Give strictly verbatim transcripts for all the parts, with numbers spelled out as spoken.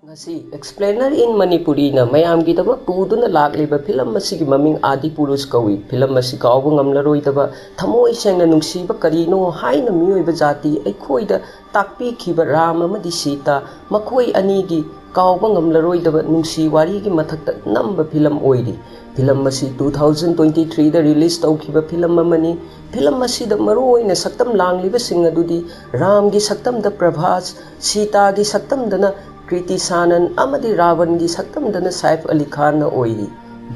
ꯉꯁꯤ Explainer in Manipuriꯅ ꯃꯌꯥꯝꯒꯤꯗꯃꯛ ꯄꯨꯗꯨꯅ ꯂꯥꯛꯂꯤꯕ ꯐꯤꯂꯝ ꯑꯁꯤꯒꯤ ꯃꯃꯤꯡ ꯑꯥꯗꯤ ꯄꯨꯔꯨꯁ ꯀꯧꯏ꯫ ꯐꯤꯂꯝ ꯑꯁꯤ ꯀꯥꯎꯕ ꯉꯝꯂꯔꯣꯏꯗꯕ, ꯊꯃꯣꯏ ꯁꯦꯡꯅ ꯅꯨꯡꯁꯤꯕ ꯀꯔꯤꯅꯣ ꯍꯥꯏꯅ ꯃꯤꯑꯣꯏꯕ ꯖꯥꯇꯤ ꯑꯩꯈꯣꯏꯗ ꯇꯥꯛꯄꯤꯈꯤꯕ ꯔꯥꯝ ꯑꯃꯗꯤ ꯁꯤꯇꯥ, ꯃꯈꯣꯏ ꯑꯅꯤꯒꯤ ꯀꯥꯎꯕ ꯉꯝꯂꯔꯣꯏꯗꯕ ꯅꯨꯡꯁꯤ ꯋꯥꯔꯤꯒꯤ ꯃꯊꯛꯇ ꯅꯝꯕ ꯐꯤꯂꯝ ꯑꯣꯏꯔꯤ꯫ ꯐꯤꯂꯝ ꯑꯁꯤ two thousand twenty threeꯗ release ꯇꯧꯈꯤꯕ ꯐꯤꯂꯝ ꯑꯃꯅꯤ꯫ ꯐꯤꯂꯝ ꯑꯁꯤꯗ ꯃꯔꯨꯑꯣꯏꯅ ꯁꯛꯇꯝ ꯂꯥꯡꯂꯤꯕꯁꯤꯡ ꯑꯗꯨꯗꯤ ꯔꯥꯝꯒꯤ ꯁꯛꯇꯝꯗ ꯄ꯭ꯔꯚꯥꯁ, ꯁꯤꯇꯥꯒꯤ ꯁꯛꯇꯝꯗꯅ ꯀ꯭ꯔꯤꯇꯤ ꯁꯥꯅꯟ ꯑꯃꯗꯤ ꯔꯥꯕꯟꯒꯤ ꯁꯛꯇꯝꯗꯅ ꯁꯥꯏꯐ ꯑꯂꯤ ꯈꯥꯟꯅ ꯑꯣꯏꯔꯤ꯫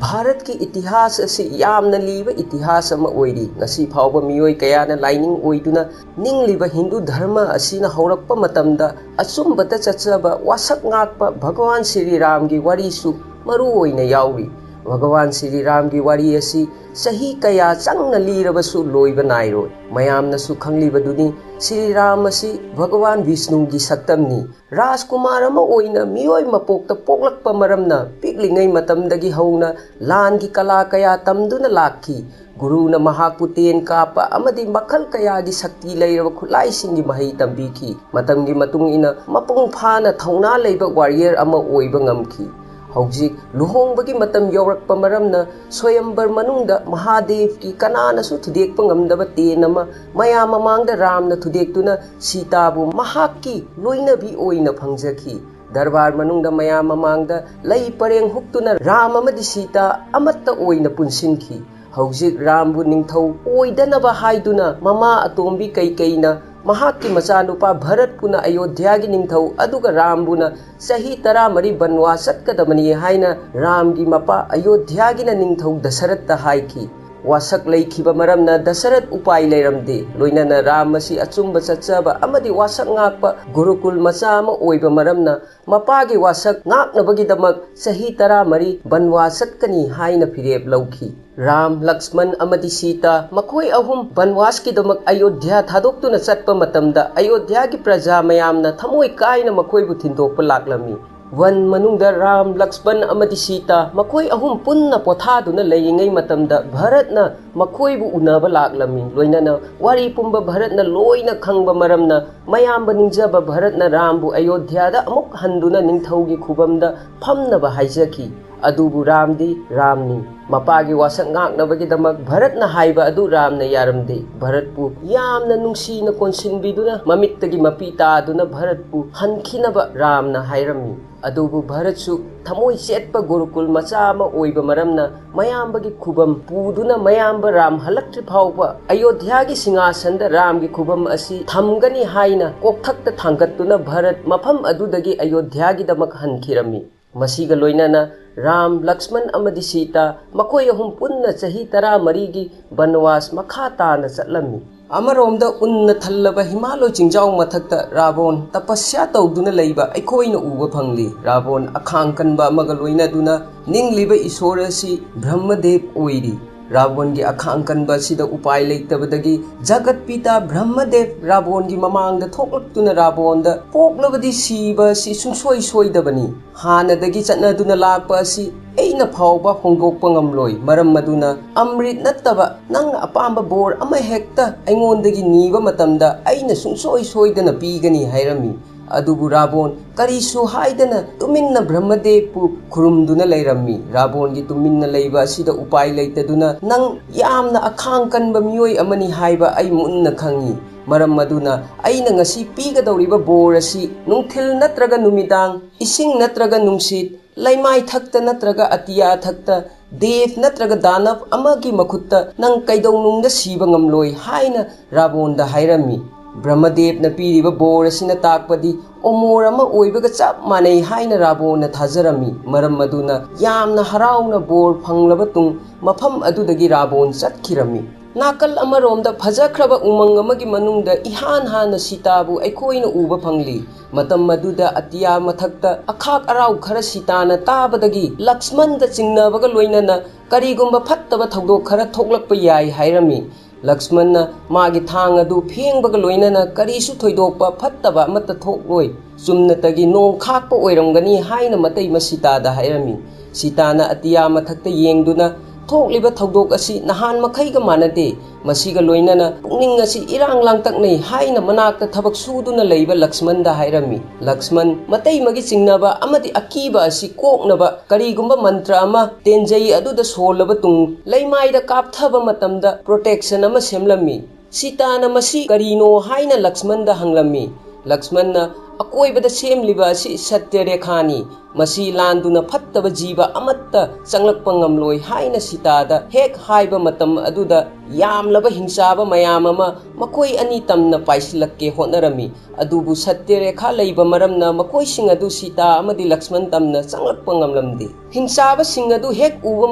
ꯚꯥꯔꯠꯀꯤ ꯏꯇꯤꯍꯥꯁ ꯑꯁꯤ ꯌꯥꯝꯅ ꯂꯤꯕ ꯏꯇꯤꯍꯥꯁ ꯑꯃ ꯑꯣꯏꯔꯤ꯫ ꯉꯁꯤ ꯐꯥꯎꯕ ꯃꯤꯑꯣꯏ ꯀꯌꯥꯅ ꯂꯥꯏꯅꯤꯡ ꯑꯣꯏꯗꯨꯅ ꯅꯤꯡꯂꯤꯕ ꯍꯤꯟꯗꯨ ꯙꯔꯃ ꯑꯁꯤꯅ ꯍꯧꯔꯛꯄ ꯃꯇꯝꯗ ꯑꯆꯨꯝꯕꯗ ꯆꯠꯆꯕ ꯋꯥꯁꯛ ꯉꯥꯛꯄ ꯚꯒꯋꯥꯟ ꯁꯤꯔꯤ ꯔꯥꯝꯒꯤ ꯋꯥꯔꯤꯁꯨ ꯃꯔꯨ ꯑꯣꯏꯅ ꯌꯥꯎꯔꯤ꯫ ꯚꯒꯋꯥꯟ ꯁꯤꯔꯤ ꯔꯥꯝꯒꯤ ꯋꯥꯔꯤ ꯑꯁꯤ ꯆꯍꯤ ꯀꯌꯥ ꯆꯪꯅ ꯂꯤꯔꯕꯁꯨ ꯂꯣꯏꯕ ꯅꯥꯏꯔꯣꯏ꯫ ꯃꯌꯥꯝꯅꯁꯨ ꯈꯪꯂꯤꯕꯗꯨꯅꯤ, ꯁꯤꯔꯤ ꯔꯥꯝ ꯑꯁꯤ ꯚꯒꯋꯥꯟ ꯕꯤꯁꯅꯨꯒꯤ ꯁꯛꯇꯝꯅꯤ꯫ ꯔꯥꯖꯀꯨꯃꯥꯔ ꯑꯃ ꯑꯣꯏꯅ ꯃꯤꯑꯣꯏ ꯃꯄꯣꯛꯇ ꯄꯣꯛꯂꯛꯄ ꯃꯔꯝꯅ ꯄꯤꯛꯂꯤꯉꯩ ꯃꯇꯝꯗꯒꯤ ꯍꯧꯅ ꯂꯥꯟꯒꯤ ꯀꯂꯥ ꯀꯌꯥ ꯇꯝꯗꯨꯅ ꯂꯥꯛꯈꯤ꯫ ꯒꯨꯔꯨꯅ ꯃꯍꯥꯛꯄꯨ ꯇꯦꯟ ꯀꯥꯞꯄ ꯑꯃꯗꯤ ꯃꯈꯜ ꯀꯌꯥꯒꯤ ꯁꯛꯇꯤ ꯂꯩꯔꯕ ꯈꯨꯠꯂꯥꯏꯁꯤꯡꯒꯤ ꯃꯍꯩ ꯇꯝꯕꯤꯈꯤ꯫ ꯃꯇꯝꯒꯤ ꯃꯇꯨꯡ ꯏꯟꯅ ꯃꯄꯨꯡ ꯐꯥꯅ ꯊꯧꯅꯥ ꯂꯩꯕ warrior ꯑꯃ ꯑꯣꯏꯕ ꯉꯝꯈꯤ꯫ ꯍꯧꯖꯤꯛ ꯂꯨꯍꯣꯡꯕꯒꯤ ꯃꯇꯝ ꯌꯧꯔꯛꯄ ꯃꯔꯝꯅ ꯁ꯭ꯋꯌꯝꯕꯔ ꯃꯅꯨꯡꯗ ꯃꯍꯥꯗꯦꯕꯀꯤ ꯀꯅꯥꯅꯁꯨ ꯊꯨꯗꯦꯛꯄ ꯉꯝꯗꯕ ꯇꯦꯟ ꯑꯃ ꯃꯌꯥꯝ ꯃꯃꯥꯡꯗ ꯔꯥꯝꯅ ꯊꯨꯗꯦꯛꯇꯨꯅ ꯁꯤꯇꯥꯕꯨ ꯃꯍꯥꯛꯀꯤ ꯂꯣꯏꯅꯕꯤ ꯑꯣꯏꯅ ꯐꯪꯖꯈꯤ꯫ ꯗꯔꯕꯥꯔ ꯃꯅꯨꯡꯗ ꯃꯌꯥꯝ ꯃꯃꯥꯡꯗ ꯂꯩ ꯄꯔꯦꯡ ꯍꯨꯛꯇꯨꯅ ꯔꯥꯝ ꯑꯃꯗꯤ ꯁꯤꯇꯥ ꯑꯃꯠꯇ ꯑꯣꯏꯅ ꯄꯨꯟꯁꯤꯟꯈꯤ꯫ ꯍꯧꯖꯤꯛ ꯔꯥꯝꯕꯨ ꯅꯤꯡꯊꯧ ꯑꯣꯏꯗꯅꯕ ꯍꯥꯏꯗꯨꯅ ꯃꯃꯥ ꯑꯇꯣꯝꯕꯤ ꯀꯩꯀꯩꯅ ꯃꯍꯥꯛꯀꯤ ꯃꯆꯥꯅꯨꯄꯥ ꯚꯔꯠꯄꯨꯅ ꯑꯌꯣꯙ꯭ꯌꯥꯒꯤ ꯅꯤꯡꯊꯧ ꯑꯗꯨꯒ ꯔꯥꯝꯕꯨꯅ ꯆꯍꯤ ꯇꯔꯥꯃꯔꯤ ꯕꯟꯋꯥ ꯆꯠꯀꯗꯕꯅꯤ ꯍꯥꯏꯅ ꯔꯥꯝꯒꯤ ꯃꯄꯥ ꯑꯌꯣꯙ꯭ꯌꯥꯒꯤꯅ ꯅꯤꯡꯊꯧ ꯗꯁꯔꯠꯇ ꯍꯥꯏꯈꯤ꯫ ꯋꯥꯁꯛ ꯂꯩꯈꯤꯕ ꯃꯔꯝꯅ ꯗꯁꯔꯠ ꯎꯄꯥꯏ ꯂꯩꯔꯝꯗꯦ꯫ ꯂꯣꯏꯅꯅ ꯔꯥꯝ ꯑꯁꯤ ꯑꯆꯨꯝꯕ ꯆꯠꯆꯕ ꯑꯃꯗꯤ ꯋꯥꯁꯛ ꯉꯥꯛꯄ ꯒꯨꯔꯨꯀꯨꯜ ꯃꯆꯥ ꯑꯃ ꯑꯣꯏꯕ ꯃꯔꯝꯅ ꯃꯄꯥꯒꯤ ꯋꯥꯁꯛ ꯉꯥꯛꯅꯕꯒꯤꯗꯃꯛ ꯆꯍꯤ ꯇꯔꯥꯃꯔꯤ ꯕꯟꯋꯥ ꯆꯠꯀꯅꯤ ꯍꯥꯏꯅ ꯐꯤꯔꯦꯞ ꯂꯧꯈꯤ꯫ ꯔꯥꯝ, ꯂꯛꯁꯃꯟ ꯑꯃꯗꯤ ꯁꯤꯇꯥ ꯃꯈꯣꯏ ꯑꯍꯨꯝ ꯕꯟꯋꯥꯁꯀꯤꯗꯃꯛ ꯑꯌꯣꯙ꯭ꯌꯥ ꯊꯥꯗꯣꯛꯇꯨꯅ ꯆꯠꯄ ꯃꯇꯝꯗ ꯑꯌꯣꯙ꯭ꯌꯥꯒꯤ ꯄ꯭ꯔꯖꯥ ꯃꯌꯥꯝꯅ ꯊꯃꯣꯏ ꯀꯥꯏꯅ ꯃꯈꯣꯏꯕꯨ ꯊꯤꯟꯗꯣꯛꯄ ꯂꯥꯛꯂꯝꯃꯤ꯫ ꯋꯟ ꯃꯅꯨꯡꯗ ꯔꯥꯝ, ꯂꯛꯁꯃꯟ ꯑꯃꯗꯤ ꯁꯤꯇꯥ ꯃꯈꯣꯏ ꯑꯍꯨꯝ ꯄꯨꯟꯅ ꯄꯣꯊꯥꯗꯨꯅ ꯂꯩꯔꯤꯉꯩ ꯃꯇꯝꯗ ꯚꯔꯠꯅ ꯃꯈꯣꯏꯕꯨ ꯎꯅꯕ ꯂꯥꯛꯂꯝꯃꯤ꯫ ꯂꯣꯏꯅꯅ ꯋꯥꯔꯤ ꯄꯨꯝꯕ ꯚꯔꯠꯅ ꯂꯣꯏꯅ ꯈꯪꯕ ꯃꯔꯝꯅ ꯃꯌꯥꯝꯕ ꯅꯤꯡꯖꯕ ꯚꯔꯠꯅ ꯔꯥꯝꯕꯨ ꯑꯌꯣꯙ꯭ꯌꯥꯗ ꯑꯃꯨꯛ ꯍꯟꯗꯨꯅ ꯅꯤꯡꯊꯧꯒꯤ ꯈꯨꯕꯝꯗ ꯐꯝꯅꯕ ꯍꯥꯏꯖꯈꯤ꯫ ꯑꯗꯨꯕꯨ ꯔꯥꯝꯗꯤ ꯔꯥꯝꯅꯤ꯫ ꯃꯄꯥꯒꯤ ꯋꯥꯁꯛ ꯉꯥꯛꯅꯕꯒꯤꯗꯃꯛ ꯚꯔꯠꯅ ꯍꯥꯏꯕ ꯑꯗꯨ ꯔꯥꯝꯅ ꯌꯥꯔꯝꯗꯦ꯫ ꯚꯔꯠꯄꯨ ꯌꯥꯝꯅ ꯅꯨꯡꯁꯤꯅ ꯀꯣꯟꯁꯤꯟꯕꯤꯗꯨꯅ ꯃꯃꯤꯠꯇꯒꯤ ꯃꯄꯤ ꯇꯥꯗꯨꯅ ꯚꯔꯠꯄꯨ ꯍꯟꯈꯤꯅꯕ ꯔꯥꯝꯅ ꯍꯥꯏꯔꯝꯃꯤ꯫ ꯑꯗꯨꯕꯨ ꯚꯔꯠꯁꯨ ꯊꯃꯣꯏ ꯆꯦꯠꯄ ꯒꯨꯔꯨꯀꯨꯜ ꯃꯆꯥ ꯑꯃ ꯑꯣꯏꯕ ꯃꯔꯝꯅ ꯃꯌꯥꯝꯕꯒꯤ ꯈꯨꯕꯝ ꯄꯨꯗꯨꯅ ꯃꯌꯥꯝꯕ ꯔꯥꯝ ꯍꯜꯂꯛꯇ꯭ꯔꯤ ꯐꯥꯎꯕ ꯑꯌꯣꯙ꯭ꯌꯥꯒꯤ ꯁꯤꯡꯍꯥꯁꯟꯗ ꯔꯥꯝꯒꯤ ꯈꯨꯕꯝ ꯑꯁꯤ ꯊꯝꯒꯅꯤ ꯍꯥꯏꯅ ꯀꯣꯛꯊꯛꯇ ꯊꯥꯡꯒꯠꯇꯨꯅ ꯚꯔꯠ ꯃꯐꯝ ꯑꯗꯨꯗꯒꯤ ꯑꯌꯣꯙ꯭ꯌꯥꯒꯤꯗꯃꯛ ꯍꯟꯈꯤꯔꯝꯃꯤ꯫ ꯃꯁꯤꯒ ꯂꯣꯏꯅꯅ ꯔꯥꯝ, ꯂꯛꯁꯃꯟ ꯑꯃꯗꯤ ꯁꯤꯇꯥ ꯃꯈꯣꯏ ꯑꯍꯨꯝ ꯄꯨꯟꯅ ꯆꯍꯤ ꯇꯔꯥꯃꯔꯤꯒꯤ ꯕꯅꯋꯥꯁ ꯃꯈꯥ ꯇꯥꯅ ꯆꯠꯂꯝꯃꯤ꯫ ꯑꯃꯔꯣꯝꯗ ꯎꯟꯅ ꯊꯜꯂꯕ ꯍꯤꯃꯥꯂꯣꯏ ꯆꯤꯡꯖꯥꯎ ꯃꯊꯛꯇ ꯔꯥꯕꯣꯟ ꯇꯄꯁ꯭ꯌꯥ ꯇꯧꯗꯨꯅ ꯂꯩꯕ ꯑꯩꯈꯣꯏꯅ ꯎꯕ ꯐꯪꯂꯤ꯫ ꯔꯥꯕꯣꯟ ꯑꯈꯥꯡ ꯀꯟꯕ ꯑꯃꯒ ꯂꯣꯏꯅꯗꯨꯅ ꯅꯤꯡꯂꯤꯕ ꯏꯁꯣꯔ ꯑꯁꯤ ꯕ꯭ꯔꯍ꯭ꯃꯗꯦꯕ ꯑꯣꯏꯔꯤ꯫ ꯔꯥꯕꯣꯟꯒꯤ ꯑꯈꯥꯡ ꯀꯟꯕ ꯑꯁꯤꯗ ꯎꯄꯥꯏ ꯂꯩꯇꯕꯗꯒꯤ ꯖꯒꯠ ꯄꯤꯇꯥ ꯕ꯭ꯔꯍ꯭ꯃꯗꯦꯕ ꯔꯥꯕꯣꯟꯒꯤ ꯃꯃꯥꯡꯗ ꯊꯣꯛꯂꯛꯇꯨꯅ ꯔꯥꯕꯣꯟꯗ, "ꯄꯣꯛꯂꯕꯗꯤ ꯁꯤꯕ ꯑꯁꯤ ꯁꯨꯡꯁꯣꯏ ꯁꯣꯏꯗꯕꯅꯤ꯫ ꯍꯥꯟꯅꯗꯒꯤ ꯆꯠꯅꯗꯨꯅ ꯂꯥꯛꯄ ꯑꯁꯤ ꯑꯩꯅ ꯐꯥꯎꯕ ꯍꯣꯡꯗꯣꯛꯄ ꯉꯝꯂꯣꯏ꯫ ꯃꯔꯝ ꯑꯗꯨꯅ ꯑꯃ꯭ꯔꯤꯠ ꯅꯠꯇꯕ ꯅꯪꯅ ꯑꯄꯥꯝꯕ ꯕꯣꯔ ꯑꯃꯍꯦꯛꯇ ꯑꯩꯉꯣꯟꯗꯒꯤ ꯅꯤꯕ ꯃꯇꯝꯗ ꯑꯩꯅ ꯁꯨꯡꯁꯣꯏ ꯁꯣꯏꯗꯅ ꯄꯤꯒꯅꯤ" ꯍꯥꯏꯔꯝꯃꯤ꯫ ꯑꯗꯨꯕꯨ ꯔꯥꯕꯣꯟ ꯀꯔꯤꯁꯨ ꯍꯥꯏꯗꯅ ꯇꯨꯃꯤꯟꯅ ꯕ꯭ꯔꯍ꯭ꯃꯗꯦꯕꯄꯨ ꯈꯨꯔꯨꯝꯗꯨꯅ ꯂꯩꯔꯝꯃꯤ꯫ ꯔꯥꯕꯣꯟꯒꯤ ꯇꯨꯃꯤꯟꯅ ꯂꯩꯕ ꯑꯁꯤꯗ ꯎꯄꯥꯏ ꯂꯩꯇꯗꯨꯅ, "ꯅꯪ ꯌꯥꯝꯅ ꯑꯈꯥꯡ ꯀꯟꯕ ꯃꯤꯑꯣꯏ ꯑꯃꯅꯤ ꯍꯥꯏꯕ ꯑꯩ ꯃꯨꯟꯅ ꯈꯪꯏ꯫ ꯃꯔꯝ ꯑꯗꯨꯅ ꯑꯩꯅ ꯉꯁꯤ ꯄꯤꯒꯗꯧꯔꯤꯕ ꯕꯣꯔ ꯑꯁꯤ ꯅꯨꯡꯊꯤꯜ ꯅꯠꯇ꯭ꯔꯒ ꯅꯨꯃꯤꯗꯥꯡ, ꯏꯁꯤꯡ ꯅꯠꯇ꯭ꯔꯒ ꯅꯨꯡꯁꯤꯠ, ꯂꯩꯃꯥꯏ ꯊꯛꯇ ꯅꯠꯇ꯭ꯔꯒ ꯑꯇꯤꯌꯥ ꯊꯛꯇ, ꯗꯦꯕ ꯅꯠꯇ꯭ꯔꯒ ꯗꯥꯅꯕ ꯑꯃꯒꯤ ꯃꯈꯨꯠꯇ ꯅꯪ ꯀꯩꯗꯧꯅꯨꯡꯗ ꯁꯤꯕ ꯉꯝꯂꯣꯏ" ꯍꯥꯏꯅ ꯔꯥꯕꯣꯟꯗ ꯍꯥꯏꯔꯝꯃꯤ꯫ ꯕ꯭ꯔꯍ꯭ꯃꯗꯦꯕꯅ ꯄꯤꯔꯤꯕ ꯕꯣꯔ ꯑꯁꯤꯅ ꯇꯥꯛꯄꯗꯤ ꯑꯣꯃꯣꯔ ꯑꯃ ꯑꯣꯏꯕꯒ ꯆꯞ ꯃꯥꯟꯅꯩ ꯍꯥꯏꯅ ꯔꯥꯕꯣꯟꯅ ꯊꯥꯖꯔꯝꯃꯤ꯫ ꯃꯔꯝ ꯑꯗꯨꯅ ꯌꯥꯝꯅ ꯍꯔꯥꯎꯅ ꯕꯣꯔ ꯐꯪꯂꯕ ꯇꯨꯡ ꯃꯐꯝ ꯑꯗꯨꯗꯒꯤ ꯔꯥꯕꯣꯟ ꯆꯠꯈꯤꯔꯝꯃꯤ꯫ ꯅꯥꯀꯜ ꯑꯃꯔꯣꯝꯗ ꯐꯖꯈ꯭ꯔꯕ ꯎꯃꯪ ꯑꯃꯒꯤ ꯃꯅꯨꯡꯗ ꯏꯍꯥꯟ ꯍꯥꯟꯅ ꯁꯤꯇꯥꯕꯨ ꯑꯩꯈꯣꯏꯅ ꯎꯕ ꯐꯪꯂꯤ꯫ ꯃꯇꯝ ꯑꯗꯨꯗ ꯑꯇꯤꯌꯥ ꯃꯊꯛꯇ ꯑꯈꯥꯛ ꯑꯔꯥꯎ ꯈꯔ ꯁꯤꯇꯥꯅ ꯇꯥꯕꯗꯒꯤ ꯂꯛꯁꯃꯟꯗ ꯆꯤꯡꯅꯕꯒ ꯂꯣꯏꯅꯅ ꯀꯔꯤꯒꯨꯝꯕ ꯐꯠꯇꯕ ꯊꯧꯗꯣꯛ ꯈꯔ ꯊꯣꯛꯂꯛꯄ ꯌꯥꯏ ꯍꯥꯏꯔꯝꯃꯤ꯫ ꯂꯛꯁꯃꯟꯅ ꯃꯥꯒꯤ ꯊꯥꯡ ꯑꯗꯨ ꯐꯦꯡꯕꯒ ꯂꯣꯏꯅꯅ ꯀꯔꯤꯁꯨ ꯊꯣꯏꯗꯣꯛꯄ ꯐꯠꯇꯕ ꯑꯃꯠꯇ ꯊꯣꯛꯂꯣꯏ, ꯆꯨꯝꯅꯇꯒꯤ ꯅꯣꯡ ꯈꯥꯛꯄ ꯑꯣꯏꯔꯝꯒꯅꯤ ꯍꯥꯏꯅ ꯃꯇꯩꯃ ꯁꯤꯇꯥꯗ ꯍꯥꯏꯔꯝꯃꯤ꯫ ꯁꯤꯇꯥꯅ ꯑꯇꯤꯌꯥ ꯃꯊꯛꯇ ꯌꯦꯡꯗꯨꯅ, "ꯊꯣꯛꯂꯤꯕ ꯊꯧꯗꯣꯛ ꯑꯁꯤ ꯅꯍꯥꯟ ꯃꯈꯩꯒ ꯃꯥꯟꯅꯗꯦ꯫ ꯃꯁꯤꯒ ꯂꯣꯏꯅꯅ ꯄꯨꯛꯅꯤꯡ ꯑꯁꯤ ꯏꯔꯥꯡ ꯂꯥꯡꯇꯛꯅꯩ" ꯍꯥꯏꯅ ꯃꯅꯥꯛꯇ ꯊꯕꯛ ꯁꯨꯗꯨꯅ ꯂꯩꯕ ꯂꯛꯁꯃꯟꯗ ꯍꯥꯏꯔꯝꯃꯤ꯫ ꯂꯛꯁꯃꯟ ꯃꯇꯩꯃꯒꯤ ꯆꯤꯡꯅꯕ ꯑꯃꯗꯤ ꯑꯀꯤꯕ ꯑꯁꯤ ꯀꯣꯛꯅꯕ ꯀꯔꯤꯒꯨꯝꯕ ꯃꯟꯇ꯭ꯔ ꯑꯃ ꯇꯦꯟꯖꯩ ꯑꯗꯨꯗ ꯁꯣꯜꯂꯕ ꯇꯨꯡ ꯂꯩꯃꯥꯏꯗ ꯀꯥꯞꯊꯕ ꯃꯇꯝꯗ protection ꯑꯃ ꯁꯦꯝꯂꯝꯃꯤ꯫ ꯁꯤꯇꯥꯅ ꯃꯁꯤ ꯀꯔꯤꯅꯣ ꯍꯥꯏꯅ ꯂꯛꯁꯃꯟꯗ ꯍꯪꯂꯝꯃꯤ꯫ ꯂꯛꯁꯃꯟꯅ, "ꯑꯀꯣꯏꯕꯗ ꯁꯦꯝꯂꯤꯕ ꯑꯁꯤ ꯁꯠꯇ꯭ꯌ ꯔꯦꯈꯥꯅꯤ꯫ ꯃꯁꯤ ꯂꯥꯟꯗꯨꯅ ꯐꯠꯇꯕ ꯖꯤꯕ ꯑꯃꯠꯇ ꯆꯪꯂꯛꯄ ꯉꯝꯂꯣꯏ" ꯍꯥꯏꯅ ꯁꯤꯇꯥꯗ ꯍꯦꯛ ꯍꯥꯏꯕ ꯃꯇꯝ ꯑꯗꯨꯗ ꯌꯥꯝꯂꯕ ꯍꯤꯡꯆꯥꯕ ꯃꯌꯥꯝ ꯑꯃ ꯃꯈꯣꯏ ꯑꯅꯤ ꯇꯝꯅ ꯄꯥꯏꯁꯤꯜꯂꯛꯀꯦ ꯍꯣꯠꯅꯔꯝꯃꯤ꯫ ꯑꯗꯨꯕꯨ ꯁꯠꯇ꯭ꯌ ꯔꯦꯈꯥ ꯂꯩꯕ ꯃꯔꯝꯅ ꯃꯈꯣꯏꯁꯤꯡ ꯑꯗꯨ ꯁꯤꯇꯥ ꯑꯃꯗꯤ ꯂꯛꯁꯃꯟ ꯇꯝꯅ ꯆꯪꯂꯛꯄ ꯉꯝꯂꯝꯗꯦ꯫ ꯍꯤꯡꯆꯥꯕꯁꯤꯡ ꯑꯗꯨ ꯍꯦꯛ ꯎꯕ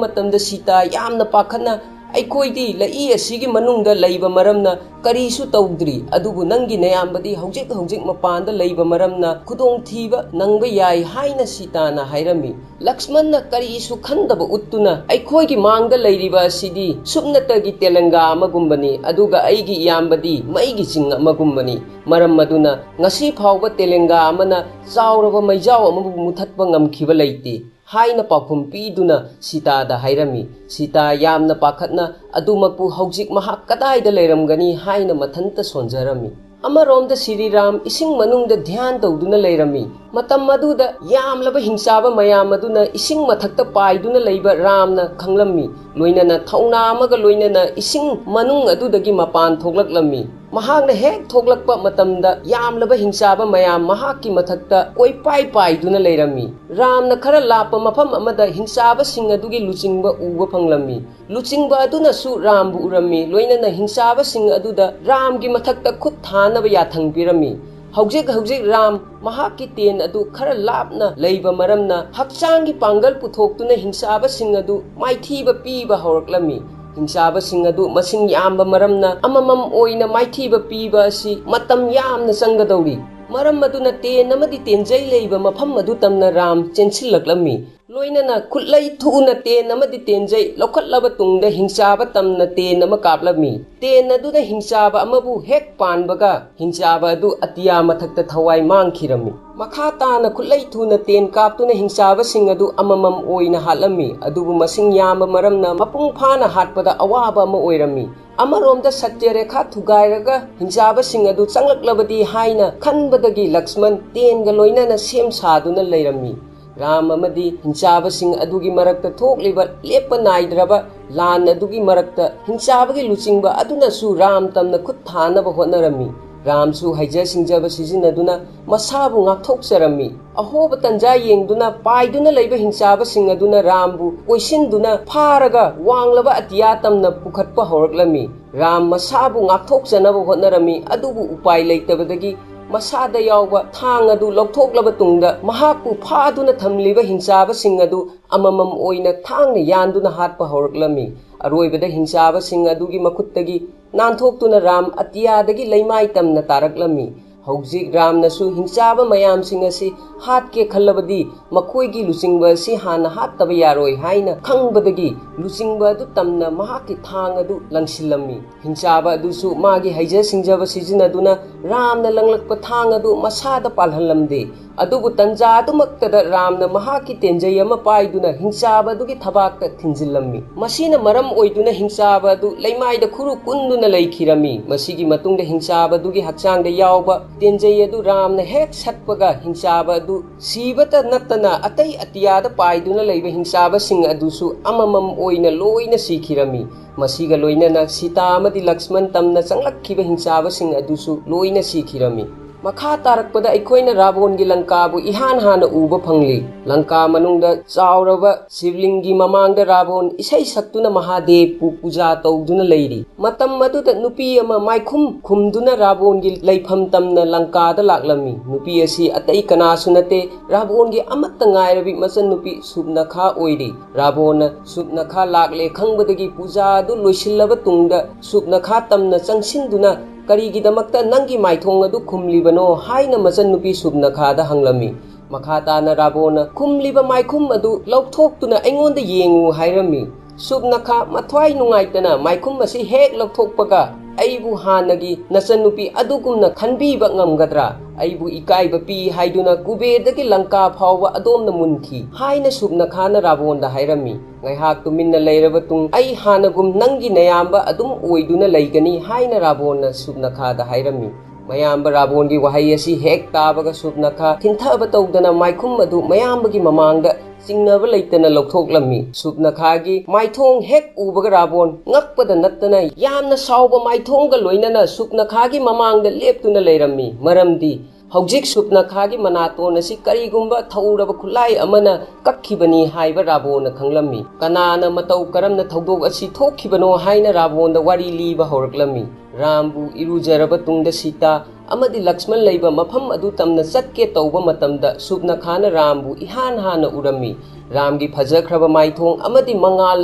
ꯃꯇꯝꯗ ꯁꯤꯇꯥ ꯌꯥꯝꯅ ꯄꯥꯈꯠꯅ, "ꯑꯩꯈꯣꯏꯗꯤ ꯂꯩꯏ ꯑꯁꯤꯒꯤ ꯃꯅꯨꯡꯗ ꯂꯩꯕ ꯃꯔꯝꯅ ꯀꯔꯤꯁꯨ ꯇꯧꯗ꯭ꯔꯤ, ꯑꯗꯨꯕꯨ ꯅꯪꯒꯤ ꯅꯌꯥꯝꯕꯗꯤ ꯍꯧꯖꯤꯛ ꯍꯧꯖꯤꯛ ꯃꯄꯥꯟꯗ ꯂꯩꯕ ꯃꯔꯝꯅ ꯈꯨꯗꯣꯡꯊꯤꯕ ꯅꯪꯕ ꯌꯥꯏ" ꯍꯥꯏꯅ ꯁꯤꯇꯥꯅ ꯍꯥꯏꯔꯝꯃꯤ꯫ ꯂꯛꯁꯃꯟꯅ ꯀꯔꯤꯁꯨ ꯈꯟꯗꯕ ꯎꯠꯇꯨꯅ, "ꯑꯩꯈꯣꯏꯒꯤ ꯃꯥꯡꯗ ꯂꯩꯔꯤꯕ ꯑꯁꯤꯗꯤ ꯁꯨꯞꯅꯇꯒꯤ ꯇꯦꯂꯪꯒꯥ ꯑꯃꯒꯨꯝꯕꯅꯤ, ꯑꯗꯨꯒ ꯑꯩꯒꯤ ꯏꯌꯥꯝꯕꯗꯤ ꯃꯩꯒꯤ ꯆꯤꯡ ꯑꯃꯒꯨꯝꯕꯅꯤ꯫ ꯃꯔꯝ ꯑꯗꯨꯅ ꯉꯁꯤ ꯐꯥꯎꯕ ꯇꯦꯂꯪꯒꯥ ꯑꯃꯅ ꯆꯥꯎꯔꯕ ꯃꯩꯖꯥꯎ ꯑꯃꯕꯨ ꯃꯨꯊꯠꯄ ꯉꯝꯈꯤꯕ ꯂꯩꯇꯦ" ꯍꯥꯏꯅ ꯄꯥꯎꯈꯨꯝ ꯄꯤꯗꯨꯅ ꯁꯤꯇꯥꯗ ꯍꯥꯏꯔꯝꯃꯤ꯫ ꯁꯤꯇꯥ ꯌꯥꯝꯅ ꯄꯥꯈꯠꯅ ꯑꯗꯨꯃꯛꯄꯨ ꯍꯧꯖꯤꯛ ꯃꯍꯥꯛ ꯀꯗꯥꯏꯗ ꯂꯩꯔꯝꯒꯅꯤ ꯍꯥꯏꯅ ꯃꯊꯟꯇ ꯁꯣꯟꯖꯔꯝꯃꯤ꯫ ꯑꯃꯔꯣꯝꯗ ꯁꯤꯔꯤ ꯔꯥꯝ ꯏꯁꯤꯡ ꯃꯅꯨꯡꯗ ꯙ꯭ꯌꯥꯟ ꯇꯧꯗꯨꯅ ꯂꯩꯔꯝꯃꯤ꯫ ꯃꯇꯝ ꯑꯗꯨꯗ ꯌꯥꯝꯂꯕ ꯍꯤꯡꯆꯥꯕ ꯃꯌꯥꯝ ꯑꯗꯨꯅ ꯏꯁꯤꯡ ꯃꯊꯛꯇ ꯄꯥꯏꯗꯨꯅ ꯂꯩꯕ ꯔꯥꯝꯅ ꯈꯪꯂꯝꯃꯤ꯫ ꯂꯣꯏꯅꯅ ꯊꯧꯅꯥ ꯑꯃꯒ ꯂꯣꯏꯅꯅ ꯏꯁꯤꯡ ꯃꯅꯨꯡ ꯑꯗꯨꯗꯒꯤ ꯃꯄꯥꯟ ꯊꯣꯛꯂꯛꯂꯝꯃꯤ꯫ ꯃꯍꯥꯛꯅ ꯍꯦꯛ ꯊꯣꯛꯂꯛꯄ ꯃꯇꯝꯗ ꯌꯥꯝꯂꯕ ꯍꯤꯡꯆꯥꯕ ꯃꯌꯥꯝ ꯃꯍꯥꯛꯀꯤ ꯃꯊꯛꯇ ꯀꯣꯏꯄꯥꯏ ꯄꯥꯏꯗꯨꯅ ꯂꯩꯔꯝꯃꯤ꯫ ꯔꯥꯝꯅ ꯈꯔ ꯂꯥꯞꯄ ꯃꯐꯝ ꯑꯃꯗ ꯍꯤꯡꯆꯥꯕꯁꯤꯡ ꯑꯗꯨꯒꯤ ꯂꯨꯆꯤꯡꯕ ꯎꯕ ꯐꯪꯂꯝꯃꯤ꯫ ꯂꯨꯆꯤꯡꯕ ꯑꯗꯨꯅꯁꯨ ꯔꯥꯝꯕꯨ ꯎꯔꯝꯃꯤ, ꯂꯣꯏꯅꯅ ꯍꯤꯡꯆꯥꯕꯁꯤꯡ ꯑꯗꯨꯗ ꯔꯥꯝꯒꯤ ꯃꯊꯛꯇ ꯈꯨꯠ ꯊꯥꯅꯕ ꯌꯥꯊꯪ ꯄꯤꯔꯝꯃꯤ꯫ ꯍꯧꯖꯤꯛ ꯍꯧꯖꯤꯛ ꯔꯥꯝ ꯃꯍꯥꯛꯀꯤ ꯇꯦꯟ ꯑꯗꯨ ꯈꯔ ꯂꯥꯞꯅ ꯂꯩꯕ ꯃꯔꯝꯅ ꯍꯛꯆꯥꯡꯒꯤ ꯄꯥꯡꯒꯜ ꯄꯨꯊꯣꯛꯇꯨꯅ ꯍꯤꯡꯆꯥꯕꯁꯤꯡ ꯑꯗꯨ ꯃꯥꯏꯊꯤꯕ ꯄꯤꯕ ꯍꯧꯔꯛꯂꯝꯃꯤ꯫ ꯍꯤꯡꯆꯥꯕꯁꯤꯡ ꯑꯗꯨ ꯃꯁꯤꯡ ꯌꯥꯝꯕ ꯃꯔꯝꯅ ꯑꯃꯃꯝ ꯑꯣꯏꯅ ꯃꯥꯏꯊꯤꯕ ꯄꯤꯕ ꯑꯁꯤ ꯃꯇꯝ ꯌꯥꯝꯅ ꯆꯪꯒꯗꯧꯔꯤ꯫ ꯃꯔꯝ ꯑꯗꯨꯅ ꯇꯦꯟ ꯑꯃꯗꯤ ꯇꯦꯟꯖꯩ ꯂꯩꯕ ꯃꯐꯝ ꯑꯗꯨ ꯇꯝꯅ ꯔꯥꯝ ꯆꯦꯟꯁꯤꯜꯂꯛꯂꯝꯃꯤ꯫ ꯂꯣꯏꯅꯅ ꯈꯨꯠꯂꯩ ꯊꯨꯅ ꯇꯦꯟ ꯑꯃꯗꯤ ꯇꯦꯟꯖꯩ ꯂꯧꯈꯠꯂꯕ ꯇꯨꯡꯗ ꯍꯤꯡꯆꯥꯕ ꯇꯝꯅ ꯇꯦꯟ ꯑꯃ ꯀꯥꯞꯂꯝꯃꯤ꯫ ꯇꯦꯟ ꯑꯗꯨꯅ ꯍꯤꯡꯆꯥꯕ ꯑꯃꯕꯨ ꯍꯦꯛ ꯄꯥꯟꯕꯒ ꯍꯤꯡꯆꯥꯕ ꯑꯗꯨ ꯑꯇꯤꯌꯥ ꯃꯊꯛꯇ ꯊꯋꯥꯏ ꯃꯥꯡꯈꯤꯔꯝꯃꯤ꯫ ꯃꯈꯥ ꯇꯥꯅ ꯈꯨꯠꯂꯩ ꯊꯨꯅ ꯇꯦꯟ ꯀꯥꯞꯇꯨꯅ ꯍꯤꯡꯆꯥꯕꯁꯤꯡ ꯑꯗꯨ ꯑꯃꯃꯝ ꯑꯣꯏꯅ ꯍꯥꯠꯂꯝꯃꯤ꯫ ꯑꯗꯨꯕꯨ ꯃꯁꯤꯡ ꯌꯥꯝꯕ ꯃꯔꯝꯅ ꯃꯄꯨꯡ ꯐꯥꯅ ꯍꯥꯠꯄꯗ ꯑꯋꯥꯕ ꯑꯃ ꯑꯣꯏꯔꯝꯃꯤ꯫ ꯑꯃꯔꯣꯝꯗ ꯁꯠꯌꯔꯦꯈꯥ ꯊꯨꯒꯥꯏꯔꯒ ꯍꯤꯡꯆꯥꯕꯁꯤꯡ ꯑꯗꯨ ꯆꯪꯂꯛꯂꯕꯗꯤ ꯍꯥꯏꯅ ꯈꯟꯕꯗꯒꯤ ꯂꯛꯁꯃꯟ ꯇꯦꯟꯒ ꯂꯣꯏꯅꯅ ꯁꯦꯝ ꯁꯥꯗꯨꯅ ꯂꯩꯔꯝꯃꯤ꯫ ꯔꯥꯝ ꯑꯃꯗꯤ ꯍꯤꯡꯆꯥꯕꯁꯤꯡ ꯑꯗꯨꯒꯤ ꯃꯔꯛꯇ ꯊꯣꯛꯂꯤꯕ ꯂꯦꯞꯄ ꯅꯥꯏꯗ꯭ꯔꯕ ꯂꯥꯟ ꯑꯗꯨꯒꯤ ꯃꯔꯛꯇ ꯍꯤꯡꯆꯥꯕꯒꯤ ꯂꯨꯆꯤꯡꯕ ꯑꯗꯨꯅꯁꯨ ꯔꯥꯝ ꯇꯝꯅ ꯈꯨꯠ ꯊꯥꯅꯕ ꯍꯣꯠꯅꯔꯝꯃꯤ꯫ ꯔꯥꯝꯁꯨ ꯍꯩꯖ ꯁꯤꯡꯖꯕ ꯁꯤꯖꯤꯟꯅꯗꯨꯅ ꯃꯁꯥꯕꯨ ꯉꯥꯛꯊꯣꯛꯆꯔꯝꯃꯤ꯫ ꯑꯍꯣꯕ ꯇꯟꯖꯥ ꯌꯦꯡꯗꯨꯅ ꯄꯥꯏꯗꯨꯅ ꯂꯩꯕ ꯍꯤꯡꯆꯥꯕꯁꯤꯡ ꯑꯗꯨꯅ ꯔꯥꯝꯕꯨ ꯀꯣꯏꯁꯤꯟꯗꯨꯅ ꯐꯥꯔꯒ ꯋꯥꯡꯂꯕ ꯑꯇꯤꯌꯥ ꯇꯝꯅ ꯄꯨꯈꯠꯄ ꯍꯧꯔꯛꯂꯝꯃꯤ꯫ ꯔꯥꯝ ꯃꯁꯥꯕꯨ ꯉꯥꯛꯊꯣꯛꯆꯅꯕ ꯍꯣꯠꯅꯔꯝꯃꯤ, ꯑꯗꯨꯕꯨ ꯎꯄꯥꯏ ꯂꯩꯇꯕꯗꯒꯤ ꯃꯁꯥꯗ ꯌꯥꯎꯕ ꯊꯥꯡ ꯑꯗꯨ ꯂꯧꯊꯣꯛꯂꯕ ꯇꯨꯡꯗ ꯃꯍꯥꯛꯄꯨ ꯐꯥꯗꯨꯅ ꯊꯝꯂꯤꯕ ꯍꯤꯡꯆꯥꯕꯁꯤꯡ ꯑꯗꯨ ꯑꯃꯃꯝ ꯑꯣꯏꯅ ꯊꯥꯡꯅ ꯌꯥꯟꯗꯨꯅ ꯍꯥꯠꯄ ꯍꯧꯔꯛꯂꯝꯃꯤ꯫ ꯑꯔꯣꯏꯕꯗ ꯍꯤꯡꯆꯥꯕꯁꯤꯡ ꯑꯗꯨꯒꯤ ꯃꯈꯨꯠꯇꯒꯤ ꯅꯥꯟꯊꯣꯛꯇꯨꯅ ꯔꯥꯝ ꯑꯇꯤꯌꯥꯗꯒꯤ ꯂꯩꯃꯥꯏ ꯇꯝꯅ ꯇꯥꯔꯛꯂꯝꯃꯤ꯫ ꯍꯧꯖꯤꯛ ꯔꯥꯝꯅꯁꯨ ꯍꯤꯡꯆꯥꯕ ꯃꯌꯥꯝꯁꯤꯡ ꯑꯁꯤ ꯍꯥꯠꯀꯦ ꯈꯜꯂꯕꯗꯤ ꯃꯈꯣꯏꯒꯤ ꯂꯨꯆꯤꯡꯕ ꯑꯁꯤ ꯍꯥꯟꯅ ꯍꯥꯠꯇꯕ ꯌꯥꯔꯣꯏ ꯍꯥꯏꯅ ꯈꯪꯕꯗꯒꯤ ꯂꯨꯆꯤꯡꯕ ꯑꯗꯨ ꯇꯝꯅ ꯃꯍꯥꯛꯀꯤ ꯊꯥꯡ ꯑꯗꯨ ꯂꯪꯁꯤꯜꯂꯝꯃꯤ꯫ ꯍꯤꯡꯆꯥꯕ ꯑꯗꯨꯁꯨ ꯃꯥꯒꯤ ꯍꯩꯖ ꯁꯤꯡꯖꯕ ꯁꯤꯖꯤꯟꯅꯗꯨꯅ ꯔꯥꯝꯅ ꯂꯪꯂꯛꯄ ꯊꯥꯡ ꯑꯗꯨ ꯃꯁꯥꯗ ꯄꯥꯜꯍꯜꯂꯝꯗꯦ꯫ ꯑꯗꯨꯕꯨ ꯇꯟꯖꯥ ꯑꯗꯨꯃꯛꯇꯗ ꯔꯥꯝꯅ ꯃꯍꯥꯛꯀꯤ ꯇꯦꯟꯖꯩ ꯑꯃ ꯄꯥꯏꯗꯨꯅ ꯍꯤꯡꯆꯥꯕ ꯑꯗꯨꯒꯤ ꯊꯕꯥꯛꯇ ꯊꯤꯟꯖꯤꯜꯂꯝꯃꯤ꯫ ꯃꯁꯤꯅ ꯃꯔꯝ ꯑꯣꯏꯗꯨꯅ ꯍꯤꯡꯆꯥꯕ ꯑꯗꯨ ꯂꯩꯃꯥꯏꯗ ꯈꯨꯔꯨ ꯀꯨꯟꯗꯨꯅ ꯂꯩꯈꯤꯔꯝꯃꯤ꯫ ꯃꯁꯤꯒꯤ ꯃꯇꯨꯡꯗ ꯍꯤꯡꯆꯥꯕ ꯑꯗꯨꯒꯤ ꯍꯛꯆꯥꯡꯗ ꯌꯥꯎꯕ ꯇꯦꯟꯖꯩ ꯑꯗꯨ ꯔꯥꯝꯅ ꯍꯦꯛ ꯁꯠꯄꯒ ꯍꯤꯡꯆꯥꯕ ꯑꯗꯨ ꯁꯤꯕꯇ ꯅꯠꯇꯅ ꯑꯇꯩ ꯑꯇꯤꯌꯥꯗ ꯄꯥꯏꯗꯨꯅ ꯂꯩꯕ ꯍꯤꯡꯆꯥꯕꯁꯤꯡ ꯑꯗꯨꯁꯨ ꯑꯃꯃꯝ ꯑꯣꯏꯅ ꯂꯣꯏꯅ ꯁꯤꯈꯤꯔꯝꯃꯤ꯫ ꯃꯁꯤꯒ ꯂꯣꯏꯅꯅ ꯁꯤꯇꯥ ꯑꯃꯗꯤ ꯂꯛꯁꯃꯟ ꯇꯝꯅ ꯆꯪꯂꯛꯈꯤꯕ ꯍꯤꯡꯆꯥꯕꯁꯤꯡ ꯑꯗꯨꯁꯨ ꯂꯣꯏꯅ ꯁꯤꯈꯤꯔꯝꯃꯤ꯫ ꯃꯈꯥ ꯇꯥꯔꯛꯄꯗ ꯑꯩꯈꯣꯏꯅ ꯔꯥꯕꯣꯟꯒꯤ ꯂꯪꯀꯥꯕꯨ ꯏꯍꯥꯟ ꯍꯥꯟꯅ ꯎꯕ ꯐꯪꯂꯤ꯫ ꯂꯪꯀꯥ ꯃꯅꯨꯡꯗ ꯆꯥꯎꯔꯕ ꯁꯤꯕꯂꯤꯡꯒꯤ ꯃꯃꯥꯡꯗ ꯔꯥꯕꯣꯟ ꯏꯁꯩ ꯁꯛꯇꯨꯅ ꯃꯍꯥꯗꯦꯕꯄꯨ ꯄꯨꯖꯥ ꯇꯧꯗꯨꯅ ꯂꯩꯔꯤ꯫ ꯃꯇꯝ ꯑꯗꯨꯗ ꯅꯨꯄꯤ ꯑꯃ ꯃꯥꯏꯈꯨꯝ ꯈꯨꯝꯗꯨꯅ ꯔꯥꯕꯣꯟꯒꯤ ꯂꯩꯐꯝ ꯇꯝꯅ ꯂꯪꯀꯥꯗ ꯂꯥꯛꯂꯝꯃꯤ꯫ ꯅꯨꯄꯤ ꯑꯁꯤ ꯑꯇꯩ ꯀꯅꯥꯁꯨ ꯅꯠꯇꯦ, ꯔꯥꯕꯣꯟꯒꯤ ꯑꯃꯠꯇ ꯉꯥꯏꯔꯕꯤ ꯃꯆꯟꯅꯨꯄꯤ ꯁꯨꯞꯅꯈꯥ ꯑꯣꯏꯔꯤ꯫ ꯔꯥꯕꯣꯟꯅ ꯁꯨꯞꯅꯈꯥ ꯂꯥꯛꯂꯦ ꯈꯪꯕꯗꯒꯤ ꯄꯨꯖꯥ ꯑꯗꯨ ꯂꯣꯏꯁꯤꯜꯂꯕ ꯇꯨꯡꯗ ꯁꯨꯞꯅꯈꯥ ꯇꯝꯅ ꯆꯪꯁꯤꯟꯗꯨꯅ, "ꯀꯔꯤꯒꯤꯗꯃꯛꯇ ꯅꯪꯒꯤ ꯃꯥꯏꯊꯣꯡ ꯑꯗꯨ ꯈꯨꯝꯂꯤꯕꯅꯣ?" ꯍꯥꯏꯅ ꯃꯆꯟꯅꯨꯄꯤ ꯁꯨꯞꯅꯈꯥꯗ ꯍꯪꯂꯝꯃꯤ꯫ ꯃꯈꯥ ꯇꯥꯅ ꯔꯥꯕꯣꯟꯅ ꯈꯨꯝꯂꯤꯕ ꯃꯥꯏꯈꯨꯝ ꯑꯗꯨ ꯂꯧꯊꯣꯛꯇꯨꯅ ꯑꯩꯉꯣꯟꯗ ꯌꯦꯡꯉꯨ ꯍꯥꯏꯔꯝꯃꯤ꯫ ꯁꯨꯞꯅꯈꯥ ꯃꯊ꯭ꯋꯥꯏ ꯅꯨꯡꯉꯥꯏꯇꯅ ꯃꯥꯏꯈꯨꯝ ꯑꯁꯤ ꯍꯦꯛ ꯂꯧꯊꯣꯛꯄꯒ, "ꯑꯩꯕꯨ ꯍꯥꯟꯅꯒꯤ ꯅꯆꯟꯅꯨꯄꯤ ꯑꯗꯨꯒꯨꯝꯅ ꯈꯟꯕꯤꯕ ꯉꯝꯒꯗ꯭ꯔꯥ? ꯑꯩꯕꯨ ꯏꯀꯥꯏꯕ ꯄꯤ" ꯍꯥꯏꯗꯨꯅ ꯀꯨꯕꯦꯔꯗꯒꯤ ꯂꯪꯀꯥ ꯐꯥꯎꯕ ꯑꯗꯣꯝꯅ ꯃꯨꯟꯈꯤ ꯍꯥꯏꯅ ꯁꯨꯞꯅꯈꯥꯅ ꯔꯥꯕꯣꯟꯗ ꯍꯥꯏꯔꯝꯃꯤ꯫ "ꯉꯥꯏꯍꯥꯛ ꯇꯨꯃꯤꯟꯅ ꯂꯩꯔꯕ ꯇꯨꯡ ꯑꯩ ꯍꯥꯟꯅꯒꯨꯝ ꯅꯪꯒꯤ ꯅꯌꯥꯝꯕ ꯑꯗꯨꯝ ꯑꯣꯏꯗꯨꯅ ꯂꯩꯒꯅꯤ" ꯍꯥꯏꯅ ꯔꯥꯕꯣꯟꯅ ꯁꯨꯞꯅꯈꯥꯗ ꯍꯥꯏꯔꯝꯃꯤ꯫ ꯃꯌꯥꯝꯕ ꯔꯥꯕꯣꯟꯒꯤ ꯋꯥꯍꯩ ꯑꯁꯤ ꯍꯦꯛ ꯇꯥꯕꯒ ꯁꯨꯞꯅꯈꯥ ꯊꯤꯟꯊꯕ ꯇꯧꯗꯅ ꯃꯥꯏꯈꯨꯝ ꯑꯗꯨ ꯃꯌꯥꯝꯕꯒꯤ ꯃꯃꯥꯡꯗ ꯆꯤꯡꯅꯕ ꯂꯩꯇꯅ ꯂꯧꯊꯣꯛꯂꯝꯃꯤ꯫ ꯁꯨꯞꯅꯈꯥꯒꯤ ꯃꯥꯏꯊꯣꯡ ꯍꯦꯛ ꯎꯕꯒ ꯔꯥꯕꯣꯟ ꯉꯛꯄꯗ ꯅꯠꯇꯅ ꯌꯥꯝꯅ ꯁꯥꯎꯕ ꯃꯥꯏꯊꯣꯡꯒ ꯂꯣꯏꯅꯅ ꯁꯨꯞꯅꯈꯥꯒꯤ ꯃꯃꯥꯡꯗ ꯂꯦꯞꯇꯨꯅ ꯂꯩꯔꯝꯃꯤ꯫ ꯃꯔꯝꯗꯤ ꯍꯧꯖꯤꯛ ꯁꯨꯞꯅꯈꯥꯒꯤ ꯃꯅꯥꯇꯣꯟ ꯑꯁꯤ ꯀꯔꯤꯒꯨꯝꯕ ꯊꯧꯔꯕ ꯈꯨꯠꯂꯥꯏ ꯑꯃꯅ ꯀꯛꯈꯤꯕꯅꯤ ꯍꯥꯏꯕ ꯔꯥꯕꯣꯟꯅ ꯈꯪꯂꯝꯃꯤ꯫ ꯀꯅꯥꯅ, ꯃꯇꯧ ꯀꯔꯝꯅ ꯊꯧꯗꯣꯛ ꯑꯁꯤ ꯊꯣꯛꯈꯤꯕꯅꯣ ꯍꯥꯏꯅ ꯔꯥꯕꯣꯟꯗ ꯋꯥꯔꯤ ꯂꯤꯕ ꯍꯧꯔꯛꯂꯝꯃꯤ꯫ ꯔꯥꯝꯕꯨ ꯏꯔꯨꯖꯔꯕ ꯇꯨꯡꯗ ꯁꯤꯇꯥ ꯑꯃꯗꯤ ꯂꯛꯁꯃꯟ ꯂꯩꯕ ꯃꯐꯝ ꯑꯗꯨ ꯇꯝꯅ ꯆꯠꯀꯦ ꯇꯧꯕ ꯃꯇꯝꯗ ꯁꯨꯞꯅꯈꯥꯅ ꯔꯥꯝꯕꯨ ꯏꯍꯥꯟ ꯍꯥꯟꯅ ꯎꯔꯝꯃꯤ꯫ ꯔꯥꯝꯒꯤ ꯐꯖꯈ꯭ꯔꯕ ꯃꯥꯏꯊꯣꯡ ꯑꯃꯗꯤ ꯃꯉꯥꯜ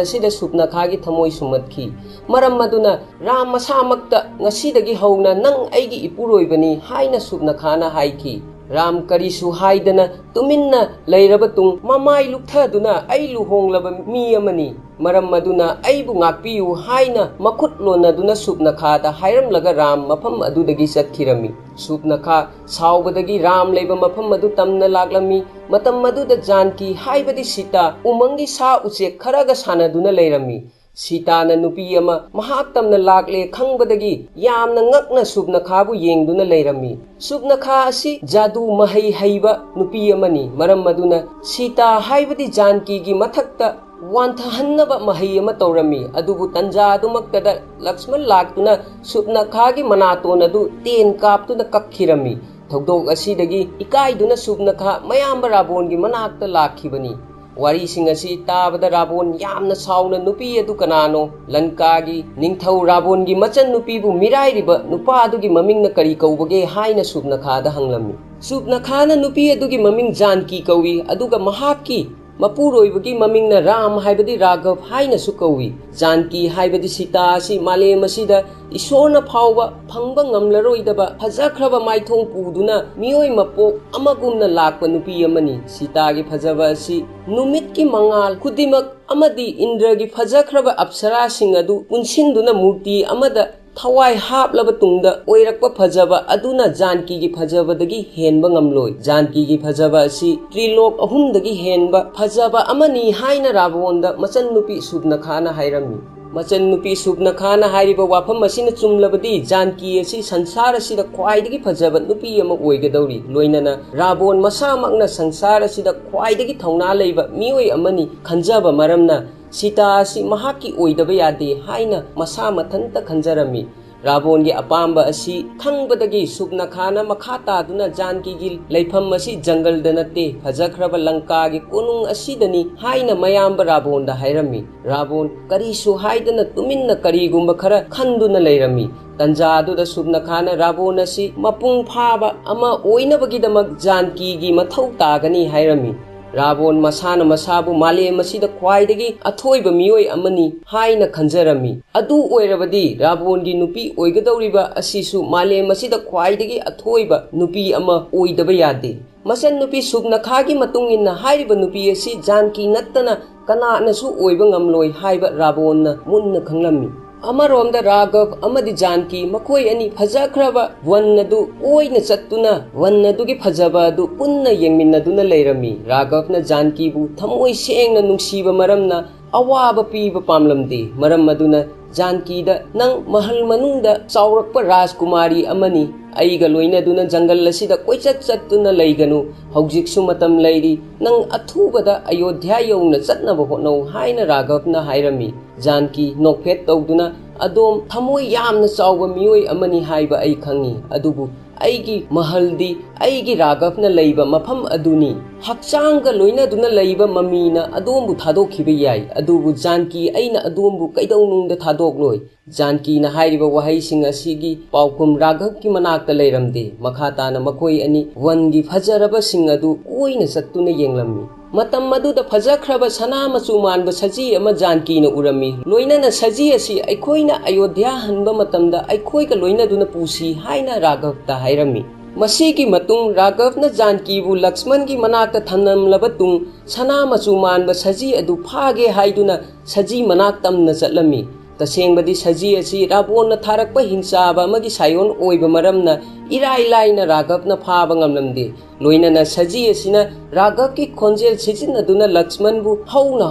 ꯑꯁꯤꯗ ꯁꯨꯞꯅꯈꯥꯒꯤ ꯊꯃꯣꯏ ꯁꯨꯝꯍꯠꯈꯤ꯫ ꯃꯔꯝ ꯑꯗꯨꯅ ꯔꯥꯝ ꯃꯁꯥꯃꯛꯇ, "ꯉꯁꯤꯗꯒꯤ ꯍꯧꯅ ꯅꯪ ꯑꯩꯒꯤ ꯏꯄꯨꯔꯣꯏꯕꯅꯤ" ꯍꯥꯏꯅ ꯁꯨꯞꯅꯈꯥꯅ ꯍꯥꯏꯈꯤ꯫ ꯔꯥꯝ ꯀꯔꯤꯁꯨ ꯍꯥꯏꯗꯅ ꯇꯨꯃꯤꯟꯅ ꯂꯩꯔꯕ ꯇꯨꯡ ꯃꯃꯥꯏ ꯂꯨꯞꯊꯗꯨꯅ, "ꯑꯩ ꯂꯨꯍꯣꯡꯂꯕ ꯃꯤ ꯑꯃꯅꯤ, ꯃꯔꯝ ꯑꯗꯨꯅ ꯑꯩꯕꯨ ꯉꯥꯛꯄꯤꯌꯨ" ꯍꯥꯏꯅ ꯃꯈꯨꯠ ꯂꯣꯟꯅꯗꯨꯅ ꯁꯨꯞꯅꯈꯥꯗ ꯍꯥꯏꯔꯝꯂꯒ ꯔꯥꯝ ꯃꯐꯝ ꯑꯗꯨꯗꯒꯤ ꯆꯠꯈꯤꯔꯝꯃꯤ꯫ ꯁꯨꯞꯅꯈꯥ ꯁꯥꯎꯕꯗꯒꯤ ꯔꯥꯝ ꯂꯩꯕ ꯃꯐꯝ ꯑꯗꯨ ꯇꯝꯅ ꯂꯥꯛꯂꯝꯃꯤ꯫ ꯃꯇꯝ ꯑꯗꯨꯗ ꯖꯥꯟꯀꯤ ꯍꯥꯏꯕꯗꯤ ꯁꯤꯇꯥ ꯎꯃꯪꯒꯤ ꯁꯥ ꯎꯆꯦꯛ ꯈꯔꯒ ꯁꯥꯟꯅꯗꯨꯅ ꯂꯩꯔꯝꯃꯤ꯫ ꯁꯤꯇꯥꯅ ꯅꯨꯄꯤ ꯑꯃ ꯃꯍꯥꯛ ꯇꯝꯅ ꯂꯥꯛꯂꯦ ꯈꯪꯕꯗꯒꯤ ꯌꯥꯝꯅ ꯉꯛꯅ ꯁꯨꯞꯅꯈꯥꯕꯨ ꯌꯦꯡꯗꯨꯅ ꯂꯩꯔꯝꯃꯤ꯫ ꯁꯨꯞꯅꯈꯥ ꯑꯁꯤ ꯖꯥꯗꯨ ꯃꯍꯩ ꯍꯩꯕ ꯅꯨꯄꯤ ꯑꯃꯅꯤ꯫ ꯃꯔꯝ ꯑꯗꯨꯅ ꯁꯤꯇꯥ ꯍꯥꯏꯕꯗꯤ ꯖꯥꯟꯀꯤꯒꯤ ꯃꯊꯛꯇ ꯋꯥꯟꯊꯍꯟꯅꯕ ꯃꯍꯩ ꯑꯃ ꯇꯧꯔꯝꯃꯤ꯫ ꯑꯗꯨꯕꯨ ꯇꯟꯖꯥ ꯑꯗꯨꯃꯛꯇꯗ ꯂꯛꯁꯃꯟ ꯂꯥꯛꯇꯨꯅ ꯁꯨꯞꯅꯈꯥꯒꯤ ꯃꯅꯥꯇꯣꯟ ꯑꯗꯨ ꯇꯦꯟ ꯀꯥꯞꯇꯨꯅ ꯀꯛꯈꯤꯔꯝꯃꯤ꯫ ꯊꯧꯗꯣꯛ ꯑꯁꯤꯗꯒꯤ ꯏꯀꯥꯏꯗꯨꯅ ꯁꯨꯞꯅꯈꯥ ꯃꯌꯥꯝꯕ ꯔꯥꯕꯣꯟꯒꯤ ꯃꯅꯥꯛꯇ ꯂꯥꯛꯈꯤꯕꯅꯤ꯫ ꯋꯥꯔꯤꯁꯤꯡ ꯑꯁꯤ ꯇꯥꯕꯗ ꯔꯥꯕꯣꯟ ꯌꯥꯝꯅ ꯁꯥꯎꯅ ꯅꯨꯄꯤ ꯑꯗꯨ ꯀꯅꯥꯅꯣ, ꯂꯟꯀꯥꯒꯤ ꯅꯤꯡꯊꯧ ꯔꯥꯕꯣꯟꯒꯤ ꯃꯆꯟꯅꯨꯄꯤꯕꯨ ꯃꯤꯔꯥꯏꯔꯤꯕ ꯅꯨꯄꯥ ꯑꯗꯨꯒꯤ ꯃꯃꯤꯡꯅ ꯀꯔꯤ ꯀꯧꯕꯒꯦ ꯍꯥꯏꯅ ꯁꯨꯞꯅꯈꯥꯗ ꯍꯪꯂꯝꯃꯤ꯫ ꯁꯨꯞꯅꯈꯥꯅ ꯅꯨꯄꯤ ꯑꯗꯨꯒꯤ ꯃꯃꯤꯡ ꯖꯥꯟꯀꯤ ꯀꯧꯏ, ꯑꯗꯨꯒ ꯃꯍꯥꯛꯀꯤ ꯃꯄꯨꯔꯣꯏꯕꯒꯤ ꯃꯃꯤꯡꯅ ꯔꯥꯝ ꯍꯥꯏꯕꯗꯤ ꯔꯥꯘꯕ ꯍꯥꯏꯅꯁꯨ ꯀꯧꯏ꯫ ꯖꯥꯟꯀꯤ ꯍꯥꯏꯕꯗꯤ ꯁꯤꯇꯥ ꯑꯁꯤ ꯃꯥꯂꯦꯝ ꯑꯁꯤꯗ ꯏꯁꯣꯔꯅ ꯐꯥꯎꯕ ꯐꯪꯕ ꯉꯝꯂꯔꯣꯏꯗꯕ ꯐꯖꯈ꯭ꯔꯕ ꯃꯥꯏꯊꯣꯡ ꯄꯨꯗꯨꯅ ꯃꯤꯑꯣꯏ ꯃꯄꯣꯛ ꯑꯃꯒꯨꯝꯅ ꯂꯥꯛꯄ ꯅꯨꯄꯤ ꯑꯃꯅꯤ꯫ ꯁꯤꯇꯥꯒꯤ ꯐꯖꯕ ꯑꯁꯤ ꯅꯨꯃꯤꯠꯀꯤ ꯃꯉꯥꯜ ꯈꯨꯗꯤꯡꯃꯛ ꯑꯃꯗꯤ ꯏꯟꯗ꯭ꯔꯒꯤ ꯐꯖꯈ꯭ꯔꯕ ꯑꯞꯁꯔꯥꯁꯤꯡ ꯑꯗꯨ ꯄꯨꯟꯁꯤꯟꯗꯨꯅ ꯃꯨꯔꯇꯤ ꯑꯃꯗ ꯊꯋꯥꯏ ꯍꯥꯞꯂꯕ ꯇꯨꯡꯗ ꯑꯣꯏꯔꯛꯄ ꯐꯖꯕ ꯑꯗꯨꯅ ꯖꯥꯟꯀꯤꯒꯤ ꯐꯖꯕꯗꯒꯤ ꯍꯦꯟꯕ ꯉꯝꯂꯣꯏ꯫ ꯖꯥꯟꯀꯤꯒꯤ ꯐꯖꯕ ꯑꯁꯤ ꯇ꯭ꯔꯤꯂꯣꯛ ꯑꯍꯨꯝꯗꯒꯤ ꯍꯦꯟꯕ ꯐꯖꯕ ꯑꯃꯅꯤ ꯍꯥꯏꯅ ꯔꯥꯕꯣꯟꯗ ꯃꯆꯟꯅꯨꯄꯤ ꯁꯨꯕꯅꯈꯥꯅ ꯍꯥꯏꯔꯝꯃꯤ꯫ ꯃꯆꯟꯅꯨꯄꯤ ꯁꯨꯕꯅꯈꯥꯅ ꯍꯥꯏꯔꯤꯕ ꯋꯥꯐꯝ ꯑꯁꯤꯅ ꯆꯨꯝꯂꯕꯗꯤ ꯖꯥꯟꯀꯤ ꯑꯁꯤ ꯁꯪꯁꯥꯔ ꯑꯁꯤꯗ ꯈ꯭ꯋꯥꯏꯗꯒꯤ ꯐꯖꯕ ꯅꯨꯄꯤ ꯑꯃ ꯑꯣꯏꯒꯗꯧꯔꯤ꯫ ꯂꯣꯏꯅꯅ ꯔꯥꯕꯣꯟ ꯃꯁꯥꯃꯛꯅ ꯁꯪꯁꯥꯔ ꯑꯁꯤꯗ ꯈ꯭ꯋꯥꯏꯗꯒꯤ ꯊꯧꯅꯥ ꯂꯩꯕ ꯃꯤꯑꯣꯏ ꯑꯃꯅꯤ ꯈꯟꯖꯕ ꯃꯔꯝꯅ ꯁꯤꯇꯥ ꯑꯁꯤ ꯃꯍꯥꯛꯀꯤ ꯑꯣꯏꯗꯕ ꯌꯥꯗꯦ ꯍꯥꯏꯅ ꯃꯁꯥ ꯃꯊꯟꯇ ꯈꯟꯖꯔꯝꯃꯤ꯫ ꯔꯥꯕꯣꯟꯒꯤ ꯑꯄꯥꯝꯕ ꯑꯁꯤ ꯈꯪꯕꯗꯒꯤ ꯁꯨꯕꯅꯈꯥꯅ ꯃꯈꯥ ꯇꯥꯗꯨꯅ ꯖꯥꯟꯀꯤꯒꯤ ꯂꯩꯐꯝ ꯑꯁꯤ ꯖꯪꯒꯜꯗ ꯅꯠꯇꯦ, ꯐꯖꯈ꯭ꯔꯕ ꯂꯪꯀꯥꯒꯤ ꯀꯣꯅꯨꯡ ꯑꯁꯤꯗꯅꯤ ꯍꯥꯏꯅ ꯃꯌꯥꯝꯕ ꯔꯥꯕꯣꯟꯗ ꯍꯥꯏꯔꯝꯃꯤ꯫ ꯔꯥꯕꯣꯟ ꯀꯔꯤꯁꯨ ꯍꯥꯏꯗꯅ ꯇꯨꯃꯤꯟꯅ ꯀꯔꯤꯒꯨꯝꯕ ꯈꯔ ꯈꯟꯗꯨꯅ ꯂꯩꯔꯝꯃꯤ꯫ ꯇꯟꯖꯥ ꯑꯗꯨꯗ ꯁꯨꯕꯅꯈꯥꯅ ꯔꯥꯕꯣꯟ ꯑꯁꯤ ꯃꯄꯨꯡ ꯐꯥꯕ ꯑꯃ ꯑꯣꯏꯅꯕꯒꯤꯗꯃꯛ ꯖꯥꯟꯀꯤꯒꯤ ꯃꯊꯧ ꯇꯥꯒꯅꯤ ꯍꯥꯏꯔꯝꯃꯤ꯫ ꯔꯥꯕꯣꯟ ꯃꯁꯥꯅ ꯃꯁꯥꯕꯨ ꯃꯥꯂꯦꯝ ꯑꯁꯤꯗ ꯈ꯭ꯋꯥꯏꯗꯒꯤ ꯑꯊꯣꯏꯕ ꯃꯤꯑꯣꯏ ꯑꯃꯅꯤ ꯍꯥꯏꯅ ꯈꯟꯖꯔꯝꯃꯤ꯫ ꯑꯗꯨ ꯑꯣꯏꯔꯕꯗꯤ ꯔꯥꯕꯣꯟꯒꯤ ꯅꯨꯄꯤ ꯑꯣꯏꯒꯗꯧꯔꯤꯕ ꯑꯁꯤꯁꯨ ꯃꯥꯂꯦꯝ ꯑꯁꯤꯗ ꯈ꯭ꯋꯥꯏꯗꯒꯤ ꯑꯊꯣꯏꯕ ꯅꯨꯄꯤ ꯑꯃ ꯑꯣꯏꯗꯕ ꯌꯥꯗꯦ꯫ ꯃꯆꯟꯅꯨꯄꯤ ꯁꯨꯕꯅꯈꯥꯒꯤ ꯃꯇꯨꯡ ꯏꯟꯅ ꯍꯥꯏꯔꯤꯕ ꯅꯨꯄꯤ ꯑꯁꯤ ꯖꯥꯟꯀꯤ ꯅꯠꯇꯅ ꯀꯅꯥꯅꯁꯨ ꯑꯣꯏꯕ ꯉꯝꯂꯣꯏ ꯍꯥꯏꯕ ꯔꯥꯕꯣꯟꯅ ꯃꯨꯟꯅ ꯈꯪꯂꯝꯃꯤ꯫ ꯑꯃꯔꯣꯝꯗ ꯔꯥꯘꯕ ꯑꯃꯗꯤ ꯖꯥꯟꯀꯤ ꯃꯈꯣꯏ ꯑꯅꯤ ꯐꯖꯈ꯭ꯔꯕ ꯋꯟ ꯑꯗꯨ ꯀꯣꯏꯅ ꯆꯠꯇꯨꯅ ꯋꯟ ꯑꯗꯨꯒꯤ ꯐꯖꯕ ꯑꯗꯨ ꯄꯨꯟꯅ ꯌꯦꯡꯃꯤꯟꯅꯗꯨꯅ ꯂꯩꯔꯝꯃꯤ꯫ ꯔꯥꯘꯕꯅ ꯖꯥꯟꯀꯤꯕꯨ ꯊꯃꯣꯏ ꯁꯦꯡꯅ ꯅꯨꯡꯁꯤꯕ ꯃꯔꯝꯅ ꯑꯋꯥꯕ ꯄꯤꯕ ꯄꯥꯝꯂꯝꯗꯦ꯫ ꯃꯔꯝ ꯑꯗꯨꯅ ꯖꯥꯟꯀꯤꯗ, "ꯅꯪ ꯃꯍꯜ ꯃꯅꯨꯡꯗ ꯆꯥꯎꯔꯛꯄ ꯔꯥꯖꯀꯨꯃꯥꯔꯤ ꯑꯃꯅꯤ꯫ ꯑꯩꯒ ꯂꯣꯏꯅꯗꯨꯅ ꯖꯪꯒꯜ ꯑꯁꯤꯗ ꯀꯣꯏꯆꯠ ꯆꯠꯇꯨꯅ ꯂꯩꯒꯅꯨ꯫ ꯍꯧꯖꯤꯛꯁꯨ ꯃꯇꯝ ꯂꯩꯔꯤ꯫ ꯅꯪ ꯑꯊꯨꯕꯗ ꯑꯌꯣꯙ꯭ꯌꯥ ꯌꯧꯅ ꯆꯠꯅꯕ ꯍꯣꯠꯅꯧ" ꯍꯥꯏꯅ ꯔꯥꯘꯕꯅ ꯍꯥꯏꯔꯝꯃꯤ꯫ ꯖꯥꯟꯀꯤ ꯅꯣꯛꯐꯦꯠ ꯇꯧꯗꯨꯅ, "ꯑꯗꯣꯝ ꯊꯃꯣꯏ ꯌꯥꯝꯅ ꯆꯥꯎꯕ ꯃꯤꯑꯣꯏ ꯑꯃꯅꯤ ꯍꯥꯏꯕ ꯑꯩ ꯈꯪꯏ, ꯑꯗꯨꯕꯨ ꯑꯩꯒꯤ ꯃꯍꯜꯗꯤ ꯑꯩꯒꯤ ꯔꯥꯘꯕꯅ ꯂꯩꯕ ꯃꯐꯝ ꯑꯗꯨꯅꯤ" ꯍꯛꯆꯥꯡꯒ ꯂꯣꯏꯅꯗꯨꯅ ꯂꯩꯕ ꯃꯃꯤꯅ ꯑꯗꯣꯝꯕꯨ ꯊꯥꯗꯣꯛꯈꯤꯕ ꯌꯥꯏ, ꯑꯗꯨꯕꯨ ꯖꯥꯟꯀꯤ ꯑꯩꯅ ꯑꯗꯣꯝꯕꯨ ꯀꯩꯗꯧꯅꯨꯡꯗ ꯊꯥꯗꯣꯛꯂꯣꯏ꯫ ꯖꯥꯟꯀꯤꯅ ꯍꯥꯏꯔꯤꯕ ꯋꯥꯍꯩꯁꯤꯡ ꯑꯁꯤꯒꯤ ꯄꯥꯎꯈꯨꯝ ꯔꯥꯘꯕꯀꯤ ꯃꯅꯥꯛꯇ ꯂꯩꯔꯝꯗꯦ꯫ ꯃꯈꯥ ꯇꯥꯅ ꯃꯈꯣꯏ ꯑꯅꯤ ꯋꯟꯒꯤ ꯐꯖꯔꯕꯁꯤꯡ ꯑꯗꯨ ꯀꯣꯏꯅ ꯆꯠꯇꯨꯅ ꯌꯦꯡꯂꯝꯃꯤ꯫ ꯃꯇꯝ ꯑꯗꯨꯗ ꯐꯖꯈ꯭ꯔꯕ ꯁꯅꯥ ꯃꯆꯨ ꯃꯥꯟꯕ ꯁꯖꯤ ꯑꯃ ꯖꯥꯟꯀꯤꯅ ꯎꯔꯝꯃꯤ꯫ ꯂꯣꯏꯅꯅ ꯁꯖꯤ ꯑꯁꯤ ꯑꯩꯈꯣꯏꯅ ꯑꯌꯣꯙ꯭ꯌꯥ ꯍꯟꯕ ꯃꯇꯝꯗ ꯑꯩꯈꯣꯏꯒ ꯂꯣꯏꯅꯗꯨꯅ ꯄꯨꯁꯤ ꯍꯥꯏꯅ ꯔꯥꯘꯕꯇ ꯍꯥꯏꯔꯝꯃꯤ꯫ ꯃꯁꯤꯒꯤ ꯃꯇꯨꯡ ꯔꯥꯘꯕꯅ ꯖꯥꯟꯀꯤꯕꯨ ꯂꯛꯁꯃꯟꯒꯤ ꯃꯅꯥꯛꯇ ꯊꯝꯂꯝꯂꯕ ꯇꯨꯡ ꯁꯅꯥ ꯃꯆꯨ ꯃꯥꯟꯕ ꯁꯖꯤ ꯑꯗꯨ ꯐꯥꯒꯦ ꯍꯥꯏꯗꯨꯅ ꯁꯖꯤ ꯃꯅꯥꯛ ꯇꯝꯅ ꯆꯠꯂꯝꯃꯤ꯫ ꯇꯁꯦꯡꯕꯗꯤ ꯁꯖꯤ ꯑꯁꯤ ꯔꯥꯕꯣꯟꯅ ꯊꯥꯔꯛꯄ ꯍꯤꯡꯆꯥꯕ ꯑꯃꯒꯤ ꯁꯥꯏꯑꯣꯟ ꯑꯣꯏꯕ ꯃꯔꯝꯅ ꯏꯔꯥꯏ ꯂꯥꯏꯅ ꯔꯥꯘꯕꯅ ꯐꯥꯕ ꯉꯝꯂꯝꯗꯦ꯫ ꯂꯣꯏꯅꯅ ꯁꯖꯤ ꯑꯁꯤꯅ ꯔꯥꯘꯕꯀꯤ ꯈꯣꯟꯖꯦꯜ ꯁꯤꯖꯤꯟꯅꯗꯨꯅ ꯂꯛꯁꯃꯟꯕꯨ ꯍꯧꯅ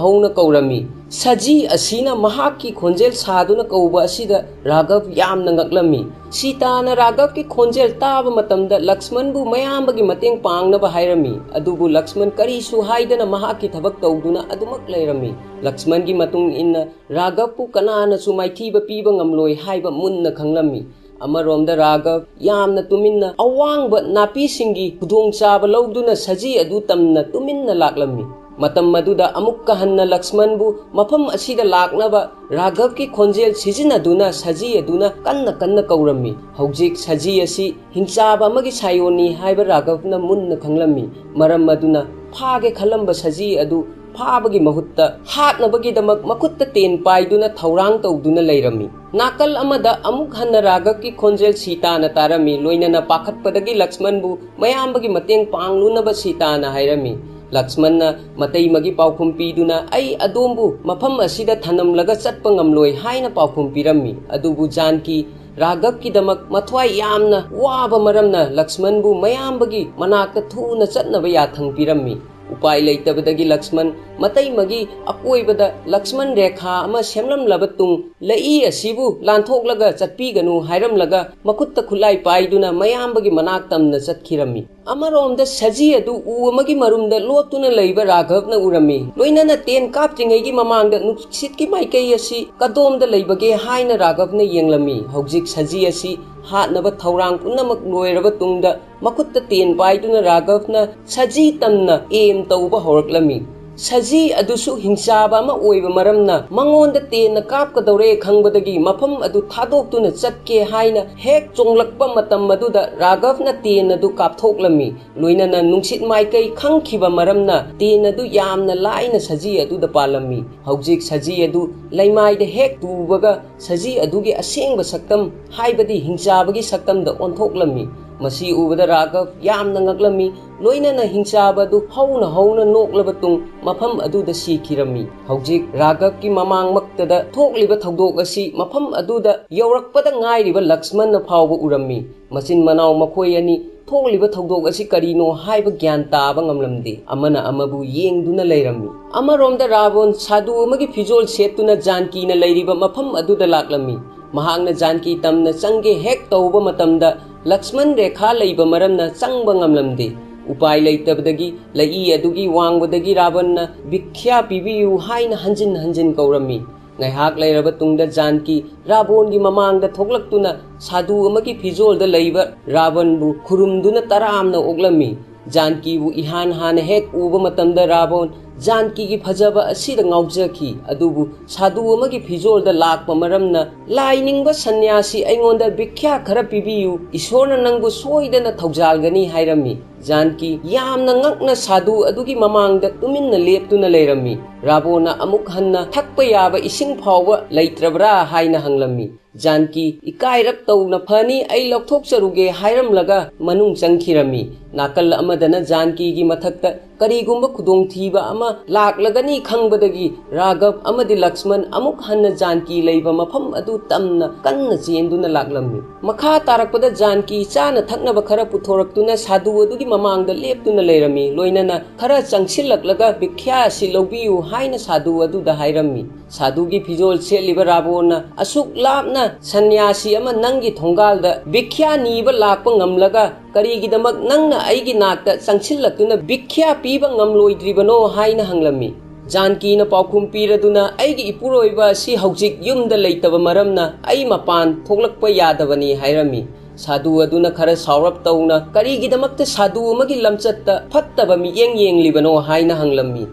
ꯍꯧꯅ ꯀꯧꯔꯝꯃꯤ꯫ ꯁꯖꯤ ꯑꯁꯤꯅ ꯃꯍꯥꯛꯀꯤ ꯈꯣꯟꯖꯦꯜ ꯁꯥꯗꯨꯅ ꯀꯧꯕ ꯑꯁꯤꯗ ꯔꯥꯘꯕ ꯌꯥꯝꯅ ꯉꯛꯂꯝꯃꯤ꯫ ꯁꯤꯇꯥꯅ ꯔꯥꯘꯕꯀꯤ ꯈꯣꯟꯖꯦꯜ ꯇꯥꯕ ꯃꯇꯝꯗ ꯂꯛꯁꯃꯟꯕꯨ ꯃꯌꯥꯝꯕꯒꯤ ꯃꯇꯦꯡ ꯄꯥꯡꯅꯕ ꯍꯥꯏꯔꯝꯃꯤ꯫ ꯑꯗꯨꯕꯨ ꯂꯛꯁꯃꯟ ꯀꯔꯤꯁꯨ ꯍꯥꯏꯗꯅ ꯃꯍꯥꯛꯀꯤ ꯊꯕꯛ ꯇꯧꯗꯨꯅ ꯑꯗꯨꯃꯛ ꯂꯩꯔꯝꯃꯤ꯫ ꯂꯛꯁꯃꯟꯒꯤ ꯃꯇꯨꯡ ꯏꯟꯅ ꯔꯥꯘꯕꯄꯨ ꯀꯅꯥꯅꯁꯨ ꯃꯥꯏꯊꯤꯕ ꯄꯤꯕ ꯉꯝꯂꯣꯏ ꯍꯥꯏꯕ ꯃꯨꯟꯅ ꯈꯪꯂꯝꯃꯤ꯫ ꯑꯃꯔꯣꯝꯗ ꯔꯥꯘꯕ ꯌꯥꯝꯅ ꯇꯨꯃꯤꯟꯅ ꯑꯋꯥꯡꯕ ꯅꯥꯄꯤꯁꯤꯡꯒꯤ ꯈꯨꯗꯣꯡꯆꯥꯕ ꯂꯧꯗꯨꯅ ꯁꯖꯤ ꯑꯗꯨ ꯇꯝꯅ ꯇꯨꯃꯤꯟꯅ ꯂꯥꯛꯂꯝꯃꯤ꯫ ꯃꯇꯝ ꯑꯗꯨꯗ ꯑꯃꯨꯛꯀ ꯍꯟꯅ ꯂꯛꯁꯃꯟꯕꯨ ꯃꯐꯝ ꯑꯁꯤꯗ ꯂꯥꯛꯅꯕ ꯔꯥꯘꯕꯀꯤ ꯈꯣꯟꯖꯦꯜ ꯁꯤꯖꯤꯟꯅꯗꯨꯅ ꯁꯖꯤ ꯑꯗꯨꯅ ꯀꯟꯅ ꯀꯟꯅ ꯀꯧꯔꯝꯃꯤ꯫ ꯍꯧꯖꯤꯛ ꯁꯖꯤ ꯑꯁꯤ ꯍꯤꯡꯆꯥꯕ ꯑꯃꯒꯤ ꯁꯥꯏꯑꯣꯟꯅꯤ ꯍꯥꯏꯕ ꯔꯥꯘꯕꯅ ꯃꯨꯟꯅ ꯈꯪꯂꯝꯃꯤ꯫ ꯃꯔꯝ ꯑꯗꯨꯅ ꯐꯥꯒꯦ ꯈꯜꯂꯝꯕ ꯁꯖꯤ ꯑꯗꯨ ꯐꯥꯕꯒꯤ ꯃꯍꯨꯠꯇ ꯍꯥꯠꯅꯕꯒꯤꯗꯃꯛ ꯃꯈꯨꯠꯇ ꯇꯦꯟ ꯄꯥꯏꯗꯨꯅ ꯊꯧꯔꯥꯡ ꯇꯧꯗꯨꯅ ꯂꯩꯔꯝꯃꯤ꯫ ꯅꯥꯀꯜ ꯑꯃꯗ ꯑꯃꯨꯛ ꯍꯟꯅ ꯔꯥꯘꯕꯀꯤ ꯈꯣꯟꯖꯦꯜ ꯁꯤꯇꯥꯅ ꯇꯥꯔꯝꯃꯤ꯫ ꯂꯣꯏꯅꯅ ꯄꯥꯈꯠꯄꯗꯒꯤ ꯂꯛꯁꯃꯟꯕꯨ ꯃꯌꯥꯝꯕꯒꯤ ꯃꯇꯦꯡ ꯄꯥꯡꯂꯨꯅꯕ ꯁꯤꯇꯥꯅ ꯍꯥꯏꯔꯝꯃꯤ꯫ ꯂꯛꯁꯃꯟꯅ ꯃꯇꯩꯃꯒꯤ ꯄꯥꯎꯈꯨꯝ ꯄꯤꯗꯨꯅ, "ꯑꯩ ꯑꯗꯣꯝꯕꯨ ꯃꯐꯝ ꯑꯁꯤꯗ ꯊꯅꯝꯂꯒ ꯆꯠꯄ ꯉꯝꯂꯣꯏ" ꯍꯥꯏꯅ ꯄꯥꯎꯈꯨꯝ ꯄꯤꯔꯝꯃꯤ꯫ ꯑꯗꯨꯕꯨ ꯖꯥꯟꯀꯤ ꯔꯥꯘꯕꯀꯤꯗꯃꯛ ꯃꯊ꯭ꯋꯥꯏ ꯌꯥꯝꯅ ꯋꯥꯕ ꯃꯔꯝꯅ ꯂꯛꯁꯃꯟꯕꯨ ꯃꯌꯥꯝꯕꯒꯤ ꯃꯅꯥꯛꯇ ꯊꯨꯅ ꯆꯠꯅꯕ ꯌꯥꯊꯪ ꯄꯤꯔꯝꯃꯤ꯫ ꯎꯄꯥꯏ ꯂꯩꯇꯕꯗꯒꯤ ꯂꯛꯁꯃꯟ ꯃꯇꯩꯃꯒꯤ ꯑꯀꯣꯏꯕꯗ ꯂꯛꯁꯃꯟ ꯔꯦꯈꯥ ꯑꯃ ꯁꯦꯝꯂꯝꯂꯕ ꯇꯨꯡ, "ꯂꯩꯏ ꯑꯁꯤꯕꯨ ꯂꯥꯟꯊꯣꯛꯂꯒ ꯆꯠꯄꯤꯒꯅꯨ" ꯍꯥꯏꯔꯝꯂꯒ ꯃꯈꯨꯠꯇ ꯈꯨꯠꯂꯥꯏ ꯄꯥꯏꯗꯨꯅ ꯃꯌꯥꯝꯕꯒꯤ ꯃꯅꯥꯛ ꯇꯝꯅ ꯆꯠꯈꯤꯔꯝꯃꯤ꯫ ꯑꯃꯔꯣꯝꯗ ꯁꯖꯤ ꯑꯗꯨ ꯎ ꯑꯃꯒꯤ ꯃꯔꯨꯝꯗ ꯂꯣꯠꯇꯨꯅ ꯂꯩꯕ ꯔꯥꯘꯕꯅ ꯎꯔꯝꯃꯤ꯫ ꯂꯣꯏꯅꯅ ꯇꯦꯟ ꯀꯥꯞꯇ꯭ꯔꯤꯉꯩꯒꯤ ꯃꯃꯥꯡꯗ ꯅꯨꯡꯁꯤꯠꯀꯤ ꯃꯥꯏꯀꯩ ꯑꯁꯤ ꯀꯗꯣꯝꯗ ꯂꯩꯕꯒꯦ ꯍꯥꯏꯅ ꯔꯥꯘꯕꯅ ꯌꯦꯡꯂꯝꯃꯤ꯫ ꯍꯧꯖꯤꯛ ꯁꯖꯤ ꯑꯁꯤ ꯍꯥꯠꯅꯕ ꯊꯧꯔꯥꯡ ꯄꯨꯝꯅꯃꯛ ꯂꯣꯏꯔꯕ ꯇꯨꯡꯗ ꯃꯈꯨꯠꯇ ꯇꯦꯟ ꯄꯥꯏꯗꯨꯅ ꯔꯥꯘꯕꯅ ꯁꯖꯤ ꯇꯝꯅ aim ꯇꯧꯕ ꯍꯧꯔꯛꯂꯝꯃꯤ꯫ ꯁꯖꯤ ꯑꯗꯨꯁꯨ ꯍꯤꯡꯆꯥꯕ ꯑꯃ ꯑꯣꯏꯕ ꯃꯔꯝꯅ ꯃꯉꯣꯟꯗ ꯇꯦꯟꯅ ꯀꯥꯞꯀꯗꯧꯔꯦ ꯈꯪꯕꯗꯒꯤ ꯃꯐꯝ ꯑꯗꯨ ꯊꯥꯗꯣꯛꯇꯨꯅ ꯆꯠꯀꯦ ꯍꯥꯏꯅ ꯍꯦꯛ ꯆꯣꯡꯂꯛꯄ ꯃꯇꯝ ꯑꯗꯨꯗ ꯔꯥꯘꯕꯅ ꯇꯦꯟ ꯑꯗꯨ ꯀꯥꯞꯊꯣꯛꯂꯝꯃꯤ꯫ ꯂꯣꯏꯅꯅ ꯅꯨꯡꯁꯤꯠ ꯃꯥꯏꯀꯩ ꯈꯪꯈꯤꯕ ꯃꯔꯝꯅ ꯇꯦꯟ ꯑꯗꯨ ꯌꯥꯝꯅ ꯂꯥꯏꯅ ꯁꯖꯤ ꯑꯗꯨꯗ ꯄꯥꯜꯂꯝꯃꯤ꯫ ꯍꯧꯖꯤꯛ ꯁꯖꯤ ꯑꯗꯨ ꯂꯩꯃꯥꯏꯗ ꯍꯦꯛ ꯇꯨꯕꯒ ꯁꯖꯤ ꯑꯗꯨꯒꯤ ꯑꯁꯦꯡꯕ ꯁꯛꯇꯝ, ꯍꯥꯏꯕꯗꯤ ꯍꯤꯡꯆꯥꯕꯒꯤ ꯁꯛꯇꯝꯗ ꯑꯣꯟꯊꯣꯛꯂꯝꯃꯤ꯫ ꯃꯁꯤ ꯎꯕꯗ ꯔꯥꯘꯕ ꯌꯥꯝꯅ ꯉꯛꯂꯝꯃꯤ꯫ ꯂꯣꯏꯅꯅ ꯍꯤꯡꯆꯥꯕ ꯑꯗꯨ ꯍꯧꯅ ꯍꯧꯅ ꯅꯣꯛꯂꯕ ꯇꯨꯡ ꯃꯐꯝ ꯑꯗꯨꯗ ꯁꯤꯈꯤꯔꯝꯃꯤ꯫ ꯍꯧꯖꯤꯛ ꯔꯥꯘꯕꯀꯤ ꯃꯃꯥꯡꯃꯛꯇꯗ ꯊꯣꯛꯂꯤꯕ ꯊꯧꯗꯣꯛ ꯑꯁꯤ ꯃꯐꯝ ꯑꯗꯨꯗ ꯌꯧꯔꯛꯄꯗ ꯉꯥꯏꯔꯤꯕ ꯂꯛꯁꯃꯟꯅ ꯐꯥꯎꯕ ꯎꯔꯝꯃꯤ꯫ ꯃꯆꯤꯟ ꯃꯅꯥꯎ ꯃꯈꯣꯏ ꯑꯅꯤ ꯊꯣꯛꯂꯤꯕ ꯊꯧꯗꯣꯛ ꯑꯁꯤ ꯀꯔꯤꯅꯣ ꯍꯥꯏꯕ ꯒ꯭ꯌꯥꯟ ꯇꯥꯕ ꯉꯝꯂꯝꯗꯦ꯫ ꯑꯃꯅ ꯑꯃꯕꯨ ꯌꯦꯡꯗꯨꯅ ꯂꯩꯔꯝꯃꯤ꯫ ꯑꯃꯔꯣꯝꯗ ꯔꯥꯕꯣꯟ ꯁꯥꯗꯨ ꯑꯃꯒꯤ ꯐꯤꯖꯣꯜ ꯁꯦꯠꯇꯨꯅ ꯖꯥꯟꯀꯤꯅ ꯂꯩꯔꯤꯕ ꯃꯐꯝ ꯑꯗꯨꯗ ꯂꯥꯛꯂꯝꯃꯤ꯫ ꯃꯍꯥꯛꯅ ꯖꯥꯟꯀꯤ ꯇꯝꯅ ꯆꯪꯒꯦ ꯍꯦꯛ ꯇꯧꯕ ꯃꯇꯝꯗ ꯂꯛꯁꯃꯟ ꯔꯦꯈꯥ ꯂꯩꯕ ꯃꯔꯝꯅ ꯆꯪꯕ ꯉꯝꯂꯝꯗꯦ꯫ ꯎꯄꯥꯏ ꯂꯩꯇꯕꯗꯒꯤ ꯂꯩꯏ ꯑꯗꯨꯒꯤ ꯋꯥꯡꯃꯗꯒꯤ ꯔꯥꯕꯟꯅ "ꯚꯤꯈ꯭ꯌꯥ ꯄꯤꯕꯤꯌꯨ" ꯍꯥꯏꯅ ꯍꯟꯖꯤꯟ ꯍꯟꯖꯤꯟ ꯀꯧꯔꯝꯃꯤ꯫ ꯉꯥꯏꯍꯥꯛ ꯂꯩꯔꯕ ꯇꯨꯡꯗ ꯖꯥꯟꯀꯤ ꯔꯥꯕꯣꯟꯒꯤ ꯃꯃꯥꯡꯗ ꯊꯣꯛꯂꯛꯇꯨꯅ ꯁꯥꯗꯨ ꯑꯃꯒꯤ ꯐꯤꯖꯣꯜꯗ ꯂꯩꯕ ꯔꯥꯕꯟꯕꯨ ꯈꯨꯔꯨꯝꯗꯨꯅ ꯇꯔꯥꯝꯅ ꯑꯣꯛꯂꯝꯃꯤ꯫ ꯖꯥꯟꯀꯤꯕꯨ ꯏꯍꯥꯟ ꯍꯥꯟꯅ ꯍꯦꯛ ꯎꯕ ꯃꯇꯝꯗ ꯔꯥꯕꯣꯟ ꯖꯥꯟꯀꯤꯒꯤ ꯐꯖꯕ ꯑꯁꯤꯗ ꯉꯥꯎꯖꯈꯤ꯫ ꯑꯗꯨꯕꯨ ꯁꯥꯗꯨ ꯑꯃꯒꯤ ꯐꯤꯖꯣꯜꯗ ꯂꯥꯛꯄ ꯃꯔꯝꯅ, "ꯂꯥꯏ ꯅꯤꯡꯕ ꯁꯟꯅ꯭ꯌꯥꯁꯤ, ꯑꯩꯉꯣꯟꯗ ꯚꯤꯈ꯭ꯌꯥ ꯈꯔ ꯄꯤꯕꯤꯌꯨ, ꯏꯁꯣꯔꯅ ꯅꯪꯕꯨ ꯁꯣꯏꯗꯅ ꯊꯧꯖꯥꯜꯒꯅꯤ" ꯍꯥꯏꯔꯝꯃꯤ꯫ ꯖꯥꯟꯀꯤ ꯌꯥꯝꯅ ꯉꯛꯅ ꯁꯥꯗꯨ ꯑꯗꯨꯒꯤ ꯃꯃꯥꯡꯗ ꯇꯨꯃꯤꯟꯅ ꯂꯦꯞꯇꯨꯅ ꯂꯩꯔꯝꯃꯤ꯫ ꯔꯥꯕꯣꯟꯅ ꯑꯃꯨꯛ ꯍꯟꯅ ꯊꯛꯄ ꯌꯥꯕ ꯏꯁꯤꯡ ꯐꯥꯎꯕ ꯂꯩꯇ꯭ꯔꯕ꯭ꯔꯥ ꯍꯥꯏꯅ ꯍꯪꯂꯝꯃꯤ꯫ ꯖꯥꯟꯀꯤ ꯏꯀꯥꯏꯔꯞ ꯇꯧꯅ "ꯐꯅꯤ, ꯑꯩ ꯂꯧꯊꯣꯛꯆꯔꯨꯒꯦ" ꯍꯥꯏꯔꯝꯂꯒ ꯃꯅꯨꯡ ꯆꯪꯈꯤꯔꯝꯃꯤ꯫ ꯅꯥꯀꯜ ꯑꯃꯗꯅ ꯖꯥꯟꯀꯤꯒꯤ ꯃꯊꯛꯇ ꯀꯔꯤꯒꯨꯝꯕ ꯈꯨꯗꯣꯡꯊꯤꯕ ꯑꯃ ꯂꯥꯛꯂꯒꯅꯤ ꯈꯪꯕꯗꯒꯤ ꯔꯥꯘꯕ ꯑꯃꯗꯤ ꯂꯛꯁꯃꯟ ꯑꯃꯨꯛ ꯍꯟꯅ ꯖꯥꯟꯀꯤ ꯂꯩꯕ ꯃꯐꯝ ꯑꯗꯨ ꯇꯝꯅ ꯀꯟꯅ ꯆꯦꯟꯗꯨꯅ ꯂꯥꯛꯂꯝꯃꯤ꯫ ꯃꯈꯥ ꯇꯥꯔꯛꯄꯗ ꯖꯥꯟꯀꯤ ꯆꯥꯅ ꯊꯛꯅꯕ ꯈꯔ ꯄꯨꯊꯣꯔꯛꯇꯨꯅ ꯁꯥꯗꯨ ꯑꯗꯨꯒꯤ ꯃꯃꯥꯡꯗ ꯂꯦꯞꯇꯨꯅ ꯂꯩꯔꯝꯃꯤ꯫ ꯂꯣꯏꯅꯅ ꯈꯔ ꯆꯪꯁꯤꯜꯂꯛꯂꯒ ꯚꯤꯈ꯭ꯌꯥ ꯑꯁꯤ ꯂꯧꯕꯤꯌꯨ ꯍꯥꯏꯅ ꯁꯥꯗꯨ ꯑꯗꯨꯗ ꯍꯥꯏꯔꯝꯃꯤ꯫ ꯁꯥꯗꯨꯒꯤ ꯐꯤꯖꯣꯜ ꯁꯦꯠꯂꯤꯕ ꯔꯥꯕꯣꯟꯅ ꯑꯁꯨꯛ ꯂꯥꯞꯅ ꯁꯟꯌꯥꯁꯤ ꯑꯃ ꯅꯪꯒꯤ ꯊꯣꯡꯒꯥꯜꯗ ꯚꯤꯈ꯭ꯌꯥ ꯅꯤꯕ ꯂꯥꯛꯄ ꯉꯝꯂꯒ ꯀꯔꯤꯒꯤꯗꯃꯛ ꯅꯪꯅ ꯑꯩꯒꯤ ꯅꯥꯛꯇ ꯆꯪꯁꯤꯜꯂꯛꯇꯨꯅ ꯚꯤꯈ꯭ꯌꯥ ꯄꯤꯕ ꯉꯝꯂꯣꯏꯗ꯭ꯔꯤꯕꯅꯣ ꯍꯥꯏꯅ ꯍꯪꯂꯝꯃꯤ꯫ ꯖꯥꯟꯀꯤꯅ ꯄꯥꯎꯈꯨꯝ ꯄꯤꯔꯗꯨꯅ ꯑꯩꯒꯤ ꯏꯄꯨꯔꯣꯏꯕ ꯑꯁꯤ ꯍꯧꯖꯤꯛ ꯌꯨꯝꯗ ꯂꯩꯇꯕ ꯃꯔꯝꯅ ꯑꯩ ꯃꯄꯥꯟ ꯊꯣꯛꯂꯛꯄ ꯌꯥꯗꯕꯅꯤ ꯍꯥꯏꯔꯝꯃꯤ꯫ ꯁꯥꯗꯨ ꯑꯗꯨꯅ ꯈꯔ ꯁꯥꯎꯔꯞ ꯇꯧꯅ ꯀꯔꯤꯒꯤꯗꯃꯛꯇ ꯁꯥꯗꯨ ꯑꯃꯒꯤ ꯂꯝꯆꯠꯇ ꯐꯠꯇꯕ ꯃꯤꯠꯌꯦꯡ ꯌꯦꯡꯂꯤꯕꯅꯣ ꯍꯥꯏꯅ ꯍꯪꯂꯝꯃꯤ꯫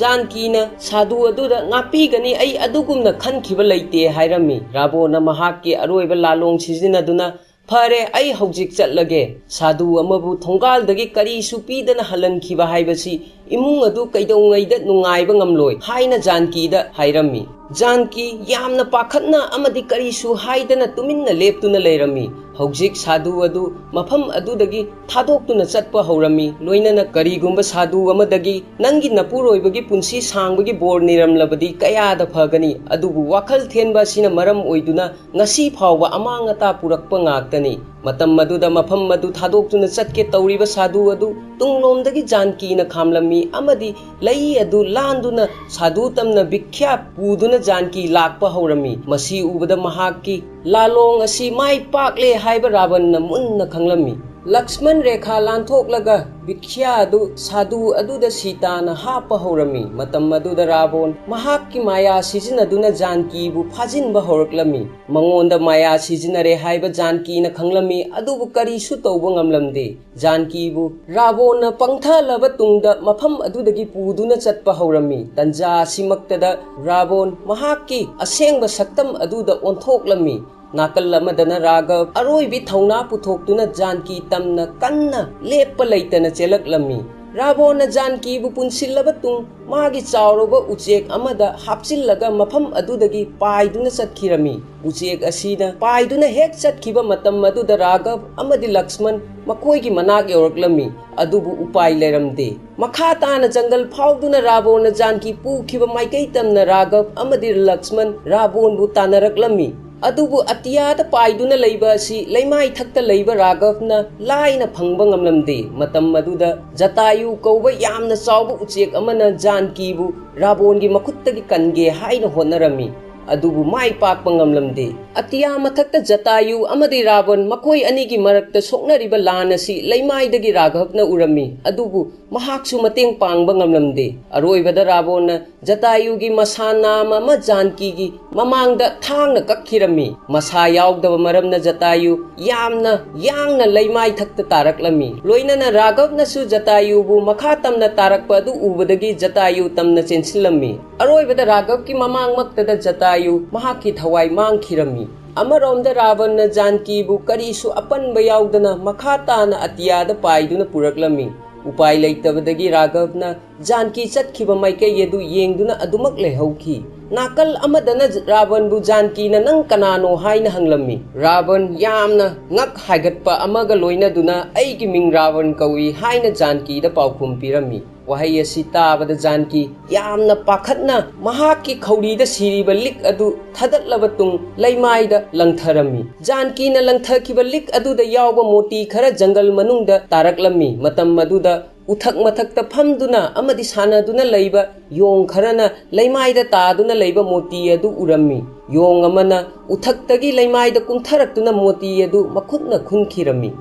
ꯖꯥꯟꯀꯤꯅ ꯁꯥꯗꯨ ꯑꯗꯨꯗ ꯉꯥꯛꯄꯤꯒꯅꯤ, ꯑꯩ ꯑꯗꯨꯒꯨꯝꯅ ꯈꯟꯈꯤꯕ ꯂꯩꯇꯦ ꯍꯥꯏꯔꯝꯃꯤ꯫ ꯔꯥꯕꯣꯟꯅ ꯃꯍꯥꯛꯀꯤ ꯑꯔꯣꯏꯕ ꯂꯥꯂꯣꯡ ꯁꯤꯖꯤꯟꯅꯗꯨꯅ ꯐꯔꯦ, ꯑꯩ ꯍꯧꯖꯤꯛ ꯆꯠꯂꯒꯦ꯫ ꯁꯥꯗꯨ ꯑꯃꯕꯨ ꯊꯣꯡꯒꯥꯜꯗꯒꯤ ꯀꯔꯤꯁꯨ ꯄꯤꯗꯅ ꯍꯜꯍꯟꯈꯤꯕ ꯍꯥꯏꯕꯁꯤ ꯏꯃꯨꯡ ꯑꯗꯨ ꯀꯩꯗꯧꯉꯩꯗ ꯅꯨꯡꯉꯥꯏꯕ ꯉꯝꯂꯣꯏ ꯍꯥꯏꯅ ꯖꯥꯟꯀꯤꯗ ꯍꯥꯏꯔꯝꯃꯤ꯫ ꯖꯥꯟꯀꯤ ꯌꯥꯝꯅ ꯄꯥꯈꯠꯅ ꯑꯃꯗꯤ ꯀꯔꯤꯁꯨ ꯍꯥꯏꯗꯅ ꯇꯨꯃꯤꯟꯅ ꯂꯦꯞꯇꯨꯅ ꯂꯩꯔꯝꯃꯤ꯫ ꯍꯧꯖꯤꯛ ꯁꯥꯗꯨ ꯑꯗꯨ ꯃꯐꯝ ꯑꯗꯨꯗꯒꯤ ꯊꯥꯗꯣꯛꯇꯨꯅ ꯆꯠꯄ ꯍꯧꯔꯝꯃꯤ꯫ ꯂꯣꯏꯅꯅ ꯀꯔꯤꯒꯨꯝꯕ ꯁꯥꯗꯨ ꯑꯃꯗꯒꯤ ꯅꯪꯒꯤ ꯅꯄꯨꯔꯣꯏꯕꯒꯤ ꯄꯨꯟꯁꯤ ꯁꯥꯡꯕꯒꯤ ꯕꯣꯔ ꯅꯤꯔꯝꯂꯕꯗꯤ ꯀꯌꯥꯗ ꯐꯒꯅꯤ꯫ ꯑꯗꯨꯕꯨ ꯋꯥꯈꯜ ꯊꯦꯟꯕ ꯑꯁꯤꯅ ꯃꯔꯝ ꯑꯣꯏꯗꯨꯅ ꯉꯁꯤ ꯐꯥꯎꯕ ꯑꯃꯥꯡ ꯑꯇꯥ ꯄꯨꯔꯛꯄ ꯉꯥꯛꯇꯅꯤ꯫ ꯃꯇꯝ ꯑꯗꯨꯗ ꯃꯐꯝ ꯑꯗꯨ ꯊꯥꯗꯣꯛꯇꯨꯅ ꯆꯠꯀꯦ ꯇꯧꯔꯤꯕ ꯁꯥꯗꯨ ꯑꯗꯨ ꯇꯨꯡꯂꯣꯝꯗꯒꯤ ꯖꯥꯟꯀꯤꯅ ꯈꯥꯝꯂꯝꯃꯤ ꯑꯃꯗꯤ ꯂꯩ ꯑꯗꯨ ꯂꯥꯟꯗꯨꯅ ꯁꯥꯗꯨ ꯇꯝꯅ ꯚꯤꯈ꯭ꯌꯥ ꯄꯨꯗꯨꯅ ꯖꯥꯟꯀꯤ ꯂꯥꯛꯄ ꯍꯧꯔꯝꯃꯤ꯫ ꯃꯁꯤ ꯎꯕꯗ ꯃꯍꯥꯛꯀꯤ ꯂꯥꯂꯣꯡ ꯑꯁꯤ ꯃꯥꯏ ꯄꯥꯛꯂꯦ ꯍꯥꯏꯕ ꯔꯥꯕꯟꯅ ꯃꯨꯟꯅ ꯈꯪꯂꯝꯃꯤ꯫ ꯂꯛꯁꯃꯟ ꯔꯦꯈꯥ ꯂꯥꯟꯊꯣꯛꯂꯒ ꯚꯤꯈ꯭ꯌꯥ ꯑꯗꯨ ꯁꯥꯗꯨ ꯑꯗꯨꯗ ꯁꯤꯇꯥꯅ ꯍꯥꯞꯄ ꯍꯧꯔꯝꯃꯤ꯫ ꯃꯇꯝ ꯑꯗꯨꯗ ꯔꯥꯕꯣꯟ ꯃꯍꯥꯛꯀꯤ ꯃꯥꯌꯥ ꯁꯤꯖꯤꯟꯅꯗꯨꯅ ꯖꯥꯟꯀꯤꯕꯨ ꯐꯥꯖꯤꯟꯕ ꯍꯧꯔꯛꯂꯝꯃꯤ꯫ ꯃꯉꯣꯟꯗ ꯃꯥꯌꯥ ꯁꯤꯖꯤꯟꯅꯔꯦ ꯍꯥꯏꯕ ꯖꯥꯟꯀꯤꯅ ꯈꯪꯂꯝꯃꯤ, ꯑꯗꯨꯕꯨ ꯀꯔꯤꯁꯨ ꯇꯧꯕ ꯉꯝꯂꯝꯗꯦ꯫ ꯖꯥꯟꯀꯤꯕꯨ ꯔꯥꯕꯣꯟꯅ ꯄꯪꯊꯂꯕ ꯇꯨꯡꯗ ꯃꯐꯝ ꯑꯗꯨꯗꯒꯤ ꯄꯨꯗꯨꯅ ꯆꯠꯄ ꯍꯧꯔꯝꯃꯤ꯫ ꯇꯟꯖꯥ ꯑꯁꯤꯃꯛꯇꯗ ꯔꯥꯕꯣꯟ ꯃꯍꯥꯛꯀꯤ ꯑꯁꯦꯡꯕ ꯁꯛꯇꯝ ꯑꯗꯨꯗ ꯑꯣꯟꯊꯣꯛꯂꯝꯃꯤ꯫ ꯅꯥꯀꯜ ꯑꯃꯗꯅ ꯔꯥꯘꯕ ꯑꯔꯣꯏꯕꯤ ꯊꯧꯅꯥ ꯄꯨꯊꯣꯛꯇꯨꯅ ꯖꯥꯟꯀꯤ ꯇꯝꯅ ꯀꯟꯅ ꯂꯦꯞꯄ ꯂꯩꯇꯅ ꯆꯦꯜꯂꯛꯂꯝꯃꯤ꯫ ꯔꯥꯕꯣꯟꯅ ꯖꯥꯟꯀꯤꯕꯨ ꯄꯨꯟꯁꯤꯜꯂꯕ ꯇꯨꯡ ꯃꯥꯒꯤ ꯆꯥꯎꯔꯕ ꯎꯆꯦꯛ ꯑꯃꯗ ꯍꯥꯞꯆꯤꯜꯂꯒ ꯃꯐꯝ ꯑꯗꯨꯗꯒꯤ ꯄꯥꯏꯗꯨꯅ ꯆꯠꯈꯤꯔꯝꯃꯤ꯫ ꯎꯆꯦꯛ ꯑꯁꯤꯅ ꯄꯥꯏꯗꯨꯅ ꯍꯦꯛ ꯆꯠꯈꯤꯕ ꯃꯇꯝ ꯑꯗꯨꯗ ꯔꯥꯘꯕ ꯑꯃꯗꯤ ꯂꯛꯁꯃꯟ ꯃꯈꯣꯏꯒꯤ ꯃꯅꯥꯛ ꯌꯧꯔꯛꯂꯝꯃꯤ꯫ ꯑꯗꯨꯕꯨ ꯎꯄꯥꯏ ꯂꯩꯔꯝꯗꯦ꯫ ꯃꯈꯥ ꯇꯥꯅ ꯖꯪꯒꯜ ꯐꯥꯎꯗꯨꯅ ꯔꯥꯕꯣꯟꯅ ꯖꯥꯟꯀꯤ ꯄꯨꯈꯤꯕ ꯃꯥꯏꯀꯩ ꯇꯝꯅ ꯔꯥꯘꯕ ꯑꯃꯗꯤ ꯂꯛꯁꯃꯟ ꯔꯥꯕꯣꯟꯕꯨ ꯇꯥꯟꯅꯔꯛꯂꯝꯃꯤ꯫ ꯑꯗꯨꯕꯨ ꯑꯇꯤꯌꯥꯗ ꯄꯥꯏꯗꯨꯅ ꯂꯩꯕ ꯑꯁꯤ ꯂꯩꯃꯥꯏ ꯊꯛꯇ ꯂꯩꯕ ꯔꯥꯘꯕꯅ ꯂꯥꯏꯅ ꯐꯪꯕ ꯉꯝꯂꯝꯗꯦ꯫ ꯃꯇꯝ ꯑꯗꯨꯗ ꯖꯇꯥꯌꯨ ꯀꯧꯕ ꯌꯥꯝꯅ ꯆꯥꯎꯕ ꯎꯆꯦꯛ ꯑꯃꯅ ꯖꯥꯟꯀꯤꯕꯨ ꯔꯥꯕꯣꯟꯒꯤ ꯃꯈꯨꯠꯇꯒꯤ ꯀꯟꯒꯦ ꯍꯥꯏꯅ ꯍꯣꯠꯅꯔꯝꯃꯤ꯫ ꯑꯗꯨꯕꯨ ꯃꯥꯏ ꯄꯥꯛꯄ ꯉꯝꯂꯝꯗꯦ꯫ ꯑꯇꯤꯌꯥ ꯃꯊꯛꯇ ꯖꯇꯥꯌꯨ ꯑꯃꯗꯤ ꯔꯥꯕꯟ ꯃꯈꯣꯏ ꯑꯅꯤꯒꯤ ꯃꯔꯛꯇ ꯁꯣꯛꯅꯔꯤꯕ ꯂꯥꯟ ꯑꯁꯤ ꯂꯩꯃꯥꯏꯗꯒꯤ ꯔꯥꯘꯕꯅ ꯎꯔꯝꯃꯤ꯫ ꯑꯗꯨꯕꯨ ꯃꯍꯥꯛꯁꯨ ꯃꯇꯦꯡ ꯄꯥꯡꯕ ꯉꯝꯂꯝꯗꯦ꯫ ꯑꯔꯣꯏꯕꯗ ꯔꯥꯕꯣꯟꯅ ꯖꯇꯥꯌꯨꯒꯤ ꯃꯁꯥ ꯅꯥꯝ ꯑꯃ ꯖꯥꯟꯀꯤꯒꯤ ꯃꯃꯥꯡꯗ ꯊꯥꯡꯅ ꯀꯛꯈꯤꯔꯝꯃꯤ꯫ ꯃꯁꯥ ꯌꯥꯎꯗꯕ ꯃꯔꯝꯅ ꯖꯇꯥꯌꯨ ꯌꯥꯝꯅ ꯌꯥꯡꯅ ꯂꯩꯃꯥꯏ ꯊꯛꯇ ꯇꯥꯔꯛꯂꯝꯃꯤ꯫ ꯂꯣꯏꯅꯅ ꯔꯥꯘꯕꯅꯁꯨ ꯖꯇꯥꯌꯨꯕꯨ ꯃꯈꯥ ꯇꯝꯅ ꯇꯥꯔꯛꯄ ꯑꯗꯨ ꯎꯕꯗꯒꯤ ꯖꯇꯥꯌꯨ ꯇꯝꯅ ꯆꯦꯟꯁꯤꯜꯂꯝꯃꯤ꯫ ꯑꯔꯣꯏꯕꯗ ꯔꯥꯘꯕꯀꯤ ꯃꯃꯥꯡꯃꯛꯇꯗ ꯖꯇꯥꯌꯨ ꯃꯍꯥꯛꯀꯤ ꯊꯋꯥꯏ ꯃꯥꯡꯈꯤꯔꯝꯃꯤ꯫ ꯑꯃꯔꯣꯝꯗ ꯔꯥꯕꯟꯅ ꯖꯥꯟꯀꯤꯕꯨ ꯀꯔꯤꯁꯨ ꯑꯄꯟꯕ ꯌꯥꯎꯗꯅ ꯃꯈꯥ ꯇꯥꯅ ꯑꯇꯤꯌꯥꯗ ꯄꯥꯏꯗꯨꯅ ꯄꯨꯔꯛꯂꯝꯃꯤ꯫ ꯎꯄꯥꯏ ꯂꯩꯇꯕꯗꯒꯤ ꯔꯥꯘꯕꯅ ꯖꯥꯟꯀꯤ ꯆꯠꯈꯤꯕ ꯃꯥꯏꯀꯩ ꯑꯗꯨ ꯌꯦꯡꯗꯨꯅ ꯑꯗꯨꯃꯛ ꯂꯩꯍꯧꯈꯤ꯫ ꯅꯥꯀꯜ ꯑꯃꯗꯅ ꯔꯥꯕꯟꯕꯨ ꯖꯥꯟꯀꯤꯅ "ꯅꯪ ꯀꯅꯥꯅꯣ?" ꯍꯥꯏꯅ ꯍꯪꯂꯝꯃꯤ꯫ ꯔꯥꯕꯟ ꯌꯥꯝꯅ ꯉꯛ ꯍꯥꯏꯒꯠꯄ ꯑꯃꯒ ꯂꯣꯏꯅꯗꯨꯅ "ꯑꯩꯒꯤ ꯃꯤꯡ ꯔꯥꯕꯟ ꯀꯧꯏ" ꯍꯥꯏꯅ ꯖꯥꯟꯀꯤꯗ ꯄꯥꯎꯈꯨꯝ ꯄꯤꯔꯝꯃꯤ꯫ ꯋꯥꯍꯩ ꯑꯁꯤ ꯇꯥꯕꯗ ꯖꯥꯟꯀꯤ ꯌꯥꯝꯅ ꯄꯥꯈꯠꯅ ꯃꯍꯥꯛꯀꯤ ꯈꯧꯔꯤꯗ ꯁꯤꯔꯤꯕ ꯂꯤꯛ ꯑꯗꯨ ꯊꯥꯗꯠꯂꯕ ꯇꯨꯡ ꯂꯩꯃꯥꯏꯗ ꯂꯪꯊꯔꯝꯃꯤ꯫ ꯖꯥꯟꯀꯤꯅ ꯂꯪꯊꯈꯤꯕ ꯂꯤꯛ ꯑꯗꯨꯗ ꯌꯥꯎꯕ ꯃꯣꯇꯤ ꯈꯔ ꯖꯪꯒꯜ ꯃꯅꯨꯡꯗ ꯇꯥꯔꯛꯂꯝꯃꯤ꯫ ꯃꯇꯝ ꯑꯗꯨꯗ ꯎꯊꯛ ꯃꯊꯛꯇ ꯐꯝꯗꯨꯅ ꯑꯃꯗꯤ ꯁꯥꯟꯅꯗꯨꯅ ꯂꯩꯕ ꯌꯣꯡ ꯈꯔꯅ ꯂꯩꯃꯥꯏꯗ ꯇꯥꯗꯨꯅ ꯂꯩꯕ ꯃꯣꯇꯤ ꯑꯗꯨ ꯎꯔꯝꯃꯤ꯫ ꯌꯣꯡ ꯑꯃꯅ ꯎꯊꯛꯇꯒꯤ ꯂꯩꯃꯥꯏꯗ ꯀꯨꯝꯊꯔꯛꯇꯨꯅ ꯃꯣꯇꯤ ꯑꯗꯨ ꯃꯈꯨꯠꯅ ꯈꯨꯟꯈꯤꯔꯝꯃꯤ꯫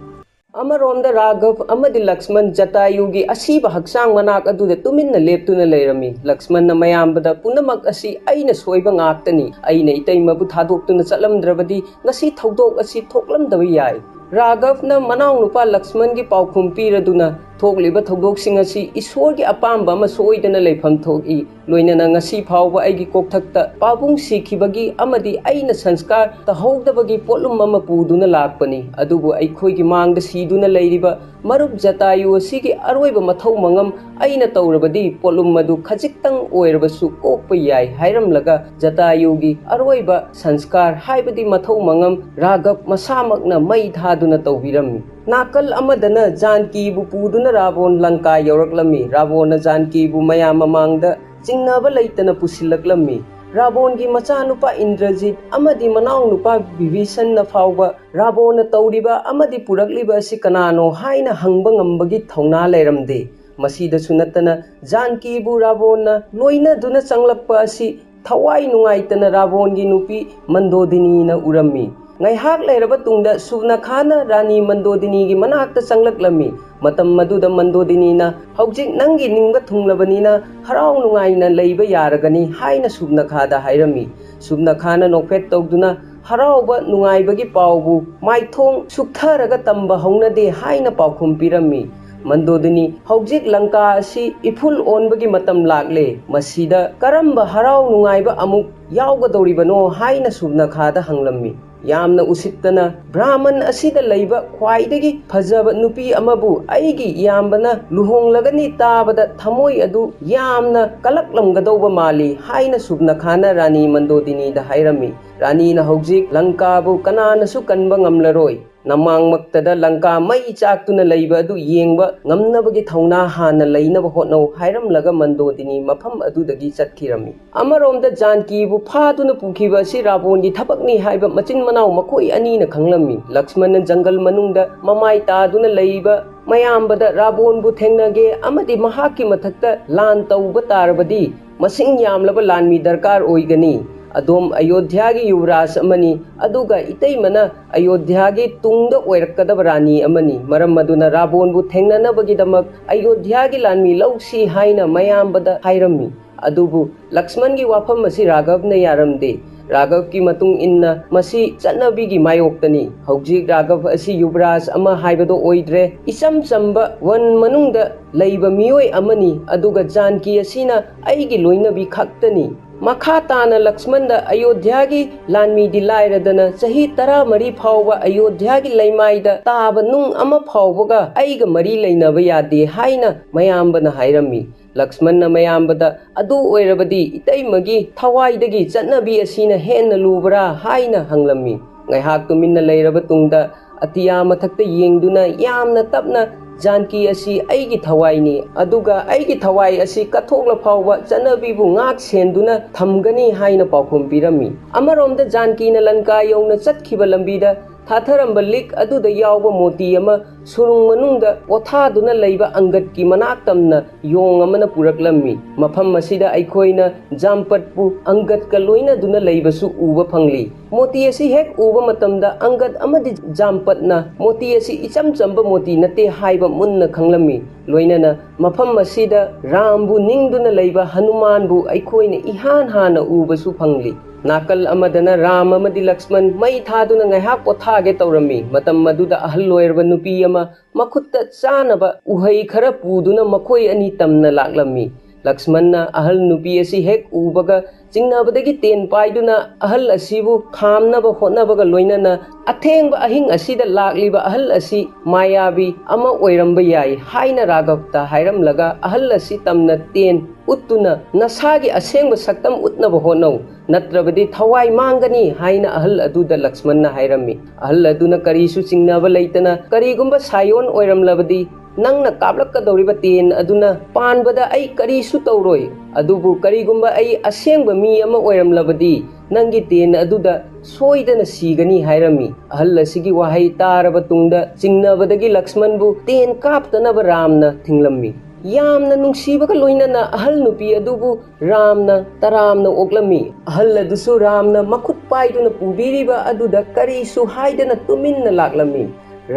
ꯑꯃꯔꯣꯝꯗ ꯔꯥꯘꯕ ꯑꯃꯗꯤ ꯂꯛꯁꯃꯟ ꯖꯇꯥꯌꯨꯒꯤ ꯑꯁꯤꯕ ꯍꯛꯆꯥꯡ ꯃꯅꯥꯛ ꯑꯗꯨꯗ ꯇꯨꯃꯤꯟꯅ ꯂꯦꯞꯇꯨꯅ ꯂꯩꯔꯝꯃꯤ꯫ ꯂꯛꯁꯃꯟꯅ ꯃꯌꯥꯝꯕꯗ, "ꯄꯨꯝꯅꯃꯛ ꯑꯁꯤ ꯑꯩꯅ ꯁꯣꯏꯕ ꯉꯥꯛꯇꯅꯤ꯫ ꯑꯩꯅ ꯏꯇꯩꯃꯕꯨ ꯊꯥꯗꯣꯛꯇꯨꯅ ꯆꯠꯂꯝꯗ꯭ꯔꯕꯗꯤ ꯉꯁꯤ ꯊꯧꯗꯣꯛ ꯑꯁꯤ ꯊꯣꯛꯂꯝꯗꯕ ꯌꯥꯏ꯫" ꯔꯥꯘꯕꯅ ꯃꯅꯥꯎꯅꯨꯄꯥ ꯂꯛꯁꯃꯟꯒꯤ ꯄꯥꯎꯈꯨꯝ ꯄꯤꯔꯗꯨꯅ, "ꯊꯣꯛꯂꯤꯕ ꯊꯧꯗꯣꯛꯁꯤꯡ ꯑꯁꯤ ꯏꯁꯣꯔꯒꯤ ꯑꯄꯥꯝꯕ ꯑꯃ ꯁꯣꯏꯗꯅ ꯂꯩꯐꯝ ꯊꯣꯛꯏ꯫ ꯂꯣꯏꯅꯅ ꯉꯁꯤ ꯐꯥꯎꯕ ꯑꯩꯒꯤ ꯀꯣꯛꯊꯛꯇ ꯄꯥꯕꯨꯡ ꯁꯤꯈꯤꯕꯒꯤ ꯑꯃꯗꯤ ꯑꯩꯅ ꯁꯪꯁꯀꯥꯔ ꯇꯧꯍꯧꯗꯕꯒꯤ ꯄꯣꯠꯂꯨꯝ ꯑꯃ ꯄꯨꯗꯨꯅ ꯂꯥꯛꯄꯅꯤ꯫ ꯑꯗꯨꯕꯨ ꯑꯩꯈꯣꯏꯒꯤ ꯃꯥꯡꯗ ꯁꯤꯗꯨꯅ ꯂꯩꯔꯤꯕ ꯃꯔꯨꯞ ꯖꯇꯥꯌꯨ ꯑꯁꯤꯒꯤ ꯑꯔꯣꯏꯕ ꯃꯊꯧ ꯃꯉꯝ ꯑꯩꯅ ꯇꯧꯔꯕꯗꯤ ꯄꯣꯠꯂꯨꯝ ꯑꯗꯨ ꯈꯖꯤꯛꯇꯪ ꯑꯣꯏꯔꯕꯁꯨ ꯀꯣꯛꯄ ꯌꯥꯏ" ꯍꯥꯏꯔꯝꯂꯒ ꯖꯇꯥꯌꯨꯒꯤ ꯑꯔꯣꯏꯕ ꯁꯪꯁꯀꯥꯔ ꯍꯥꯏꯕꯗꯤ ꯃꯊꯧ ꯃꯉꯝ ꯔꯥꯘꯕ ꯃꯁꯥꯃꯛꯅ ꯃꯩ ꯊꯥꯗꯨꯅ ꯇꯧꯕꯤꯔꯝꯃꯤ꯫ ꯅꯥꯀꯜ ꯑꯃꯗꯅ ꯖꯥꯟꯀꯤꯕꯨ ꯄꯨꯗꯨꯅ ꯔꯥꯕꯣꯟ ꯂꯪꯀꯥ ꯌꯧꯔꯛꯂꯝꯃꯤ꯫ ꯔꯥꯕꯣꯟꯅ ꯖꯥꯟꯀꯤꯕꯨ ꯃꯌꯥꯝ ꯃꯃꯥꯡꯗ ꯆꯤꯡꯅꯕ ꯂꯩꯇꯅ ꯄꯨꯁꯤꯜꯂꯛꯂꯝꯃꯤ꯫ ꯔꯥꯕꯣꯟꯒꯤ ꯃꯆꯥꯅꯨꯄꯥ ꯏꯟꯗ꯭ꯔꯖꯤꯠ ꯑꯃꯗꯤ ꯃꯅꯥꯎꯅꯨꯄꯥ ꯕꯤꯚꯤꯁꯟꯅ ꯐꯥꯎꯕ ꯔꯥꯕꯣꯟꯅ ꯇꯧꯔꯤꯕ ꯑꯃꯗꯤ ꯄꯨꯔꯛꯂꯤꯕ ꯑꯁꯤ ꯀꯅꯥꯅꯣ ꯍꯥꯏꯅ ꯍꯪꯕ ꯉꯝꯕꯒꯤ ꯊꯧꯅꯥ ꯂꯩꯔꯝꯗꯦ꯫ ꯃꯁꯤꯗꯁꯨ ꯅꯠꯇꯅ ꯖꯥꯟꯀꯤꯕꯨ ꯔꯥꯕꯣꯟꯅ ꯂꯣꯏꯅꯗꯨꯅ ꯆꯪꯂꯛꯄ ꯑꯁꯤ ꯊꯋꯥꯏ ꯅꯨꯡꯉꯥꯏꯇꯅ ꯔꯥꯕꯣꯟꯒꯤ ꯅꯨꯄꯤ ꯃꯟꯗꯣꯗꯤꯅꯤꯅ ꯎꯔꯝꯃꯤ꯫ ꯉꯥꯏꯍꯥꯛ ꯂꯩꯔꯕ ꯇꯨꯡꯗ ꯁꯨꯕꯅꯈꯥꯅ ꯔꯥꯅꯤ ꯃꯟꯗꯣꯗꯤꯅꯤꯒꯤ ꯃꯅꯥꯛꯇ ꯆꯪꯂꯛꯂꯝꯃꯤ꯫ ꯃꯇꯝ ꯑꯗꯨꯗ ꯃꯟꯗꯣꯗꯤꯅꯤꯅ, "ꯍꯧꯖꯤꯛ ꯅꯪꯒꯤ ꯅꯤꯡꯕ ꯊꯨꯡꯂꯕꯅꯤꯅ ꯍꯔꯥꯎ ꯅꯨꯡꯉꯥꯏꯅ ꯂꯩꯕ ꯌꯥꯔꯒꯅꯤ" ꯍꯥꯏꯅ ꯁꯨꯕꯅꯈꯥꯗ ꯍꯥꯏꯔꯝꯃꯤ꯫ ꯁꯨꯕꯅꯈꯥꯅ ꯅꯣꯛꯐꯦꯠ ꯇꯧꯗꯨꯅ, "ꯍꯔꯥꯎꯕ ꯅꯨꯡꯉꯥꯏꯕꯒꯤ ꯄꯥꯎꯕꯨ ꯃꯥꯏꯊꯣꯡ ꯁꯨꯛꯊꯔꯒ ꯇꯝꯕ ꯍꯧꯅꯗꯦ" ꯍꯥꯏꯅ ꯄꯥꯎꯈꯨꯝ ꯄꯤꯔꯝꯃꯤ꯫ ꯃꯟꯗꯣꯗꯤꯅꯤ, "ꯍꯧꯖꯤꯛ ꯂꯪꯀꯥ ꯑꯁꯤ ꯏꯐꯨꯜ ꯑꯣꯟꯕꯒꯤ ꯃꯇꯝ ꯂꯥꯛꯂꯦ꯫ ꯃꯁꯤꯗ ꯀꯔꯝꯕ ꯍꯔꯥꯎ ꯅꯨꯡꯉꯥꯏꯕ ꯑꯃꯨꯛ ꯌꯥꯎꯒꯗꯧꯔꯤꯕꯅꯣ?" ꯍꯥꯏꯅ ꯁꯨꯕꯅꯈꯥꯗ ꯍꯪꯂꯝꯃꯤ꯫ ꯌꯥꯝꯅ ꯎꯁꯤꯠꯇꯅ, "ꯕ꯭ꯔꯥꯍꯃꯟ ꯑꯁꯤꯗ ꯂꯩꯕ ꯈ꯭ꯋꯥꯏꯗꯒꯤ ꯐꯖꯕ ꯅꯨꯄꯤ ꯑꯃꯕꯨ ꯑꯩꯒꯤ ꯏꯌꯥꯝꯕꯅ ꯂꯨꯍꯣꯡꯂꯒꯅꯤ ꯇꯥꯕꯗ ꯊꯃꯣꯏ ꯑꯗꯨ ꯌꯥꯝꯅ ꯀꯂꯛꯂꯝꯒꯗꯧꯕ ꯃꯥꯜꯂꯤ" ꯍꯥꯏꯅ ꯁꯨꯕꯅꯈꯥꯅ ꯔꯥꯅꯤ ꯃꯟꯗꯣꯗꯤꯅꯤꯗ ꯍꯥꯏꯔꯝꯃꯤ꯫ ꯔꯥꯅꯤꯅ, "ꯍꯧꯖꯤꯛ ꯂꯪꯀꯥꯕꯨ ꯀꯅꯥꯅꯁꯨ ꯀꯟꯕ ꯉꯝꯂꯔꯣꯏ꯫ ꯅꯃꯥꯡꯃꯛꯇꯗ ꯂꯪꯀꯥ ꯃꯩ ꯆꯥꯛꯇꯨꯅ ꯂꯩꯕ ꯑꯗꯨ ꯌꯦꯡꯕ ꯉꯝꯅꯕꯒꯤ ꯊꯧꯅꯥ ꯍꯥꯟꯅ ꯂꯩꯅꯕ ꯍꯣꯠꯅꯧ" ꯍꯥꯏꯔꯝꯂꯒ ꯃꯟꯗꯣꯗꯤꯅꯤ ꯃꯐꯝ ꯑꯗꯨꯗꯒꯤ ꯆꯠꯈꯤꯔꯝꯃꯤ꯫ ꯑꯃꯔꯣꯝꯗ ꯖꯥꯟꯀꯤꯕꯨ ꯐꯥꯗꯨꯅ ꯄꯨꯈꯤꯕ ꯑꯁꯤ ꯔꯥꯕꯣꯟꯒꯤ ꯊꯕꯛꯅꯤ ꯍꯥꯏꯕ ꯃꯆꯤꯟ ꯃꯅꯥꯎ ꯃꯈꯣꯏ ꯑꯅꯤꯅ ꯈꯪꯂꯝꯃꯤ꯫ ꯂꯛꯁꯃꯟꯅ ꯖꯪꯒꯜ ꯃꯅꯨꯡꯗ ꯃꯃꯥꯏ ꯇꯥꯗꯨꯅ ꯂꯩꯕ ꯃꯌꯥꯝꯕꯗ ꯔꯥꯕꯣꯟꯕꯨ ꯊꯦꯡꯅꯒꯦ ꯑꯃꯗꯤ ꯃꯍꯥꯛꯀꯤ ꯃꯊꯛꯇ ꯂꯥꯟ ꯇꯧꯕ ꯇꯥꯔꯕꯗꯤ ꯃꯁꯤꯡ ꯌꯥꯝꯂꯕ ꯂꯥꯟꯃꯤ ꯗꯔꯀꯥꯔ ꯑꯣꯏꯒꯅꯤ꯫ ꯑꯗꯣꯝ ꯑꯌꯣꯙ꯭ꯌꯥꯒꯤ ꯌꯨꯕꯔꯥꯖ ꯑꯃꯅꯤ, ꯑꯗꯨꯒ ꯏꯇꯩꯃꯅ ꯑꯌꯣꯙ꯭ꯌꯥꯒꯤ ꯇꯨꯡꯗ ꯑꯣꯏꯔꯛꯀꯗꯕ ꯔꯥꯅꯤ ꯑꯃꯅꯤ꯫ ꯃꯔꯝ ꯑꯗꯨꯅ ꯔꯥꯕꯣꯟꯕꯨ ꯊꯦꯡꯅꯅꯕꯒꯤꯗꯃꯛ ꯑꯌꯣꯙ꯭ꯌꯥꯒꯤ ꯂꯥꯟꯃꯤ ꯂꯧꯁꯤ ꯍꯥꯏꯅ ꯃꯌꯥꯝꯕꯗ ꯍꯥꯏꯔꯝꯃꯤ꯫ ꯑꯗꯨꯕꯨ ꯂꯛꯁꯃꯟꯒꯤ ꯋꯥꯐꯝ ꯑꯁꯤ ꯔꯥꯘꯕꯅ ꯌꯥꯔꯝꯗꯦ꯫ ꯔꯥꯘꯕꯀꯤ ꯃꯇꯨꯡ ꯏꯟꯅ ꯃꯁꯤ ꯆꯠꯅꯕꯤꯒꯤ ꯃꯥꯌꯣꯛꯇꯅꯤ꯫ ꯍꯧꯖꯤꯛ ꯔꯥꯘꯕ ꯑꯁꯤ ꯌꯨꯕꯔꯥꯖ ꯑꯃ ꯍꯥꯏꯕꯗꯣ ꯑꯣꯏꯗ꯭ꯔꯦ꯫ ꯏꯆꯝ ꯆꯝꯕ ꯋꯟ ꯃꯅꯨꯡꯗ ꯂꯩꯕ ꯃꯤꯑꯣꯏ ꯑꯃꯅꯤ, ꯑꯗꯨꯒ ꯖꯥꯟꯀꯤ ꯑꯁꯤꯅ ꯑꯩꯒꯤ ꯂꯣꯏꯅꯕꯤ ꯈꯛꯇꯅꯤ꯫ ꯃꯈꯥ ꯇꯥꯅ ꯂꯛꯁꯃꯟꯗ ꯑꯌꯣꯙ꯭ꯌꯥꯒꯤ ꯂꯥꯟꯃꯤꯗꯤ ꯂꯥꯏꯔꯗꯅ ꯆꯍꯤ ꯇꯔꯥꯃꯔꯤ ꯐꯥꯎꯕ ꯑꯌꯣꯙ꯭ꯌꯥꯒꯤ ꯂꯩꯃꯥꯏꯗ ꯇꯥꯕ ꯅꯨꯡ ꯑꯃ ꯐꯥꯎꯕꯒ ꯑꯩꯒ ꯃꯔꯤ ꯂꯩꯅꯕ ꯌꯥꯗꯦ ꯍꯥꯏꯅ ꯃꯌꯥꯝꯕꯅ ꯍꯥꯏꯔꯝꯃꯤ꯫ ꯂꯛꯁꯃꯟꯅ ꯃꯌꯥꯝꯕꯗ, "ꯑꯗꯨ ꯑꯣꯏꯔꯕꯗꯤ ꯏꯇꯩꯃꯒꯤ ꯊꯋꯥꯏꯗꯒꯤ ꯆꯠꯅꯕꯤ ꯑꯁꯤꯅ ꯍꯦꯟꯅ ꯂꯨꯕ꯭ꯔꯥ?" ꯍꯥꯏꯅ ꯍꯪꯂꯝꯃꯤ꯫ ꯉꯥꯏꯍꯥꯛ ꯇꯨꯃꯤꯟꯅ ꯂꯩꯔꯕ ꯇꯨꯡꯗ ꯑꯇꯤꯌꯥ ꯃꯊꯛꯇ ꯌꯦꯡꯗꯨꯅ ꯌꯥꯝꯅ ꯇꯞꯅ ꯖꯥꯟꯀꯤ ꯑꯁꯤ ꯑꯩꯒꯤ ꯊꯋꯥꯏꯅꯤ, ꯑꯗꯨꯒ ꯑꯩꯒꯤ ꯊꯋꯥꯏ ꯑꯁꯤ ꯀꯠꯊꯣꯛꯂ ꯐꯥꯎꯕ ꯆꯠꯅꯕꯤꯕꯨ ꯉꯥꯛ ꯁꯦꯟꯗꯨꯅ ꯊꯝꯒꯅꯤ" ꯍꯥꯏꯅ ꯄꯥꯎꯈꯨꯝ ꯄꯤꯔꯝꯃꯤ꯫ ꯑꯃꯔꯣꯝꯗ ꯖꯥꯟꯀꯤꯅ ꯂꯟꯀꯥ ꯌꯧꯅ ꯆꯠꯈꯤꯕ ꯂꯝꯕꯤꯗ ꯊꯥꯊꯔꯝꯕ ꯂꯤꯛ ꯑꯗꯨꯗ ꯌꯥꯎꯕ ꯃꯣꯇꯤ ꯑꯃ ꯁꯨꯔꯨꯡ ꯃꯅꯨꯡꯗ ꯄꯣꯊꯥꯗꯨꯅ ꯂꯩꯕ ꯑꯪꯒꯠꯀꯤ ꯃꯅꯥꯛ ꯇꯝꯅ ꯌꯣꯡ ꯑꯃꯅ ꯄꯨꯔꯛꯂꯝꯃꯤ꯫ ꯃꯐꯝ ꯑꯁꯤꯗ ꯑꯩꯈꯣꯏꯅ ꯖꯥꯝꯄꯠꯄꯨ ꯑꯪꯒꯠꯀ ꯂꯣꯏꯅꯗꯨꯅ ꯂꯩꯕꯁꯨ ꯎꯕ ꯐꯪꯂꯤ꯫ ꯃꯣꯇꯤ ꯑꯁꯤ ꯍꯦꯛ ꯎꯕ ꯃꯇꯝꯗ ꯑꯪꯒꯠ ꯑꯃꯗꯤ ꯖꯥꯝꯄꯠꯅ ꯃꯣꯇꯤ ꯑꯁꯤ ꯏꯆꯝ ꯆꯝꯕ ꯃꯣꯇꯤ ꯅꯠꯇꯦ ꯍꯥꯏꯕ ꯃꯨꯟꯅ ꯈꯪꯂꯝꯃꯤ꯫ ꯂꯣꯏꯅꯅ ꯃꯐꯝ ꯑꯁꯤꯗ ꯔꯥꯝꯕꯨ ꯅꯤꯡꯗꯨꯅ ꯂꯩꯕ ꯍꯅꯨꯃꯥꯟꯕꯨ ꯑꯩꯈꯣꯏꯅ ꯏꯍꯥꯟ ꯍꯥꯟꯅ ꯎꯕꯁꯨ ꯐꯪꯂꯤ꯫ ꯅꯥꯀꯜ ꯑꯃꯗꯅ ꯔꯥꯝ ꯑꯃꯗꯤ ꯂꯛꯁꯃꯟ ꯃꯩ ꯊꯥꯗꯨꯅ ꯉꯥꯏꯍꯥꯛ ꯄꯣꯊꯥꯒꯦ ꯇꯧꯔꯝꯃꯤ꯫ ꯃꯇꯝ ꯑꯗꯨꯗ ꯑꯍꯜ ꯑꯣꯏꯔꯕ ꯅꯨꯄꯤ ꯑꯃ ꯃꯈꯨꯠꯇ ꯆꯥꯅꯕ ꯎꯍꯩ ꯈꯔ ꯄꯨꯗꯨꯅ ꯃꯈꯣꯏ ꯑꯅꯤ ꯇꯝꯅ ꯂꯥꯛꯂꯝꯃꯤ꯫ ꯂꯛꯁꯃꯟꯅ ꯑꯍꯜ ꯅꯨꯄꯤ ꯑꯁꯤ ꯍꯦꯛ ꯎꯕꯒ ꯆꯤꯡꯅꯕꯗꯒꯤ ꯇꯦꯟ ꯄꯥꯏꯗꯨꯅ ꯑꯍꯜ ꯑꯁꯤꯕꯨ ꯈꯥꯝꯅꯕ ꯍꯣꯠꯅꯕꯒ ꯂꯣꯏꯅꯅ, "ꯑꯊꯦꯡꯕ ꯑꯍꯤꯡ ꯑꯁꯤꯗ ꯂꯥꯛꯂꯤꯕ ꯑꯍꯜ ꯑꯁꯤ ꯃꯥꯌꯥꯕꯤ ꯑꯃ ꯑꯣꯏꯔꯝꯕ ꯌꯥꯏ" ꯍꯥꯏꯅ ꯔꯥꯘꯕꯇ ꯍꯥꯏꯔꯝꯂꯒ, ꯑꯍꯜ ꯑꯁꯤ ꯇꯝꯅ ꯇꯦꯟ ꯎꯠꯇꯨꯅ, "ꯅꯁꯥꯒꯤ ꯑꯁꯦꯡꯕ ꯁꯛꯇꯝ ꯎꯠꯅꯕ ꯍꯣꯠꯅꯧ, ꯅꯠꯇ꯭ꯔꯕꯗꯤ ꯊꯋꯥꯏ ꯃꯥꯡꯒꯅꯤ" ꯍꯥꯏꯅ ꯑꯍꯜ ꯑꯗꯨꯗ ꯂꯛꯁꯃꯟꯅ ꯍꯥꯏꯔꯝꯃꯤ꯫ ꯑꯍꯜ ꯑꯗꯨꯅ ꯀꯔꯤꯁꯨ ꯆꯤꯡꯅꯕ ꯂꯩꯇꯅ, "ꯀꯔꯤꯒꯨꯝꯕ ꯁꯥꯌꯣꯟ ꯑꯣꯏꯔꯝꯂꯕꯗꯤ ꯅꯪꯅ ꯀꯥꯞꯂꯛꯀꯗꯧꯔꯤꯕ ꯇꯦꯟ ꯑꯗꯨꯅ ꯄꯥꯟꯕꯗ ꯑꯩ ꯀꯔꯤꯁꯨ ꯇꯧꯔꯣꯏ, ꯑꯗꯨꯕꯨ ꯀꯔꯤꯒꯨꯝꯕ ꯑꯩ ꯑꯁꯦꯡꯕ ꯃꯤ ꯑꯃ ꯑꯣꯏꯔꯝꯂꯕꯗꯤ ꯅꯪꯒꯤ ꯇꯦꯟ ꯑꯗꯨꯗ ꯁꯣꯏꯗꯅ ꯁꯤꯒꯅꯤ" ꯍꯥꯏꯔꯝꯃꯤ꯫ ꯑꯍꯜ ꯑꯁꯤꯒꯤ ꯋꯥꯍꯩ ꯇꯥꯔꯕ ꯇꯨꯡꯗ ꯆꯤꯡꯅꯕꯗꯒꯤ ꯂꯛꯁꯃꯟꯕꯨ ꯇꯦꯟ ꯀꯥꯞꯇꯅꯕ ꯔꯥꯝꯅ ꯊꯤꯡꯂꯝꯃꯤ꯫ ꯌꯥꯝꯅ ꯅꯨꯡꯁꯤꯕꯒ ꯂꯣꯏꯅꯅ ꯑꯍꯜ ꯅꯨꯄꯤ ꯑꯗꯨꯕꯨ ꯔꯥꯝꯅ ꯇꯔꯥꯝꯅ ꯑꯣꯛꯂꯝꯃꯤ꯫ ꯑꯍꯜ ꯑꯗꯨꯁꯨ ꯔꯥꯝꯅ ꯃꯈꯨꯠ ꯄꯥꯏꯗꯨꯅ ꯄꯨꯕꯤꯔꯤꯕ ꯑꯗꯨꯗ ꯀꯔꯤꯁꯨ ꯍꯥꯏꯗꯅ ꯇꯨꯃꯤꯟꯅ ꯂꯥꯛꯂꯝꯃꯤ꯫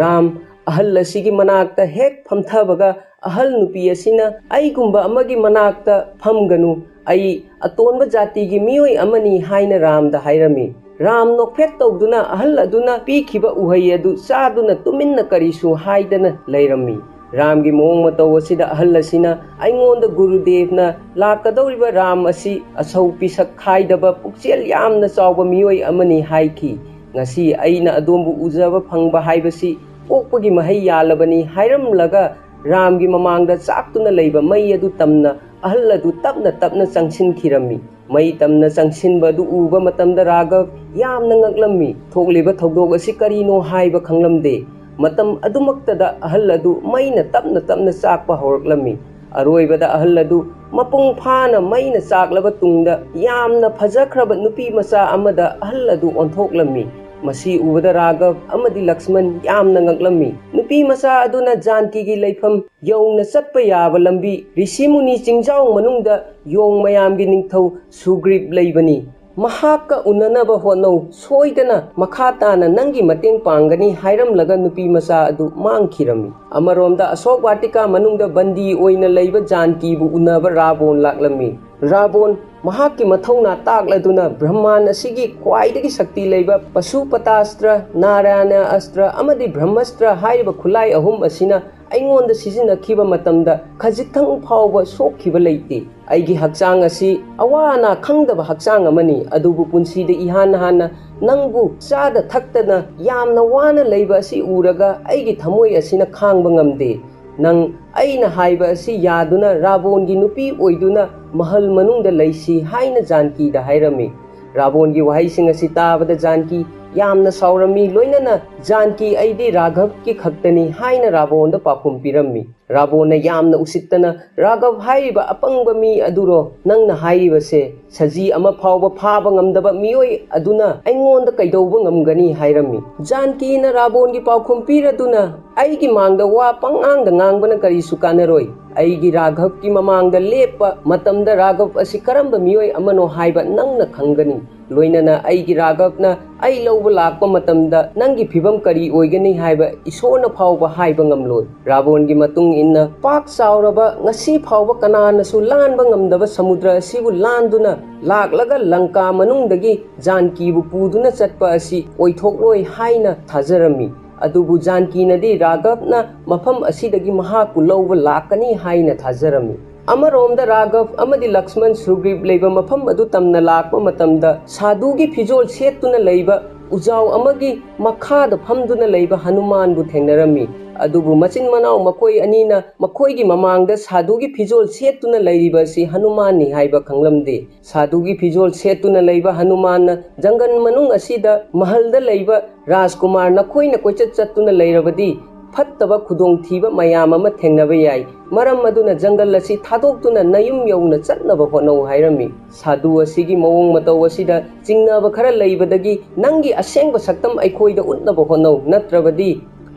ꯔꯥꯝ ꯑꯍꯜ ꯑꯁꯤꯒꯤ ꯃꯅꯥꯛꯇ ꯍꯦꯛ ꯐꯝꯊꯕꯒ, ꯑꯍꯜ ꯅꯨꯄꯤ ꯑꯁꯤꯅ, "ꯑꯩꯒꯨꯝꯕ ꯑꯃꯒꯤ ꯃꯅꯥꯛꯇ ꯐꯝꯒꯅꯨ, ꯑꯩ ꯑꯇꯣꯟꯕ ꯖꯥꯇꯤꯒꯤ ꯃꯤꯑꯣꯏ ꯑꯃꯅꯤ" ꯍꯥꯏꯅ ꯔꯥꯝꯗ ꯍꯥꯏꯔꯝꯃꯤ꯫ ꯔꯥꯝ ꯅꯣꯛꯐꯦꯠ ꯇꯧꯗꯨꯅ ꯑꯍꯜ ꯑꯗꯨꯅ ꯄꯤꯈꯤꯕ ꯎꯍꯩ ꯑꯗꯨ ꯆꯥꯗꯨꯅ ꯇꯨꯃꯤꯟꯅ ꯀꯔꯤꯁꯨ ꯍꯥꯏꯗꯅ ꯂꯩꯔꯝꯃꯤ꯫ ꯔꯥꯝꯒꯤ ꯃꯑꯣꯡ ꯃꯇꯧ ꯑꯁꯤꯗ ꯑꯍꯜ ꯑꯁꯤꯅ, "ꯑꯩꯉꯣꯟꯗ ꯒꯨꯔꯨꯗꯦꯕꯅ ꯂꯥꯛꯀꯗꯧꯔꯤꯕ ꯔꯥꯝ ꯑꯁꯤ ꯑꯁꯧ ꯄꯤꯁꯛ ꯈꯥꯏꯗꯕ ꯄꯨꯛꯆꯦꯜ ꯌꯥꯝꯅ ꯆꯥꯎꯕ ꯃꯤꯑꯣꯏ ꯑꯃꯅꯤ ꯍꯥꯏꯈꯤ꯫ ꯉꯁꯤ ꯑꯩꯅ ꯑꯗꯣꯝꯕꯨ ꯎꯖꯕ ꯐꯪꯕ ꯍꯥꯏꯕꯁꯤ ꯄꯣꯛꯄꯒꯤ ꯃꯍꯩ ꯌꯥꯜꯂꯕꯅꯤ" ꯍꯥꯏꯔꯝꯂꯒ ꯔꯥꯝꯒꯤ ꯃꯃꯥꯡꯗ ꯆꯥꯛꯇꯨꯅ ꯂꯩꯕ ꯃꯩ ꯑꯗꯨ ꯇꯝꯅ ꯑꯍꯜ ꯑꯗꯨ ꯇꯞꯅ ꯇꯞꯅ ꯆꯪꯁꯤꯟꯈꯤꯔꯝꯃꯤ꯫ ꯃꯩ ꯇꯝꯅ ꯆꯪꯁꯤꯟꯕ ꯑꯗꯨ ꯎꯕ ꯃꯇꯝꯗ ꯔꯥꯘꯕ ꯌꯥꯝꯅ ꯉꯛꯂꯝꯃꯤ꯫ ꯊꯣꯛꯂꯤꯕ ꯊꯧꯗꯣꯛ ꯑꯁꯤ ꯀꯔꯤꯅꯣ ꯍꯥꯏꯕ ꯈꯪꯂꯝꯗꯦ꯫ ꯃꯇꯝ ꯑꯗꯨꯃꯛꯇꯗ ꯑꯍꯜ ꯑꯗꯨ ꯃꯩꯅ ꯇꯞꯅ ꯇꯞꯅ ꯆꯥꯛꯄ ꯍꯧꯔꯛꯂꯝꯃꯤ꯫ ꯑꯔꯣꯏꯕꯗ ꯑꯍꯜ ꯑꯗꯨ ꯃꯄꯨꯡ ꯐꯥꯅ ꯃꯩꯅ ꯆꯥꯛꯂꯕ ꯇꯨꯡꯗ ꯌꯥꯝꯅ ꯐꯖꯈ꯭ꯔꯕ ꯅꯨꯄꯤ ꯃꯆꯥ ꯑꯃꯗ ꯑꯍꯜ ꯑꯗꯨ ꯑꯣꯟꯊꯣꯛꯂꯝꯃꯤ꯫ ꯃꯁꯤ ꯎꯕꯗ ꯔꯥꯘꯕ ꯑꯃꯗꯤ ꯂꯛꯁꯃꯟ ꯌꯥꯝꯅ ꯉꯛꯂꯝꯃꯤ꯫ ꯅꯨꯄꯤ ꯃꯆꯥ ꯑꯗꯨꯅ ꯖꯥꯟꯀꯤꯒꯤ ꯂꯩꯐꯝ ꯌꯧꯅ ꯆꯠꯄ ꯌꯥꯕ ꯂꯝꯕꯤ ꯔꯤꯁꯤꯃꯨꯅꯤ ꯆꯤꯡꯖꯥꯎ ꯃꯅꯨꯡꯗ ꯌꯣꯡ ꯃꯌꯥꯝꯒꯤ ꯅꯤꯡꯊꯧ ꯁꯨꯒ꯭ꯔꯤꯞ ꯂꯩꯕꯅꯤ꯫ ꯃꯍꯥꯛꯀ ꯎꯅꯅꯕ ꯍꯣꯠꯅꯧ, ꯁꯣꯏꯗꯅ ꯃꯈꯥ ꯇꯥꯅ ꯅꯪꯒꯤ ꯃꯇꯦꯡ ꯄꯥꯡꯒꯅꯤ ꯍꯥꯏꯔꯝꯂꯒ ꯅꯨꯄꯤ ꯃꯆꯥ ꯑꯗꯨ ꯃꯥꯡꯈꯤꯔꯝꯃꯤ꯫ ꯑꯃꯔꯣꯝꯗ ꯑꯁꯣꯛ ꯋꯥꯇꯤꯀꯥ ꯃꯅꯨꯡꯗ ꯕꯟꯗꯤ ꯑꯣꯏꯅ ꯂꯩꯕ ꯖꯥꯟꯀꯤꯕꯨ ꯎꯅꯕ ꯔꯥꯕꯣꯟ ꯂꯥꯛꯂꯝꯃꯤ꯫ ꯔꯥꯕꯣꯟ ꯃꯍꯥꯛꯀꯤ ꯃꯊꯧꯅꯥ ꯇꯥꯛꯂꯗꯨꯅ ꯕ꯭ꯔꯍꯃꯥꯟ ꯑꯁꯤꯒꯤ ꯈ꯭ꯋꯥꯏꯗꯒꯤ ꯁꯛꯇꯤ ꯂꯩꯕ ꯄꯁꯨꯄꯇꯥꯁꯇ꯭ꯔ, ꯅꯥꯔꯥꯌꯅ ꯑꯁꯇ꯭ꯔ ꯑꯃꯗꯤ ꯕ꯭ꯔꯍꯃꯁꯇ꯭ꯔ ꯍꯥꯏꯔꯤꯕ ꯈꯨꯠꯂꯥꯏ ꯑꯍꯨꯝ ꯑꯁꯤꯅ ꯑꯩꯉꯣꯟꯗ ꯁꯤꯖꯤꯟꯅꯈꯤꯕ ꯃꯇꯝꯗ ꯈꯖꯤꯛꯇꯪ ꯐꯥꯎꯕ ꯁꯣꯛꯈꯤꯕ ꯂꯩꯇꯦ꯫ ꯑꯩꯒꯤ ꯍꯛꯆꯥꯡ ꯑꯁꯤ ꯑꯋꯥ ꯑꯅꯥ ꯈꯪꯗꯕ ꯍꯛꯆꯥꯡ ꯑꯃꯅꯤ, ꯑꯗꯨꯕꯨ ꯄꯨꯟꯁꯤꯗ ꯏꯍꯥꯟ ꯍꯥꯟꯅ ꯅꯪꯕꯨ ꯆꯥꯗ ꯊꯛꯇꯅ ꯌꯥꯝꯅ ꯋꯥꯅ ꯂꯩꯕ ꯑꯁꯤ ꯎꯔꯒ ꯑꯩꯒꯤ ꯊꯃꯣꯏ ꯑꯁꯤꯅ ꯈꯥꯡꯕ ꯉꯝꯗꯦ꯫ ꯅꯪ ꯑꯩꯅ ꯍꯥꯏꯕ ꯑꯁꯤ ꯌꯥꯗꯨꯅ ꯔꯥꯕꯣꯟꯒꯤ ꯅꯨꯄꯤ ꯑꯣꯏꯗꯨꯅ ꯃꯍꯜ ꯃꯅꯨꯡꯗ ꯂꯩꯁꯤ ꯍꯥꯏꯅ ꯖꯥꯟꯀꯤꯗ ꯍꯥꯏꯔꯝꯃꯤ꯫ ꯔꯥꯕꯣꯟꯒꯤ ꯋꯥꯍꯩꯁꯤꯡ ꯑꯁꯤ ꯇꯥꯕꯗ ꯖꯥꯟꯀꯤ ꯌꯥꯝꯅ ꯁꯥꯎꯔꯝꯃꯤ꯫ ꯂꯣꯏꯅꯅ ꯖꯥꯟꯀꯤ, "ꯑꯩꯗꯤ ꯔꯥꯘꯕꯀꯤ ꯈꯛꯇꯅꯤ" ꯍꯥꯏꯅ ꯔꯥꯕꯣꯟꯗ ꯄꯥꯎꯈꯨꯝ ꯄꯤꯔꯝꯃꯤ꯫ ꯔꯥꯕꯣꯟꯅ ꯌꯥꯝꯅ ꯎꯁꯤꯠꯇꯅ "ꯔꯥꯘꯕ ꯍꯥꯏꯔꯤꯕ ꯑꯄꯪꯕ ꯃꯤ ꯑꯗꯨꯔꯣ ꯅꯪꯅ ꯍꯥꯏꯔꯤꯕꯁꯦ? ꯁꯖꯤ ꯑꯃ ꯐꯥꯎꯕ ꯐꯥꯕ ꯉꯝꯗꯕ ꯃꯤꯑꯣꯏ ꯑꯗꯨꯅ ꯑꯩꯉꯣꯟꯗ ꯀꯩꯗꯧꯕ ꯉꯝꯒꯅꯤ?" ꯍꯥꯏꯔꯝꯃꯤ꯫ ꯖꯥꯟꯀꯤꯅ ꯔꯥꯕꯣꯟꯒꯤ ꯄꯥꯎꯈꯨꯝ ꯄꯤꯔꯗꯨꯅ, "ꯑꯩꯒꯤ ꯃꯥꯡꯗ ꯋꯥ ꯄꯪꯉꯥꯡꯗ ꯉꯥꯡꯕꯅ ꯀꯔꯤꯁꯨ ꯀꯥꯟꯅꯔꯣꯏ꯫ ꯑꯩꯒꯤ ꯔꯥꯘꯕꯀꯤ ꯃꯃꯥꯡꯗ ꯂꯦꯞꯄ ꯃꯇꯝꯗ ꯔꯥꯘꯕ ꯑꯁꯤ ꯀꯔꯝꯕ ꯃꯤꯑꯣꯏ ꯑꯃꯅꯣ ꯍꯥꯏꯕ ꯅꯪꯅ ꯈꯪꯒꯅꯤ꯫ ꯂꯣꯏꯅꯅ ꯑꯩꯒꯤ ꯔꯥꯘꯕꯅ ꯑꯩ ꯂꯧꯕ ꯂꯥꯛꯄ ꯃꯇꯝꯗ ꯅꯪꯒꯤ ꯐꯤꯕꯝ ꯀꯔꯤ ꯑꯣꯏꯒꯅꯤ ꯍꯥꯏꯕ ꯏꯁꯣꯔꯅ ꯐꯥꯎꯕ ꯍꯥꯏꯕ ꯉꯝꯂꯣꯏ꯫" ꯔꯥꯕꯣꯟꯒꯤ ꯃꯇꯨꯡ ꯏꯟꯅ ꯄꯥꯛ ꯆꯥꯎꯔꯕ, ꯉꯁꯤ ꯐꯥꯎꯕ ꯀꯅꯥꯅꯁꯨ ꯂꯥꯟꯕ ꯉꯝꯗꯕ ꯁꯃꯨꯗ꯭ꯔ ꯑꯁꯤꯕꯨ ꯂꯥꯟꯗꯨꯅ ꯂꯥꯛꯂꯒ ꯂꯪꯀꯥ ꯃꯅꯨꯡꯗꯒꯤ ꯖꯥꯟꯀꯤꯕꯨ ꯄꯨꯗꯨꯅ ꯆꯠꯄ ꯑꯁꯤ ꯑꯣꯏꯊꯣꯛꯂꯣꯏ ꯍꯥꯏꯅ ꯊꯥꯖꯔꯝꯃꯤ꯫ ꯑꯗꯨꯕꯨ ꯖꯥꯟꯀꯤꯅꯗꯤ ꯔꯥꯘꯕꯅ ꯃꯐꯝ ꯑꯁꯤꯗꯒꯤ ꯃꯍꯥꯛꯄꯨ ꯂꯧꯕ ꯂꯥꯛꯀꯅꯤ ꯍꯥꯏꯅ ꯊꯥꯖꯔꯝꯃꯤ꯫ ꯑꯃꯔꯣꯝꯗ ꯔꯥꯘꯕ ꯑꯃꯗꯤ ꯂꯛꯁꯃꯟ ꯁꯨꯒ꯭ꯔꯤꯞ ꯂꯩꯕ ꯃꯐꯝ ꯑꯗꯨ ꯇꯝꯅ ꯂꯥꯛꯄ ꯃꯇꯝꯗ ꯁꯥꯙꯨꯒꯤ ꯐꯤꯖꯣꯜ ꯁꯦꯠꯇꯨꯅ ꯂꯩꯕ ꯎꯖꯥꯎ ꯑꯃꯒꯤ ꯃꯈꯥꯗ ꯐꯝꯗꯨꯅ ꯂꯩꯕ ꯍꯅꯨꯃꯥꯟꯕꯨ ꯊꯦꯡꯅꯔꯝꯃꯤ꯫ ꯑꯗꯨꯕꯨ ꯃꯆꯤꯟ ꯃꯅꯥꯎ ꯃꯈꯣꯏ ꯑꯅꯤꯅ ꯃꯈꯣꯏꯒꯤ ꯃꯃꯥꯡꯗ ꯁꯥꯙꯨꯒꯤ ꯐꯤꯖꯣꯜ ꯁꯦꯠꯇꯨꯅ ꯂꯩꯔꯤꯕ ꯑꯁꯤ ꯍꯅꯨꯃꯥꯟꯅꯤ ꯍꯥꯏꯕ ꯈꯪꯂꯝꯗꯦ꯫ ꯁꯥꯙꯨꯒꯤ ꯐꯤꯖꯣꯜ ꯁꯦꯠꯇꯨꯅ ꯂꯩꯕ ꯍꯅꯨꯃꯥꯟꯅ ꯖꯪꯒꯜ ꯃꯅꯨꯡ ꯑꯁꯤꯗ ꯃꯍꯜꯗ ꯂꯩꯕ ꯔꯥꯖꯀꯨꯃꯥꯔ ꯅꯈꯣꯏꯅ ꯀꯣꯏꯆꯠ ꯆꯠꯇꯨꯅ ꯂꯩꯔꯕꯗꯤ ꯐꯠꯇꯕ ꯈꯨꯗꯣꯡꯊꯤꯕ ꯃꯌꯥꯝ ꯑꯃ ꯊꯦꯡꯅꯕ ꯌꯥꯏ꯫ ꯃꯔꯝ ꯑꯗꯨꯅ ꯖꯪꯒꯜ ꯑꯁꯤ ꯊꯥꯗꯣꯛꯇꯨꯅ ꯅꯌꯨꯝ ꯌꯧꯅ ꯆꯠꯅꯕ ꯍꯣꯠꯅꯧ ꯍꯥꯏꯔꯝꯃꯤ꯫ ꯁꯥꯙꯨ ꯑꯁꯤꯒꯤ ꯃꯑꯣꯡ ꯃꯇꯧ ꯑꯁꯤꯗ ꯆꯤꯡꯅꯕ ꯈꯔ ꯂꯩꯕꯗꯒꯤ ꯅꯪꯒꯤ ꯑꯁꯦꯡꯕ ꯁꯛꯇꯝ ꯑꯩꯈꯣꯏꯗ ꯎꯠꯅꯕ ꯍꯣꯠꯅꯧ, ꯅꯠꯇ꯭ꯔꯕꯗꯤ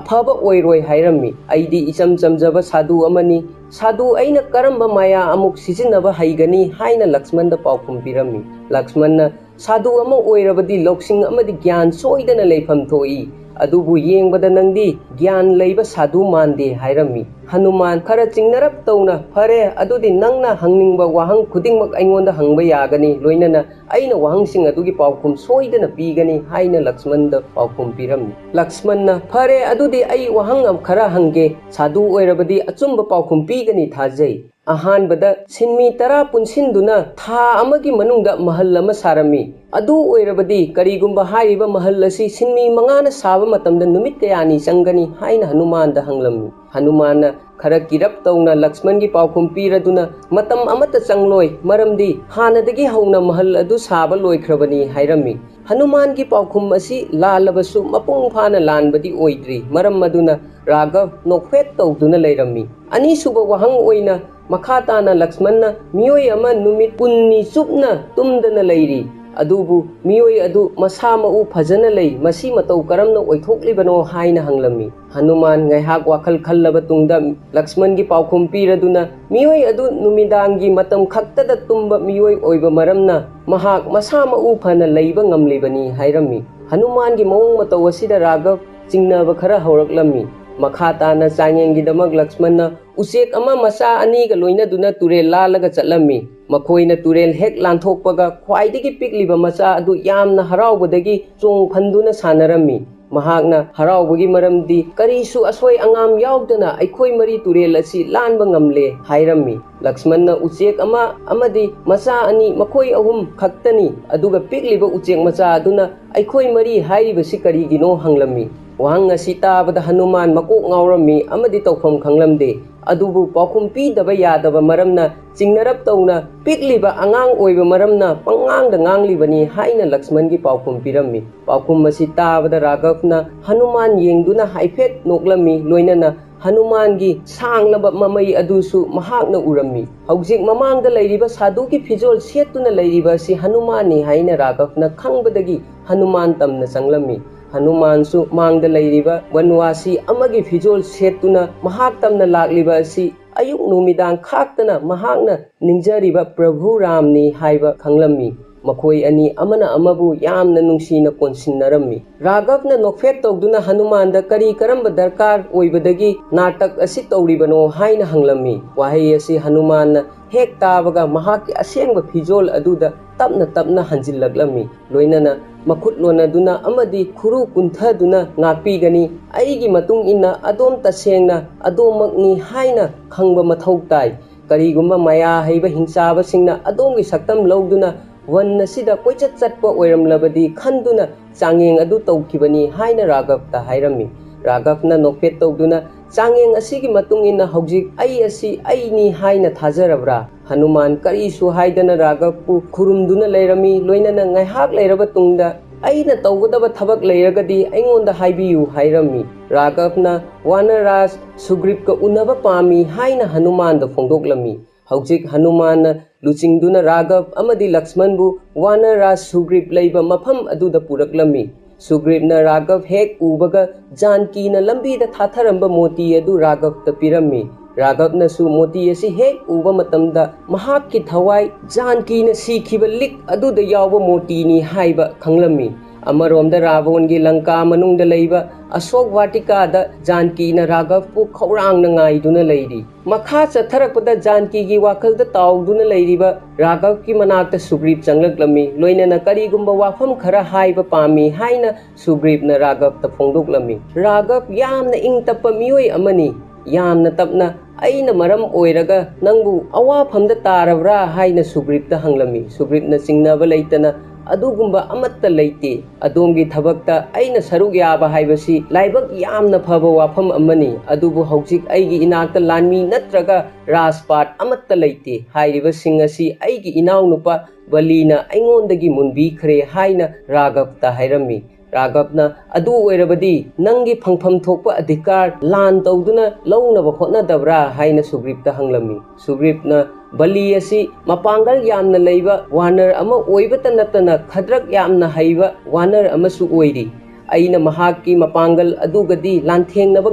ꯑꯐꯕ ꯑꯣꯏꯔꯣꯏ ꯍꯥꯏꯔꯝꯃꯤ꯫ ꯑꯩꯗꯤ ꯏꯆꯝ ꯆꯝꯖꯕ ꯁꯥꯙꯨ ꯑꯃꯅꯤ꯫ ꯁꯥꯙꯨ ꯑꯩꯅ ꯀꯔꯝꯕ ꯃꯥꯌꯥ ꯑꯃꯨꯛ ꯁꯤꯖꯤꯟꯅꯕ ꯍꯩꯒꯅꯤ ꯍꯥꯏꯅ ꯂꯛꯁꯃꯟꯗ ꯄꯥꯎꯈꯨꯝ ꯄꯤꯔꯝꯃꯤ꯫ ꯂꯛꯁꯃꯟꯅ ꯁꯥꯙꯨ ꯑꯃ ꯑꯣꯏꯔꯕꯗꯤ ꯂꯧꯁꯤꯡ ꯑꯃꯗꯤ ꯒ꯭ꯌꯥꯟ ꯁꯣꯏꯗꯅ ꯂꯩꯐꯝ ꯊꯣꯛꯏ꯫ ꯑꯗꯨꯕꯨ ꯌꯦꯡꯕꯗ ꯅꯪꯗꯤ ꯒ꯭ꯌꯥꯟ ꯂꯩꯕ ꯁꯥꯙꯨ ꯃꯥꯟꯗꯦ ꯍꯥꯏꯔꯝꯃꯤ꯫ ꯍꯅꯨꯃꯥꯟ ꯈꯔ ꯆꯤꯡꯅꯔꯞ ꯇꯧꯅ, "ꯐꯔꯦ, ꯑꯗꯨꯗꯤ ꯅꯪꯅ ꯍꯪꯅꯤꯡꯕ ꯋꯥꯍꯪ ꯈꯨꯗꯤꯡꯃꯛ ꯑꯩꯉꯣꯟꯗ ꯍꯪꯕ ꯌꯥꯒꯅꯤ, ꯂꯣꯏꯅꯅ ꯑꯩꯅ ꯋꯥꯍꯪꯁꯤꯡ ꯑꯗꯨꯒꯤ ꯄꯥꯎꯈꯨꯝ ꯁꯣꯏꯗꯅ ꯄꯤꯒꯅꯤ" ꯍꯥꯏꯅ ꯂꯛꯁꯃꯟꯗ ꯄꯥꯎꯈꯨꯝ ꯄꯤꯔꯝꯃꯤ꯫ ꯂꯛꯁꯃꯟꯅ, "ꯐꯔꯦ, ꯑꯗꯨꯗꯤ ꯑꯩ ꯋꯥꯍꯪ ꯑꯃ ꯈꯔ ꯍꯪꯒꯦ, ꯁꯥꯙꯨ ꯑꯣꯏꯔꯕꯗꯤ ꯑꯆꯨꯝꯕ ꯄꯥꯎꯈꯨꯝ ꯄꯤꯒꯅꯤ ꯊꯥꯖꯩ꯫ ꯑꯍꯥꯟꯕꯗ ꯁꯤꯟꯃꯤ ꯇꯔꯥ ꯄꯨꯟꯁꯤꯟꯗꯨꯅ ꯊꯥ ꯑꯃꯒꯤ ꯃꯅꯨꯡꯗ ꯃꯍꯜ ꯑꯃ ꯁꯥꯔꯝꯃꯤ꯫ ꯑꯗꯨ ꯑꯣꯏꯔꯕꯗꯤ ꯀꯔꯤꯒꯨꯝꯕ ꯍꯥꯏꯔꯤꯕ ꯃꯍꯜ ꯑꯁꯤ ꯁꯤꯟꯃꯤ ꯃꯉꯥꯅ ꯁꯥꯕ ꯃꯇꯝꯗ ꯅꯨꯃꯤꯠ ꯀꯌꯥꯅꯤ ꯆꯪꯒꯅꯤ?" ꯍꯥꯏꯅ ꯍꯅꯨꯃꯥꯟꯗ ꯍꯪꯂꯝꯃꯤ꯫ ꯍꯅꯨꯃꯥꯟꯅ ꯈꯔ ꯀꯤꯔꯞ ꯇꯧꯅ ꯂꯛꯁꯃꯟꯒꯤ ꯄꯥꯎꯈꯨꯝ ꯄꯤꯔꯗꯨꯅ, "ꯃꯇꯝ ꯑꯃꯠꯇ ꯆꯪꯂꯣꯏ, ꯃꯔꯝꯗꯤ ꯍꯥꯟꯅꯗꯒꯤ ꯍꯧꯅ ꯃꯍꯜ ꯑꯗꯨ ꯁꯥꯕ ꯂꯣꯏꯈ꯭ꯔꯕꯅꯤ" ꯍꯥꯏꯔꯝꯃꯤ꯫ ꯍꯅꯨꯃꯥꯟꯒꯤ ꯄꯥꯎꯈꯨꯝ ꯑꯁꯤ ꯂꯥꯜꯂꯕꯁꯨ ꯃꯄꯨꯡ ꯐꯥꯅ ꯂꯥꯟꯕꯗꯤ ꯑꯣꯏꯗ꯭ꯔꯤ꯫ ꯃꯔꯝ ꯑꯗꯨꯅ ꯔꯥꯘꯕ ꯅꯣꯛꯐꯦꯠ ꯇꯧꯗꯨꯅ ꯂꯩꯔꯝꯃꯤ꯫ ꯑꯅꯤꯁꯨꯕ ꯋꯥꯍꯪ ꯑꯣꯏꯅ ꯃꯈꯥ ꯇꯥꯅ ꯂꯛꯁꯃꯟꯅ, "ꯃꯤꯑꯣꯏ ꯑꯃ ꯅꯨꯃꯤꯠ ꯀꯨꯟꯅꯤ ꯆꯨꯞꯅ ꯇꯨꯝꯗꯅ ꯂꯩꯔꯤ, ꯑꯗꯨꯕꯨ ꯃꯤꯑꯣꯏ ꯑꯗꯨ ꯃꯁꯥ ꯃꯎ ꯐꯖꯅ ꯂꯩ, ꯃꯁꯤ ꯃꯇꯧ ꯀꯔꯝꯅ ꯑꯣꯏꯊꯣꯛꯂꯤꯕꯅꯣ?" ꯍꯥꯏꯅ ꯍꯪꯂꯝꯃꯤ꯫ ꯍꯅꯨꯃꯥꯟ ꯉꯥꯏꯍꯥꯛ ꯋꯥꯈꯜ ꯈꯜꯂꯕ ꯇꯨꯡꯗ ꯂꯛꯁꯃꯟꯒꯤ ꯄꯥꯎꯈꯨꯝ ꯄꯤꯔꯗꯨꯅ, "ꯃꯤꯑꯣꯏ ꯑꯗꯨ ꯅꯨꯃꯤꯗꯥꯡꯒꯤ ꯃꯇꯝ ꯈꯛꯇꯗ ꯇꯨꯝꯕ ꯃꯤꯑꯣꯏ ꯑꯣꯏꯕ ꯃꯔꯝꯅ ꯃꯍꯥꯛ ꯃꯁꯥ ꯃꯎ ꯐꯅ ꯂꯩꯕ ꯉꯝꯂꯤꯕꯅꯤ" ꯍꯥꯏꯔꯝꯃꯤ꯫ ꯍꯅꯨꯃꯥꯟꯒꯤ ꯃꯑꯣꯡ ꯃꯇꯧ ꯑꯁꯤꯗ ꯔꯥꯘꯕ ꯆꯤꯡꯅꯕ ꯈꯔ ꯍꯧꯔꯛꯂꯝꯃꯤ꯫ ꯃꯈꯥ ꯇꯥꯅ ꯆꯥꯡꯌꯦꯡꯒꯤꯗꯃꯛ ꯂꯛꯁꯃꯟꯅ ꯎꯆꯦꯛ ꯑꯃ ꯃꯆꯥ ꯑꯅꯤꯒ ꯂꯣꯏꯅꯗꯨꯅ ꯇꯨꯔꯦꯜ ꯂꯥꯜꯂꯒ ꯆꯠꯂꯝꯃꯤ꯫ ꯃꯈꯣꯏꯅ ꯇꯨꯔꯦꯜ ꯍꯦꯛ ꯂꯥꯟꯊꯣꯛꯄꯒ ꯈ꯭ꯋꯥꯏꯗꯒꯤ ꯄꯤꯛꯂꯤꯕ ꯃꯆꯥ ꯑꯗꯨ ꯌꯥꯝꯅ ꯍꯔꯥꯎꯕꯗꯒꯤ ꯆꯣꯡ ꯐꯟꯗꯨꯅ ꯁꯥꯟꯅꯔꯝꯃꯤ꯫ ꯃꯍꯥꯛꯅ ꯍꯔꯥꯎꯕꯒꯤ ꯃꯔꯝꯗꯤ ꯀꯔꯤꯁꯨ ꯑꯁꯣꯏ ꯑꯉꯥꯝ ꯌꯥꯎꯗꯅ ꯑꯩꯈꯣꯏ ꯃꯔꯤ ꯇꯨꯔꯦꯜ ꯑꯁꯤ ꯂꯥꯟꯕ ꯉꯝꯂꯦ ꯍꯥꯏꯔꯝꯃꯤ꯫ ꯂꯛꯁꯃꯟꯅ ꯎꯆꯦꯛ ꯑꯃ ꯑꯃꯗꯤ ꯃꯆꯥ ꯑꯅꯤ, ꯃꯈꯣꯏ ꯑꯍꯨꯝ ꯈꯛꯇꯅꯤ, ꯑꯗꯨꯒ ꯄꯤꯛꯂꯤꯕ ꯎꯆꯦꯛ ꯃꯆꯥ ꯑꯗꯨꯅ "ꯑꯩꯈꯣꯏ ꯃꯔꯤ ꯍꯥꯏꯔꯤꯕꯁꯤ ꯀꯔꯤꯒꯤꯅꯣ?" ꯍꯪꯂꯝꯃꯤ꯫ ꯋꯥꯍꯪ ꯑꯁꯤ ꯇꯥꯕꯗ ꯍꯅꯨꯃꯥꯟ ꯃꯀꯣꯛ ꯉꯥꯎꯔꯝꯃꯤ ꯑꯃꯗꯤ ꯇꯧꯐꯝ ꯈꯪꯂꯝꯗꯦ꯫ ꯑꯗꯨꯕꯨ ꯄꯥꯎꯈꯨꯝ ꯄꯤꯗꯕ ꯌꯥꯗꯕ ꯃꯔꯝꯅ, ꯆꯤꯡꯅꯔꯞ ꯇꯧꯅ ꯄꯤꯛꯂꯤꯕ ꯑꯉꯥꯡ ꯑꯣꯏꯕ ꯃꯔꯝꯅ ꯄꯉꯥꯡꯗ ꯉꯥꯡꯂꯤꯕꯅꯤ ꯍꯥꯏꯅ ꯂꯛꯁꯃꯟꯒꯤ ꯄꯥꯎꯈꯨꯝ ꯄꯤꯔꯝꯃꯤ꯫ ꯄꯥꯎꯈꯨꯝ ꯑꯁꯤ ꯇꯥꯕꯗ ꯔꯥꯘꯕꯅ ꯍꯅꯨꯃꯥꯟ ꯌꯦꯡꯗꯨꯅ ꯍꯥꯏꯐꯦꯠ ꯅꯣꯛꯂꯝꯃꯤ, ꯂꯣꯏꯅꯅ ꯍꯅꯨꯃꯥꯟꯒꯤ ꯁꯥꯡꯂꯕ ꯃꯃꯩ ꯑꯗꯨꯁꯨ ꯃꯍꯥꯛꯅ ꯎꯔꯝꯃꯤ꯫ ꯍꯧꯖꯤꯛ ꯃꯃꯥꯡꯗ ꯂꯩꯔꯤꯕ ꯁꯥꯗꯨꯒꯤ ꯐꯤꯖꯣꯜ ꯁꯦꯠꯇꯨꯅ ꯂꯩꯔꯤꯕ ꯑꯁꯤ ꯍꯅꯨꯃꯥꯟꯅꯤ ꯍꯥꯏꯅ ꯔꯥꯘꯕꯅ ꯈꯪꯕꯗꯒꯤ ꯍꯅꯨꯃꯥꯟ ꯇꯝꯅ ꯆꯪꯂꯝꯃꯤ꯫ ꯍꯅꯨꯃꯥꯟꯁꯨ ꯃꯥꯡꯗ ꯂꯩꯔꯤꯕ ꯋꯟꯋꯥꯁꯤ ꯑꯃꯒꯤ ꯐꯤꯖꯣꯜ ꯁꯦꯠꯇꯨꯅ ꯃꯍꯥꯛ ꯇꯝꯅ ꯂꯥꯛꯂꯤꯕ ꯑꯁꯤ ꯑꯌꯨꯛ ꯅꯨꯃꯤꯗꯥꯡ ꯈꯥꯛꯇꯅ ꯃꯍꯥꯛꯅ ꯅꯤꯡꯖꯔꯤꯕ ꯄ꯭ꯔꯚꯨ ꯔꯥꯝꯅꯤ ꯍꯥꯏꯕ ꯈꯪꯂꯝꯃꯤ꯫ ꯃꯈꯣꯏ ꯑꯅꯤ ꯑꯃꯅ ꯑꯃꯕꯨ ꯌꯥꯝꯅ ꯅꯨꯡꯁꯤꯅ ꯀꯣꯟꯁꯤꯟꯅꯔꯝꯃꯤ꯫ ꯔꯥꯘꯕꯅ ꯅꯣꯛꯐꯦꯠ ꯇꯧꯗꯨꯅ ꯍꯅꯨꯃꯥꯟꯗ ꯀꯔꯤ ꯀꯔꯝꯕ ꯗꯔꯀꯥꯔ ꯑꯣꯏꯕꯗꯒꯤ ꯅꯥꯇꯛ ꯑꯁꯤ ꯇꯧꯔꯤꯕꯅꯣ ꯍꯥꯏꯅ ꯍꯪꯂꯝꯃꯤ꯫ ꯋꯥꯍꯩ ꯑꯁꯤ ꯍꯅꯨꯃꯥꯟꯅ ꯍꯦꯛ ꯇꯥꯕꯒ ꯃꯍꯥꯛꯀꯤ ꯑꯁꯦꯡꯕ ꯐꯤꯖꯣꯜ ꯑꯗꯨꯗ ꯇꯞꯅ ꯇꯞꯅ ꯍꯟꯖꯤꯜꯂꯛꯂꯝꯃꯤ꯫ ꯂꯣꯏꯅꯅ ꯃꯈꯨꯠ ꯂꯣꯟꯅꯗꯨꯅ ꯑꯃꯗꯤ ꯈꯨꯔꯨ ꯀꯨꯟꯊꯗꯨꯅ ꯉꯥꯛꯄꯤꯒꯅꯤ꯫ ꯑꯩꯒꯤ ꯃꯇꯨꯡ ꯏꯟꯅ ꯑꯗꯣꯝ ꯇꯁꯦꯡꯅ ꯑꯗꯣꯝꯃꯛꯅꯤ ꯍꯥꯏꯅ ꯈꯪꯕ ꯃꯊꯧ ꯇꯥꯏ꯫ ꯀꯔꯤꯒꯨꯝꯕ ꯃꯌꯥ ꯍꯩꯕ ꯍꯤꯡꯆꯥꯕꯁꯤꯡꯅ ꯑꯗꯣꯝꯒꯤ ꯁꯛꯇꯝ ꯂꯧꯗꯨꯅ ꯋꯟ ꯑꯁꯤꯗ ꯀꯣꯏꯆꯠ ꯆꯠꯄ ꯑꯣꯏꯔꯝꯂꯕꯗꯤ ꯈꯟꯗꯨꯅ ꯆꯥꯡꯌꯦꯡ ꯑꯗꯨ ꯇꯧꯈꯤꯕꯅꯤ ꯍꯥꯏꯅ ꯔꯥꯘꯕꯇ ꯍꯥꯏꯔꯝꯃꯤ꯫ ꯔꯥꯘꯕꯅ ꯅꯣꯛꯐꯦꯠ ꯇꯧꯗꯨꯅ, "ꯆꯥꯡꯌꯦꯡ ꯑꯁꯤꯒꯤ ꯃꯇꯨꯡ ꯏꯟꯅ ꯍꯧꯖꯤꯛ ꯑꯩ ꯑꯁꯤ ꯑꯩꯅꯤ ꯍꯥꯏꯅ ꯊꯥꯖꯔꯕ꯭ꯔꯥ?" ꯍꯅꯨꯃꯥꯟ ꯀꯔꯤꯁꯨ ꯍꯥꯏꯗꯅ ꯔꯥꯘꯕꯄꯨ ꯈꯨꯔꯨꯝꯗꯨꯅ ꯂꯩꯔꯝꯃꯤ꯫ ꯂꯣꯏꯅꯅ ꯉꯥꯏꯍꯥꯛ ꯂꯩꯔꯕ ꯇꯨꯡꯗ, "ꯑꯩꯅ ꯇꯧꯒꯗꯕ ꯊꯕꯛ ꯂꯩꯔꯒꯗꯤ ꯑꯩꯉꯣꯟꯗ ꯍꯥꯏꯕꯤꯌꯨ" ꯍꯥꯏꯔꯝꯃꯤ꯫ ꯔꯥꯘꯕꯅ ꯋꯥꯅꯔꯥꯖ ꯁꯨꯒ꯭ꯔꯤꯞꯀ ꯎꯅꯕ ꯄꯥꯝꯃꯤ ꯍꯥꯏꯅ ꯍꯅꯨꯃꯥꯟꯗ ꯐꯣꯡꯗꯣꯛꯂꯝꯃꯤ꯫ ꯍꯧꯖꯤꯛ ꯍꯅꯨꯃꯥꯟꯅ ꯂꯨꯆꯤꯡꯗꯨꯅ ꯔꯥꯘꯕ ꯑꯃꯗꯤ ꯂꯛꯁꯃꯟꯕꯨ ꯋꯥꯅꯔꯥꯖ ꯁꯨꯒ꯭ꯔꯤꯞ ꯂꯩꯕ ꯃꯐꯝ ꯑꯗꯨꯗ ꯄꯨꯔꯛꯂꯝꯃꯤ꯫ ꯁꯨꯒ꯭ꯔꯤꯞꯅ ꯔꯥꯘꯕ ꯍꯦꯛ ꯎꯕꯒ ꯖꯥꯟꯀꯤꯅ ꯂꯝꯕꯤꯗ ꯊꯥꯊꯔꯝꯕ ꯃꯣꯇꯤ ꯑꯗꯨ ꯔꯥꯘꯕꯇ ꯄꯤꯔꯝꯃꯤ꯫ ꯔꯥꯘꯕꯅꯁꯨ ꯃꯣꯇꯤ ꯑꯁꯤ ꯍꯦꯛ ꯎꯕ ꯃꯇꯝꯗ ꯃꯍꯥꯛꯀꯤ ꯊꯋꯥꯏ ꯖꯥꯟꯀꯤꯅ ꯁꯤꯈꯤꯕ ꯂꯤꯛ ꯑꯗꯨꯗ ꯌꯥꯎꯕ ꯃꯣꯇꯤꯅꯤ ꯍꯥꯏꯕ ꯈꯪꯂꯝꯃꯤ꯫ ꯑꯃꯔꯣꯝꯗ ꯔꯥꯕꯣꯟꯒꯤ ꯂꯪꯀꯥ ꯃꯅꯨꯡꯗ ꯂꯩꯕ ꯑꯁꯣꯛ ꯋꯥꯇꯤꯀꯥꯗ ꯖꯥꯟꯀꯤꯅ ꯔꯥꯘꯕꯄꯨ ꯈꯧꯔꯥꯡꯅ ꯉꯥꯏꯗꯨꯅ ꯂꯩꯔꯤ꯫ ꯃꯈꯥ ꯆꯠꯊꯔꯛꯄꯗ ꯖꯥꯟꯀꯤꯒꯤ ꯋꯥꯈꯜꯗ ꯇꯥꯎꯗꯨꯅ ꯂꯩꯔꯤꯕ ꯔꯥꯘꯕꯀꯤ ꯃꯅꯥꯛꯇ ꯁꯨꯒ꯭ꯔꯤꯞ ꯆꯪꯂꯛꯂꯝꯃꯤ꯫ ꯂꯣꯏꯅꯅ ꯀꯔꯤꯒꯨꯝꯕ ꯋꯥꯐꯝ ꯈꯔ ꯍꯥꯏꯕ ꯄꯥꯝꯃꯤ ꯍꯥꯏꯅ ꯁꯨꯒ꯭ꯔꯤꯞꯅ ꯔꯥꯘꯕꯇ ꯐꯣꯡꯗꯣꯛꯂꯝꯃꯤ꯫ "ꯔꯥꯘꯕ ꯌꯥꯝꯅ ꯏꯪ ꯇꯞꯄ ꯃꯤꯑꯣꯏ ꯑꯃꯅꯤ꯫ ꯌꯥꯝꯅ ꯇꯞꯅ ꯑꯩꯅ ꯃꯔꯝ ꯑꯣꯏꯔꯒ ꯅꯪꯕꯨ ꯑꯋꯥꯐꯝꯗ ꯇꯥꯔꯕ꯭ꯔꯥ?" ꯍꯥꯏꯅ ꯁꯨꯒ꯭ꯔꯤꯞꯇ ꯍꯪꯂꯝꯃꯤ꯫ ꯁꯨꯒ꯭ꯔꯤꯞꯅ ꯆꯤꯡꯅꯕ ꯂꯩꯇꯅ ꯑꯗꯨꯒꯨꯝꯕ ꯑꯃꯠꯇ ꯂꯩꯇꯦ꯫ ꯑꯗꯣꯝꯒꯤ ꯊꯕꯛꯇ ꯑꯩꯅ ꯁꯔꯨꯛ ꯌꯥꯕ ꯍꯥꯏꯕꯁꯤ ꯂꯥꯏꯕꯛ ꯌꯥꯝꯅ ꯐꯕ ꯋꯥꯐꯝ ꯑꯃꯅꯤ꯫ ꯑꯗꯨꯕꯨ ꯍꯧꯖꯤꯛ ꯑꯩꯒꯤ ꯏꯅꯥꯛꯇ ꯂꯥꯟꯃꯤ ꯅꯠꯇ꯭ꯔꯒ ꯔꯥꯖꯄꯥꯠ ꯑꯃꯠꯇ ꯂꯩꯇꯦ꯫ ꯍꯥꯏꯔꯤꯕꯁꯤꯡ ꯑꯁꯤ ꯑꯩꯒꯤ ꯏꯅꯥꯎꯅꯨꯄꯥ ꯕꯂꯤꯅ ꯑꯩꯉꯣꯟꯗꯒꯤ ꯃꯨꯟꯕꯤꯈ꯭ꯔꯦ" ꯍꯥꯏꯅ ꯔꯥꯘꯕꯇ ꯍꯥꯏꯔꯝꯃꯤ꯫ ꯔꯥꯘꯕꯅ, "ꯑꯗꯨ ꯑꯣꯏꯔꯕꯗꯤ ꯅꯪꯒꯤ ꯐꯪꯐꯝ ꯊꯣꯛꯄ ꯑꯙꯤꯀꯥꯔ ꯂꯥꯟ ꯇꯧꯗꯨꯅ ꯂꯧꯅꯕ ꯍꯣꯠꯅꯗꯕ꯭ꯔꯥ?" ꯍꯥꯏꯅ ꯁꯨꯒ꯭ꯔꯤꯞꯇ ꯍꯪꯂꯝꯃꯤ꯫ ꯁꯨꯒ꯭ꯔꯤꯞꯅ, "ꯕꯂꯤ ꯑꯁꯤ ꯃꯄꯥꯡꯒꯜ ꯌꯥꯝꯅ ꯂꯩꯕ ꯋꯥꯅꯔ ꯑꯃ ꯑꯣꯏꯕꯇ ꯅꯠꯇꯅ ꯈꯗ꯭ꯔꯛ ꯌꯥꯝꯅ ꯍꯩꯕ ꯋꯥꯅꯔ ꯑꯃꯁꯨ ꯑꯣꯏꯔꯤ꯫ ꯑꯩꯅ ꯃꯍꯥꯛꯀꯤ ꯃꯄꯥꯡꯒꯜ ꯑꯗꯨꯒꯗꯤ ꯂꯥꯟꯊꯦꯡꯅꯕ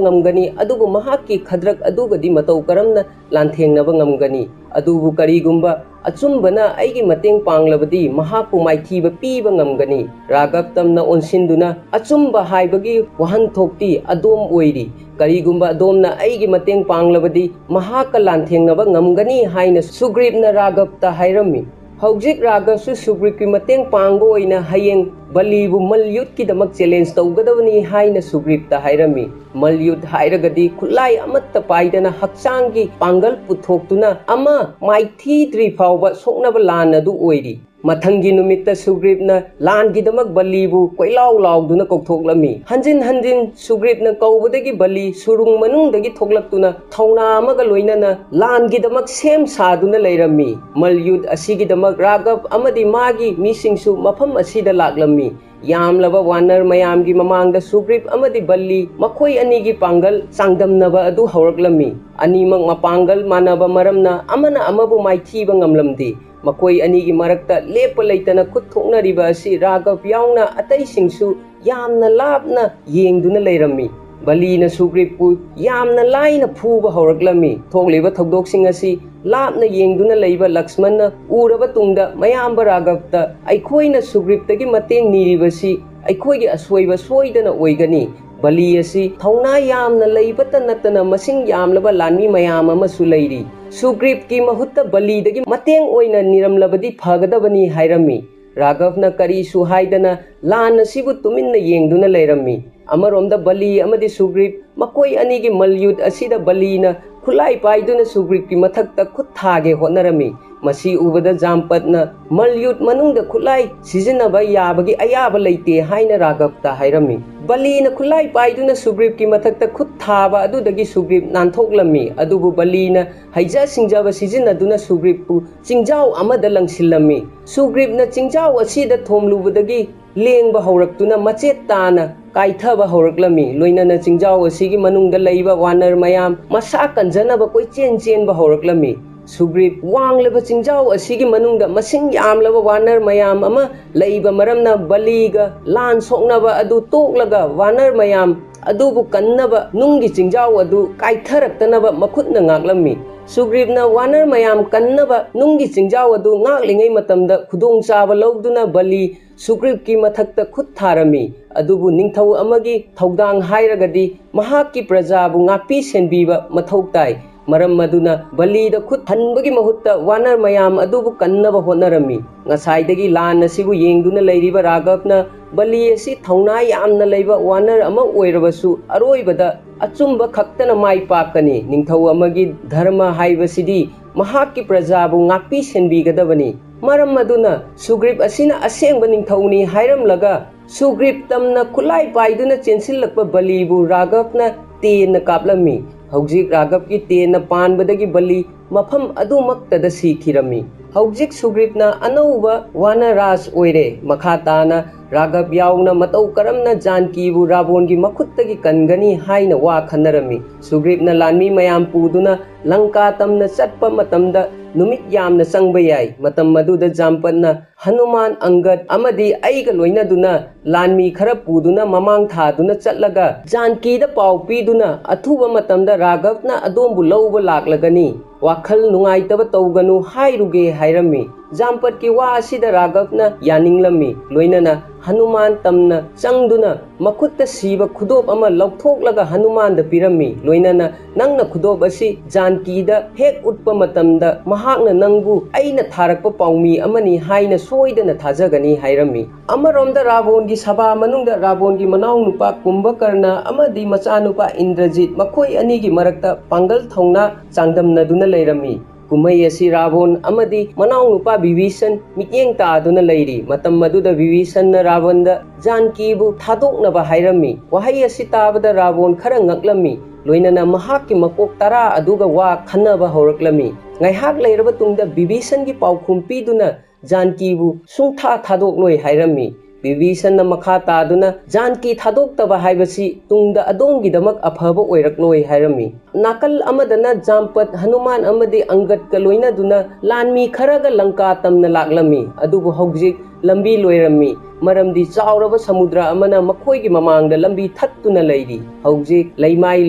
ꯉꯝꯒꯅꯤ, ꯑꯗꯨꯕꯨ ꯃꯍꯥꯛꯀꯤ ꯈꯗ꯭ꯔꯛ ꯑꯗꯨꯒꯗꯤ ꯃꯇꯧ ꯀꯔꯝꯅ ꯂꯥꯟꯊꯦꯡꯅꯕ ꯉꯝꯒꯅꯤ? ꯑꯗꯨꯕꯨ ꯀꯔꯤꯒꯨꯝꯕ ꯑꯆꯨꯝꯕꯅ ꯑꯩꯒꯤ ꯃꯇꯦꯡ ꯄꯥꯡꯂꯕꯗꯤ ꯃꯍꯥꯛꯄꯨ ꯃꯥꯏꯊꯤꯕ ꯄꯤꯕ ꯉꯝꯒꯅꯤ꯫" ꯔꯥꯘꯕ ꯇꯝꯅ ꯑꯣꯟꯁꯤꯟꯗꯨꯅ, "ꯑꯆꯨꯝꯕ ꯍꯥꯏꯕꯒꯤ ꯋꯥꯍꯟꯊꯣꯛꯇꯤ ꯑꯗꯣꯝ ꯑꯣꯏꯔꯤ꯫ ꯀꯔꯤꯒꯨꯝꯕ ꯑꯗꯣꯝꯅ ꯑꯩꯒꯤ ꯃꯇꯦꯡ ꯄꯥꯡꯂꯕꯗꯤ ꯃꯍꯥꯛꯀ ꯂꯥꯟꯊꯦꯡꯅꯕ ꯉꯝꯒꯅꯤ" ꯍꯥꯏꯅ ꯁꯨꯒ꯭ꯔꯤꯞꯅ ꯔꯥꯘꯕꯇ ꯍꯥꯏꯔꯝꯃꯤ꯫ ꯍꯧꯖꯤꯛ ꯔꯥꯘꯕꯁꯨ ꯁꯨꯒ꯭ꯔꯤꯞꯀꯤ ꯃꯇꯦꯡ ꯄꯥꯡꯕ ꯑꯣꯏꯅ ꯍꯌꯦꯡ ꯕꯂꯤꯕꯨ ꯃꯜ ꯌꯨꯠꯀꯤꯗꯃꯛ ꯆꯦꯂꯦꯟꯖ ꯇꯧꯒꯗꯕꯅꯤ ꯍꯥꯏꯅ ꯁꯨꯒ꯭ꯔꯤꯞꯇ ꯍꯥꯏꯔꯝꯃꯤ꯫ ꯃꯜ ꯌꯨꯠ ꯍꯥꯏꯔꯒꯗꯤ ꯈꯨꯠꯂꯥꯏ ꯑꯃꯠꯇ ꯄꯥꯏꯗꯅ ꯍꯛꯆꯥꯡꯒꯤ ꯄꯥꯡꯒꯜ ꯄꯨꯊꯣꯛꯇꯨꯅ ꯑꯃ ꯃꯥꯏꯊꯤꯗ꯭ꯔꯤ ꯐꯥꯎꯕ ꯁꯣꯛꯅꯕ ꯂꯥꯟ ꯑꯗꯨ ꯑꯣꯏꯔꯤ꯫ ꯃꯊꯪꯒꯤ ꯅꯨꯃꯤꯠꯇ ꯁꯨꯒ꯭ꯔꯤꯞꯅ ꯂꯥꯟꯒꯤꯗꯃꯛ ꯕꯂꯤꯕꯨ ꯀꯣꯏꯂꯥꯎ ꯂꯥꯎꯗꯨꯅ ꯀꯧꯊꯣꯛꯂꯝꯃꯤ꯫ ꯍꯟꯖꯤꯟ ꯍꯟꯖꯤꯟ ꯁꯨꯒ꯭ꯔꯤꯞꯅ ꯀꯧꯕꯗꯒꯤ ꯕꯂꯤ ꯁꯨꯔꯨꯡ ꯃꯅꯨꯡꯗꯒꯤ ꯊꯣꯛꯂꯛꯇꯨꯅ ꯊꯧꯅꯥ ꯑꯃꯒ ꯂꯣꯏꯅꯅ ꯂꯥꯟꯒꯤꯗꯃꯛ ꯁꯦꯝ ꯁꯥꯗꯨꯅ ꯂꯩꯔꯝꯃꯤ꯫ ꯃꯜ ꯌꯨꯠ ꯑꯁꯤꯒꯤꯗꯃꯛ ꯔꯥꯘꯕ ꯑꯃꯗꯤ ꯃꯥꯒꯤ ꯃꯤꯁꯤꯡꯁꯨ ꯃꯐꯝ ꯑꯁꯤꯗ ꯂꯥꯛꯂꯝꯃꯤ꯫ ꯌꯥꯝꯂꯕ ꯋꯥꯅꯔ ꯃꯌꯥꯝꯒꯤ ꯃꯃꯥꯡꯗ ꯁꯨꯒ꯭ꯔꯤꯞ ꯑꯃꯗꯤ ꯕꯜꯂꯤ ꯃꯈꯣꯏ ꯑꯅꯤꯒꯤ ꯄꯥꯡꯒꯜ ꯆꯥꯡꯗꯝꯅꯕ ꯑꯗꯨ ꯍꯧꯔꯛꯂꯝꯃꯤ꯫ ꯑꯅꯤꯃꯛ ꯃꯄꯥꯡꯒꯜ ꯃꯥꯟꯅꯕ ꯃꯔꯝꯅ ꯑꯃꯅ ꯑꯃꯕꯨ ꯃꯥꯏꯊꯤꯕ ꯉꯝꯂꯝꯗꯦ꯫ ꯃꯈꯣꯏ ꯑꯅꯤꯒꯤ ꯃꯔꯛꯇ ꯂꯦꯞꯄ ꯂꯩꯇꯅ ꯈꯨꯠ ꯊꯣꯛꯅꯔꯤꯕ ꯑꯁꯤ ꯔꯥꯘꯕ ꯌꯥꯎꯅ ꯑꯇꯩꯁꯤꯡꯁꯨ ꯌꯥꯝꯅ ꯂꯥꯞꯅ ꯌꯦꯡꯗꯨꯅ ꯂꯩꯔꯝꯃꯤ꯫ ꯕꯂꯤꯅ ꯁꯨꯒ꯭ꯔꯤꯞꯄꯨ ꯌꯥꯝꯅ ꯂꯥꯏꯅ ꯐꯨꯕ ꯍꯧꯔꯛꯂꯝꯃꯤ꯫ ꯊꯣꯛꯂꯤꯕ ꯊꯧꯗꯣꯛꯁꯤꯡ ꯑꯁꯤ ꯂꯥꯞꯅ ꯌꯦꯡꯗꯨꯅ ꯂꯩꯕ ꯂꯛꯁꯃꯟꯅ ꯎꯔꯕ ꯇꯨꯡꯗ ꯃꯌꯥꯝꯕ ꯔꯥꯘꯕꯇ, "ꯑꯩꯈꯣꯏꯅ ꯁꯨꯒ꯭ꯔꯤꯞꯇꯒꯤ ꯃꯇꯦꯡ ꯅꯤꯔꯤꯕꯁꯤ ꯑꯩꯈꯣꯏꯒꯤ ꯑꯁꯣꯏꯕ ꯁꯣꯏꯗꯅ ꯑꯣꯏꯒꯅꯤ꯫ ꯕꯂꯤ ꯑꯁꯤ ꯊꯧꯅꯥ ꯌꯥꯝꯅ ꯂꯩꯕꯇ ꯅꯠꯇꯅ ꯃꯁꯤꯡ ꯌꯥꯝꯂꯕ ꯂꯥꯟꯃꯤ ꯃꯌꯥꯝ ꯑꯃꯁꯨ ꯂꯩꯔꯤ꯫ ꯁꯨꯒ꯭ꯔꯤꯞꯀꯤ ꯃꯍꯨꯠꯇ ꯕꯂꯤꯗꯒꯤ ꯃꯇꯦꯡ ꯑꯣꯏꯅ ꯅꯤꯔꯝꯂꯕꯗꯤ ꯐꯒꯗꯕꯅꯤ" ꯍꯥꯏꯔꯝꯃꯤ꯫ ꯔꯥꯘꯕꯅ ꯀꯔꯤꯁꯨ ꯍꯥꯏꯗꯅ ꯂꯥꯟ ꯑꯁꯤꯕꯨ ꯇꯨꯃꯤꯟꯅ ꯌꯦꯡꯗꯨꯅ ꯂꯩꯔꯝꯃꯤ꯫ ꯑꯃꯔꯣꯝꯗ ꯕꯂꯤ ꯑꯃꯗꯤ ꯁꯨꯒ꯭ꯔꯤꯞ ꯃꯈꯣꯏ ꯑꯅꯤꯒꯤ ꯃꯜꯌꯨꯗ ꯑꯁꯤꯗ ꯕꯂꯤꯅ ꯈꯨꯠꯂꯥꯏ ꯄꯥꯏꯗꯨꯅ ꯁꯨꯒ꯭ꯔꯤꯞꯀꯤ ꯃꯊꯛꯇ ꯈꯨꯠ ꯊꯥꯒꯦ ꯍꯣꯠꯅꯔꯝꯃꯤ꯫ ꯃꯁꯤ ꯎꯕꯗ ꯖꯥꯝꯄꯠꯅ ꯃꯜꯌꯨꯗ ꯃꯅꯨꯡꯗ ꯈꯨꯠꯂꯥꯏ ꯁꯤꯖꯤꯟꯅꯕ ꯌꯥꯕꯒꯤ ꯑꯌꯥꯕ ꯂꯩꯇꯦ ꯍꯥꯏꯅ ꯔꯥꯘꯕꯇ ꯍꯥꯏꯔꯝꯃꯤ꯫ ꯕꯂꯤꯅ ꯈꯨꯠꯂꯥꯏ ꯄꯥꯏꯗꯨꯅ ꯁꯨꯒ꯭ꯔꯤꯞꯀꯤ ꯃꯊꯛꯇ ꯈꯨꯠ ꯊꯥꯕ ꯑꯗꯨꯗꯒꯤ ꯁꯨꯒ꯭ꯔꯤꯞ ꯅꯥꯟꯊꯣꯛꯂꯝꯃꯤ, ꯑꯗꯨꯕꯨ ꯕꯂꯤꯅ ꯍꯩꯖ ꯁꯤꯡꯖꯕ ꯁꯤꯖꯤꯟꯅꯗꯨꯅ ꯁꯨꯒ꯭ꯔꯤꯞꯄꯨ ꯆꯤꯡꯖꯥꯎ ꯑꯃꯗ ꯂꯪꯁꯤꯜꯂꯝꯃꯤ꯫ ꯁꯨꯒ꯭ꯔꯤꯞꯅ ꯆꯤꯡꯖꯥꯎ ꯑꯁꯤꯗ ꯊꯣꯝꯂꯨꯕꯗꯒꯤ ꯂꯦꯡꯕ ꯍꯧꯔꯛꯇꯨꯅ ꯃꯆꯦꯠ ꯇꯥꯅ ꯀꯥꯏꯊꯕ ꯍꯧꯔꯛꯂꯝꯃꯤ꯫ ꯂꯣꯏꯅꯅ ꯆꯤꯡꯖꯥꯎ ꯑꯁꯤꯒꯤ ꯃꯅꯨꯡꯗ ꯂꯩꯕ ꯋꯥꯅꯔ ꯃꯌꯥꯝ ꯃꯁꯥ ꯀꯟꯖꯅꯕ ꯀꯣꯏꯆꯦꯟ ꯆꯦꯟꯕ ꯍꯧꯔꯛꯂꯝꯃꯤ꯫ ꯁꯨꯒ꯭ꯔꯤꯞ ꯋꯥꯡꯂꯕ ꯆꯤꯡꯖꯥꯎ ꯑꯁꯤꯒꯤ ꯃꯅꯨꯡꯗ ꯃꯁꯤꯡ ꯌꯥꯝꯂꯕ ꯋꯥꯅꯔ ꯃꯌꯥꯝ ꯑꯃ ꯂꯩꯕ ꯃꯔꯝꯅ ꯕꯂꯤꯒ ꯂꯥꯟ ꯁꯣꯛꯅꯕ ꯑꯗꯨ ꯇꯣꯛꯂꯒ ꯋꯥꯅꯔ ꯃꯌꯥꯝ ꯑꯗꯨꯕꯨ ꯀꯟꯅꯕ ꯅꯨꯡꯒꯤ ꯆꯤꯡꯖꯥꯎ ꯑꯗꯨ ꯀꯥꯏꯊꯔꯛꯇꯅꯕ ꯃꯈꯨꯠꯅ ꯉꯥꯛꯂꯝꯃꯤ꯫ ꯁꯨꯒ꯭ꯔꯤꯞꯅ ꯋꯥꯅꯔ ꯃꯌꯥꯝ ꯀꯟꯅꯕ ꯅꯨꯡꯒꯤ ꯆꯤꯡꯖꯥꯎ ꯑꯗꯨ ꯉꯥꯛꯂꯤꯉꯩ ꯃꯇꯝꯗ ꯈꯨꯗꯣꯡꯆꯥꯕ ꯂꯧꯗꯨꯅ ꯕꯂꯤ ꯁꯨꯒ꯭ꯔꯤꯞꯀꯤ ꯃꯊꯛꯇ ꯈꯨꯠ ꯊꯥꯔꯝꯃꯤ꯫ ꯑꯗꯨꯕꯨ ꯅꯤꯡꯊꯧ ꯑꯃꯒꯤ ꯊꯧꯗꯥꯡ ꯍꯥꯏꯔꯒꯗꯤ ꯃꯍꯥꯛꯀꯤ ꯄ꯭ꯔꯖꯥꯕꯨ ꯉꯥꯛꯄꯤ ꯁꯦꯟꯕꯤꯕ ꯃꯊꯧ ꯇꯥꯏ꯫ ꯃꯔꯝ ꯑꯗꯨꯅ ꯕꯂꯤꯗ ꯈꯨꯠ ꯍꯟꯕꯒꯤ ꯃꯍꯨꯠꯇ ꯋꯥꯅꯔ ꯃꯌꯥꯝ ꯑꯗꯨꯕꯨ ꯀꯟꯅꯕ ꯍꯣꯠꯅꯔꯝꯃꯤ꯫ ꯉꯁꯥꯏꯗꯒꯤ ꯂꯥꯟ ꯑꯁꯤꯕꯨ ꯌꯦꯡꯗꯨꯅ ꯂꯩꯔꯤꯕ ꯔꯥꯘꯕꯅ ꯕꯂꯤ ꯑꯁꯤ ꯊꯧꯅꯥ ꯌꯥꯝꯅ ꯂꯩꯕ ꯋꯥꯅꯔ ꯑꯃ ꯑꯣꯏꯔꯕꯁꯨ ꯑꯔꯣꯏꯕꯗ ꯑꯆꯨꯝꯕ ꯈꯛꯇꯅ ꯃꯥꯏ ꯄꯥꯛꯀꯅꯤ꯫ ꯅꯤꯡꯊꯧ ꯑꯃꯒꯤ ꯙꯔꯃ ꯍꯥꯏꯕꯁꯤꯗꯤ ꯃꯍꯥꯛꯀꯤ ꯄ꯭ꯔꯖꯥꯕꯨ ꯉꯥꯛꯄꯤ ꯁꯦꯟꯕꯤꯒꯗꯕꯅꯤ꯫ ꯃꯔꯝ ꯑꯗꯨꯅ ꯁꯨꯒ꯭ꯔꯤꯞ ꯑꯁꯤꯅ ꯑꯁꯦꯡꯕ ꯅꯤꯡꯊꯧꯅꯤ ꯍꯥꯏꯔꯝꯂꯒ ꯁꯨꯒ꯭ꯔꯤꯞ ꯇꯝꯅ ꯈꯨꯠꯂꯥꯏ ꯄꯥꯏꯗꯨꯅ ꯆꯦꯟꯁꯤꯜꯂꯛꯄ ꯕꯂꯤꯕꯨ ꯔꯥꯘꯕꯅ ꯇꯦꯟꯅ ꯀꯥꯞꯂꯝꯃꯤ꯫ ꯍꯧꯖꯤꯛ ꯔꯥꯘꯕꯀꯤ ꯇꯦꯟꯅ ꯄꯥꯟꯕꯗꯒꯤ ꯕꯂꯤ ꯃꯐꯝ ꯑꯗꯨꯃꯛꯇꯗ ꯁꯤꯈꯤꯔꯝꯃꯤ꯫ ꯍꯧꯖꯤꯛ ꯁꯨꯒ꯭ꯔꯤꯞꯅ ꯑꯅꯧꯕ ꯋꯥꯅꯔꯥꯖ ꯑꯣꯏꯔꯦ꯫ ꯃꯈꯥ ꯇꯥꯅ ꯔꯥꯘꯕ ꯌꯥꯎꯅ ꯃꯇꯧ ꯀꯔꯝꯅ ꯖꯥꯟꯀꯤꯕꯨ ꯔꯥꯕꯣꯟꯒꯤ ꯃꯈꯨꯠꯇꯒꯤ ꯀꯟꯒꯅꯤ ꯍꯥꯏꯅ ꯋꯥ ꯈꯟꯅꯔꯝꯃꯤ꯫ ꯁꯨꯒ꯭ꯔꯤꯞꯅ ꯂꯥꯟꯃꯤ ꯃꯌꯥꯝ ꯄꯨꯗꯨꯅ ꯂꯪꯀꯥ ꯇꯝꯅ ꯆꯠꯄ ꯃꯇꯝꯗ ꯅꯨꯃꯤꯠ ꯌꯥꯝꯅ ꯆꯪꯕ ꯌꯥꯏ꯫ ꯃꯇꯝ ꯑꯗꯨꯗ ꯖꯥꯝꯄꯠꯅ ꯍꯅꯨꯃꯥꯟ, ꯑꯪꯒꯗ ꯑꯃꯗꯤ ꯑꯩꯒ ꯂꯣꯏꯅꯗꯨꯅ ꯂꯥꯟꯃꯤ ꯈꯔ ꯄꯨꯗꯨꯅ ꯃꯃꯥꯡ ꯊꯥꯗꯨꯅ ꯆꯠꯂꯒ ꯖꯥꯟꯀꯤꯗ ꯄꯥꯎ ꯄꯤꯗꯨꯅ ꯑꯊꯨꯕ ꯃꯇꯝꯗ ꯔꯥꯘꯕꯅ ꯑꯗꯣꯝꯕꯨ ꯂꯧꯕ ꯂꯥꯛꯂꯒꯅꯤ꯫ ꯋꯥꯈꯜ ꯅꯨꯡꯉꯥꯏꯇꯕ ꯇꯧꯒꯅꯨ ꯍꯥꯏꯔꯨꯒꯦ ꯍꯥꯏꯔꯝꯃꯤ꯫ ꯖꯥꯝꯄꯠꯀꯤ ꯋꯥ ꯑꯁꯤꯗ ꯔꯥꯘꯕꯅ ꯌꯥꯅꯤꯡꯂꯝꯃꯤ꯫ ꯂꯣꯏꯅꯅ ꯍꯅꯨꯃꯥꯟ ꯇꯝꯅ ꯆꯪꯗꯨꯅ ꯃꯈꯨꯠꯇ ꯁꯤꯕ ꯈꯨꯗꯣꯞ ꯑꯃ ꯂꯧꯊꯣꯛꯂꯒ ꯍꯅꯨꯃꯥꯟꯗ ꯄꯤꯔꯝꯃꯤ꯫ ꯂꯣꯏꯅꯅ ꯅꯪꯅ ꯈꯨꯗꯣꯞ ꯑꯁꯤ ꯖꯥꯟꯀꯤꯗ ꯍꯦꯛ ꯎꯠꯄ ꯃꯇꯝꯗ ꯃꯍꯥꯛꯅ ꯅꯪꯕꯨ ꯑꯩꯅ ꯊꯥꯔꯛꯄ ꯄꯥꯎꯃꯤ ꯑꯃꯅꯤ ꯍꯥꯏꯅ ꯁꯣꯏꯗꯅ ꯊꯥꯖꯒꯅꯤ ꯍꯥꯏꯔꯝꯃꯤ꯫ ꯑꯃꯔꯣꯝꯗ ꯔꯥꯕꯣꯟꯒꯤ ꯁꯚꯥ ꯃꯅꯨꯡꯗ ꯔꯥꯕꯣꯟꯒꯤ ꯃꯅꯥꯎꯅꯨꯄꯥ ꯀꯨꯝꯚꯀꯔꯅ ꯑꯃꯗꯤ ꯃꯆꯥꯅꯨꯄꯥ ꯏꯟꯗ꯭ꯔꯖꯤꯠ ꯃꯈꯣꯏ ꯑꯅꯤꯒꯤ ꯃꯔꯛꯇ ꯄꯥꯡꯒꯜ ꯊꯧꯅꯥ ꯆꯥꯡꯗꯝꯅꯗꯨꯅ ꯂꯩꯔꯝꯃꯤ꯫ ꯀꯨꯝꯍꯩ ꯑꯁꯤ ꯔꯥꯕꯣꯟ ꯑꯃꯗꯤ ꯃꯅꯥꯎꯅꯨꯄꯥ ꯕꯤꯚꯤꯁꯟ ꯃꯤꯠꯌꯦꯡ ꯇꯥꯗꯨꯅ ꯂꯩꯔꯤ꯫ ꯃꯇꯝ ꯑꯗꯨꯗ ꯕꯤꯚꯤꯁꯟꯅ ꯔꯥꯕꯣꯟꯗ ꯖꯥꯟꯀꯤꯕꯨ ꯊꯥꯗꯣꯛꯅꯕ ꯍꯥꯏꯔꯝꯃꯤ꯫ ꯋꯥꯍꯩ ꯑꯁꯤ ꯇꯥꯕꯗ ꯔꯥꯕꯣꯟ ꯈꯔ ꯉꯛꯂꯝꯃꯤ, ꯂꯣꯏꯅꯅ ꯃꯍꯥꯛꯀꯤ ꯃꯀꯣꯛ ꯇꯔꯥ ꯑꯗꯨꯒ ꯋꯥ ꯈꯟꯅꯕ ꯍꯧꯔꯛꯂꯝꯃꯤ꯫ ꯉꯥꯏꯍꯥꯛ ꯂꯩꯔꯕ ꯇꯨꯡꯗ ꯕꯤꯚꯤꯁꯟꯒꯤ ꯄꯥꯎꯈꯨꯝ ꯄꯤꯗꯨꯅ ꯖꯥꯟꯀꯤꯕꯨ ꯁꯨꯡꯊꯥ ꯊꯥꯗꯣꯛꯂꯣꯏ ꯍꯥꯏꯔꯝꯃꯤ꯫ ꯕꯤꯚꯤꯁꯟꯅ ꯃꯈꯥ ꯇꯥꯗꯨꯅ, "ꯖꯥꯟꯀꯤ ꯊꯥꯗꯣꯛꯇꯕ ꯍꯥꯏꯕꯁꯤ ꯇꯨꯡꯗ ꯑꯗꯣꯝꯒꯤꯗꯃꯛ ꯑꯐꯕ ꯑꯣꯏꯔꯛꯂꯣꯏ" ꯍꯥꯏꯔꯝꯃꯤ꯫ ꯅꯥꯀꯜ ꯑꯃꯗꯅ ꯖꯥꯝꯄꯠ, ꯍꯅꯨꯃꯥꯟ ꯑꯃꯗꯤ ꯑꯪꯒꯠꯀ ꯂꯣꯏꯅꯗꯨꯅ ꯂꯥꯟꯃꯤ ꯈꯔꯒ ꯂꯪꯀꯥ ꯇꯝꯅ ꯂꯥꯛꯂꯝꯃꯤ꯫ ꯑꯗꯨꯕꯨ ꯍꯧꯖꯤꯛ ꯂꯝꯕꯤ ꯂꯣꯏꯔꯝꯃꯤ, ꯃꯔꯝꯗꯤ ꯆꯥꯎꯔꯕ ꯁꯃꯨꯗ꯭ꯔ ꯑꯃꯅ ꯃꯈꯣꯏꯒꯤ ꯃꯃꯥꯡꯗ ꯂꯝꯕꯤ ꯊꯠꯇꯨꯅ ꯂꯩꯔꯤ꯫ ꯍꯧꯖꯤꯛ ꯂꯩꯃꯥꯏ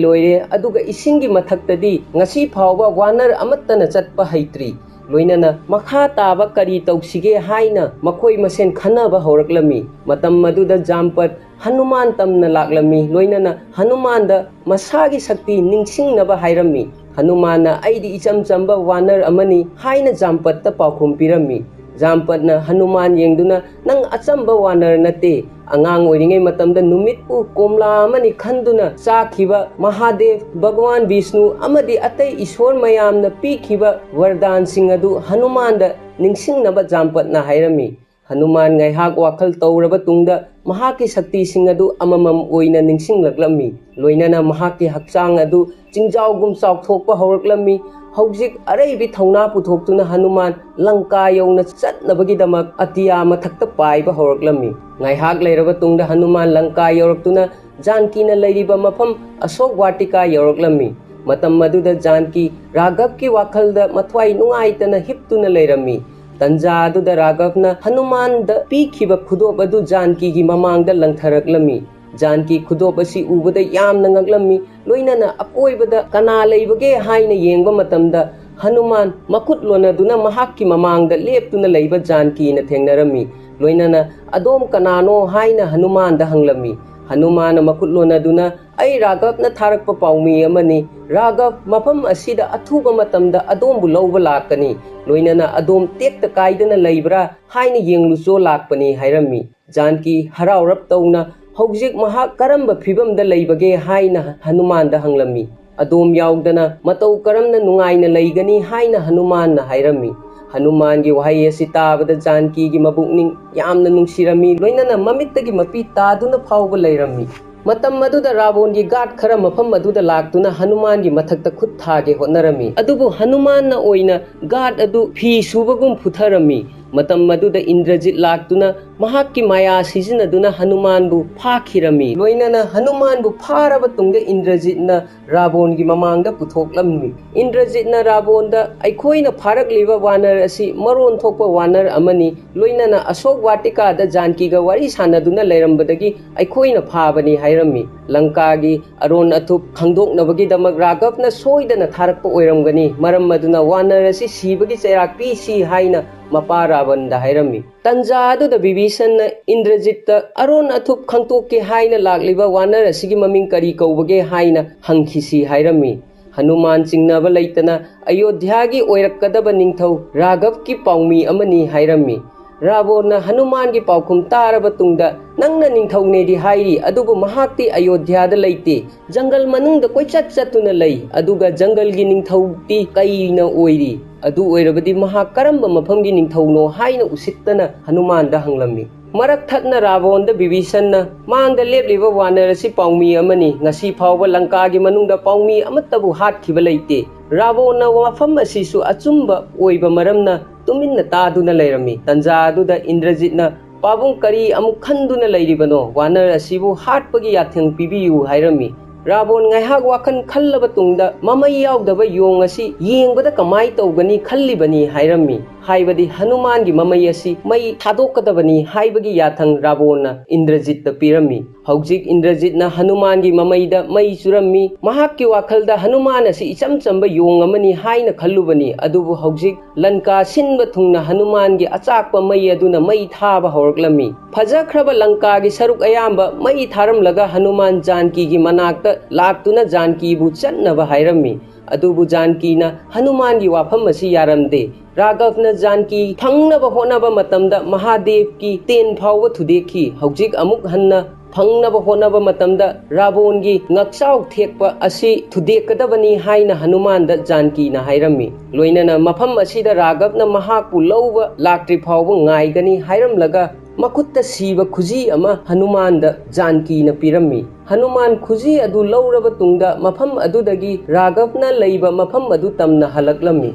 ꯂꯣꯏꯔꯦ, ꯑꯗꯨꯒ ꯏꯁꯤꯡꯒꯤ ꯃꯊꯛꯇꯗꯤ ꯉꯁꯤ ꯐꯥꯎꯕ ꯋꯥꯅꯔ ꯑꯃꯠꯇꯅ ꯆꯠꯄ ꯍꯩꯇ꯭ꯔꯤ꯫ ꯂꯣꯏꯅꯅ ꯃꯈꯥ ꯇꯥꯕ ꯀꯔꯤ ꯇꯧꯁꯤꯒꯦ ꯍꯥꯏꯅ ꯃꯈꯣꯏ ꯃꯁꯦꯟ ꯈꯟꯅꯕ ꯍꯧꯔꯛꯂꯝꯃꯤ꯫ ꯃꯇꯝ ꯑꯗꯨꯗ ꯖꯥꯝꯄꯠ ꯍꯅꯨꯃꯥꯟ ꯇꯝꯅ ꯂꯥꯛꯂꯝꯃꯤ, ꯂꯣꯏꯅꯅ ꯍꯅꯨꯃꯥꯟꯗ ꯃꯁꯥꯒꯤ ꯁꯛꯇꯤ ꯅꯤꯡꯁꯤꯡꯅꯕ ꯍꯥꯏꯔꯝꯃꯤ꯫ ꯍꯅꯨꯃꯥꯟꯅ, "ꯑꯩꯗꯤ ꯏꯆꯝ ꯆꯝꯕ ꯋꯥꯅꯔ ꯑꯃꯅꯤ" ꯍꯥꯏꯅ ꯖꯥꯝꯄꯠꯇ ꯄꯥꯎꯈꯨꯝ ꯄꯤꯔꯝꯃꯤ꯫ ꯖꯥꯝꯄꯠꯅ ꯍꯅꯨꯃꯥꯟ ꯌꯦꯡꯗꯨꯅ, "ꯅꯪ ꯑꯆꯝꯕ ꯋꯥꯅꯔ ꯅꯠꯇꯦ꯫ ꯑꯉꯥꯡ ꯑꯣꯏꯔꯤꯉꯩ ꯃꯇꯝꯗ ꯅꯨꯃꯤꯠꯄꯨ ꯀꯣꯝꯂꯥ ꯑꯃꯅꯤ ꯈꯟꯗꯨꯅ ꯆꯥꯈꯤꯕ ꯃꯍꯥꯗꯦꯕ, ꯚꯒꯋꯥꯟ ꯕꯤꯁꯅꯨ ꯑꯃꯗꯤ ꯑꯇꯩ ꯏꯁꯣꯔ ꯃꯌꯥꯝꯅ ꯄꯤꯈꯤꯕ ꯋꯔꯗꯥꯟꯁꯤꯡ ꯑꯗꯨ ꯍꯅꯨꯃꯥꯟꯗ ꯅꯤꯡꯁꯤꯡꯅꯕ" ꯖꯥꯝꯄꯠꯅ ꯍꯥꯏꯔꯝꯃꯤ꯫ ꯍꯅꯨꯃꯥꯟ ꯉꯥꯏꯍꯥꯛ ꯋꯥꯈꯜ ꯇꯧꯔꯕ ꯇꯨꯡꯗ ꯃꯍꯥꯛꯀꯤ ꯁꯛꯇꯤꯁꯤꯡ ꯑꯗꯨ ꯑꯃꯃꯝ ꯑꯣꯏꯅ ꯅꯤꯡꯁꯤꯡꯂꯛꯂꯝꯃꯤ꯫ ꯂꯣꯏꯅꯅ ꯃꯍꯥꯛꯀꯤ ꯍꯛꯆꯥꯡ ꯑꯗꯨ ꯆꯤꯡꯖꯥꯎꯒꯨꯝ ꯆꯥꯎꯊꯣꯛꯄ ꯍꯧꯔꯛꯂꯝꯃꯤ꯫ ꯍꯧꯖꯤꯛ ꯑꯔꯩꯕꯤ ꯊꯧꯅꯥ ꯄꯨꯊꯣꯛꯇꯨꯅ ꯍꯅꯨꯃꯥꯟ ꯂꯪꯀꯥ ꯌꯧꯅ ꯆꯠꯅꯕꯒꯤꯗꯃꯛ ꯑꯇꯤꯌꯥ ꯃꯊꯛꯇ ꯄꯥꯏꯕ ꯍꯧꯔꯛꯂꯝꯃꯤ꯫ ꯉꯥꯏꯍꯥꯛ ꯂꯩꯔꯕ ꯇꯨꯡꯗ ꯍꯅꯨꯃꯥꯟ ꯂꯪꯀꯥ ꯌꯧꯔꯛꯇꯨꯅ ꯖꯥꯟꯀꯤꯅ ꯂꯩꯔꯤꯕ ꯃꯐꯝ ꯑꯁꯣꯛ ꯋꯥꯇꯤꯀꯥ ꯌꯧꯔꯛꯂꯝꯃꯤ꯫ ꯃꯇꯝ ꯑꯗꯨꯗ ꯖꯥꯟꯀꯤ ꯔꯥꯘꯕꯀꯤ ꯋꯥꯈꯜꯗ ꯃꯊ꯭ꯋꯥꯏ ꯅꯨꯡꯉꯥꯏꯇꯅ ꯍꯤꯞꯇꯨꯅ ꯂꯩꯔꯝꯃꯤ꯫ ꯇꯟꯖꯥ ꯑꯗꯨꯗ ꯔꯥꯘꯕꯅ ꯍꯅꯨꯃꯥꯟꯗ ꯄꯤꯈꯤꯕ ꯈꯨꯗꯣꯞ ꯑꯗꯨ ꯖꯥꯟꯀꯤꯒꯤ ꯃꯃꯥꯡꯗ ꯂꯪꯊꯔꯛꯂꯝꯃꯤ꯫ ꯖꯥꯟꯀꯤ ꯈꯨꯗꯣꯞ ꯑꯁꯤ ꯎꯕꯗ ꯌꯥꯝꯅ ꯉꯛꯂꯝꯃꯤ, ꯂꯣꯏꯅꯅ ꯑꯀꯣꯏꯕꯗ ꯀꯅꯥ ꯂꯩꯕꯒꯦ ꯍꯥꯏꯅ ꯌꯦꯡꯕ ꯃꯇꯝꯗ ꯍꯅꯨꯃꯥꯟ ꯃꯈꯨꯠ ꯂꯣꯟꯅꯗꯨꯅ ꯃꯍꯥꯛꯀꯤ ꯃꯃꯥꯡꯗ ꯂꯦꯞꯇꯨꯅ ꯂꯩꯕ ꯖꯥꯟꯀꯤꯅ ꯊꯦꯡꯅꯔꯝꯃꯤ꯫ ꯂꯣꯏꯅꯅ, "ꯑꯗꯣꯝ ꯀꯅꯥꯅꯣ?" ꯍꯥꯏꯅ ꯍꯅꯨꯃꯥꯟꯗ ꯍꯪꯂꯝꯃꯤ꯫ ꯍꯅꯨꯃꯥꯟꯅ ꯃꯈꯨꯠ ꯂꯣꯟꯅꯗꯨꯅ, "ꯑꯩ ꯔꯥꯘꯕꯅ ꯊꯥꯔꯛꯄ ꯄꯥꯎꯃꯤ ꯑꯃꯅꯤ꯫ ꯔꯥꯘꯕ ꯃꯐꯝ ꯑꯁꯤꯗ ꯑꯊꯨꯕ ꯃꯇꯝꯗ ꯑꯗꯣꯝꯕꯨ ꯂꯧꯕ ꯂꯥꯛꯀꯅꯤ꯫ ꯂꯣꯏꯅꯅ ꯑꯗꯣꯝ ꯇꯦꯛꯇ ꯀꯥꯏꯗꯅ ꯂꯩꯕ꯭ꯔꯥ ꯍꯥꯏꯅ ꯌꯦꯡꯂꯨꯆꯣ ꯂꯥꯛꯄꯅꯤ" ꯍꯥꯏꯔꯝꯃꯤ꯫ ꯖꯥꯟꯀꯤ ꯍꯔꯥꯎꯔꯞ ꯇꯧꯅ ꯍꯧꯖꯤꯛ ꯃꯍꯥꯛ ꯀꯔꯝꯕ ꯐꯤꯕꯝꯗ ꯂꯩꯕꯒꯦ ꯍꯥꯏꯅ ꯍꯅꯨꯃꯥꯟꯗ ꯍꯪꯂꯝꯃꯤ꯫ ꯑꯗꯣꯝ ꯌꯥꯎꯗꯅ ꯃꯇꯧ ꯀꯔꯝꯅ ꯅꯨꯡꯉꯥꯏꯅ ꯂꯩꯒꯅꯤ ꯍꯥꯏꯅ ꯍꯅꯨꯃꯥꯟꯅ ꯍꯥꯏꯔꯝꯃꯤ꯫ ꯍꯅꯨꯃꯥꯟꯒꯤ ꯋꯥꯍꯩ ꯑꯁꯤ ꯇꯥꯕꯗ ꯖꯥꯟꯀꯤꯒꯤ ꯃꯕꯨꯛꯅꯤꯡ ꯌꯥꯝꯅ ꯅꯨꯡꯁꯤꯔꯝꯃꯤ, ꯂꯣꯏꯅꯅ ꯃꯃꯤꯠꯇꯒꯤ ꯃꯄꯤ ꯇꯥꯗꯨꯅ ꯐꯥꯎꯕ ꯂꯩꯔꯝꯃꯤ꯫ ꯃꯇꯝ ꯑꯗꯨꯗ ꯔꯥꯕꯣꯟꯒꯤ ꯒꯥꯔꯗ ꯈꯔ ꯃꯐꯝ ꯑꯗꯨꯗ ꯂꯥꯛꯇꯨꯅ ꯍꯅꯨꯃꯥꯟꯒꯤ ꯃꯊꯛꯇ ꯈꯨꯠ ꯊꯥꯒꯦ ꯍꯣꯠꯅꯔꯝꯃꯤ, ꯑꯗꯨꯕꯨ ꯍꯅꯨꯃꯥꯟꯅ ꯑꯣꯏꯅ ꯒꯥꯔꯗ ꯑꯗꯨ ꯐꯤ ꯁꯨꯕꯒꯨꯝ ꯐꯨꯊꯔꯝꯃꯤ꯫ ꯃꯇꯝ ꯑꯗꯨꯗ ꯏꯟꯗ꯭ꯔꯖꯤꯠ ꯂꯥꯛꯇꯨꯅ ꯃꯍꯥꯛꯀꯤ ꯃꯌꯥ ꯁꯤꯖꯤꯟꯅꯗꯨꯅ ꯍꯅꯨꯃꯥꯟꯕꯨ ꯐꯥꯈꯤꯔꯝꯃꯤ꯫ ꯂꯣꯏꯅꯅ ꯍꯅꯨꯃꯥꯟꯕꯨ ꯐꯥꯔꯕ ꯇꯨꯡꯗ ꯏꯟꯗ꯭ꯔꯖꯤꯠꯅ ꯔꯥꯕꯣꯟꯒꯤ ꯃꯃꯥꯡꯗ ꯄꯨꯊꯣꯛꯂꯝꯃꯤ꯫ ꯏꯟꯗ꯭ꯔꯖꯤꯠꯅ ꯔꯥꯕꯣꯟꯗ, "ꯑꯩꯈꯣꯏꯅ ꯐꯥꯔꯛꯂꯤꯕ ꯋꯥꯅꯔ ꯑꯁꯤ ꯃꯔꯣꯟ ꯊꯣꯛꯄ ꯋꯥꯅꯔ ꯑꯃꯅꯤ, ꯂꯣꯏꯅꯅ ꯑꯁꯣꯛ ꯋꯥꯇꯤꯀꯥꯗ ꯖꯥꯟꯀꯤꯒ ꯋꯥꯔꯤ ꯁꯥꯟꯅꯗꯨꯅ ꯂꯩꯔꯝꯕꯗꯒꯤ ꯑꯩꯈꯣꯏꯅ ꯐꯥꯕꯅꯤ" ꯍꯥꯏꯔꯝꯃꯤ꯫ ꯂꯪꯀꯥꯒꯤ ꯑꯔꯣꯟ ꯑꯊꯨꯞ ꯈꯪꯗꯣꯛꯅꯕꯒꯤꯗꯃꯛ ꯔꯥꯘꯕꯅ ꯁꯣꯏꯗꯅ ꯊꯥꯔꯛꯄ ꯑꯣꯏꯔꯝꯒꯅꯤ, ꯃꯔꯝ ꯑꯗꯨꯅ ꯋꯥꯅꯔ ꯑꯁꯤ ꯁꯤꯕꯒꯤ ꯆꯩꯔꯥꯛ ꯄꯤꯁꯤ ꯍꯥꯏꯅ ꯃꯄꯥ ꯔꯥꯕꯟꯗ ꯍꯥꯏꯔꯝꯃꯤ꯫ ꯇꯟꯖꯥ ꯑꯗꯨꯗ ꯕꯤꯚꯤꯁꯟꯅ ꯏꯟꯗ꯭ꯔꯖꯤꯠꯇ, "ꯑꯔꯣꯟ ꯑꯊꯨꯞ ꯈꯪꯇꯣꯛꯀꯦ ꯍꯥꯏꯅ ꯂꯥꯛꯂꯤꯕ ꯋꯥꯅꯔ ꯑꯁꯤꯒꯤ ꯃꯃꯤꯡ ꯀꯔꯤ ꯀꯧꯕꯒꯦ?" ꯍꯥꯏꯅ ꯍꯪꯈꯤꯁꯤ ꯍꯥꯏꯔꯝꯃꯤ꯫ ꯍꯅꯨꯃꯥꯟ ꯆꯤꯡꯅꯕ ꯂꯩꯇꯅ ꯑꯌꯣꯙ꯭ꯌꯥꯒꯤ ꯑꯣꯏꯔꯛꯀꯗꯕ ꯅꯤꯡꯊꯧ ꯔꯥꯘꯕꯀꯤ ꯄꯥꯎꯃꯤ ꯑꯃꯅꯤ ꯍꯥꯏꯔꯝꯃꯤ꯫ ꯔꯥꯕꯣꯟꯅ ꯍꯅꯨꯃꯥꯟꯒꯤ ꯄꯥꯎꯈꯨꯝ ꯇꯥꯔꯕ ꯇꯨꯡꯗ, "ꯅꯪꯅ ꯅꯤꯡꯊꯧꯅꯦꯗꯤ ꯍꯥꯏꯔꯤ, ꯑꯗꯨꯕꯨ ꯃꯍꯥꯛꯇꯤ ꯑꯌꯣꯙ꯭ꯌꯥꯗ ꯂꯩꯇꯦ꯫ ꯖꯪꯒꯜ ꯃꯅꯨꯡꯗ ꯀꯣꯏꯆꯠ ꯆꯠꯇꯨꯅ ꯂꯩ, ꯑꯗꯨꯒ ꯖꯪꯒꯜꯒꯤ ꯅꯤꯡꯊꯧꯗꯤ ꯀꯩꯅ ꯑꯣꯏꯔꯤ? ꯑꯗꯨ ꯑꯣꯏꯔꯕꯗꯤ ꯃꯍꯥꯛ ꯀꯔꯝꯕ ꯃꯐꯝꯒꯤ ꯅꯤꯡꯊꯧꯅꯣ?" ꯍꯥꯏꯅ ꯎꯁꯤꯠꯇꯅ ꯍꯅꯨꯃꯥꯟꯗ ꯍꯪꯂꯝꯃꯤ꯫ ꯃꯔꯛ ꯊꯠꯅ ꯔꯥꯕꯣꯟꯗ ꯕꯤꯚꯤꯁꯟꯅ, "ꯃꯥꯡꯗ ꯂꯦꯞꯂꯤꯕ ꯋꯥꯅꯔ ꯑꯁꯤ ꯄꯥꯎꯃꯤ ꯑꯃꯅꯤ꯫ ꯉꯁꯤ ꯐꯥꯎꯕ ꯂꯪꯀꯥꯒꯤ ꯃꯅꯨꯡꯗ ꯄꯥꯎꯃꯤ ꯑꯃꯠꯇꯕꯨ ꯍꯥꯠꯈꯤꯕ ꯂꯩꯇꯦ"꯫ ꯔꯥꯕꯣꯟꯅ ꯋꯥꯐꯝ ꯑꯁꯤꯁꯨ ꯑꯆꯨꯝꯕ ꯑꯣꯏꯕ ꯃꯔꯝꯅ ꯇꯨꯃꯤꯟꯅ ꯇꯥꯗꯨꯅ ꯂꯩꯔꯝꯃꯤ꯫ ꯇꯟꯖꯥ ꯑꯗꯨꯗ ꯏꯟꯗ꯭ꯔꯖꯤꯠꯅ, "ꯄꯥꯕꯨꯡ, ꯀꯔꯤ ꯑꯃꯨꯛ ꯈꯟꯗꯨꯅ ꯂꯩꯔꯤꯕꯅꯣ? ꯋꯥꯅꯔ ꯑꯁꯤꯕꯨ ꯍꯥꯠꯄꯒꯤ ꯌꯥꯊꯪ ꯄꯤꯕꯤꯌꯨ" ꯍꯥꯏꯔꯝꯃꯤ꯫ ꯔꯥꯕꯣꯟ ꯉꯥꯏꯍꯥꯛ ꯋꯥꯈꯜ ꯈꯜꯂꯕ ꯇꯨꯡꯗ, "ꯃꯃꯩ ꯌꯥꯎꯗꯕ ꯌꯣꯡ ꯑꯁꯤ ꯌꯦꯡꯕꯗ ꯀꯃꯥꯏ ꯇꯧꯒꯅꯤ ꯈꯜꯂꯤꯕꯅꯤ" ꯍꯥꯏꯔꯝꯃꯤ꯫ ꯍꯥꯏꯕꯗꯤ ꯍꯅꯨꯃꯥꯟꯒꯤ ꯃꯃꯩ ꯑꯁꯤ ꯃꯩ ꯊꯥꯗꯣꯛꯀꯗꯕꯅꯤ ꯍꯥꯏꯕꯒꯤ ꯌꯥꯊꯪ ꯔꯥꯕꯣꯟꯅ ꯏꯟꯗ꯭ꯔꯖꯤꯠꯇ ꯄꯤꯔꯝꯃꯤ꯫ ꯍꯧꯖꯤꯛ ꯏꯟꯗ꯭ꯔꯖꯤꯠꯅ ꯍꯅꯨꯃꯥꯟꯒꯤ ꯃꯃꯩꯗ ꯃꯩ ꯆꯨꯔꯝꯃꯤ꯫ ꯃꯍꯥꯛꯀꯤ ꯋꯥꯈꯜꯗ ꯍꯅꯨꯃꯥꯟ ꯑꯁꯤ ꯏꯆꯝ ꯆꯝꯕ ꯌꯣꯡ ꯑꯃꯅꯤ ꯍꯥꯏꯅ ꯈꯜꯂꯨꯕꯅꯤ, ꯑꯗꯨꯕꯨ ꯍꯧꯖꯤꯛ ꯂꯪꯀꯥ ꯁꯤꯟꯕ ꯊꯨꯡꯅ ꯍꯅꯨꯃꯥꯟꯒꯤ ꯑꯆꯥꯛꯄ ꯃꯩ ꯑꯗꯨꯅ ꯃꯩ ꯊꯥꯕ ꯍꯧꯔꯛꯂꯝꯃꯤ꯫ ꯐꯖꯈ꯭ꯔꯕ ꯂꯪꯀꯥꯒꯤ ꯁꯔꯨꯛ ꯑꯌꯥꯝꯕ ꯃꯩ ꯊꯥꯔꯝꯂꯒ ꯍꯅꯨꯃꯥꯟ ꯖꯥꯟꯀꯤꯒꯤ ꯃꯅꯥꯛꯇ ꯂꯥꯛꯇꯨꯅ ꯖꯥꯟꯀꯤꯕꯨ ꯆꯠꯅꯕ ꯍꯥꯏꯔꯝꯃꯤ꯫ ꯑꯗꯨꯕꯨ ꯖꯥꯟꯀꯤꯅ ꯍꯅꯨꯃꯥꯟꯒꯤ ꯋꯥꯐꯝ ꯑꯁꯤ ꯌꯥꯔꯝꯗꯦ꯫ ꯔꯥꯘꯕꯅ ꯖꯥꯟꯀꯤ ꯐꯪꯅꯕ ꯍꯣꯠꯅꯕ ꯃꯇꯝꯗ ꯃꯍꯥꯗꯦꯕꯀꯤ ꯇꯦꯟ ꯐꯥꯎꯕ ꯊꯨꯗꯦꯛꯈꯤ꯫ ꯍꯧꯖꯤꯛ ꯑꯃꯨꯛ ꯍꯟꯅ ꯐꯪꯅꯕ ꯍꯣꯠꯅꯕ ꯃꯇꯝꯗ ꯔꯥꯕꯣꯟꯒꯤ ꯉꯛꯆꯥꯎ ꯊꯦꯛꯄ ꯑꯁꯤ ꯊꯨꯗꯦꯛꯀꯗꯕꯅꯤ ꯍꯥꯏꯅ ꯍꯅꯨꯃꯥꯟꯗ ꯖꯥꯟꯀꯤꯅ ꯍꯥꯏꯔꯝꯃꯤ꯫ ꯂꯣꯏꯅꯅ ꯃꯐꯝ ꯑꯁꯤꯗ ꯔꯥꯘꯕꯅ ꯃꯍꯥꯛꯄꯨ ꯂꯧꯕ ꯂꯥꯛꯇ꯭ꯔꯤ ꯐꯥꯎꯕ ꯉꯥꯏꯒꯅꯤ ꯍꯥꯏꯔꯝꯂꯒ ꯃꯈꯨꯠꯇ ꯁꯤꯕ ꯈꯨꯖꯤ ꯑꯃ ꯍꯅꯨꯃꯥꯟꯗ ꯖꯥꯟꯀꯤꯅ ꯄꯤꯔꯝꯃꯤ꯫ ꯍꯅꯨꯃꯥꯟ ꯈꯨꯖꯤ ꯑꯗꯨ ꯂꯧꯔꯕ ꯇꯨꯡꯗ ꯃꯐꯝ ꯑꯗꯨꯗꯒꯤ ꯔꯥꯘꯕꯅ ꯂꯩꯕ ꯃꯐꯝ ꯑꯗꯨ ꯇꯝꯅ ꯍꯜꯂꯛꯂꯝꯃꯤ꯫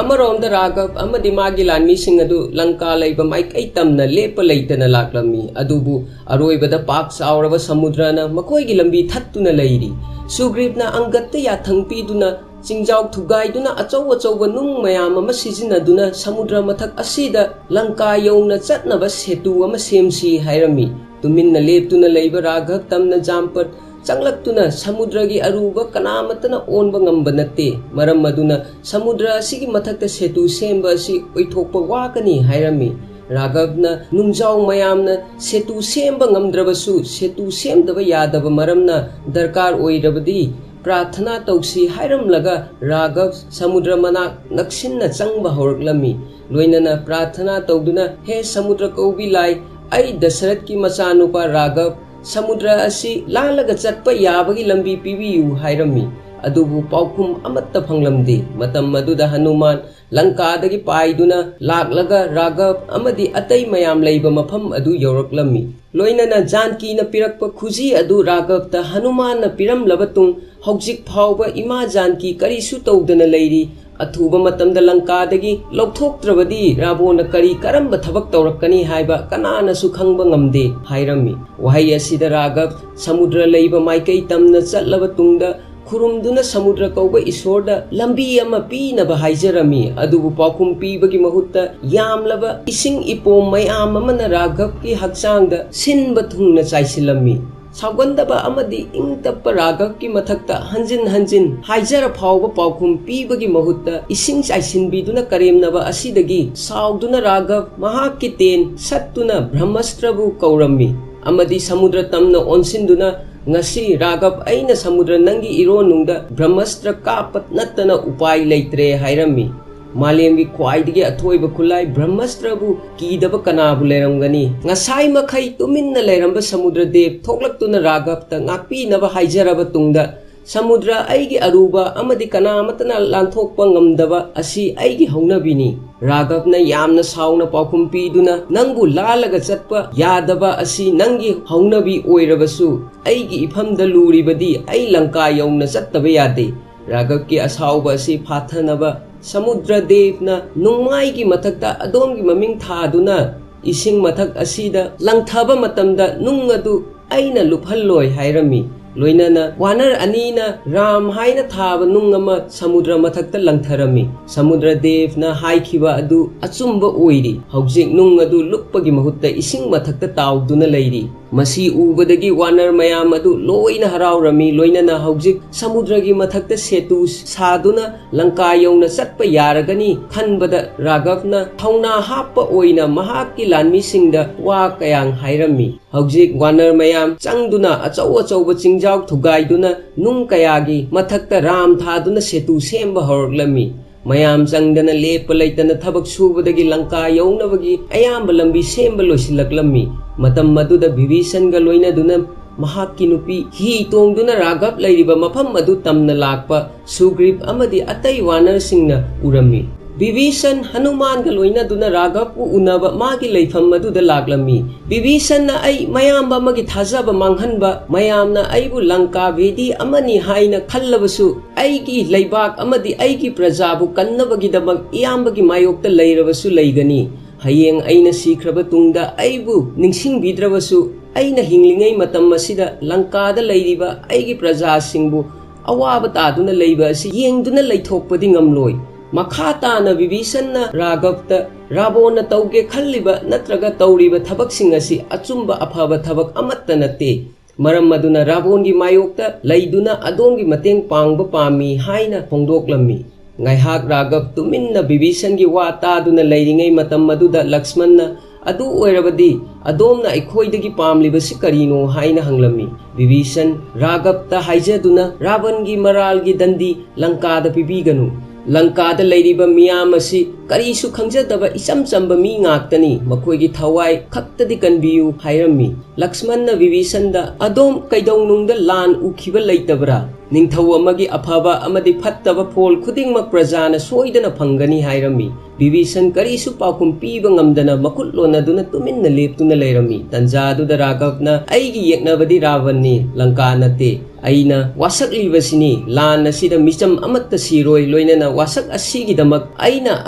ꯑꯃꯔꯣꯝꯗ ꯔꯥꯘꯕ ꯑꯃꯗꯤ ꯃꯥꯒꯤ ꯂꯥꯟꯃꯤꯁꯤꯡ ꯑꯗꯨ ꯂꯪꯀꯥ ꯂꯩꯕ ꯃꯥꯏꯀꯩ ꯇꯝꯅ ꯂꯦꯞꯄ ꯂꯩꯇꯅ ꯂꯥꯛꯂꯝꯃꯤ꯫ ꯑꯗꯨꯕꯨ ꯑꯔꯣꯏꯕꯗ ꯄꯥꯛ ꯆꯥꯎꯔꯕ ꯁꯃꯨꯗ꯭ꯔꯅ ꯃꯈꯣꯏꯒꯤ ꯂꯝꯕꯤ ꯊꯠꯇꯨꯅ ꯂꯩꯔꯤ꯫ ꯁꯨꯒ꯭ꯔꯤꯕꯅ ꯑꯪꯒꯠꯇ ꯌꯥꯊꯪ ꯄꯤꯗꯨꯅ ꯆꯤꯡꯖꯥꯎ ꯊꯨꯒꯥꯏꯗꯨꯅ ꯑꯆꯧ ꯑꯆꯧꯕ ꯅꯨꯡ ꯃꯌꯥꯝ ꯑꯃ ꯁꯤꯖꯤꯟꯅꯗꯨꯅ ꯁꯃꯨꯗ꯭ꯔ ꯃꯊꯛ ꯑꯁꯤꯗ ꯂꯪꯀꯥ ꯌꯧꯅ ꯆꯠꯅꯕ ꯁꯦꯇꯨ ꯑꯃ ꯁꯦꯝꯁꯤ ꯍꯥꯏꯔꯝꯃꯤ꯫ ꯇꯨꯃꯤꯟꯅ ꯂꯦꯞꯇꯨꯅ ꯂꯩꯕ ꯔꯥꯘꯕ ꯇꯝꯅ ꯖꯥꯝꯄꯠ ꯆꯪꯂꯛꯇꯨꯅ ꯁꯃꯨꯗ꯭ꯔꯒꯤ ꯑꯔꯨꯕ ꯀꯅꯥꯃꯠꯇꯅ ꯑꯣꯟꯕ ꯉꯝꯕ ꯅꯠꯇꯦ꯫ ꯃꯔꯝ ꯑꯗꯨꯅ ꯁꯃꯨꯗ꯭ꯔ ꯑꯁꯤꯒꯤ ꯃꯊꯛꯇ ꯁꯦꯇꯨ ꯁꯦꯝꯕ ꯑꯁꯤ ꯑꯣꯏꯊꯣꯛꯄ ꯋꯥꯒꯅꯤ ꯍꯥꯏꯔꯝꯃꯤ꯫ ꯔꯥꯘꯕꯅ ꯅꯨꯡꯖꯥꯎ ꯃꯌꯥꯝꯅ ꯁꯦꯇꯨ ꯁꯦꯝꯕ ꯉꯝꯗ꯭ꯔꯕꯁꯨ ꯁꯦꯇꯨ ꯁꯦꯝꯗꯕ ꯌꯥꯗꯕ ꯃꯔꯝꯅ ꯗꯔꯀꯥꯔ ꯑꯣꯏꯔꯕꯗꯤ ꯄ꯭ꯔꯥꯔꯊꯅꯥ ꯇꯧꯁꯤ ꯍꯥꯏꯔꯝꯂꯒ ꯔꯥꯘꯕ ꯁꯃꯨꯗ꯭ꯔ ꯃꯅꯥꯛ ꯅꯛꯁꯤꯟꯅ ꯆꯪꯕ ꯍꯧꯔꯛꯂꯝꯃꯤ꯫ ꯂꯣꯏꯅꯅ ꯄ꯭ꯔꯥꯔꯊꯅꯥ ꯇꯧꯗꯨꯅ, "ꯍꯦ ꯁꯃꯨꯗ꯭ꯔ ꯀꯧꯕꯤ ꯂꯥꯏ, ꯑꯩ ꯗꯁꯔꯠꯀꯤ ꯃꯆꯥꯅꯨꯄꯥ ꯔꯥꯘꯕ ꯁꯃꯨꯗ꯭ꯔ ꯑꯁꯤ ꯂꯥꯜꯂꯒ ꯆꯠꯄ ꯌꯥꯕꯒꯤ ꯂꯝꯕꯤ ꯄꯤꯕꯤꯌꯨ" ꯍꯥꯏꯔꯝꯃꯤ꯫ ꯑꯗꯨꯕꯨ ꯄꯥꯎꯈꯨꯝ ꯑꯃꯠꯇ ꯐꯪꯂꯝꯗꯦ꯫ ꯃꯇꯝ ꯑꯗꯨꯗ ꯍꯅꯨꯃꯥꯟ ꯂꯪꯀꯥꯗꯒꯤ ꯄꯥꯏꯗꯨꯅ ꯂꯥꯛꯂꯒ ꯔꯥꯘꯕ ꯑꯃꯗꯤ ꯑꯇꯩ ꯃꯌꯥꯝ ꯂꯩꯕ ꯃꯐꯝ ꯑꯗꯨ ꯌꯧꯔꯛꯂꯝꯃꯤ꯫ ꯂꯣꯏꯅꯅ ꯖꯥꯟꯀꯤꯅ ꯄꯤꯔꯛꯄ ꯈꯨꯖꯤ ꯑꯗꯨ ꯔꯥꯘꯕꯇ ꯍꯅꯨꯃꯥꯟꯅ ꯄꯤꯔꯝꯂꯕ ꯇꯨꯡ ꯍꯧꯖꯤꯛ ꯐꯥꯎꯕ ꯏꯃꯥ ꯖꯥꯟꯀꯤ ꯀꯔꯤꯁꯨ ꯇꯧꯗꯅ ꯂꯩꯔꯤ꯫ ꯑꯊꯨꯕ ꯃꯇꯝꯗ ꯂꯪꯀꯥꯗꯒꯤ ꯂꯧꯊꯣꯛꯇ꯭ꯔꯕꯗꯤ ꯔꯥꯕꯣꯟꯅ ꯀꯔꯤ ꯀꯔꯝꯕ ꯊꯕꯛ ꯇꯧꯔꯛꯀꯅꯤ ꯍꯥꯏꯕ ꯀꯅꯥꯅꯁꯨ ꯈꯪꯕ ꯉꯝꯗꯦ ꯍꯥꯏꯔꯝꯃꯤ꯫ ꯋꯥꯍꯩ ꯑꯁꯤꯗ ꯔꯥꯘꯕ ꯁꯃꯨꯗ꯭ꯔ ꯂꯩꯕ ꯃꯥꯏꯀꯩ ꯇꯝꯅ ꯆꯠꯂꯕ ꯇꯨꯡꯗ ꯈꯨꯔꯨꯝꯗꯨꯅ ꯁꯃꯨꯗ꯭ꯔ ꯀꯧꯕ ꯏꯁꯣꯔꯗ ꯂꯝꯕꯤ ꯑꯃ ꯄꯤꯅꯕ ꯍꯥꯏꯖꯔꯝꯃꯤ꯫ ꯑꯗꯨꯕꯨ ꯄꯥꯎꯈꯨꯝ ꯄꯤꯕꯒꯤ ꯃꯍꯨꯠꯇ ꯌꯥꯝꯂꯕ ꯏꯁꯤꯡ ꯏꯄꯣꯝ ꯃꯌꯥꯝ ꯑꯃꯅ ꯔꯥꯘꯕꯀꯤ ꯍꯛꯆꯥꯡꯗ ꯁꯤꯟꯕ ꯊꯨꯡꯅ ꯆꯥꯏꯁꯤꯜꯂꯝꯃꯤ꯫ ꯁꯥꯎꯒꯟꯗꯕ ꯑꯃꯗꯤ ꯏꯪ ꯇꯞꯄ ꯔꯥꯘꯕꯀꯤ ꯃꯊꯛꯇ ꯍꯟꯖꯤꯟ ꯍꯟꯖꯤꯟ ꯍꯥꯏꯖꯔ ꯐꯥꯎꯕ ꯄꯥꯎꯈꯨꯝ ꯄꯤꯕꯒꯤ ꯃꯍꯨꯠꯇ ꯏꯁꯤꯡ ꯆꯥꯏꯁꯤꯟꯕꯤꯗꯨꯅ ꯀꯔꯦꯝꯅꯕ ꯑꯁꯤꯗꯒꯤ ꯁꯥꯎꯗꯨꯅ ꯔꯥꯘꯕ ꯃꯍꯥꯛꯀꯤ ꯇꯦꯟ ꯁꯠꯇꯨꯅ ꯕ꯭ꯔꯍꯃꯁꯇ꯭ꯔꯕꯨ ꯀꯧꯔꯝꯃꯤ ꯑꯃꯗꯤ ꯁꯃꯨꯗ꯭ꯔ ꯇꯝꯅ ꯑꯣꯟꯁꯤꯟꯗꯨꯅ, "ꯉꯁꯤ ꯔꯥꯘꯕ ꯑꯩꯅ ꯁꯃꯨꯗ꯭ꯔ ꯅꯪꯒꯤ ꯏꯔꯣꯟꯅꯨꯡꯗ ꯕ꯭ꯔꯍꯃꯁꯇ꯭ꯔ ꯀꯥꯞꯄ ꯅꯠꯇꯅ ꯎꯄꯥꯏ ꯂꯩꯇ꯭ꯔꯦ" ꯍꯥꯏꯔꯝꯃꯤ꯫ ꯃꯥꯂꯦꯝꯒꯤ ꯈ꯭ꯋꯥꯏꯗꯒꯤ ꯑꯊꯣꯏꯕ ꯈꯨꯠꯂꯥꯏ ꯕ꯭ꯔꯍꯃꯁꯇ꯭ꯔꯕꯨ ꯀꯤꯗꯕ ꯀꯅꯥꯕꯨ ꯂꯩꯔꯝꯒꯅꯤ? ꯉꯁꯥꯏ ꯃꯈꯩ ꯇꯨꯃꯤꯟꯅ ꯂꯩꯔꯝꯕ ꯁꯃꯨꯗ꯭ꯔꯗꯦꯕ ꯊꯣꯛꯂꯛꯇꯨꯅ ꯔꯥꯘꯕꯇ ꯉꯥꯛꯄꯤꯅꯕ ꯍꯥꯏꯖꯔꯕ ꯇꯨꯡꯗ, "ꯁꯃꯨꯗ꯭ꯔ, ꯑꯩꯒꯤ ꯑꯔꯨꯕ ꯑꯃꯗꯤ ꯀꯅꯥꯃꯠꯇꯅ ꯂꯥꯟꯊꯣꯛꯄ ꯉꯝꯗꯕ ꯑꯁꯤ ꯑꯩꯒꯤ ꯍꯧꯅꯕꯤꯅꯤ꯫" ꯔꯥꯘꯕꯅ ꯌꯥꯝꯅ ꯁꯥꯎꯅ ꯄꯥꯎꯈꯨꯝ ꯄꯤꯗꯨꯅ, "ꯅꯪꯕꯨ ꯂꯥꯜꯂꯒ ꯆꯠꯄ ꯌꯥꯗꯕ ꯑꯁꯤ ꯅꯪꯒꯤ ꯍꯧꯅꯕꯤ ꯑꯣꯏꯔꯕꯁꯨ, ꯑꯩꯒꯤ ꯏꯐꯝꯗ ꯂꯨꯔꯤꯕꯗꯤ ꯑꯩ ꯂꯪꯀꯥ ꯌꯧꯅ ꯆꯠꯇꯕ ꯌꯥꯗꯦ꯫" ꯔꯥꯘꯕꯀꯤ ꯑꯁꯥꯎꯕ ꯑꯁꯤ ꯐꯥꯊꯅꯕ ꯁꯃꯨꯗ꯭ꯔꯗꯦꯕꯅ ꯅꯣꯡꯃꯥꯏꯒꯤ ꯃꯊꯛꯇ ꯑꯗꯣꯝꯒꯤ ꯃꯃꯤꯡ ꯊꯥꯗꯨꯅ ꯏꯁꯤꯡ ꯃꯊꯛ ꯑꯁꯤꯗ ꯂꯪꯊꯕ ꯃꯇꯝꯗ ꯅꯨꯡ ꯑꯗꯨ ꯑꯩꯅ ꯂꯨꯞꯍꯜꯂꯣꯏ ꯍꯥꯏꯔꯝꯃꯤ꯫ ꯂꯣꯏꯅꯅ ꯋꯥꯅꯔ ꯑꯅꯤꯅ ꯔꯥꯝ ꯍꯥꯏꯅ ꯊꯥꯕ ꯅꯨꯡ ꯑꯃ ꯁꯃꯨꯗ꯭ꯔ ꯃꯊꯛꯇ ꯂꯪꯊꯔꯝꯃꯤ꯫ ꯁꯃꯨꯗ꯭ꯔꯗꯦꯕꯅ ꯍꯥꯏꯈꯤꯕ ꯑꯗꯨ ꯑꯆꯨꯝꯕ ꯑꯣꯏꯔꯤ꯫ ꯍꯧꯖꯤꯛ ꯅꯨꯡ ꯑꯗꯨ ꯂꯨꯞꯄꯒꯤ ꯃꯍꯨꯠꯇ ꯏꯁꯤꯡ ꯃꯊꯛꯇ ꯇꯥꯎꯗꯨꯅ ꯂꯩꯔꯤ꯫ ꯃꯁꯤ ꯎꯕꯗꯒꯤ ꯋꯥꯅꯔ ꯃꯌꯥꯝ ꯑꯗꯨ ꯂꯣꯏꯅ ꯍꯔꯥꯎꯔꯝꯃꯤ꯫ ꯂꯣꯏꯅꯅ ꯍꯧꯖꯤꯛ ꯁꯃꯨꯗ꯭ꯔꯒꯤ ꯃꯊꯛꯇ ꯁꯦꯇꯨ ꯁꯥꯗꯨꯅ ꯂꯪꯀꯥ ꯌꯧꯅ ꯆꯠꯄ ꯌꯥꯔꯒꯅꯤ ꯈꯟꯕꯗ ꯔꯥꯘꯕꯅ ꯊꯧꯅꯥ ꯍꯥꯞꯄ ꯑꯣꯏꯅ ꯃꯍꯥꯛꯀꯤ ꯂꯥꯟꯃꯤꯁꯤꯡꯗ ꯋꯥ ꯀꯌꯥ ꯍꯥꯏꯔꯝꯃꯤ꯫ ꯍꯧꯖꯤꯛ ꯋꯥꯅꯔ ꯃꯌꯥꯝ ꯆꯪꯗꯨꯅ ꯑꯆꯧ ꯑꯆꯧꯕ ꯆꯤꯡꯖꯥꯎ ꯊꯨꯒꯥꯏꯗꯨꯅ ꯅꯨꯡ ꯀꯌꯥꯒꯤ ꯃꯊꯛꯇ ꯔꯥꯝ ꯊꯥꯗꯨꯅ ꯁꯦꯇꯨ ꯁꯦꯝꯕ ꯍꯧꯔꯛꯂꯝꯃꯤ꯫ ꯃꯌꯥꯝ ꯆꯪꯗꯅ ꯂꯦꯞꯄ ꯂꯩꯇꯅ ꯊꯕꯛ ꯁꯨꯕꯗꯒꯤ ꯂꯪꯀꯥ ꯌꯧꯅꯕꯒꯤ ꯑꯌꯥꯝꯕ ꯂꯝꯕꯤ ꯁꯦꯝꯕ ꯂꯣꯏꯁꯤꯜꯂꯛꯂꯝꯃꯤ꯫ ꯃꯇꯝ ꯑꯗꯨꯗ ꯕꯤꯚꯤꯁꯟꯒ ꯂꯣꯏꯅꯗꯨꯅ ꯃꯍꯥꯛꯀꯤ ꯅꯨꯄꯤ ꯍꯤ ꯇꯣꯡꯗꯨꯅ ꯔꯥꯘꯕ ꯂꯩꯔꯤꯕ ꯃꯐꯝ ꯑꯗꯨ ꯇꯝꯅ ꯂꯥꯛꯄ ꯁꯨꯒ꯭ꯔꯤꯞ ꯑꯃꯗꯤ ꯑꯇꯩ ꯋꯥꯅꯔꯁꯤꯡꯅ ꯎꯔꯝꯃꯤ꯫ ꯕꯤꯚꯤꯁꯟ ꯍꯅꯨꯃꯥꯟꯒ ꯂꯣꯏꯅꯗꯨꯅ ꯔꯥꯘꯕꯄꯨ ꯎꯅꯕ ꯃꯥꯒꯤ ꯂꯩꯐꯝ ꯑꯗꯨꯗ ꯂꯥꯛꯂꯝꯃꯤ꯫ ꯕꯤꯚꯤꯁꯟꯅ ꯑꯩ ꯃꯌꯥꯝꯕ ꯑꯃꯒꯤ ꯊꯥꯖꯕ ꯃꯥꯡꯍꯟꯕ, ꯃꯌꯥꯝꯅ ꯑꯩꯕꯨ ꯂꯪꯀꯥ ꯚꯦꯗꯤ ꯑꯃꯅꯤ ꯍꯥꯏꯅ ꯈꯜꯂꯕꯁꯨ, ꯑꯩꯒꯤ ꯂꯩꯕꯥꯛ ꯑꯃꯗꯤ ꯑꯩꯒꯤ ꯄ꯭ꯔꯖꯥꯕꯨ ꯀꯟꯅꯕꯒꯤꯗꯃꯛ ꯏꯌꯥꯝꯕꯒꯤ ꯃꯥꯌꯣꯛꯇ ꯂꯩꯔꯕꯁꯨ ꯂꯩꯒꯅꯤ꯫ ꯍꯌꯦꯡ ꯑꯩꯅ ꯁꯤꯈ꯭ꯔꯕ ꯇꯨꯡꯗ ꯑꯩꯕꯨ ꯅꯤꯡꯁꯤꯡꯕꯤꯗ꯭ꯔꯕꯁꯨ, ꯑꯩꯅ ꯍꯤꯡꯂꯤꯉꯩ ꯃꯇꯝ ꯑꯁꯤꯗ ꯂꯪꯀꯥꯗ ꯂꯩꯔꯤꯕ ꯑꯩꯒꯤ ꯄ꯭ꯔꯖꯥꯁꯤꯡꯕꯨ ꯑꯋꯥꯕ ꯇꯥꯗꯨꯅ ꯂꯩꯕ ꯑꯁꯤ ꯌꯦꯡꯗꯨꯅ ꯂꯩꯊꯣꯛꯄꯗꯤ ꯉꯝꯂꯣꯏ꯫ ꯃꯈꯥ ꯇꯥꯅ ꯕꯤꯚꯤꯁꯟꯅ ꯔꯥꯘꯕꯇ, "ꯔꯥꯕꯣꯟꯅ ꯇꯧꯒꯦ ꯈꯜꯂꯤꯕ ꯅꯠꯇ꯭ꯔꯒ ꯇꯧꯔꯤꯕ ꯊꯕꯛꯁꯤꯡ ꯑꯁꯤ ꯑꯆꯨꯝꯕ ꯑꯐꯕ ꯊꯕꯛ ꯑꯃꯠꯇ ꯅꯠꯇꯦ꯫ ꯃꯔꯝ ꯑꯗꯨꯅ ꯔꯥꯕꯣꯟꯒꯤ ꯃꯥꯌꯣꯛꯇ ꯂꯩꯗꯨꯅ ꯑꯗꯣꯝꯒꯤ ꯃꯇꯦꯡ ꯄꯥꯡꯕ ꯄꯥꯝꯃꯤ" ꯍꯥꯏꯅ ꯐꯣꯡꯗꯣꯛꯂꯝꯃꯤ꯫ ꯉꯥꯏꯍꯥꯛ ꯔꯥꯘꯕ ꯇꯨꯃꯤꯟꯅ ꯕꯤꯚꯤꯁꯟꯒꯤ ꯋꯥ ꯇꯥꯗꯨꯅ ꯂꯩꯔꯤꯉꯩ ꯃꯇꯝ ꯑꯗꯨꯗ ꯂꯛꯁꯃꯟꯅ, "ꯑꯗꯨ ꯑꯣꯏꯔꯕꯗꯤ ꯑꯗꯣꯝꯅ ꯑꯩꯈꯣꯏꯗꯒꯤ ꯄꯥꯝꯂꯤꯕꯁꯤ ꯀꯔꯤꯅꯣ?" ꯍꯥꯏꯅ ꯍꯪꯂꯝꯃꯤ꯫ ꯕꯤꯚꯤꯁꯟ ꯔꯥꯘꯕꯇ ꯍꯥꯏꯖꯗꯨꯅ, "ꯔꯥꯕꯟꯒꯤ ꯃꯔꯥꯜꯒꯤ ꯗꯟꯗꯤ ꯂꯪꯀꯥꯗ ꯄꯤꯕꯤꯒꯅꯨ꯫ ꯂꯪꯀꯥꯗ ꯂꯩꯔꯤꯕ ꯃꯤꯌꯥꯝ ꯑꯁꯤ ꯀꯔꯤꯁꯨ ꯈꯪꯖꯗꯕ ꯏꯆꯝ ꯆꯝꯕ ꯃꯤ ꯉꯥꯛꯇꯅꯤ, ꯃꯈꯣꯏꯒꯤ ꯊꯋꯥꯏ ꯈꯛꯇꯗꯤ ꯀꯟꯕꯤꯌꯨ ꯍꯥꯏꯔꯝꯃꯤ꯫ ꯂꯛꯁꯃꯟꯅ ꯕꯤꯚꯤꯁꯟꯗ, "ꯑꯗꯣꯝ ꯀꯩꯗꯧꯅꯨꯡꯗ ꯂꯥꯟ ꯎꯈꯤꯕ ꯂꯩꯇꯕ꯭ꯔꯥ? ꯅꯤꯡꯊꯧ ꯑꯃꯒꯤ ꯑꯐꯕ ꯑꯃꯗꯤ ꯐꯠꯇꯕ ꯐꯣꯜ ꯈꯨꯗꯤꯡꯃꯛ ꯄ꯭ꯔꯖꯥꯅ ꯁꯣꯏꯗꯅ ꯐꯪꯒꯅꯤ" ꯍꯥꯏꯔꯝꯃꯤ꯫ ꯕꯤꯚꯤꯁꯟ ꯀꯔꯤꯁꯨ ꯄꯥꯎꯈꯨꯝ ꯄꯤꯕ ꯉꯝꯗꯅ ꯃꯈꯨꯠ ꯂꯣꯟꯅꯗꯨꯅ ꯇꯨꯃꯤꯟꯅ ꯂꯦꯞꯇꯨꯅ ꯂꯩꯔꯝꯃꯤ꯫ ꯇꯟꯖꯥꯗꯨꯗ ꯔꯥꯘꯕꯅ, "ꯑꯩꯒꯤ ꯌꯦꯛꯅꯕꯗꯤ ꯔꯥꯕꯟꯅꯤ, ꯂꯪꯀꯥ ꯅꯠꯇꯦ꯫ ꯑꯩꯅ ꯋꯥꯁꯛꯂꯤꯕꯁꯤꯅꯤ, ꯂꯥꯟ ꯑꯁꯤꯗ ꯃꯤꯆꯝ ꯑꯃꯠꯇ ꯁꯤꯔꯣꯏ, ꯂꯣꯏꯅꯅ ꯋꯥꯁꯛ ꯑꯁꯤꯒꯤꯗꯃꯛ ꯑꯩꯅ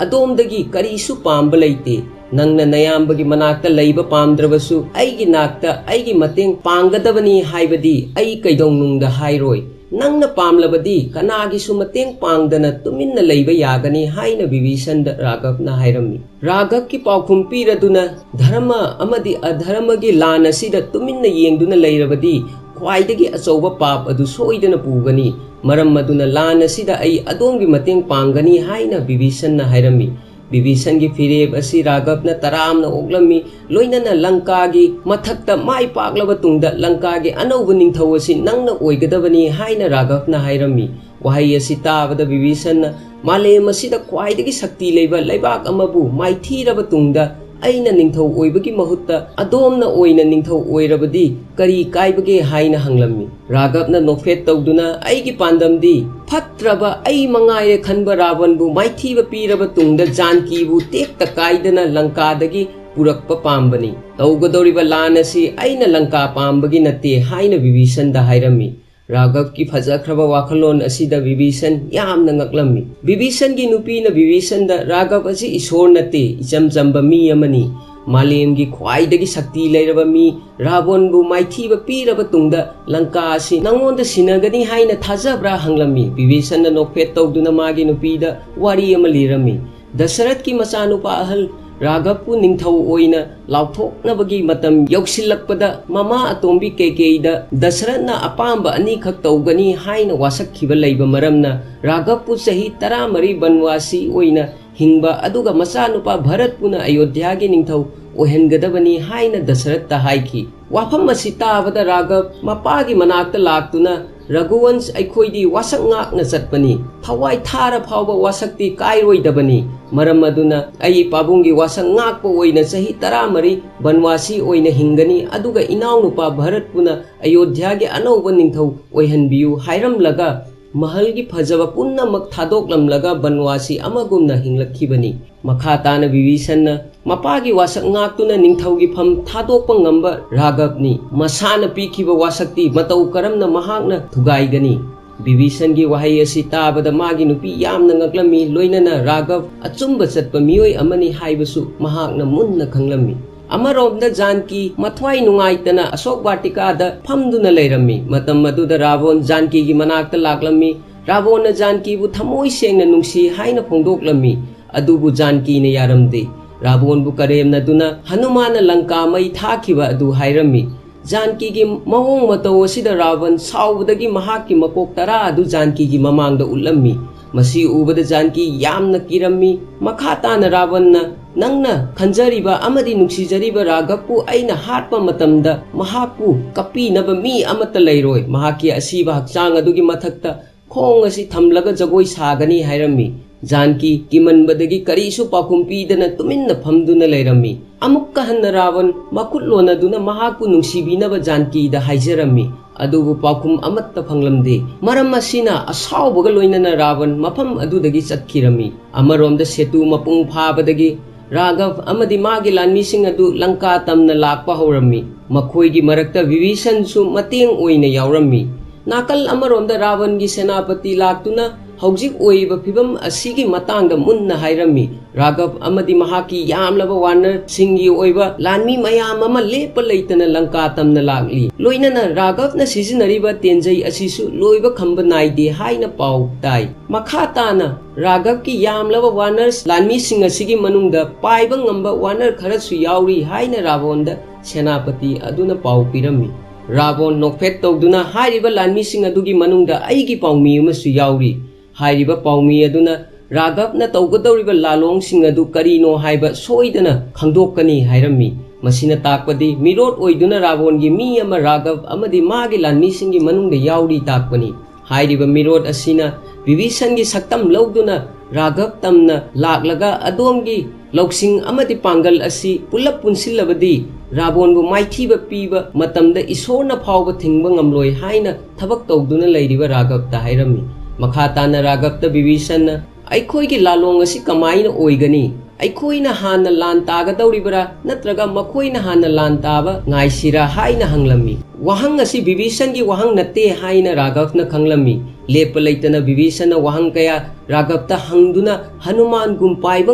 ꯑꯗꯣꯝꯗꯒꯤ ꯀꯔꯤꯁꯨ ꯄꯥꯝꯕ ꯂꯩꯇꯦ꯫ ꯅꯪꯅ ꯅꯌꯥꯝꯕꯒꯤ ꯃꯅꯥꯛꯇ ꯂꯩꯕ ꯄꯥꯝꯗ꯭ꯔꯕꯁꯨ ꯑꯩꯒꯤ ꯅꯥꯛꯇ ꯑꯩꯒꯤ ꯃꯇꯦꯡ ꯄꯥꯡꯒꯗꯕꯅꯤ ꯍꯥꯏꯕꯗꯤ ꯑꯩ ꯀꯩꯗꯧꯅꯨꯡꯗ ꯍꯥꯏꯔꯣꯏ꯫ ꯅꯪꯅ ꯄꯥꯝꯂꯕꯗꯤ ꯀꯅꯥꯒꯤꯁꯨ ꯃꯇꯦꯡ ꯄꯥꯡꯗꯅ ꯇꯨꯃꯤꯟꯅ ꯂꯩꯕ ꯌꯥꯒꯅꯤ" ꯍꯥꯏꯅ ꯕꯤꯚꯤꯁꯟꯗ ꯔꯥꯘꯕꯅ ꯍꯥꯏꯔꯝꯃꯤ꯫ ꯔꯥꯘꯕꯀꯤ ꯄꯥꯎꯈꯨꯝ ꯄꯤꯔꯗꯨꯅ, "ꯙꯔꯃ ꯑꯃꯗꯤ ꯑꯙꯔꯃꯒꯤ ꯂꯥꯟ ꯑꯁꯤꯗ ꯇꯨꯃꯤꯟꯅ ꯌꯦꯡꯗꯨꯅ ꯂꯩꯔꯕꯗꯤ ꯈ꯭ꯋꯥꯏꯗꯒꯤ ꯑꯆꯧꯕ ꯄꯥꯞ ꯑꯗꯨ ꯁꯣꯏꯗꯅ ꯄꯨꯒꯅꯤ꯫ ꯃꯔꯝ ꯑꯗꯨꯅ ꯂꯥꯟ ꯑꯁꯤꯗ ꯑꯩ ꯑꯗꯣꯝꯒꯤ ꯃꯇꯦꯡ ꯄꯥꯡꯒꯅꯤ" ꯍꯥꯏꯅ ꯕꯤꯚꯤꯁꯟꯅ ꯍꯥꯏꯔꯝꯃꯤ꯫ ꯕꯤꯚꯤꯁꯟꯒꯤ ꯐꯤꯔꯦꯞ ꯑꯁꯤ ꯔꯥꯘꯕꯅ ꯇꯔꯥꯝꯅ ꯑꯣꯛꯂꯝꯃꯤ꯫ ꯂꯣꯏꯅꯅ ꯂꯪꯀꯥꯒꯤ ꯃꯊꯛꯇ ꯃꯥꯏ ꯄꯥꯛꯂꯕ ꯇꯨꯡꯗ ꯂꯪꯀꯥꯒꯤ ꯑꯅꯧꯕ ꯅꯤꯡꯊꯧ ꯑꯁꯤ ꯅꯪꯅ ꯑꯣꯏꯒꯗꯕꯅꯤ ꯍꯥꯏꯅ ꯔꯥꯘꯕꯅ ꯍꯥꯏꯔꯝꯃꯤ꯫ ꯋꯥꯍꯩ ꯑꯁꯤ ꯇꯥꯕꯗ ꯕꯤꯚꯤꯁꯟꯅ, "ꯃꯥꯂꯦꯝ ꯑꯁꯤꯗ ꯈ꯭ꯋꯥꯏꯗꯒꯤ ꯁꯛꯇꯤ ꯂꯩꯕ ꯂꯩꯕꯥꯛ ꯑꯃꯕꯨ ꯃꯥꯏꯊꯤꯔꯕ ꯇꯨꯡꯗ ꯑꯩꯅ ꯅꯤꯡꯊꯧ ꯑꯣꯏꯕꯒꯤ ꯃꯍꯨꯠꯇ ꯑꯗꯣꯝꯅ ꯑꯣꯏꯅ ꯅꯤꯡꯊꯧ ꯑꯣꯏꯔꯕꯗꯤ ꯀꯔꯤ ꯀꯥꯏꯕꯒꯦ?" ꯍꯥꯏꯅ ꯍꯪꯂꯝꯃꯤ꯫ ꯔꯥꯘꯕꯅ ꯅꯣꯛꯐꯦꯠ ꯇꯧꯗꯨꯅ, "ꯑꯩꯒꯤ ꯄꯥꯟꯗꯝꯗꯤ ꯐꯠꯇ꯭ꯔꯕ ꯑꯩ ꯃꯉꯥꯏꯔꯦ ꯈꯟꯕ ꯔꯥꯕꯟꯕꯨ ꯃꯥꯏꯊꯤꯕ ꯄꯤꯔꯕ ꯇꯨꯡꯗ ꯖꯥꯟꯀꯤꯕꯨ ꯇꯦꯛꯇ ꯀꯥꯏꯗꯅ ꯂꯪꯀꯥꯗꯒꯤ ꯄꯨꯔꯛꯄ ꯄꯥꯝꯕꯅꯤ꯫ ꯇꯧꯒꯗꯧꯔꯤꯕ ꯂꯥꯟ ꯑꯁꯤ ꯑꯩꯅ ꯂꯪꯀꯥ ꯄꯥꯝꯕꯒꯤ ꯅꯠꯇꯦ" ꯍꯥꯏꯅ ꯕꯤꯚꯤꯁꯟꯗ ꯍꯥꯏꯔꯝꯃꯤ꯫ ꯔꯥꯘꯕꯀꯤ ꯐꯖꯈ꯭ꯔꯕ ꯋꯥꯈꯜꯂꯣꯟ ꯑꯁꯤꯗ ꯕꯤꯚꯤꯁꯟ ꯌꯥꯝꯅ ꯉꯛꯂꯝꯃꯤ꯫ ꯕꯤꯚꯤꯁꯟꯒꯤ ꯅꯨꯄꯤꯅ ꯕꯤꯚꯤꯁꯟꯗ, "ꯔꯥꯘꯕ ꯑꯁꯤ ꯏꯁꯣꯔ ꯅꯠꯇꯦ, ꯏꯆꯝ ꯆꯝꯕ ꯃꯤ ꯑꯃꯅꯤ꯫ ꯃꯥꯂꯦꯝꯒꯤ ꯈ꯭ꯋꯥꯏꯗꯒꯤ ꯁꯛꯇꯤ ꯂꯩꯔꯕ ꯃꯤ ꯔꯥꯕꯣꯟꯕꯨ ꯃꯥꯏꯊꯤꯕ ꯄꯤꯔꯕ ꯇꯨꯡꯗ ꯂꯪꯀꯥ ꯑꯁꯤ ꯅꯉꯣꯟꯗ ꯁꯤꯟꯅꯒꯅꯤ ꯍꯥꯏꯅ ꯊꯥꯖꯕ꯭ꯔꯥ?" ꯍꯪꯂꯝꯃꯤ꯫ ꯕꯤꯚꯤꯁꯟꯅ ꯅꯣꯛꯐꯦꯠ ꯇꯧꯗꯨꯅ ꯃꯥꯒꯤ ꯅꯨꯄꯤꯗ ꯋꯥꯔꯤ ꯑꯃ ꯂꯤꯔꯝꯃꯤ꯫ ꯗꯁꯔꯠꯀꯤ ꯃꯆꯥꯅꯨꯄꯥ ꯑꯍꯜ ꯔꯥꯘꯕꯄꯨ ꯅꯤꯡꯊꯧ ꯑꯣꯏꯅ ꯂꯥꯎꯊꯣꯛꯅꯕꯒꯤ ꯃꯇꯝ ꯌꯧꯁꯤꯜꯂꯛꯄꯗ, ꯃꯃꯥ ꯑꯇꯣꯝꯕꯤ ꯀꯦꯀꯦꯏꯗ ꯗꯁꯔꯠꯅ ꯑꯄꯥꯝꯕ ꯑꯅꯤꯈꯛ ꯇꯧꯒꯅꯤ ꯍꯥꯏꯅ ꯋꯥꯁꯛꯈꯤꯕ ꯂꯩꯕ ꯃꯔꯝꯅ, ꯔꯥꯘꯕꯄꯨ ꯆꯍꯤ ꯇꯔꯥꯃꯔꯤ ꯕꯟꯋꯥꯁꯤ ꯑꯣꯏꯅ ꯍꯤꯡꯕ ꯑꯗꯨꯒ ꯃꯆꯥꯅꯨꯄꯥ ꯚꯔꯠꯄꯨꯅ ꯑꯌꯣꯙ꯭ꯌꯥꯒꯤ ꯅꯤꯡꯊꯧ ꯑꯣꯏꯍꯟꯒꯗꯕꯅꯤ ꯍꯥꯏꯅ ꯗꯁꯔꯠꯇ ꯍꯥꯏꯈꯤ꯫ ꯋꯥꯐꯝ ꯑꯁꯤ ꯇꯥꯕꯗ ꯔꯥꯘꯕ ꯃꯄꯥꯒꯤ ꯃꯅꯥꯛꯇ ꯂꯥꯛꯇꯨꯅ "ꯔꯘꯨꯋꯟꯁ, ꯑꯩꯈꯣꯏꯗꯤ ꯋꯥꯁꯛ ꯉꯥꯛꯅ ꯆꯠꯄꯅꯤ꯫ ꯊꯋꯥꯏ ꯊꯥꯔ ꯐꯥꯎꯕ ꯋꯥꯁꯛꯇꯤ ꯀꯥꯏꯔꯣꯏꯗꯕꯅꯤ꯫ ꯃꯔꯝ ꯑꯗꯨꯅ ꯑꯩ ꯄꯥꯕꯨꯡꯒꯤ ꯋꯥꯁꯛ ꯉꯥꯛꯄ ꯑꯣꯏꯅ ꯆꯍꯤ ꯇꯔꯥꯃꯔꯤ ꯕꯟꯋꯥꯁꯤ ꯑꯣꯏꯅ ꯍꯤꯡꯒꯅꯤ, ꯑꯗꯨꯒ ꯏꯅꯥꯎꯅꯨꯄꯥ ꯚꯔꯠꯄꯨꯅ ꯑꯌꯣꯙ꯭ꯌꯥꯒꯤ ꯑꯅꯧꯕ ꯅꯤꯡꯊꯧ ꯑꯣꯏꯍꯟꯕꯤꯌꯨ" ꯍꯥꯏꯔꯝꯂꯒ, ꯃꯍꯜꯒꯤ ꯐꯖꯕ ꯄꯨꯝꯅꯃꯛ ꯊꯥꯗꯣꯛꯂꯝꯂꯒ ꯕꯟꯋꯥꯁꯤ ꯑꯃꯒꯨꯝꯅ ꯍꯤꯡꯂꯛꯈꯤꯕꯅꯤ꯫ ꯃꯈꯥ ꯇꯥꯅ ꯕꯤꯚꯤꯁꯟꯅ ꯃꯄꯥꯒꯤ ꯋꯥꯁꯛ ꯉꯥꯛꯇꯨꯅ ꯅꯤꯡꯊꯧꯒꯤ ꯐꯝ ꯊꯥꯗꯣꯛꯄ ꯉꯝꯕ ꯔꯥꯘꯕꯅꯤ꯫ ꯃꯁꯥꯅ ꯄꯤꯈꯤꯕ ꯋꯥꯁꯛꯇꯤ ꯃꯇꯧ ꯀꯔꯝꯅ ꯃꯍꯥꯛꯅ ꯊꯨꯒꯥꯏꯒꯅꯤ? ꯕꯤꯚꯤꯁꯟꯒꯤ ꯋꯥꯍꯩ ꯑꯁꯤ ꯇꯥꯕꯗ ꯃꯥꯒꯤ ꯅꯨꯄꯤ ꯌꯥꯝꯅ ꯉꯛꯂꯝꯃꯤ, ꯂꯣꯏꯅꯅ ꯔꯥꯘꯕ ꯑꯆꯨꯝꯕ ꯆꯠꯄ ꯃꯤꯑꯣꯏ ꯑꯃꯅꯤ ꯍꯥꯏꯕꯁꯨ ꯃꯍꯥꯛꯅ ꯃꯨꯟꯅ ꯈꯪꯂꯝꯃꯤ꯫ ꯑꯃꯔꯣꯝꯗ ꯖꯥꯟꯀꯤ ꯃꯊ꯭ꯋꯥꯏ ꯅꯨꯡꯉꯥꯏꯇꯅ ꯑꯁꯣꯛ ꯕꯥꯇꯤꯀꯥꯗ ꯐꯝꯗꯨꯅ ꯂꯩꯔꯝꯃꯤ꯫ ꯃꯇꯝ ꯑꯗꯨꯗ ꯔꯥꯕꯣꯟ ꯖꯥꯟꯀꯤꯒꯤ ꯃꯅꯥꯛꯇ ꯂꯥꯛꯂꯝꯃꯤ꯫ ꯔꯥꯕꯣꯟꯅ ꯖꯥꯟꯀꯤꯕꯨ ꯊꯃꯣꯏ ꯁꯦꯡꯅ ꯅꯨꯡꯁꯤ ꯍꯥꯏꯅ ꯐꯣꯡꯗꯣꯛꯂꯝꯃꯤ꯫ ꯑꯗꯨꯕꯨ ꯖꯥꯟꯀꯤꯅ ꯌꯥꯔꯝꯗꯦ꯫ ꯔꯥꯕꯣꯟꯕꯨ ꯀꯔꯦꯝꯅꯗꯨꯅ ꯍꯅꯨꯃꯥꯟꯅ ꯂꯪꯀꯥ ꯃꯩ ꯊꯥꯈꯤꯕ ꯑꯗꯨ ꯍꯥꯏꯔꯝꯃꯤ꯫ ꯖꯥꯟꯀꯤꯒꯤ ꯃꯑꯣꯡ ꯃꯇꯧ ꯑꯁꯤꯗ ꯔꯥꯕꯟ ꯁꯥꯎꯕꯗꯒꯤ ꯃꯍꯥꯛꯀꯤ ꯃꯀꯣꯛ ꯇꯔꯥ ꯑꯗꯨ ꯖꯥꯟꯀꯤꯒꯤ ꯃꯃꯥꯡꯗ ꯎꯠꯂꯝꯃꯤ꯫ ꯃꯁꯤ ꯎꯕꯗ ꯖꯥꯟꯀꯤ ꯌꯥꯝꯅ ꯀꯤꯔꯝꯃꯤ꯫ ꯃꯈꯥ ꯇꯥꯅ ꯔꯥꯕꯟꯅ, "ꯅꯪꯅ ꯈꯟꯖꯔꯤꯕ ꯑꯃꯗꯤ ꯅꯨꯡꯁꯤꯖꯔꯤꯕ ꯔꯥꯘꯕꯄꯨ ꯑꯩꯅ ꯍꯥꯠꯄ ꯃꯇꯝꯗ ꯃꯍꯥꯛꯄꯨ ꯀꯞꯄꯤꯅꯕ ꯃꯤ ꯑꯃꯠꯇ ꯂꯩꯔꯣꯏ꯫ ꯃꯍꯥꯛꯀꯤ ꯑꯁꯤꯕ ꯍꯛꯆꯥꯡ ꯑꯗꯨꯒꯤ ꯃꯊꯛꯇ ꯈꯣꯡ ꯑꯁꯤ ꯊꯝꯂꯒ ꯖꯒꯣꯏ ꯁꯥꯒꯅꯤ" ꯍꯥꯏꯔꯝꯃꯤ꯫ ꯖꯥꯟꯀꯤ ꯀꯤꯃꯟꯕꯗꯒꯤ ꯀꯔꯤꯁꯨ ꯄꯥꯎꯈꯨꯝ ꯄꯤꯗꯅ ꯇꯨꯃꯤꯟꯅ ꯐꯝꯗꯨꯅ ꯂꯩꯔꯝꯃꯤ꯫ ꯑꯃꯨꯛꯀ ꯍꯟꯅ ꯔꯥꯕꯟ ꯃꯈꯨꯠ ꯂꯣꯟꯅꯗꯨꯅ ꯃꯍꯥꯛꯄꯨ ꯅꯨꯡꯁꯤꯕꯤꯅꯕ ꯖꯥꯟꯀꯤꯗ ꯍꯥꯏꯖꯔꯝꯃꯤ꯫ ꯑꯗꯨꯕꯨ ꯄꯥꯎꯈꯨꯝ ꯑꯃꯠꯇ ꯐꯪꯂꯝꯗꯦ꯫ ꯃꯔꯝ ꯑꯁꯤꯅ ꯑꯁꯥꯎꯕꯒ ꯂꯣꯏꯅꯅ ꯔꯥꯕꯟ ꯃꯐꯝ ꯑꯗꯨꯗꯒꯤ ꯆꯠꯈꯤꯔꯝꯃꯤ꯫ ꯑꯃꯔꯣꯝꯗ ꯁꯦꯇꯨ ꯃꯄꯨꯡ ꯐꯥꯕꯗꯒꯤ ꯔꯥꯘꯕ ꯑꯃꯗꯤ ꯃꯥꯒꯤ ꯂꯥꯟꯃꯤꯁꯤꯡ ꯑꯗꯨ ꯂꯪꯀꯥ ꯇꯝꯅ ꯂꯥꯛꯄ ꯍꯧꯔꯝꯃꯤ꯫ ꯃꯈꯣꯏꯒꯤ ꯃꯔꯛꯇ ꯕꯤꯚꯤꯁꯟꯁꯨ ꯃꯇꯦꯡ ꯑꯣꯏꯅ ꯌꯥꯎꯔꯝꯃꯤ꯫ ꯅꯥꯀꯜ ꯑꯃꯔꯣꯝꯗ ꯔꯥꯕꯟꯒꯤ ꯁꯦꯅꯥꯄꯇꯤ ꯂꯥꯛꯇꯨꯅ ꯍꯧꯖꯤꯛ ꯑꯣꯏꯔꯤꯕ ꯐꯤꯕꯝ ꯑꯁꯤꯒꯤ ꯃꯇꯥꯡꯗ ꯃꯨꯟꯅ ꯍꯥꯏꯔꯝꯃꯤ꯫ ꯔꯥꯘꯕ ꯑꯃꯗꯤ ꯃꯍꯥꯛꯀꯤ ꯌꯥꯝꯂꯕ ꯋꯥꯅꯔꯁꯤꯡꯒꯤ ꯑꯣꯏꯕ ꯂꯥꯟꯃꯤ ꯃꯌꯥꯝ ꯑꯃ ꯂꯦꯞꯄ ꯂꯩꯇꯅ ꯂꯪꯀꯥ ꯇꯝꯅ ꯂꯥꯛꯂꯤ꯫ ꯂꯣꯏꯅꯅ ꯔꯥꯘꯕꯅ ꯁꯤꯖꯤꯟꯅꯔꯤꯕ ꯇꯦꯟꯖꯩ ꯑꯁꯤꯁꯨ ꯂꯣꯏꯕ ꯈꯝꯕ ꯅꯥꯏꯗꯦ ꯍꯥꯏꯅ ꯄꯥꯎ ꯇꯥꯏ꯫ ꯃꯈꯥ ꯇꯥꯅ ꯔꯥꯘꯕꯀꯤ ꯌꯥꯝꯂꯕ ꯋꯥꯅꯔꯁ ꯂꯥꯟꯃꯤꯁꯤꯡ ꯑꯁꯤꯒꯤ ꯃꯅꯨꯡꯗ ꯄꯥꯏꯕ ꯉꯝꯕ ꯋꯥꯅꯔ ꯈꯔꯁꯨ ꯌꯥꯎꯔꯤ ꯍꯥꯏꯅ ꯔꯥꯕꯣꯟꯗ ꯁꯦꯅꯥꯄꯇꯤ ꯑꯗꯨꯅ ꯄꯥꯎ ꯄꯤꯔꯝꯃꯤ꯫ ꯔꯥꯕꯣꯟ ꯅꯣꯛꯐꯦꯠ ꯇꯧꯗꯨꯅ ꯍꯥꯏꯔꯤꯕ ꯂꯥꯟꯃꯤꯁꯤꯡ ꯑꯗꯨꯒꯤ ꯃꯅꯨꯡꯗ ꯑꯩꯒꯤ ꯄꯥꯎꯃꯤ ꯑꯃꯁꯨ ꯌꯥꯎꯔꯤ꯫ ꯍꯥꯏꯔꯤꯕ ꯄꯥꯎꯃꯤ ꯑꯗꯨꯅ ꯔꯥꯘꯕꯅ ꯇꯧꯒꯗꯧꯔꯤꯕ ꯂꯥꯂꯣꯡꯁꯤꯡ ꯑꯗꯨ ꯀꯔꯤꯅꯣ ꯍꯥꯏꯕ ꯁꯣꯏꯗꯅ ꯈꯪꯗꯣꯛꯀꯅꯤ ꯍꯥꯏꯔꯝꯃꯤ꯫ ꯃꯁꯤꯅ ꯇꯥꯛꯄꯗꯤ ꯃꯤꯔꯣꯠ ꯑꯣꯏꯗꯨꯅ ꯔꯥꯕꯣꯟꯒꯤ ꯃꯤ ꯑꯃ ꯔꯥꯘꯕ ꯑꯃꯗꯤ ꯃꯥꯒꯤ ꯂꯥꯟꯃꯤꯁꯤꯡꯒꯤ ꯃꯅꯨꯡꯗ ꯌꯥꯎꯔꯤ ꯇꯥꯛꯄꯅꯤ꯫ ꯍꯥꯏꯔꯤꯕ ꯃꯤꯔꯣꯠ ꯑꯁꯤꯅ ꯕꯤꯚꯤꯁꯟꯒꯤ ꯁꯛꯇꯝ ꯂꯧꯗꯨꯅ ꯔꯥꯘꯕ ꯇꯝꯅ ꯂꯥꯛꯂꯒ ꯑꯗꯣꯝꯒꯤ ꯂꯧꯁꯤꯡ ꯑꯃꯗꯤ ꯄꯥꯡꯒꯜ ꯑꯁꯤ ꯄꯨꯂꯞ ꯄꯨꯟꯁꯤꯜꯂꯕꯗꯤ ꯔꯥꯕꯣꯟꯕꯨ ꯃꯥꯏꯊꯤꯕ ꯄꯤꯕ ꯃꯇꯝꯗ ꯏꯁꯣꯔꯅ ꯐꯥꯎꯕ ꯊꯤꯡꯕ ꯉꯝꯂꯣꯏ ꯍꯥꯏꯅ ꯊꯕꯛ ꯇꯧꯗꯨꯅ ꯂꯩꯔꯤꯕ ꯔꯥꯘꯕꯇ ꯍꯥꯏꯔꯝꯃꯤ꯫ ꯃꯈꯥ ꯇꯥꯅ ꯔꯥꯘꯕꯇ ꯕꯤꯚꯤꯁꯟꯅ ꯑꯩꯈꯣꯏꯒꯤ ꯂꯥꯂꯣꯡ ꯑꯁꯤ ꯀꯃꯥꯏꯅ ꯑꯣꯏꯒꯅꯤ? ꯑꯩꯈꯣꯏꯅ ꯍꯥꯟꯅ ꯂꯥꯟ ꯇꯥꯒꯗꯧꯔꯤꯕ꯭ꯔꯥ ꯅꯠꯇ꯭ꯔꯒ ꯃꯈꯣꯏꯅ ꯍꯥꯟꯅ ꯂꯥꯟ ꯇꯥꯕ ꯉꯥꯏꯁꯤꯔꯥ ꯍꯥꯏꯅ ꯍꯪꯂꯝꯃꯤ꯫ ꯋꯥꯍꯪ ꯑꯁꯤ ꯕꯤꯚꯤꯁꯟꯒꯤ ꯋꯥꯍꯪ ꯅꯠꯇꯦ ꯍꯥꯏꯅ ꯔꯥꯘꯕꯅ ꯈꯪꯂꯝꯃꯤ꯫ ꯂꯦꯞꯄ ꯂꯩꯇꯅ ꯕꯤꯚꯤꯁꯟꯅ ꯋꯥꯍꯪ ꯀꯌꯥ ꯔꯥꯘꯕꯇ ꯍꯪꯗꯨꯅ ꯍꯅꯨꯃꯥꯟꯒꯨꯝ ꯄꯥꯏꯕ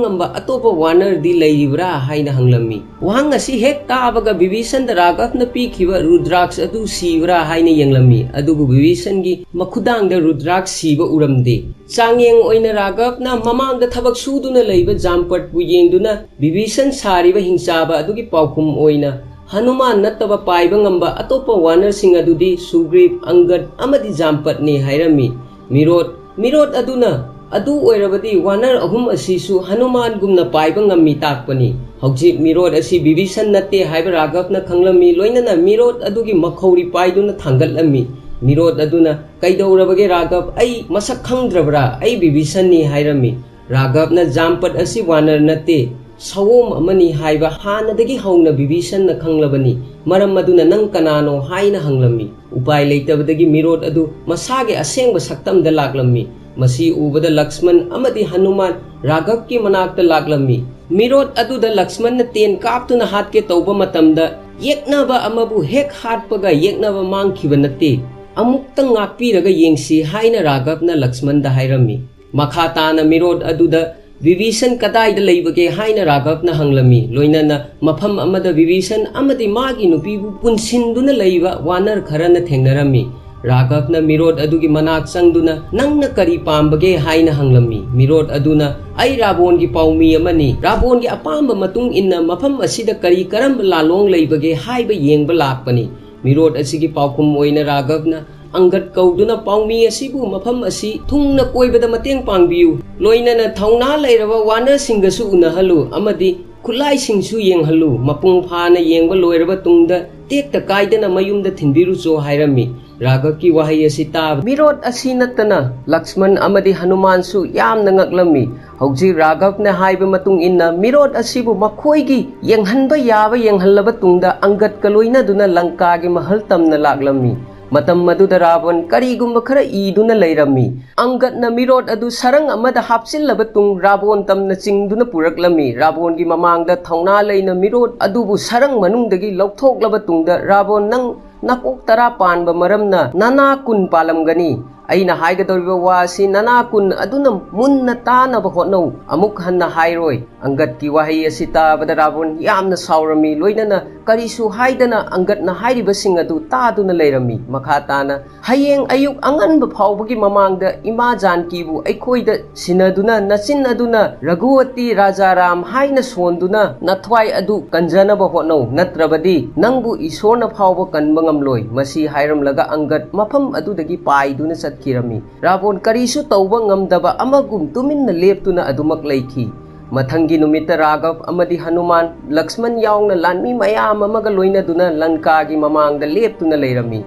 ꯉꯝꯕ ꯑꯇꯣꯞꯄ ꯋꯥꯅꯔꯗꯤ ꯂꯩꯔꯤꯕ꯭ꯔꯥ ꯍꯥꯏꯅ ꯍꯪꯂꯝꯃꯤ꯫ ꯋꯥꯍꯪ ꯑꯁꯤ ꯍꯦꯛ ꯇꯥꯕꯒ ꯕꯤꯚꯤꯁꯟꯗ ꯔꯥꯘꯕꯅ ꯄꯤꯈꯤꯕ ꯔꯨꯗ꯭ꯔꯥꯛꯁ ꯑꯗꯨ ꯁꯤꯕ꯭ꯔꯥ ꯍꯥꯏꯅ ꯌꯦꯡꯂꯝꯃꯤ꯫ ꯑꯗꯨꯕꯨ ꯕꯤꯚꯤꯁꯟꯒꯤ ꯃꯈꯨꯗꯥꯡꯗ ꯔꯨꯗ꯭ꯔꯥꯛꯁ ꯁꯤꯕ ꯎꯔꯝꯗꯦ꯫ ꯆꯥꯡꯌꯦꯡ ꯑꯣꯏꯅ ꯔꯥꯘꯕꯅ ꯃꯃꯥꯡꯗ ꯊꯕꯛ ꯁꯨꯗꯨꯅ ꯂꯩꯕ ꯖꯥꯝꯄꯠꯄꯨ ꯌꯦꯡꯗꯨꯅ ꯕꯤꯚꯤꯁꯟ ꯁꯥꯔꯤꯕ ꯍꯤꯡꯆꯥꯕ ꯑꯗꯨꯒꯤ ꯄꯥꯎꯈꯨꯝ ꯑꯣꯏꯅ ꯍꯅꯨꯃꯥꯟ ꯅꯠꯇꯕ ꯄꯥꯏꯕ ꯉꯝꯕ ꯑꯇꯣꯞꯄ ꯋꯥꯅꯔꯁꯤꯡ ꯑꯗꯨꯗꯤ ꯁꯨꯒ꯭ꯔꯤꯞ, ꯑꯪꯒꯗ ꯑꯃꯗꯤ ꯖꯥꯝꯄꯠꯅꯤ ꯍꯥꯏꯔꯝꯃꯤ꯫ ꯃꯤꯔꯣꯠ, ꯃꯤꯔꯣꯠ ꯑꯗꯨꯅ ꯑꯗꯨ ꯑꯣꯏꯔꯕꯗꯤ ꯋꯥꯅꯔ ꯑꯍꯨꯝ ꯑꯁꯤꯁꯨ ꯍꯅꯨꯃꯥꯟꯒꯨꯝꯅ ꯄꯥꯏꯕ ꯉꯝꯃꯤ ꯇꯥꯛꯄꯅꯤ꯫ ꯍꯧꯖꯤꯛ ꯃꯤꯔꯣꯠ ꯑꯁꯤ ꯕꯤꯚꯤꯁꯟ ꯅꯠꯇꯦ ꯍꯥꯏꯕ ꯔꯥꯘꯕꯅ ꯈꯪꯂꯝꯃꯤ, ꯂꯣꯏꯅꯅ ꯃꯤꯔꯣꯠ ꯑꯗꯨꯒꯤ ꯃꯈꯧꯔꯤ ꯄꯥꯏꯗꯨꯅ ꯊꯥꯡꯒꯠꯂꯝꯃꯤ꯫ ꯃꯤꯔꯣꯠ ꯑꯗꯨꯅ "ꯀꯩꯗꯧꯔꯕꯒꯦ ꯔꯥꯘꯕ? ꯑꯩ ꯃꯁꯛ ꯈꯪꯗ꯭ꯔꯕ꯭ꯔꯥ? ꯑꯩ ꯕꯤꯚꯤꯁꯟꯅꯤ" ꯍꯥꯏꯔꯝꯃꯤ꯫ ꯔꯥꯘꯕꯅ "ꯖꯥꯝꯄꯠ ꯑꯁꯤ ꯋꯥꯅꯔ ꯅꯠꯇꯦ, ꯁꯑꯣꯝ ꯑꯃꯅꯤ" ꯍꯥꯏꯕ ꯍꯥꯟꯅꯗꯒꯤ ꯍꯧꯅ ꯕꯤꯚꯤꯁꯟꯅ ꯈꯪꯂꯕꯅꯤ꯫ "ꯃꯔꯝ ꯑꯗꯨꯅ ꯅꯪ ꯀꯅꯥꯅꯣ?" ꯍꯥꯏꯅ ꯍꯪꯂꯝꯃꯤ꯫ ꯎꯄꯥꯏ ꯂꯩꯇꯕꯗꯒꯤ ꯃꯤꯔꯣꯠ ꯑꯗꯨ ꯃꯁꯥꯒꯤ ꯑꯁꯦꯡꯕ ꯁꯛꯇꯝꯗ ꯂꯥꯛꯂꯝꯃꯤ꯫ ꯃꯁꯤ ꯎꯕꯗ ꯂꯛꯁꯃꯟ ꯑꯃꯗꯤ ꯍꯅꯨꯃꯥꯟ ꯔꯥꯘꯕꯀꯤ ꯃꯅꯥꯛꯇ ꯂꯥꯛꯂꯝꯃꯤ꯫ ꯃꯤꯔꯣꯠ ꯑꯗꯨꯗ ꯂꯛꯁꯃꯟꯅ ꯇꯦꯟ ꯀꯥꯞꯇꯨꯅ ꯍꯥꯠꯀꯦ ꯇꯧꯕ ꯃꯇꯝꯗ ꯌꯦꯛꯅꯕ ꯑꯃꯕꯨ ꯍꯦꯛ ꯍꯥꯠꯄꯒ ꯌꯦꯛꯅꯕ ꯃꯥꯡꯈꯤꯕ ꯅꯠꯇꯦ, ꯑꯃꯨꯛꯇꯪ ꯉꯥꯛꯄꯤꯔꯒ ꯌꯦꯡꯁꯤ ꯍꯥꯏꯅ ꯔꯥꯘꯕꯅ ꯂꯛꯁꯃꯟꯗ ꯍꯥꯏꯔꯝꯃꯤ꯫ ꯃꯈꯥ ꯇꯥꯅ ꯃꯤꯔꯣꯠ ꯑꯗꯨꯗ ꯕꯤꯚꯤꯁꯟ ꯀꯗꯥꯏꯗ ꯂꯩꯕꯒꯦ ꯍꯥꯏꯅ ꯔꯥꯘꯕꯅ ꯍꯪꯂꯝꯃꯤ꯫ ꯂꯣꯏꯅꯅ ꯃꯐꯝ ꯑꯃꯗ ꯕꯤꯚꯤꯁꯟ ꯑꯃꯗꯤ ꯃꯥꯒꯤ ꯅꯨꯄꯤꯕꯨ ꯄꯨꯟꯁꯤꯟꯗꯨꯅ ꯂꯩꯕ ꯋꯥꯅꯔ ꯈꯔꯅ ꯊꯦꯡꯅꯔꯝꯃꯤ꯫ ꯔꯥꯘꯕꯅ ꯃꯤꯔꯣꯠ ꯑꯗꯨꯒꯤ ꯃꯅꯥꯛ ꯆꯪꯗꯨꯅ "ꯅꯪꯅ ꯀꯔꯤ ꯄꯥꯝꯕꯒꯦ?" ꯍꯥꯏꯅ ꯍꯪꯂꯝꯃꯤ꯫ ꯃꯤꯔꯣꯠ ꯑꯗꯨꯅ "ꯑꯩ ꯔꯥꯕꯣꯟꯒꯤ ꯄꯥꯎꯃꯤ ꯑꯃꯅꯤ꯫ ꯔꯥꯕꯣꯟꯒꯤ ꯑꯄꯥꯝꯕ ꯃꯇꯨꯡ ꯏꯟꯅ ꯃꯐꯝ ꯑꯁꯤꯗ ꯀꯔꯤ ꯀꯔꯝꯕ ꯂꯥꯂꯣꯡ ꯂꯩꯕꯒꯦ ꯍꯥꯏꯕ ꯌꯦꯡꯕ ꯂꯥꯛꯄꯅꯤ"꯫ ꯃꯤꯔꯣꯠ ꯑꯁꯤꯒꯤ ꯄꯥꯎꯈꯨꯝ ꯑꯣꯏꯅ ꯔꯥꯘꯕꯅ ꯑꯪꯒꯗ ꯀꯧꯗꯨꯅ "ꯄꯥꯎꯃꯤ ꯑꯁꯤꯕꯨ ꯃꯐꯝ ꯑꯁꯤ ꯊꯨꯡꯅ ꯀꯣꯏꯕꯗ ꯃꯇꯦꯡ ꯄꯥꯡꯕꯤꯌꯨ꯫ ꯂꯣꯏꯅꯅ ꯊꯧꯅꯥ ꯂꯩꯔꯕ ꯋꯥꯅꯔꯁꯤꯡꯒꯁꯨ ꯎꯅꯍꯜꯂꯨ ꯑꯃꯗꯤ ꯈꯨꯠꯂꯥꯏꯁꯤꯡꯁꯨ ꯌꯦꯡꯍꯜꯂꯨ, ꯃꯄꯨꯡ ꯐꯥꯅ ꯌꯦꯡꯕ ꯂꯣꯏꯔꯕ ꯇꯨꯡꯗ ꯇꯦꯛꯇ ꯀꯥꯏꯗꯅ ꯃꯌꯨꯝꯗ ꯊꯤꯟꯕꯤꯔꯨꯆꯣ" ꯍꯥꯏꯔꯝꯃꯤ꯫ ꯔꯥꯘꯕꯀꯤ ꯋꯥꯍꯩ ꯑꯁꯤ ꯇꯥꯕ ꯃꯤꯔꯣꯠ ꯑꯁꯤ ꯅꯠꯇꯅ ꯂꯛꯁꯃꯟ ꯑꯃꯗꯤ ꯍꯅꯨꯃꯥꯟꯁꯨ ꯌꯥꯝꯅ ꯉꯛꯂꯝꯃꯤ꯫ ꯍꯧꯖꯤꯛ ꯔꯥꯘꯕꯅ ꯍꯥꯏꯕ ꯃꯇꯨꯡ ꯏꯟꯅ ꯃꯤꯔꯣꯠ ꯑꯁꯤꯕꯨ ꯃꯈꯣꯏꯒꯤ ꯌꯦꯡꯍꯟꯕ ꯌꯥꯕ ꯌꯦꯡꯍꯜꯂꯕ ꯇꯨꯡꯗ ꯑꯪꯒꯗꯀ ꯂꯣꯏꯅꯗꯨꯅ ꯂꯪꯀꯥꯒꯤ ꯃꯍꯜ ꯇꯝꯅ ꯂꯥꯛꯂꯝꯃꯤ꯫ ꯃꯇꯝ ꯑꯗꯨꯗ ꯔꯥꯕꯣꯟ ꯀꯔꯤꯒꯨꯝꯕ ꯈꯔ ꯏꯗꯨꯅ ꯂꯩꯔꯝꯃꯤ꯫ ꯑꯪꯒꯗꯅ ꯃꯤꯔꯣꯠ ꯑꯗꯨ ꯁꯔꯪ ꯑꯃꯗ ꯍꯥꯞꯆꯤꯜꯂꯕ ꯇꯨꯡ ꯔꯥꯕꯣꯟ ꯇꯝꯅ ꯆꯤꯡꯗꯨꯅ ꯄꯨꯔꯛꯂꯝꯃꯤ꯫ ꯔꯥꯕꯣꯟꯒꯤ ꯃꯃꯥꯡꯗ ꯊꯧꯅꯥ ꯂꯩꯅ ꯃꯤꯔꯣꯠ ꯑꯗꯨꯕꯨ ꯁꯔꯪ ꯃꯅꯨꯡꯗꯒꯤ ꯂꯧꯊꯣꯛꯂꯕ ꯇꯨꯡꯗ, "ꯔꯥꯕꯣꯟ, ꯅꯪ ꯅꯀꯣꯛ ꯇꯔꯥ ꯄꯥꯟꯕ ꯃꯔꯝꯅ ꯅꯅꯥ ꯀꯨꯟ ꯄꯥꯜꯂꯝꯒꯅꯤ꯫ ꯑꯩꯅ ꯍꯥꯏꯒꯗꯧꯔꯤꯕ ꯋꯥ ꯑꯁꯤ ꯅꯅꯥ ꯀꯨꯟ ꯑꯗꯨꯅ ꯃꯨꯟꯅ ꯇꯥꯅꯕ ꯍꯣꯠꯅꯧ꯫ ꯑꯃꯨꯛ ꯍꯟꯅ ꯍꯥꯏꯔꯣꯏ꯫" ꯑꯪꯒꯗꯀꯤ ꯋꯥꯍꯩ ꯑꯁꯤ ꯇꯥꯕꯗ ꯔꯥꯕꯣꯟ ꯌꯥꯝꯅ ꯁꯥꯎꯔꯝꯃꯤ꯫ ꯂꯣꯏꯅꯅ ꯀꯔꯤꯁꯨ ꯍꯥꯏꯗꯅ ꯑꯪꯒꯗꯅ ꯍꯥꯏꯔꯤꯕꯁꯤꯡ ꯑꯗꯨ ꯇꯥꯗꯨꯅ ꯂꯩꯔꯝꯃꯤ꯫ ꯃꯈꯥ ꯇꯥꯅ, "ꯍꯌꯦꯡ ꯑꯌꯨꯛ ꯑꯉꯟꯕ ꯐꯥꯎꯕꯒꯤ ꯃꯃꯥꯡꯗ ꯏꯃꯥ ꯖꯥꯟꯀꯤꯕꯨ ꯑꯩꯈꯣꯏꯗ ꯁꯤꯟꯅꯗꯨꯅ ꯅꯆꯤꯟ ꯑꯗꯨꯅ ꯔꯘꯨꯋꯇꯤ ꯔꯥꯖꯥꯔꯥꯝ ꯍꯥꯏꯅ ꯁꯣꯟꯗꯨꯅ ꯅꯊ꯭ꯋꯥꯏ ꯑꯗꯨ ꯀꯟꯖꯅꯕ ꯍꯣꯠꯅꯧ, ꯅꯠꯇ꯭ꯔꯕꯗꯤ ꯅꯪꯕꯨ ꯏꯁꯣꯔꯅ ꯐꯥꯎꯕ ꯀꯟꯕ ꯉꯝꯂꯣꯏ꯫" ꯃꯁꯤ ꯍꯥꯏꯔꯝꯂꯒ ꯑꯪꯒꯗ ꯃꯐꯝ ꯑꯗꯨꯗꯒꯤ ꯄꯥꯏꯗꯨꯅ ꯆꯠꯈꯤꯔꯝꯃꯤ꯫ ꯔꯥꯕꯣꯟ ꯀꯔꯤꯁꯨ ꯇꯧꯕ ꯉꯝꯗꯕ ꯑꯃꯒꯨꯝ ꯇꯨꯃꯤꯟꯅ ꯂꯦꯞꯇꯨꯅ ꯑꯗꯨꯃꯛ ꯂꯩꯈꯤ꯫ ꯃꯊꯪꯒꯤ ꯅꯨꯃꯤꯠꯇ ꯔꯥꯘꯕ ꯑꯃꯗꯤ ꯍꯅꯨꯃꯥꯟ, ꯂꯛꯁꯃꯟ ꯌꯥꯎꯅ ꯂꯥꯟꯃꯤ ꯃꯌꯥꯝ ꯑꯃꯒ ꯂꯣꯏꯅꯗꯨꯅ ꯂꯪꯀꯥꯒꯤ ꯃꯃꯥꯡꯗ ꯂꯦꯞꯇꯨꯅ ꯂꯩꯔꯝꯃꯤ꯫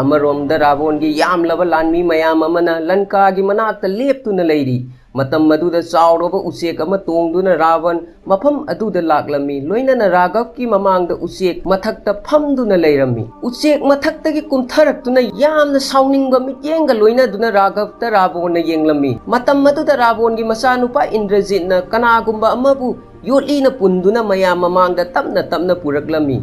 ꯑꯃꯔꯣꯝꯗ ꯔꯥꯕꯣꯟꯒꯤ ꯌꯥꯝꯂꯕ ꯂꯥꯟꯃꯤ ꯃꯌꯥꯝ ꯑꯃꯅ ꯂꯪꯀꯥꯒꯤ ꯃꯅꯥꯛꯇ ꯂꯦꯞꯇꯨꯅ ꯂꯩꯔꯤ꯫ ꯃꯇꯝ ꯑꯗꯨꯗ ꯆꯥꯎꯔꯕ ꯎꯆꯦꯛ ꯑꯃ ꯇꯣꯡꯗꯨꯅ ꯔꯥꯕꯟ ꯃꯐꯝ ꯑꯗꯨꯗ ꯂꯥꯛꯂꯝꯃꯤ꯫ ꯂꯣꯏꯅꯅ ꯔꯥꯘꯕꯀꯤ ꯃꯃꯥꯡꯗ ꯎꯆꯦꯛ ꯃꯊꯛꯇ ꯐꯝꯗꯨꯅ ꯂꯩꯔꯝꯃꯤ꯫ ꯎꯆꯦꯛ ꯃꯊꯛꯇꯒꯤ ꯀꯨꯝꯊꯔꯛꯇꯨꯅ ꯌꯥꯝꯅ ꯁꯥꯎꯅꯤꯡꯕ ꯃꯤꯠꯌꯦꯡꯒ ꯂꯣꯏꯅꯗꯨꯅ ꯔꯥꯘꯕꯇ ꯔꯥꯕꯣꯟꯅ ꯌꯦꯡꯂꯝꯃꯤ꯫ ꯃꯇꯝ ꯑꯗꯨꯗ ꯔꯥꯕꯣꯟꯒꯤ ꯃꯆꯥꯅꯨꯄꯥ ꯏꯟꯗ꯭ꯔꯖꯤꯠꯅ ꯀꯅꯥꯒꯨꯝꯕ ꯑꯃꯕꯨ ꯌꯣꯠꯂꯤꯅ ꯄꯨꯟꯗꯨꯅ ꯃꯌꯥꯝ ꯃꯃꯥꯡꯗ ꯇꯞꯅ ꯇꯞꯅ ꯄꯨꯔꯛꯂꯝꯃꯤ꯫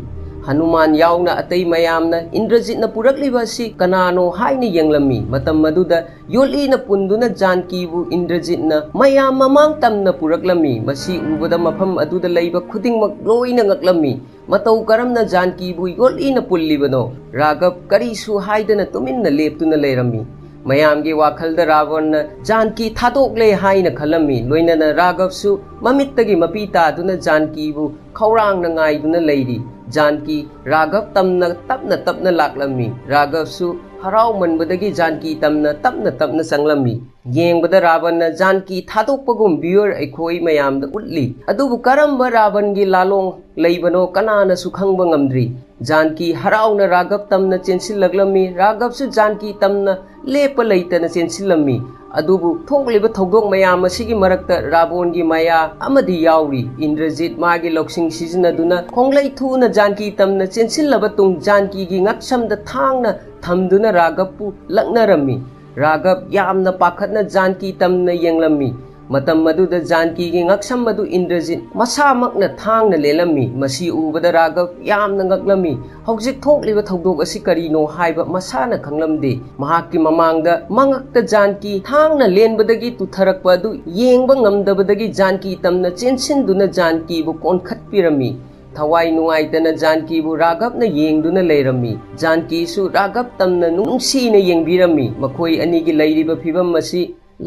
ꯍꯅꯨꯃꯥꯟ ꯌꯥꯎꯅ ꯑꯇꯩ ꯃꯌꯥꯝꯅ ꯏꯟꯗ꯭ꯔꯖꯤꯠꯅ ꯄꯨꯔꯛꯂꯤꯕ ꯑꯁꯤ ꯀꯅꯥꯅꯣ ꯍꯥꯏꯅ ꯌꯦꯡꯂꯝꯃꯤ꯫ ꯃꯇꯝ ꯑꯗꯨꯗ ꯌꯣꯠꯂꯤꯅ ꯄꯨꯟꯗꯨꯅ ꯖꯥꯟꯀꯤꯕꯨ ꯏꯟꯗ꯭ꯔꯖꯤꯠꯅ ꯃꯌꯥꯝ ꯃꯃꯥꯡ ꯇꯝꯅ ꯄꯨꯔꯛꯂꯝꯃꯤ꯫ ꯃꯁꯤ ꯎꯕꯗ ꯃꯐꯝ ꯑꯗꯨꯗ ꯂꯩꯕ ꯈꯨꯗꯤꯡꯃꯛ ꯂꯣꯏꯅ ꯉꯛꯂꯝꯃꯤ꯫ ꯃꯇꯧ ꯀꯔꯝꯅ ꯖꯥꯟꯀꯤꯕꯨ ꯌꯣꯠꯂꯤꯅ ꯄꯨꯜꯂꯤꯕꯅꯣ? ꯔꯥꯘꯕ ꯀꯔꯤꯁꯨ ꯍꯥꯏꯗꯅ ꯇꯨꯃꯤꯟꯅ ꯂꯦꯞꯇꯨꯅ ꯂꯩꯔꯝꯃꯤ꯫ ꯃꯌꯥꯝꯒꯤ ꯋꯥꯈꯜꯗ ꯔꯥꯕꯟꯅ ꯖꯥꯟꯀꯤ ꯊꯥꯗꯣꯛꯂꯦ ꯍꯥꯏꯅ ꯈꯜꯂꯝꯃꯤ꯫ ꯂꯣꯏꯅꯅ ꯔꯥꯘꯕꯁꯨ ꯃꯃꯤꯠꯇꯒꯤ ꯃꯄꯤ ꯇꯥꯗꯨꯅ ꯖꯥꯟꯀꯤꯕꯨ ꯈꯧꯔꯥꯡꯅ ꯉꯥꯏꯗꯨꯅ ꯂꯩꯔꯤ꯫ ꯖꯥꯟꯀꯤ ꯔꯥꯘꯕ ꯇꯝꯅ ꯇꯞꯅ ꯇꯞꯅ ꯂꯥꯛꯂꯝꯃꯤ꯫ ꯔꯥꯘꯕꯁꯨ ꯍꯔꯥꯎꯃꯟꯕꯗꯒꯤ ꯖꯥꯟꯀꯤ ꯇꯝꯅ ꯇꯞꯅ ꯇꯞꯅ ꯆꯪꯂꯝꯃꯤ꯫ ꯌꯦꯡꯕꯗ ꯔꯥꯕꯟꯅ ꯖꯥꯟꯀꯤ ꯊꯥꯗꯣꯛꯄꯒꯨꯝ ꯚꯤꯌꯨꯋꯔ ꯑꯩꯈꯣꯏ ꯃꯌꯥꯝꯗ ꯎꯠꯂꯤ꯫ ꯑꯗꯨꯕꯨ ꯀꯔꯝꯕ ꯔꯥꯕꯟꯒꯤ ꯂꯥꯂꯣꯡ ꯂꯩꯕꯅꯣ ꯀꯅꯥꯅꯁꯨ ꯈꯪꯕ ꯉꯝꯗ꯭ꯔꯤ꯫ ꯖꯥꯟꯀꯤ ꯍꯔꯥꯎꯅ ꯔꯥꯘꯕ ꯇꯝꯅ ꯆꯦꯟꯁꯤꯜꯂꯛꯂꯝꯃꯤ꯫ ꯔꯥꯘꯕꯁꯨ ꯖꯥꯟꯀꯤ ꯇꯝꯅ ꯂꯦꯞꯄ ꯂꯩꯇꯅ ꯆꯦꯟꯁꯤꯜꯂꯝꯃꯤ꯫ ꯑꯗꯨꯕꯨ ꯊꯣꯛꯂꯤꯕ ꯊꯧꯗꯣꯛ ꯃꯌꯥꯝ ꯑꯁꯤꯒꯤ ꯃꯔꯛꯇ ꯔꯥꯕꯣꯟꯒꯤ ꯃꯌꯥ ꯑꯃꯗꯤ ꯌꯥꯎꯔꯤ꯫ ꯏꯟꯗ꯭ꯔꯖꯤꯠ ꯃꯥꯒꯤ ꯂꯧꯁꯤꯡ ꯁꯤꯖꯤꯟꯅꯗꯨꯅ ꯈꯣꯡꯂꯩ ꯊꯨꯅ ꯖꯥꯟꯀꯤ ꯇꯝꯅ ꯆꯦꯟꯁꯤꯜꯂꯕ ꯇꯨꯡ ꯖꯥꯟꯀꯤꯒꯤ ꯉꯛꯁꯝꯗ ꯊꯥꯡꯅ ꯊꯝꯗꯨꯅ ꯔꯥꯘꯕꯄꯨ ꯂꯛꯅꯔꯝꯃꯤ꯫ ꯔꯥꯘꯕ ꯌꯥꯝꯅ ꯄꯥꯈꯠꯅ ꯖꯥꯟꯀꯤ ꯇꯝꯅ ꯌꯦꯡꯂꯝꯃꯤ꯫ ꯃꯇꯝ ꯑꯗꯨꯗ ꯖꯥꯟꯀꯤꯒꯤ ꯉꯛꯁꯝ ꯑꯗꯨ ꯏꯟꯗ꯭ꯔꯖꯤꯠ ꯃꯁꯥꯃꯛꯅ ꯊꯥꯡꯅ ꯂꯦꯜꯂꯝꯃꯤ꯫ ꯃꯁꯤ ꯎꯕꯗ ꯔꯥꯘꯕ ꯌꯥꯝꯅ ꯉꯛꯂꯝꯃꯤ꯫ ꯍꯧꯖꯤꯛ ꯊꯣꯛꯂꯤꯕ ꯊꯧꯗꯣꯛ ꯑꯁꯤ ꯀꯔꯤꯅꯣ ꯍꯥꯏꯕ ꯃꯁꯥꯅ ꯈꯪꯂꯝꯗꯦ꯫ ꯃꯍꯥꯛꯀꯤ ꯃꯃꯥꯡꯗ ꯃꯉꯛꯇ ꯖꯥꯟꯀꯤ ꯊꯥꯡꯅ ꯂꯦꯟꯕꯗꯒꯤ ꯇꯨꯊꯔꯛꯄ ꯑꯗꯨ ꯌꯦꯡꯕ ꯉꯝꯗꯕꯗꯒꯤ ꯖꯥꯟꯀꯤ ꯇꯝꯅ ꯆꯦꯟꯁꯤꯟꯗꯨꯅ ꯖꯥꯟꯀꯤꯕꯨ ꯀꯣꯟꯈꯠꯄꯤꯔꯝꯃꯤ꯫ ꯊꯋꯥꯏ ꯅꯨꯡꯉꯥꯏꯇꯅ ꯖꯥꯟꯀꯤꯕꯨ ꯔꯥꯘꯕꯅ ꯌꯦꯡꯗꯨꯅ ꯂꯩꯔꯝꯃꯤ꯫ ꯖꯥꯟꯀꯤꯁꯨ ꯔꯥꯘꯕ ꯇꯝꯅ ꯅꯨꯡꯁꯤꯅ ꯌꯦꯡꯕꯤꯔꯝꯃꯤ꯫ ꯃꯈꯣꯏ ꯑꯅꯤꯒꯤ ꯂꯩꯔꯤꯕ ꯐꯤꯚꯝ ꯑꯁꯤ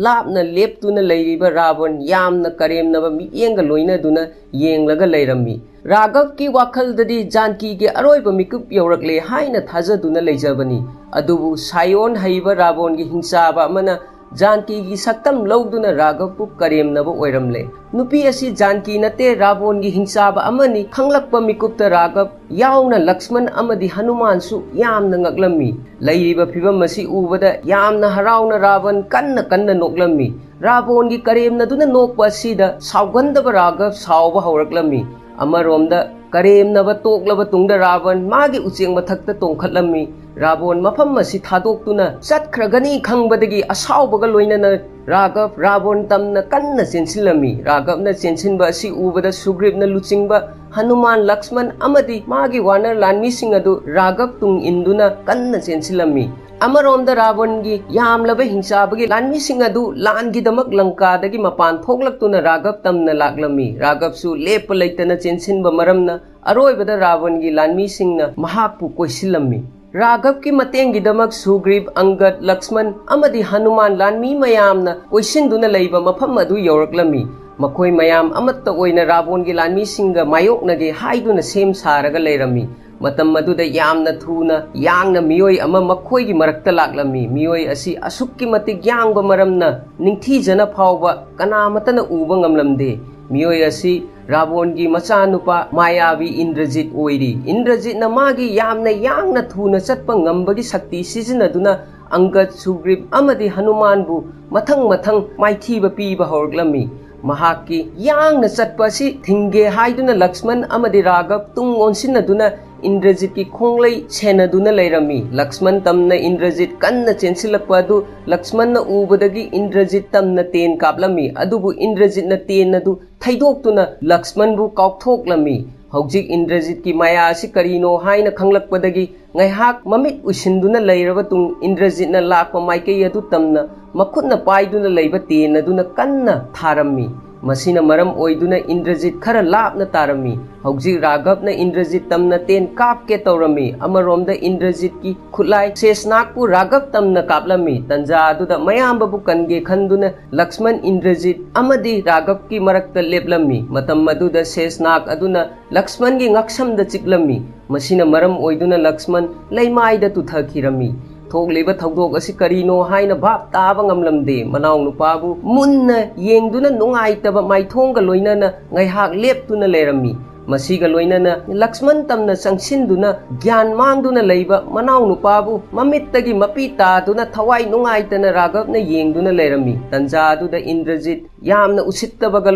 ꯂꯥꯞꯅ ꯂꯦꯞꯇꯨꯅ ꯂꯩꯔꯤꯕ ꯔꯥꯕꯟ ꯌꯥꯝꯅ ꯀꯔꯦꯝꯅꯕ ꯃꯤꯠꯌꯦꯡꯒ ꯂꯣꯏꯅꯗꯨꯅ ꯌꯦꯡꯂꯒ ꯂꯩꯔꯝꯃꯤ꯫ ꯔꯥꯘꯕꯀꯤ ꯋꯥꯈꯜꯗꯗꯤ ꯖꯥꯟꯀꯤꯒꯤ ꯑꯔꯣꯏꯕ ꯃꯤꯀꯨꯞ ꯌꯧꯔꯛꯂꯦ ꯍꯥꯏꯅ ꯊꯥꯖꯗꯨꯅ ꯂꯩꯖꯕꯅꯤ꯫ ꯑꯗꯨꯕꯨ ꯁꯥꯏꯑꯣꯟ ꯍꯩꯕ ꯔꯥꯕꯣꯟꯒꯤ ꯍꯤꯡꯆꯥꯕ ꯑꯃꯅ ꯖꯥꯟꯀꯤꯒꯤ ꯁꯛꯇꯝ ꯂꯧꯗꯨꯅ ꯔꯥꯘꯕꯄꯨ ꯀꯔꯦꯝꯅꯕ ꯑꯣꯏꯔꯝꯂꯦ꯫ ꯅꯨꯄꯤ ꯑꯁꯤ ꯖꯥꯟꯀꯤ ꯅꯠꯇꯦ, ꯔꯥꯕꯣꯟꯒꯤ ꯍꯤꯡꯆꯥꯕ ꯑꯃꯅꯤ꯫ ꯈꯪꯂꯛꯄ ꯃꯤꯀꯨꯞꯇ ꯔꯥꯘꯕ ꯌꯥꯎꯅ ꯂꯛꯁꯃꯟ ꯑꯃꯗꯤ ꯍꯅꯨꯃꯥꯟꯁꯨ ꯌꯥꯝꯅ ꯉꯛꯂꯝꯃꯤ꯫ ꯂꯩꯔꯤꯕ ꯐꯤꯚꯝ ꯑꯁꯤ ꯎꯕꯗ ꯌꯥꯝꯅ ꯍꯔꯥꯎꯅ ꯔꯥꯕꯟ ꯀꯟꯅ ꯀꯟꯅ ꯅꯣꯛꯂꯝꯃꯤ꯫ ꯔꯥꯕꯣꯟꯒꯤ ꯀꯔꯦꯝꯅꯗꯨꯅ ꯅꯣꯛꯄ ꯑꯁꯤꯗ ꯁꯥꯎꯒꯟꯗꯕ ꯔꯥꯘꯕ ꯁꯥꯎꯕ ꯍꯧꯔꯛꯂꯝꯃꯤ꯫ ꯑꯃꯔꯣꯝꯗ ꯀꯔꯦꯝꯅꯕ ꯇꯣꯛꯂꯕ ꯇꯨꯡꯗ ꯔꯥꯕꯟ ꯃꯥꯒꯤ ꯎꯆꯦꯛ ꯃꯊꯛꯇ ꯇꯣꯡꯈꯠꯂꯝꯃꯤ꯫ ꯔꯥꯕꯣꯟ ꯃꯐꯝ ꯑꯁꯤ ꯊꯥꯗꯣꯛꯇꯨꯅ ꯆꯠꯈ꯭ꯔꯒꯅꯤ ꯈꯪꯕꯗꯒꯤ ꯑꯁꯥꯎꯕꯒ ꯂꯣꯏꯅꯅ ꯔꯥꯘꯕ ꯔꯥꯕꯣꯟ ꯇꯝꯅ ꯀꯟꯅ ꯆꯦꯟꯁꯤꯜꯂꯝꯃꯤ꯫ ꯔꯥꯘꯕꯅ ꯆꯦꯟꯁꯤꯟꯕ ꯑꯁꯤ ꯎꯕꯗ ꯁꯨꯒ꯭ꯔꯤꯕꯅ ꯂꯨꯆꯤꯡꯕ ꯍꯅꯨꯃꯥꯟ, ꯂꯛꯁꯃꯟ ꯑꯃꯗꯤ ꯃꯥꯒꯤ ꯋꯥꯅꯔ ꯂꯥꯟꯃꯤꯁꯤꯡ ꯑꯗꯨ ꯔꯥꯘꯕ ꯇꯨꯡ ꯏꯟꯗꯨꯅ ꯀꯟꯅ ꯆꯦꯟꯁꯤꯜꯂꯝꯃꯤ꯫ ꯑꯃꯔꯣꯝꯗ ꯔꯥꯕꯟꯒꯤ ꯌꯥꯝꯂꯕ ꯍꯤꯡꯆꯥꯕꯒꯤ ꯂꯥꯟꯃꯤꯁꯤꯡ ꯑꯗꯨ ꯂꯥꯟꯒꯤꯗꯃꯛ ꯂꯪꯀꯥꯗꯒꯤ ꯃꯄꯥꯟ ꯊꯣꯛꯂꯛꯇꯨꯅ ꯔꯥꯘꯕ ꯇꯝꯅ ꯂꯥꯛꯂꯝꯃꯤ꯫ ꯔꯥꯘꯕꯁꯨ ꯂꯦꯞꯄ ꯂꯩꯇꯅ ꯆꯦꯟꯁꯤꯟꯕ ꯃꯔꯝꯅ ꯑꯔꯣꯏꯕꯗ ꯔꯥꯕꯟꯒꯤ ꯂꯥꯟꯃꯤꯁꯤꯡꯅ ꯃꯍꯥꯛꯄꯨ ꯀꯣꯏꯁꯤꯜꯂꯝꯃꯤ꯫ ꯔꯥꯘꯕꯀꯤ ꯃꯇꯦꯡꯒꯤꯗꯃꯛ ꯁꯨꯒ꯭ꯔꯤꯕ, ꯑꯪꯒꯗ, ꯂꯛꯁꯃꯟ ꯑꯃꯗꯤ ꯍꯅꯨꯃꯥꯟ ꯂꯥꯟꯃꯤ ꯃꯌꯥꯝꯅ ꯀꯣꯏꯁꯤꯟꯗꯨꯅ ꯂꯩꯕ ꯃꯐꯝ ꯑꯗꯨ ꯌꯧꯔꯛꯂꯝꯃꯤ꯫ ꯃꯈꯣꯏ ꯃꯌꯥꯝ ꯑꯃꯠꯇ ꯑꯣꯏꯅ ꯔꯥꯕꯣꯟꯒꯤ ꯂꯥꯟꯃꯤꯁꯤꯡꯒ ꯃꯥꯌꯣꯛꯅꯒꯦ ꯍꯥꯏꯗꯨꯅ ꯁꯦꯝ ꯁꯥꯔꯒ ꯂꯩꯔꯝꯃꯤ꯫ ꯃꯇꯝ ꯑꯗꯨꯗ ꯌꯥꯝꯅ ꯊꯨꯅ ꯌꯥꯡꯅ ꯃꯤꯑꯣꯏ ꯑꯃ ꯃꯈꯣꯏꯒꯤ ꯃꯔꯛꯇ ꯂꯥꯛꯂꯝꯃꯤ꯫ ꯃꯤꯑꯣꯏ ꯑꯁꯤ ꯑꯁꯨꯛꯀꯤ ꯃꯇꯤꯛ ꯌꯥꯡꯕ ꯃꯔꯝꯅ ꯅꯤꯡꯊꯤꯖꯅ ꯐꯥꯎꯕ ꯀꯅꯥꯃꯠꯇꯅ ꯎꯕ ꯉꯝꯂꯝꯗꯦ꯫ ꯃꯤꯑꯣꯏ ꯑꯁꯤ ꯔꯥꯕꯣꯟꯒꯤ ꯃꯆꯥꯅꯨꯄꯥ ꯃꯥꯌꯥꯕꯤ ꯏꯟꯗ꯭ꯔꯖꯤꯠ ꯑꯣꯏꯔꯤ꯫ ꯏꯟꯗ꯭ꯔꯖꯤꯠꯅ ꯃꯥꯒꯤ ꯌꯥꯝꯅ ꯌꯥꯡꯅ ꯊꯨꯅ ꯆꯠꯄ ꯉꯝꯕꯒꯤ ꯁꯛꯇꯤ ꯁꯤꯖꯤꯟꯅꯗꯨꯅ ꯑꯪꯒꯗ, ꯁꯨꯒ꯭ꯔꯤꯞ ꯑꯃꯗꯤ ꯍꯅꯨꯃꯥꯟꯕꯨ ꯃꯊꯪ ꯃꯊꯪ ꯃꯥꯏꯊꯤꯕ ꯄꯤꯕ ꯍꯧꯔꯛꯂꯝꯃꯤ꯫ ꯃꯍꯥꯛꯀꯤ ꯌꯥꯡꯅ ꯆꯠꯄ ꯑꯁꯤ ꯊꯤꯡꯒꯦ ꯍꯥꯏꯗꯨꯅ ꯂꯛꯁꯃꯟ ꯑꯃꯗꯤ ꯔꯥꯘꯕ ꯇꯨꯡ ꯑꯣꯟꯁꯤꯟꯅꯗꯨꯅ ꯏꯟꯗ꯭ꯔꯖꯤꯠꯀꯤ ꯈꯣꯡꯂꯩ ꯁꯦꯟꯅꯗꯨꯅ ꯂꯩꯔꯝꯃꯤ꯫ ꯂꯛꯁꯃꯟ ꯇꯝꯅ ꯏꯟꯗ꯭ꯔꯖꯤꯠ ꯀꯟꯅ ꯆꯦꯟꯁꯤꯜꯂꯛꯄ ꯑꯗꯨ ꯂꯛꯁꯃꯟꯅ ꯎꯕꯗꯒꯤ ꯏꯟꯗ꯭ꯔꯖꯤꯠ ꯇꯝꯅ ꯇꯦꯟ ꯀꯥꯞꯂꯝꯃꯤ꯫ ꯑꯗꯨꯕꯨ ꯏꯟꯗ꯭ꯔꯖꯤꯠꯅ ꯇꯦꯟ ꯑꯗꯨ ꯊꯩꯗꯣꯛꯇꯨꯅ ꯂꯛꯁꯃꯟꯕꯨ ꯀꯥꯎꯊꯣꯛꯂꯝꯃꯤ꯫ ꯍꯧꯖꯤꯛ ꯏꯟꯗ꯭ꯔꯖꯤꯠꯀꯤ ꯃꯌꯥ ꯑꯁꯤ ꯀꯔꯤꯅꯣ ꯍꯥꯏꯅ ꯈꯪꯂꯛꯄꯗꯒꯤ ꯉꯥꯏꯍꯥꯛ ꯃꯃꯤꯠ ꯎꯏꯁꯤꯟꯗꯨꯅ ꯂꯩꯔꯕ ꯇꯨꯡ ꯏꯟꯗ꯭ꯔꯖꯤꯠꯅ ꯂꯥꯛꯄ ꯃꯥꯏꯀꯩ ꯑꯗꯨ ꯇꯝꯅ ꯃꯈꯨꯠꯅ ꯄꯥꯏꯗꯨꯅ ꯂꯩꯕ ꯇꯦꯟ ꯑꯗꯨꯅ ꯀꯟꯅ ꯊꯥꯔꯝꯃꯤ꯫ ꯃꯁꯤꯅ ꯃꯔꯝ ꯑꯣꯏꯗꯨꯅ ꯏꯟꯗ꯭ꯔꯖꯤꯠ ꯈꯔ ꯂꯥꯞꯅ ꯇꯥꯔꯝꯃꯤ꯫ ꯍꯧꯖꯤꯛ ꯔꯥꯘꯕꯅ ꯏꯟꯗ꯭ꯔꯖꯤꯠ ꯇꯝꯅ ꯇꯦꯟ ꯀꯥꯞꯀꯦ ꯇꯧꯔꯝꯃꯤ꯫ ꯑꯃꯔꯣꯝꯗ ꯏꯟꯗ꯭ꯔꯖꯤꯠꯀꯤ ꯈꯨꯠꯂꯥꯏ ꯁꯦꯁꯅꯥꯒꯄꯨ ꯔꯥꯘꯕ ꯇꯝꯅ ꯀꯥꯞꯂꯝꯃꯤ꯫ ꯇꯟꯖꯥ ꯑꯗꯨꯗ ꯃꯌꯥꯝꯕꯕꯨ ꯀꯟꯒꯦ ꯈꯟꯗꯨꯅ ꯂꯛꯁꯃꯟ ꯏꯟꯗ꯭ꯔꯖꯤꯠ ꯑꯃꯗꯤ ꯔꯥꯘꯕꯀꯤ ꯃꯔꯛꯇ ꯂꯦꯞꯂꯝꯃꯤ꯫ ꯃꯇꯝ ꯑꯗꯨꯗ ꯁꯦꯁꯅꯥꯒ ꯑꯗꯨꯅ ꯂꯛꯁꯃꯟꯒꯤ ꯉꯛꯁꯝꯗ ꯆꯤꯛꯂꯝꯃꯤ꯫ ꯃꯁꯤꯅ ꯃꯔꯝ ꯑꯣꯏꯗꯨꯅ ꯂꯛꯁꯃꯟ ꯂꯩꯃꯥꯏꯗ ꯇꯨꯊꯈꯤꯔꯝꯃꯤ꯫ ꯊꯣꯛꯂꯤꯕ ꯊꯧꯗꯣꯛ ꯑꯁꯤ ꯀꯔꯤꯅꯣ ꯍꯥꯏꯅ ꯚꯥꯞ ꯇꯥꯕ ꯉꯝꯂꯝꯗꯦ꯫ ꯃꯅꯥꯎꯅꯨꯄꯥꯕꯨ ꯃꯨꯟꯅ ꯌꯦꯡꯗꯨꯅ ꯅꯨꯡꯉꯥꯏꯇꯕ ꯃꯥꯏꯊꯣꯡꯒ ꯂꯣꯏꯅꯅ ꯉꯥꯏꯍꯥꯛ ꯂꯦꯞꯇꯨꯅ ꯂꯩꯔꯝꯃꯤ꯫ ꯃꯁꯤꯒ ꯂꯣꯏꯅꯅ ꯂꯛꯁꯃꯟ ꯇꯝꯅ ꯆꯪꯁꯤꯟꯗꯨꯅ ꯒ꯭ꯌꯥꯟ ꯃꯥꯡꯗꯨꯅ ꯂꯩꯕ ꯃꯅꯥꯎꯅꯨꯄꯥꯕꯨ ꯃꯃꯤꯠꯇꯒꯤ ꯃꯄꯤ ꯇꯥꯗꯨꯅ ꯊꯋꯥꯏ ꯅꯨꯡꯉꯥꯏꯇꯅ ꯔꯥꯘꯕꯅ ꯌꯦꯡꯗꯨꯅ ꯂꯩꯔꯝꯃꯤ꯫ ꯇꯟꯖꯥ ꯑꯗꯨꯗ ꯏꯟꯗ꯭ꯔꯖꯤꯠ ꯌꯥꯝꯅ ꯎꯁꯤꯠꯇꯕꯒ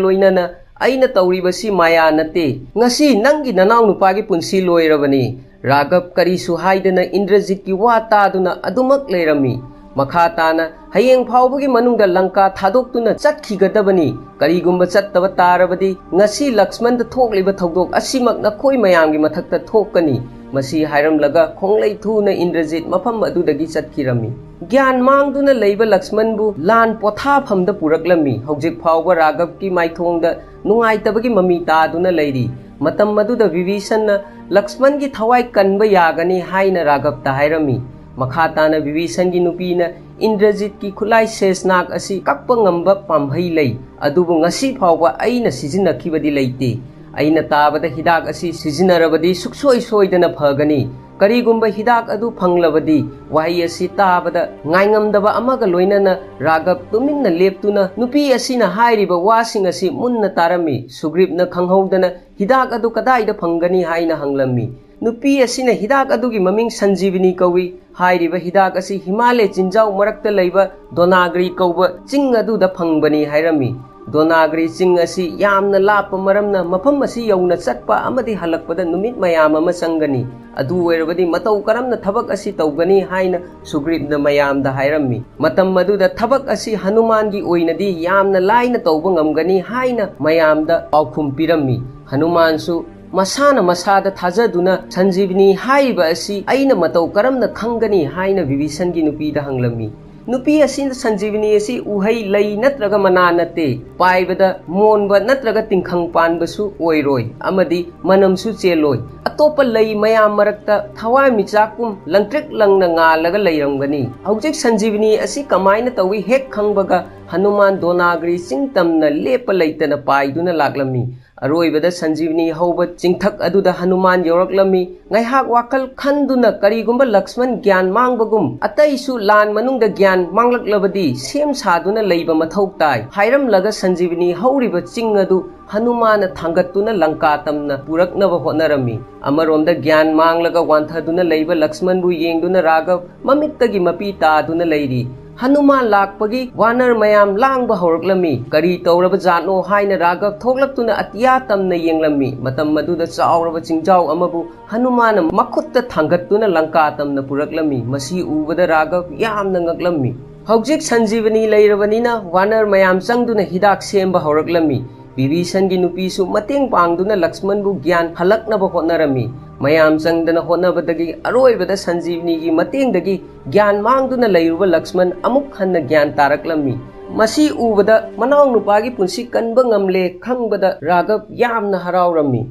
ꯂꯣꯏꯅꯅ, "ꯑꯩꯅ ꯇꯧꯔꯤꯕꯁꯤ ꯃꯥꯌꯥ ꯅꯠꯇꯦ꯫ ꯉꯁꯤ ꯅꯪꯒꯤ ꯅꯅꯥꯎꯅꯨꯄꯥꯒꯤ ꯄꯨꯟꯁꯤ ꯂꯣꯏꯔꯕꯅꯤ꯫" ꯔꯥꯘꯕ ꯀꯔꯤꯁꯨ ꯍꯥꯏꯗꯅ ꯏꯟꯗ꯭ꯔꯖꯤꯠꯀꯤ ꯋꯥ ꯇꯥꯗꯨꯅ ꯑꯗꯨꯃꯛ ꯂꯩꯔꯝꯃꯤ꯫ ꯃꯈꯥ ꯇꯥꯅ, "ꯍꯌꯦꯡ ꯐꯥꯎꯕꯒꯤ ꯃꯅꯨꯡꯗ ꯂꯪꯀꯥ ꯊꯥꯗꯣꯛꯇꯨꯅ ꯆꯠꯈꯤꯒꯗꯕꯅꯤ꯫ ꯀꯔꯤꯒꯨꯝꯕ ꯆꯠꯇꯕ ꯇꯥꯔꯕꯗꯤ ꯉꯁꯤ ꯂꯛꯁꯃꯟꯗ ꯊꯣꯛꯂꯤꯕ ꯊꯧꯗꯣꯛ ꯑꯁꯤꯃꯛ ꯅꯈꯣꯏ ꯃꯌꯥꯝꯒꯤ ꯃꯊꯛꯇ ꯊꯣꯛꯀꯅꯤ꯫" ꯃꯁꯤ ꯍꯥꯏꯔꯝꯂꯒ ꯈꯣꯡꯂꯩ ꯊꯨꯅ ꯏꯟꯗ꯭ꯔꯖꯤꯠ ꯃꯐꯝ ꯑꯗꯨꯗꯒꯤ ꯆꯠꯈꯤꯔꯝꯃꯤ꯫ ꯒ꯭ꯌꯥꯟ ꯃꯥꯡꯗꯨꯅ ꯂꯩꯕ ꯂꯛꯁꯃꯟꯕꯨ ꯂꯥꯟ ꯄꯣꯊꯥꯐꯝꯗ ꯄꯨꯔꯛꯂꯝꯃꯤ꯫ ꯍꯧꯖꯤꯛ ꯐꯥꯎꯕ ꯔꯥꯘꯕꯀꯤ ꯃꯥꯏꯊꯣꯡꯗ ꯅꯨꯡꯉꯥꯏꯇꯕꯒꯤ ꯃꯃꯤ ꯇꯥꯗꯨꯅ ꯂꯩꯔꯤ꯫ ꯃꯇꯝ ꯑꯗꯨꯗ ꯕꯤꯚꯤꯁꯟꯅ ꯂꯛꯁꯃꯟꯒꯤ ꯊꯋꯥꯏ ꯀꯟꯕ ꯌꯥꯒꯅꯤ ꯍꯥꯏꯅ ꯔꯥꯘꯕꯇ ꯍꯥꯏꯔꯝꯃꯤ꯫ ꯃꯈꯥ ꯇꯥꯅ ꯕꯤꯚꯤꯁꯟꯒꯤ ꯅꯨꯄꯤꯅ, "ꯏꯟꯗ꯭ꯔꯖꯤꯠꯀꯤ ꯈꯨꯠꯂꯥꯏ ꯁꯦꯁꯅꯥꯒ ꯑꯁꯤ ꯀꯛꯄ ꯉꯝꯕ ꯄꯥꯝꯕꯩ ꯂꯩ, ꯑꯗꯨꯕꯨ ꯉꯁꯤ ꯐꯥꯎꯕ ꯑꯩꯅ ꯁꯤꯖꯤꯟꯅꯈꯤꯕꯗꯤ ꯂꯩꯇꯦ꯫ ꯑꯩꯅ ꯇꯥꯕꯗ ꯍꯤꯗꯥꯛ ꯑꯁꯤ ꯁꯤꯖꯤꯟꯅꯔꯕꯗꯤ ꯁꯨꯛꯁꯣꯏ ꯁꯣꯏꯗꯅ ꯐꯒꯅꯤ꯫ ꯀꯔꯤꯒꯨꯝꯕ ꯍꯤꯗꯥꯛ ꯑꯗꯨ ꯐꯪꯂꯕꯗꯤ," ꯋꯥꯍꯩ ꯑꯁꯤ ꯇꯥꯕꯗ ꯉꯥꯏꯉꯝꯗꯕ ꯑꯃꯒ ꯂꯣꯏꯅꯅ ꯔꯥꯘꯕ ꯇꯨꯃꯤꯟꯅ ꯂꯦꯞꯇꯨꯅ ꯅꯨꯄꯤ ꯑꯁꯤꯅ ꯍꯥꯏꯔꯤꯕ ꯋꯥꯁꯤꯡ ꯑꯁꯤ ꯃꯨꯟꯅ ꯇꯥꯔꯝꯃꯤ꯫ ꯁꯨꯒ꯭ꯔꯤꯞꯅ ꯈꯪꯍꯧꯗꯅ, "ꯍꯤꯗꯥꯛ ꯑꯗꯨ ꯀꯗꯥꯏꯗ ꯐꯪꯒꯅꯤ?" ꯍꯥꯏꯅ ꯍꯪꯂꯝꯃꯤ꯫ ꯅꯨꯄꯤ ꯑꯁꯤꯅ ꯍꯤꯗꯥꯛ ꯑꯗꯨꯒꯤ ꯃꯃꯤꯡ ꯁꯟꯖꯤꯕꯤꯅꯤ ꯀꯧꯏ꯫ ꯍꯥꯏꯔꯤꯕ ꯍꯤꯗꯥꯛ ꯑꯁꯤ ꯍꯤꯃꯥꯂꯌ ꯆꯤꯡꯖꯥꯎ ꯃꯔꯛꯇ ꯂꯩꯕ ꯗꯣꯅꯥꯒ꯭ꯔꯤ ꯀꯧꯕ ꯆꯤꯡ ꯑꯗꯨꯗ ꯐꯪꯕꯅꯤ ꯍꯥꯏꯔꯝꯃꯤ꯫ ꯗꯣꯅꯥꯒ꯭ꯔꯤ ꯆꯤꯡ ꯑꯁꯤ ꯌꯥꯝꯅ ꯂꯥꯞꯄ ꯃꯔꯝꯅ ꯃꯐꯝ ꯑꯁꯤ ꯌꯧꯅ ꯆꯠꯄ ꯑꯃꯗꯤ ꯍꯜꯂꯛꯄꯗ ꯅꯨꯃꯤꯠ ꯃꯌꯥꯝ ꯑꯃ ꯆꯪꯒꯅꯤ꯫ ꯑꯗꯨ ꯑꯣꯏꯔꯕꯗꯤ ꯃꯇꯧ ꯀꯔꯝꯅ ꯊꯕꯛ ꯑꯁꯤ ꯇꯧꯒꯅꯤ ꯍꯥꯏꯅ ꯁꯨꯒ꯭ꯔꯤꯞꯅ ꯃꯌꯥꯝꯗ ꯍꯥꯏꯔꯝꯃꯤ꯫ ꯃꯇꯝ ꯑꯗꯨꯗ ꯊꯕꯛ ꯑꯁꯤ ꯍꯅꯨꯃꯥꯟꯒꯤ ꯑꯣꯏꯅꯗꯤ ꯌꯥꯝꯅ ꯂꯥꯏꯅ ꯇꯧꯕ ꯉꯝꯒꯅꯤ ꯍꯥꯏꯅ ꯃꯌꯥꯝꯗ ꯄꯥꯎꯈꯨꯝ ꯄꯤꯔꯝꯃꯤ꯫ ꯍꯅꯨꯃꯥꯟꯁꯨ ꯃꯁꯥꯅ ꯃꯁꯥꯗ ꯊꯥꯖꯗꯨꯅ, "ꯁꯟꯖꯤꯕꯅꯤ ꯍꯥꯏꯔꯤꯕ ꯑꯁꯤ ꯑꯩꯅ ꯃꯇꯧ ꯀꯔꯝꯅ ꯈꯪꯒꯅꯤ?" ꯍꯥꯏꯅ ꯕꯤꯚꯤꯁꯟꯒꯤ ꯅꯨꯄꯤꯗ ꯍꯪꯂꯝꯃꯤ꯫ ꯅꯨꯄꯤ ꯑꯁꯤꯅ, "ꯁꯟꯖꯤꯕꯅꯤ ꯑꯁꯤ ꯎꯍꯩ, ꯂꯩ ꯅꯠꯇ꯭ꯔꯒ ꯃꯅꯥ ꯅꯠꯇꯦ, ꯄꯥꯏꯕꯗ ꯃꯣꯟꯕ ꯅꯠꯇ꯭ꯔꯒ ꯇꯤꯡꯈꯪ ꯄꯥꯟꯕꯁꯨ ꯑꯣꯏꯔꯣꯏ, ꯑꯃꯗꯤ ꯃꯅꯝꯁꯨ ꯆꯦꯜꯂꯣꯏ꯫ ꯑꯇꯣꯞꯄ ꯂꯩ ꯃꯌꯥꯝ ꯃꯔꯛꯇ ꯊꯋꯥꯟꯃꯤꯆꯥꯛꯀꯨꯝ ꯂꯪꯇ꯭ꯔꯤꯛ ꯂꯪꯅ ꯉꯥꯜꯂꯒ ꯂꯩꯔꯝꯒꯅꯤ꯫ ꯍꯧꯖꯤꯛ ꯁꯟꯖꯤꯕꯅꯤ ꯑꯁꯤ ꯀꯃꯥꯏꯅ ꯇꯧꯏ ꯍꯦꯛ ꯈꯪꯕꯒ ꯍꯅꯨꯃꯥꯟ ꯗꯣꯅꯥꯒ꯭ꯔꯤ ꯆꯤꯡ ꯇꯝꯅ ꯂꯦꯞꯄ ꯂꯩꯇꯅ ꯄꯥꯏꯗꯨꯅ ꯂꯥꯛꯂꯝꯃꯤ꯫ ꯑꯔꯣꯏꯕꯗ ꯁꯟꯖꯤꯕꯅꯤ ꯍꯧꯕ ꯆꯤꯡꯊꯛ ꯑꯗꯨꯗ ꯍꯅꯨꯃꯥꯟ ꯌꯧꯔꯛꯂꯝꯃꯤ꯫ ꯉꯥꯏꯍꯥꯛ ꯋꯥꯈꯜ ꯈꯟꯗꯨꯅ ꯀꯔꯤꯒꯨꯝꯕ ꯂꯛꯁꯃꯟ ꯒ꯭ꯌꯥꯟ ꯃꯥꯡꯕꯒꯨꯝ ꯑꯇꯩꯁꯨ ꯂꯥꯟ ꯃꯅꯨꯡꯗ ꯒ꯭ꯌꯥꯟ ꯃꯥꯡꯂꯛꯂꯕꯗꯤ ꯁꯦꯝ ꯁꯥꯗꯨꯅ ꯂꯩꯕ ꯃꯊꯧ ꯇꯥꯏ ꯍꯥꯏꯔꯝꯂꯒ ꯁꯟꯖꯤꯕꯅꯤ ꯍꯧꯔꯤꯕ ꯆꯤꯡ ꯑꯗꯨ ꯍꯅꯨꯃꯥꯟꯅ ꯊꯥꯡꯒꯠꯇꯨꯅ ꯂꯪꯀꯥ ꯇꯝꯅ ꯄꯨꯔꯛꯅꯕ ꯍꯣꯠꯅꯔꯝꯃꯤ꯫ ꯑꯃꯔꯣꯝꯗ ꯒ꯭ꯌꯥꯟ ꯃꯥꯡꯂꯒ ꯋꯥꯟꯊꯗꯨꯅ ꯂꯩꯕ ꯂꯛꯁꯃꯟꯕꯨ ꯌꯦꯡꯗꯨꯅ ꯔꯥꯘꯕ ꯃꯃꯤꯠꯇꯒꯤ ꯃꯄꯤ ꯇꯥꯗꯨꯅ ꯂꯩꯔꯤ꯫ ꯍꯅꯨꯃꯥꯟ ꯂꯥꯛꯄꯒꯤ ꯋꯥꯅꯔ ꯃꯌꯥꯝ ꯂꯥꯡꯕ ꯍꯧꯔꯛꯂꯝꯃꯤ꯫ ꯀꯔꯤ ꯇꯧꯔꯕ ꯖꯥꯠꯅꯣ ꯍꯥꯏꯅ ꯔꯥꯘꯕ ꯊꯣꯛꯂꯛꯇꯨꯅ ꯑꯇꯤꯌꯥ ꯇꯝꯅ ꯌꯦꯡꯂꯝꯃꯤ꯫ ꯃꯇꯝ ꯑꯗꯨꯗ ꯆꯥꯎꯔꯕ ꯆꯤꯡꯖꯥꯎ ꯑꯃꯕꯨ ꯍꯅꯨꯃꯥꯟꯅ ꯃꯈꯨꯠꯇ ꯊꯥꯡꯒꯠꯇꯨꯅ ꯂꯪꯀꯥ ꯇꯝꯅ ꯄꯨꯔꯛꯂꯝꯃꯤ꯫ ꯃꯁꯤ ꯎꯕꯗ ꯔꯥꯘꯕ ꯌꯥꯝꯅ ꯉꯛꯂꯝꯃꯤ꯫ ꯍꯧꯖꯤꯛ ꯁꯟꯖꯤꯕꯅꯤ ꯂꯩꯔꯕꯅꯤꯅ ꯋꯥꯅꯔ ꯃꯌꯥꯝ ꯆꯪꯗꯨꯅ ꯍꯤꯗꯥꯛ ꯁꯦꯝꯕ ꯍꯧꯔꯛꯂꯝꯃꯤ꯫ ꯕꯤꯚꯤꯁꯟꯒꯤ ꯅꯨꯄꯤꯁꯨ ꯃꯇꯦꯡ ꯄꯥꯡꯗꯨꯅ ꯂꯛꯁꯃꯟꯕꯨ ꯒ꯭ꯌꯥꯟ ꯍꯜꯂꯛꯅꯕ ꯍꯣꯠꯅꯔꯝꯃꯤ꯫ ꯃꯌꯥꯝ ꯆꯪꯗꯅ ꯍꯣꯠꯅꯕꯗꯒꯤ ꯑꯔꯣꯏꯕꯗ ꯁꯟꯖꯤꯕꯅꯤꯒꯤ ꯃꯇꯦꯡꯗꯒꯤ ꯒ꯭ꯌꯥꯟ ꯃꯥꯡꯗꯨꯅ ꯂꯩꯔꯨꯕ ꯂꯛꯁꯃꯟ ꯑꯃꯨꯛ ꯍꯟꯅ ꯒ꯭ꯌꯥꯟ ꯇꯥꯔꯛꯂꯝꯃꯤ꯫ ꯃꯁꯤ ꯎꯕꯗ ꯃꯅꯥꯎꯅꯨꯄꯥꯒꯤ ꯄꯨꯟꯁꯤ ꯀꯟꯕ ꯉꯝꯂꯦ ꯈꯪꯕꯗ ꯔꯥꯘꯕ ꯌꯥꯝꯅ ꯍꯔꯥꯎꯔꯝꯃꯤ꯫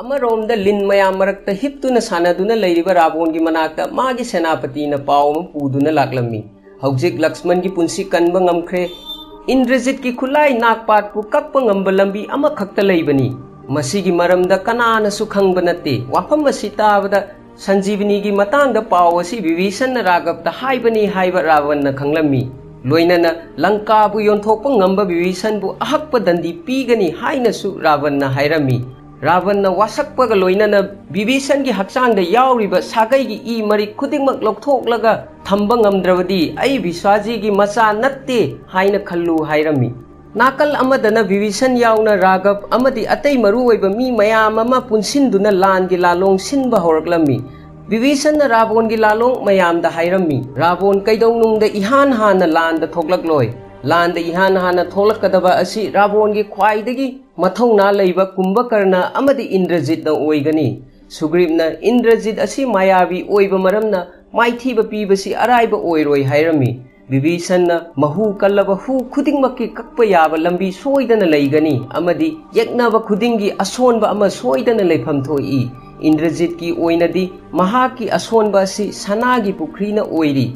ꯑꯃꯔꯣꯝꯗ ꯂꯤꯟ ꯃꯌꯥꯝ ꯃꯔꯛꯇ ꯍꯤꯞꯇꯨꯅ ꯁꯥꯟꯅꯗꯨꯅ ꯂꯩꯔꯤꯕ ꯔꯥꯕꯣꯟꯒꯤ ꯃꯅꯥꯛꯇ ꯃꯥꯒꯤ ꯁꯦꯅꯥꯄꯇꯤꯅ ꯄꯥꯎ ꯑꯃ ꯄꯨꯗꯨꯅ ꯂꯥꯛꯂꯝꯃꯤ꯫ ꯍꯧꯖꯤꯛ ꯂꯛꯁꯃꯟꯒꯤ ꯄꯨꯟꯁꯤ ꯀꯟꯕ ꯉꯝꯈ꯭ꯔꯦ꯫ ꯏꯟꯗ꯭ꯔꯖꯤꯠꯀꯤ ꯈꯨꯠꯂꯥꯏ ꯅꯥꯒꯄꯥꯠꯄꯨ ꯀꯛꯄ ꯉꯝꯕ ꯂꯝꯕꯤ ꯑꯃꯈꯛꯇ ꯂꯩꯕꯅꯤ꯫ ꯃꯁꯤꯒꯤ ꯃꯔꯝꯗ ꯀꯅꯥꯅꯁꯨ ꯈꯪꯕ ꯅꯠꯇꯦ꯫ ꯋꯥꯐꯝ ꯑꯁꯤ ꯇꯥꯕꯗ ꯁꯟꯖꯤꯕꯅꯤꯒꯤ ꯃꯇꯥꯡꯗ ꯄꯥꯎ ꯑꯁꯤ ꯕꯤꯚꯤꯁꯟꯅ ꯔꯥꯒꯕꯇ ꯍꯥꯏꯕꯅꯤ ꯍꯥꯏꯕ ꯔꯥꯕꯟꯅ ꯈꯪꯂꯝꯃꯤ꯫ ꯂꯣꯏꯅꯅ ꯂꯪꯀꯥꯕꯨ ꯌꯣꯟꯊꯣꯛꯄ ꯉꯝꯕ ꯕꯤꯚꯤꯁꯟꯕꯨ ꯑꯍꯛꯄ ꯗꯟꯗꯤ ꯄꯤꯒꯅꯤ ꯍꯥꯏꯅꯁꯨ ꯔꯥꯕꯟꯅ ꯍꯥꯏꯔꯝꯃꯤ꯫ ꯔꯥꯕꯟꯅ ꯋꯥꯁꯛꯄꯒ ꯂꯣꯏꯅꯅ ꯕꯤꯚꯤꯁꯟꯒꯤ ꯍꯛꯆꯥꯡꯗ ꯌꯥꯎꯔꯤꯕ ꯁꯥꯒꯩꯒꯤ ꯏ ꯃꯔꯤꯛ ꯈꯨꯗꯤꯡꯃꯛ ꯂꯧꯊꯣꯛꯂꯒ ꯊꯝꯕ ꯉꯝꯗ꯭ꯔꯕꯗꯤ ꯑꯩ ꯕꯤꯁ꯭ꯋꯥꯖꯤꯒꯤ ꯃꯆꯥ ꯅꯠꯇꯦ ꯍꯥꯏꯅ ꯈꯜꯂꯨ ꯍꯥꯏꯔꯝꯃꯤ꯫ ꯅꯥꯀꯜ ꯑꯃꯗꯅ ꯕꯤꯚꯤꯁꯟ ꯌꯥꯎꯅ ꯔꯥꯒꯕ ꯑꯃꯗꯤ ꯑꯇꯩ ꯃꯔꯨꯑꯣꯏꯕ ꯃꯤ ꯃꯌꯥꯝ ꯑꯃ ꯄꯨꯟꯁꯤꯟꯗꯨꯅ ꯂꯥꯟꯒꯤ ꯂꯥꯂꯣꯡ ꯁꯤꯟꯕ ꯍꯧꯔꯛꯂꯝꯃꯤ꯫ ꯕꯤꯚꯤꯁꯟꯅ ꯔꯥꯕꯣꯟꯒꯤ ꯂꯥꯂꯣꯡ ꯃꯌꯥꯝꯗ ꯍꯥꯏꯔꯝꯃꯤ, "ꯔꯥꯕꯣꯟ ꯀꯩꯗꯧꯅꯨꯡꯗ ꯏꯍꯥꯟ ꯍꯥꯟꯅ ꯂꯥꯟꯗ ꯊꯣꯛꯂꯛꯂꯣꯏ꯫ ꯂꯥꯟꯗ ꯏꯍꯥꯟ ꯍꯥꯟꯅ ꯊꯣꯛꯂꯛꯀꯗꯕ ꯑꯁꯤ ꯔꯥꯕꯣꯟꯒꯤ ꯈ꯭ꯋꯥꯏꯗꯒꯤ ꯃꯊꯧꯅꯥ ꯂꯩꯕ ꯀꯨꯝꯚꯀꯔꯅ ꯑꯃꯗꯤ ꯏꯟꯗ꯭ꯔꯖꯤꯠꯅ ꯑꯣꯏꯒꯅꯤ꯫" ꯁꯨꯒ꯭ꯔꯤꯞꯅ ꯏꯟꯗ꯭ꯔꯖꯤꯠ ꯑꯁꯤ ꯃꯥꯌꯥꯕꯤ ꯑꯣꯏꯕ ꯃꯔꯝꯅ ꯃꯥꯏꯊꯤꯕ ꯄꯤꯕꯁꯤ ꯑꯔꯥꯏꯕ ꯑꯣꯏꯔꯣꯏ ꯍꯥꯏꯔꯝꯃꯤ꯫ ꯕꯤꯚꯤꯁꯟꯅ ꯃꯍꯨ ꯀꯜꯂꯕ ꯍꯨ ꯈꯨꯗꯤꯡꯃꯛꯀꯤ ꯀꯛꯄ ꯌꯥꯕ ꯂꯝꯕꯤ ꯁꯣꯏꯗꯅ ꯂꯩꯒꯅꯤ ꯑꯃꯗꯤ ꯌꯦꯛꯅꯕ ꯈꯨꯗꯤꯡꯒꯤ ꯑꯁꯣꯟꯕ ꯑꯃ ꯁꯣꯏꯗꯅ ꯂꯩꯐꯝ ꯊꯣꯛꯏ꯫ ꯏꯟꯗ꯭ꯔꯖꯤꯠꯀꯤ ꯑꯣꯏꯅꯗꯤ ꯃꯍꯥꯛꯀꯤ ꯑꯁꯣꯟꯕ ꯑꯁꯤ ꯁꯅꯥꯒꯤ ꯄꯨꯈ꯭ꯔꯤꯅ ꯑꯣꯏꯔꯤ꯫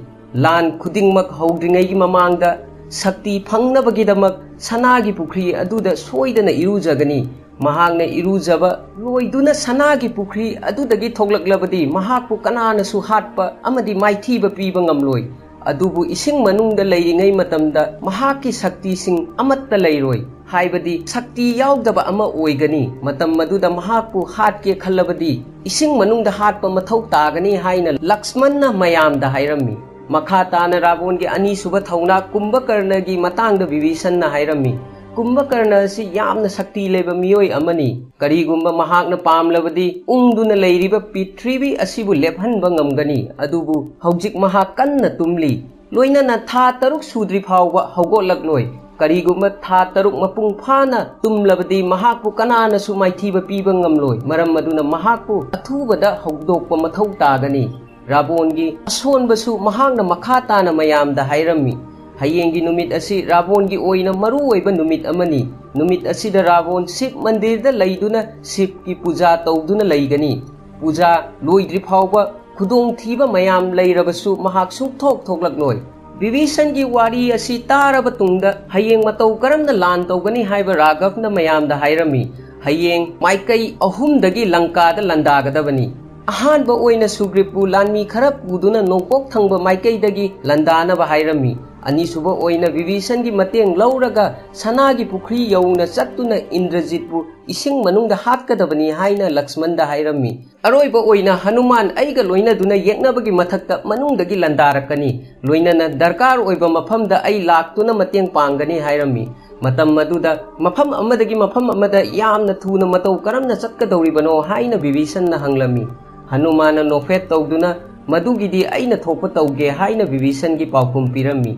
ꯂꯥꯟ ꯈꯨꯗꯤꯡꯃꯛ ꯍꯧꯗ꯭ꯔꯤꯉꯩꯒꯤ ꯃꯃꯥꯡꯗ ꯁꯛꯇꯤ ꯐꯪꯅꯕꯒꯤꯗꯃꯛ ꯁꯅꯥꯒꯤ ꯄꯨꯈ꯭ꯔꯤ ꯑꯗꯨꯗ ꯁꯣꯏꯗꯅ ꯏꯔꯨꯖꯒꯅꯤ꯫ ꯃꯍꯥꯛꯅ ꯏꯔꯨꯖꯕ ꯂꯣꯏꯗꯨꯅ ꯁꯅꯥꯒꯤ ꯄꯨꯈ꯭ꯔꯤ ꯑꯗꯨꯗꯒꯤ ꯊꯣꯛꯂꯛꯂꯕꯗꯤ ꯃꯍꯥꯛꯄꯨ ꯀꯅꯥꯅꯁꯨ ꯍꯥꯠꯄ ꯑꯃꯗꯤ ꯃꯥꯏꯊꯤꯕ ꯄꯤꯕ ꯉꯝꯂꯣꯏ꯫ ꯑꯗꯨꯕꯨ ꯏꯁꯤꯡ ꯃꯅꯨꯡꯗ ꯂꯩꯔꯤꯉꯩ ꯃꯇꯝꯗ ꯃꯍꯥꯛꯀꯤ ꯁꯛꯇꯤꯁꯤꯡ ꯑꯃꯠꯇ ꯂꯩꯔꯣꯏ, ꯍꯥꯏꯕꯗꯤ ꯁꯛꯇꯤ ꯌꯥꯎꯗꯕ ꯑꯃ ꯑꯣꯏꯒꯅꯤ꯫ ꯃꯇꯝ ꯑꯗꯨꯗ ꯃꯍꯥꯛꯄꯨ ꯍꯥꯠꯀꯦ ꯈꯜꯂꯕꯗꯤ ꯏꯁꯤꯡ ꯃꯅꯨꯡꯗ ꯍꯥꯠꯄ ꯃꯊꯧ ꯇꯥꯒꯅꯤ ꯍꯥꯏꯅ ꯂꯛꯁꯃꯟꯅ ꯃꯌꯥꯝꯗ ꯍꯥꯏꯔꯝꯃꯤ꯫ ꯃꯈꯥ ꯇꯥꯅ ꯔꯥꯕꯣꯟꯒꯤ ꯑꯅꯤꯁꯨꯕ ꯊꯧꯅꯥ ꯀꯨꯝꯚꯀꯔꯅꯒꯤ ꯃꯇꯥꯡꯗ ꯕꯤꯚꯤꯁꯟꯅ ꯍꯥꯏꯔꯝꯃꯤ꯫ ꯀꯨꯝꯚꯀꯔꯅ ꯑꯁꯤ ꯌꯥꯝꯅ ꯁꯛꯇꯤ ꯂꯩꯕ ꯃꯤꯑꯣꯏ ꯑꯃꯅꯤ꯫ ꯀꯔꯤꯒꯨꯝꯕ ꯃꯍꯥꯛꯅ ꯄꯥꯝꯂꯕꯗꯤ ꯎꯪꯗꯨꯅ ꯂꯩꯔꯤꯕ ꯄ꯭ꯔꯤꯊꯤꯕꯤ ꯑꯁꯤꯕꯨ ꯂꯦꯞꯍꯟꯕ ꯉꯝꯒꯅꯤ꯫ ꯑꯗꯨꯕꯨ ꯍꯧꯖꯤꯛ ꯃꯍꯥꯛ ꯀꯟꯅ ꯇꯨꯝꯂꯤ꯫ ꯂꯣꯏꯅꯅ ꯊꯥ ꯇꯔꯨꯛ ꯁꯨꯗ꯭ꯔꯤ ꯐꯥꯎꯕ ꯍꯧꯒꯠꯂꯛꯂꯣꯏ꯫ ꯀꯔꯤꯒꯨꯝꯕ ꯊꯥ ꯇꯔꯨꯛ ꯃꯄꯨꯡ ꯐꯥꯅ ꯇꯨꯝꯂꯕꯗꯤ ꯃꯍꯥꯛꯄꯨ ꯀꯅꯥꯅꯁꯨ ꯃꯥꯏꯊꯤꯕ ꯄꯤꯕ ꯉꯝꯂꯣꯏ꯫ ꯃꯔꯝ ꯑꯗꯨꯅ ꯃꯍꯥꯛꯄꯨ ꯑꯊꯨꯕꯗ ꯍꯧꯗꯣꯛꯄ ꯃꯊꯧ ꯇꯥꯒꯅꯤ꯫ ꯔꯥꯕꯣꯟꯒꯤ ꯑꯁꯣꯟꯕꯁꯨ ꯃꯍꯥꯛꯅ ꯃꯈꯥ ꯇꯥꯅ ꯃꯌꯥꯝꯗ ꯍꯥꯏꯔꯝꯃꯤ, ꯍꯌꯦꯡꯒꯤ ꯅꯨꯃꯤꯠ ꯑꯁꯤ ꯔꯥꯕꯣꯟꯒꯤ ꯑꯣꯏꯅ ꯃꯔꯨ ꯑꯣꯏꯕ ꯅꯨꯃꯤꯠ ꯑꯃꯅꯤ꯫ ꯅꯨꯃꯤꯠ ꯑꯁꯤꯗ ꯔꯥꯕꯣꯟ ꯁꯤꯕ ꯃꯟꯗꯤꯔꯗ ꯂꯩꯗꯨꯅ ꯁꯤꯕꯀꯤ ꯄꯨꯖꯥ ꯇꯧꯗꯨꯅ ꯂꯩꯒꯅꯤ꯫ ꯄꯨꯖꯥ ꯂꯣꯏꯗ꯭ꯔꯤ ꯐꯥꯎꯕ ꯈꯨꯗꯣꯡꯊꯤꯕ ꯃꯌꯥꯝ ꯂꯩꯔꯕꯁꯨ ꯃꯍꯥꯛ ꯁꯨꯡꯊꯣꯛ ꯊꯣꯛꯂꯛꯂꯣꯏ꯫ ꯕꯤꯚꯤꯁꯟꯒꯤ ꯋꯥꯔꯤ ꯑꯁꯤ ꯇꯥꯔꯕ ꯇꯨꯡꯗ ꯍꯌꯦꯡ ꯃꯇꯧ ꯀꯔꯝꯅ ꯂꯥꯟ ꯇꯧꯒꯅꯤ ꯍꯥꯏꯕ ꯔꯥꯘꯕꯅ ꯃꯌꯥꯝꯗ ꯍꯥꯏꯔꯝꯃꯤ꯫ ꯍꯌꯦꯡ ꯃꯥꯏꯀꯩ ꯑꯍꯨꯝꯗꯒꯤ ꯂꯪꯀꯥꯗ ꯂꯥꯟꯗꯥꯒꯗꯕꯅꯤ꯫ ꯑꯍꯥꯟꯕ ꯑꯣꯏꯅ ꯁꯨꯒ꯭ꯔꯤꯞꯄꯨ ꯂꯥꯟꯃꯤ ꯈꯔ ꯄꯨꯗꯨꯅ ꯅꯣꯡꯄꯣꯛ ꯊꯪꯕ ꯃꯥꯏꯀꯩꯗꯒꯤ ꯂꯥꯟꯗꯥꯅꯕ ꯍꯥꯏꯔꯝꯃꯤ꯫ ꯑꯅꯤꯁꯨꯕ ꯑꯣꯏꯅ ꯕꯤꯚꯤꯁꯟꯒꯤ ꯃꯇꯦꯡ ꯂꯧꯔꯒ ꯁꯅꯥꯒꯤ ꯄꯨꯈ꯭ꯔꯤ ꯌꯧꯅ ꯆꯠꯇꯨꯅ ꯏꯟꯗ꯭ꯔꯖꯤꯠꯄꯨ ꯏꯁꯤꯡ ꯃꯅꯨꯡꯗ ꯍꯥꯠꯀꯗꯕꯅꯤ ꯍꯥꯏꯅ ꯂꯛꯁꯃꯟꯗ ꯍꯥꯏꯔꯝꯃꯤ꯫ ꯑꯔꯣꯏꯕ ꯑꯣꯏꯅ ꯍꯅꯨꯃꯥꯟ ꯑꯩꯒ ꯂꯣꯏꯅꯗꯨꯅ ꯌꯦꯛꯅꯕꯒꯤ ꯃꯊꯛꯇ ꯃꯅꯨꯡꯗꯒꯤ ꯂꯥꯟꯗꯥꯔꯛꯀꯅꯤ꯫ ꯂꯣꯏꯅꯅ ꯗꯔꯀꯥꯔ ꯑꯣꯏꯕ ꯃꯐꯝꯗ ꯑꯩ ꯂꯥꯛꯇꯨꯅ ꯃꯇꯦꯡ ꯄꯥꯡꯒꯅꯤ ꯍꯥꯏꯔꯝꯃꯤ꯫ ꯃꯇꯝ ꯑꯗꯨꯗ ꯃꯐꯝ ꯑꯃꯗꯒꯤ ꯃꯐꯝ ꯑꯃꯗ ꯌꯥꯝꯅ ꯊꯨꯅ ꯃꯇꯧ ꯀꯔꯝꯅ ꯆꯠꯀꯗꯧꯔꯤꯕꯅꯣ ꯍꯥꯏꯅ ꯕꯤꯚꯤꯁꯟꯅ ꯍꯪꯂꯝꯃꯤ꯫ ꯍꯅꯨꯃꯥꯟꯅ ꯅꯣꯛꯐꯦꯠ ꯇꯧꯗꯨꯅ ꯃꯗꯨꯒꯤꯗꯤ ꯑꯩꯅ ꯊꯣꯛꯄ ꯇꯧꯒꯦ ꯍꯥꯏꯅ ꯕꯤꯚꯤꯁꯟꯒꯤ ꯄꯥꯎꯈꯨꯝ ꯄꯤꯔꯝꯃꯤ꯫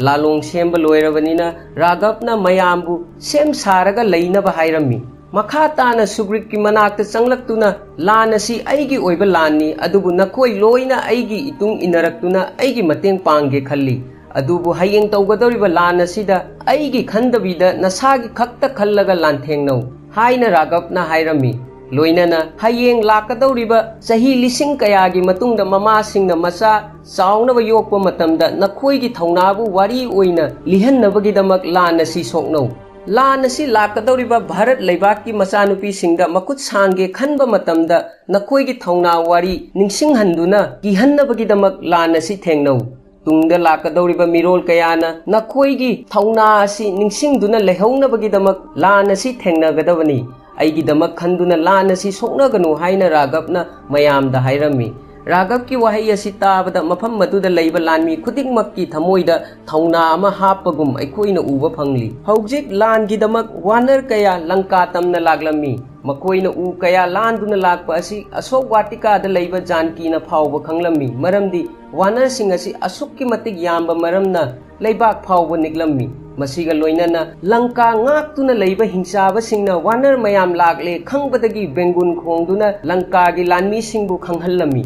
ꯂꯥꯂꯣꯡ ꯁꯦꯝꯕ ꯂꯣꯏꯔꯕꯅꯤꯅ ꯔꯥꯘꯕꯅ ꯃꯌꯥꯝꯕꯨ ꯁꯦꯝ ꯁꯥꯔꯒ ꯂꯩꯅꯕ ꯍꯥꯏꯔꯝꯃꯤ꯫ ꯃꯈꯥ ꯇꯥꯅ ꯁꯨꯒ꯭ꯔꯤꯠꯀꯤ ꯃꯅꯥꯛꯇ ꯆꯪꯂꯛꯇꯨꯅ, "ꯂꯥꯟ ꯑꯁꯤ ꯑꯩꯒꯤ ꯑꯣꯏꯕ ꯂꯥꯟꯅꯤ, ꯑꯗꯨꯕꯨ ꯅꯈꯣꯏ ꯂꯣꯏꯅ ꯑꯩꯒꯤ ꯏꯇꯨꯡ ꯏꯟꯅꯔꯛꯇꯨꯅ ꯑꯩꯒꯤ ꯃꯇꯦꯡ ꯄꯥꯡꯒꯦ ꯈꯜꯂꯤ꯫ ꯑꯗꯨꯕꯨ ꯍꯌꯦꯡ ꯇꯧꯒꯗꯧꯔꯤꯕ ꯂꯥꯟ ꯑꯁꯤꯗ ꯑꯩꯒꯤ ꯈꯟꯗꯕꯤꯗ ꯅꯁꯥꯒꯤ ꯈꯛꯇ ꯈꯜꯂꯒ ꯂꯥꯟꯊꯦꯡꯅꯧ" ꯍꯥꯏꯅ ꯔꯥꯘꯕꯅ ꯍꯥꯏꯔꯝꯃꯤ꯫ ꯂꯣꯏꯅꯅ ꯍꯌꯦꯡ ꯂꯥꯛꯀꯗꯧꯔꯤꯕ ꯆꯍꯤ ꯂꯤꯁꯤꯡ ꯀꯌꯥꯒꯤ ꯃꯇꯨꯡꯗ ꯃꯃꯥꯁꯤꯡꯅ ꯃꯆꯥ ꯆꯥꯎꯅꯕ ꯌꯣꯛꯄ ꯃꯇꯝꯗ ꯅꯈꯣꯏꯒꯤ ꯊꯧꯅꯥꯕꯨ ꯋꯥꯔꯤ ꯑꯣꯏꯅ ꯂꯤꯍꯟꯅꯕꯒꯤꯗꯃꯛ ꯂꯥꯟ ꯑꯁꯤ ꯁꯣꯛꯅꯧ꯫ ꯂꯥꯟ ꯑꯁꯤ ꯂꯥꯛꯀꯗꯧꯔꯤꯕ ꯚꯥꯔꯠ ꯂꯩꯕꯥꯛꯀꯤ ꯃꯆꯥꯅꯨꯄꯤꯁꯤꯡꯗ ꯃꯈꯨꯠ ꯁꯥꯡꯒꯦ ꯈꯟꯕ ꯃꯇꯝꯗ ꯅꯈꯣꯏꯒꯤ ꯊꯧꯅꯥ ꯋꯥꯔꯤ ꯅꯤꯡꯁꯤꯡꯍꯟꯗꯨꯅ ꯀꯤꯍꯟꯅꯕꯒꯤꯗꯃꯛ ꯂꯥꯟ ꯑꯁꯤ ꯊꯦꯡꯅꯧ꯫ ꯇꯨꯡꯗ ꯂꯥꯛꯀꯗꯧꯔꯤꯕ ꯃꯤꯔꯣꯜ ꯀꯌꯥꯅ ꯅꯈꯣꯏꯒꯤ ꯊꯧꯅꯥ ꯑꯁꯤ ꯅꯤꯡꯁꯤꯡꯗꯨꯅ ꯂꯩꯍꯧꯅꯕꯒꯤꯗꯃꯛ ꯂꯥꯟ ꯑꯁꯤ ꯊꯦꯡꯅꯒꯗꯕꯅꯤ꯫ ꯑꯩꯒꯤꯗꯃꯛ ꯈꯟꯗꯨꯅ ꯂꯥꯟ ꯑꯁꯤ ꯁꯣꯛꯅꯒꯅꯨ ꯍꯥꯏꯅ ꯔꯥꯘꯕꯅ ꯃꯌꯥꯝꯗ ꯍꯥꯏꯔꯝꯃꯤ꯫ ꯔꯥꯘꯕꯀꯤ ꯋꯥꯍꯩ ꯑꯁꯤ ꯇꯥꯕꯗ ꯃꯐꯝ ꯑꯗꯨꯗ ꯂꯩꯕ ꯂꯥꯟꯃꯤ ꯈꯨꯗꯤꯡꯃꯛꯀꯤ ꯊꯃꯣꯏꯗ ꯊꯧꯅꯥ ꯑꯃ ꯍꯥꯞꯄꯒꯨꯝ ꯑꯩꯈꯣꯏꯅ ꯎꯕ ꯐꯪꯂꯤ꯫ ꯍꯧꯖꯤꯛ ꯂꯥꯟꯒꯤꯗꯃꯛ ꯋꯥꯅꯔ ꯀꯌꯥ ꯂꯪꯀꯥ ꯇꯝꯅ ꯂꯥꯛꯂꯝꯃꯤ꯫ ꯃꯈꯣꯏꯅ ꯎ ꯀꯌꯥ ꯂꯥꯟꯗꯨꯅ ꯂꯥꯛꯄ ꯑꯁꯤ ꯑꯁꯣꯛ ꯋꯥꯇꯤꯀꯥꯗ ꯂꯩꯕ ꯖꯥꯟꯀꯤꯅ ꯐꯥꯎꯕ ꯈꯪꯂꯝꯃꯤ, ꯃꯔꯝꯗꯤ ꯋꯥꯅꯔꯁꯤꯡ ꯑꯁꯤ ꯑꯁꯨꯛꯀꯤ ꯃꯇꯤꯛ ꯌꯥꯝꯕ ꯃꯔꯝꯅ ꯂꯩꯕꯥꯛ ꯐꯥꯎꯕ ꯅꯤꯛꯂꯝꯃꯤ꯫ ꯃꯁꯤꯒ ꯂꯣꯏꯅꯅ ꯂꯪꯀꯥ ꯉꯥꯛꯇꯨꯅ ꯂꯩꯕ ꯍꯤꯡꯆꯥꯕꯁꯤꯡꯅ ꯋꯥꯅꯔ ꯃꯌꯥꯝ ꯂꯥꯛꯂꯦ ꯈꯪꯕꯗꯒꯤ ꯕꯦꯡꯒꯨꯟ ꯈꯣꯡꯗꯨꯅ ꯂꯪꯀꯥꯒꯤ ꯂꯥꯟꯃꯤꯁꯤꯡꯕꯨ ꯈꯪꯍꯜꯂꯝꯃꯤ꯫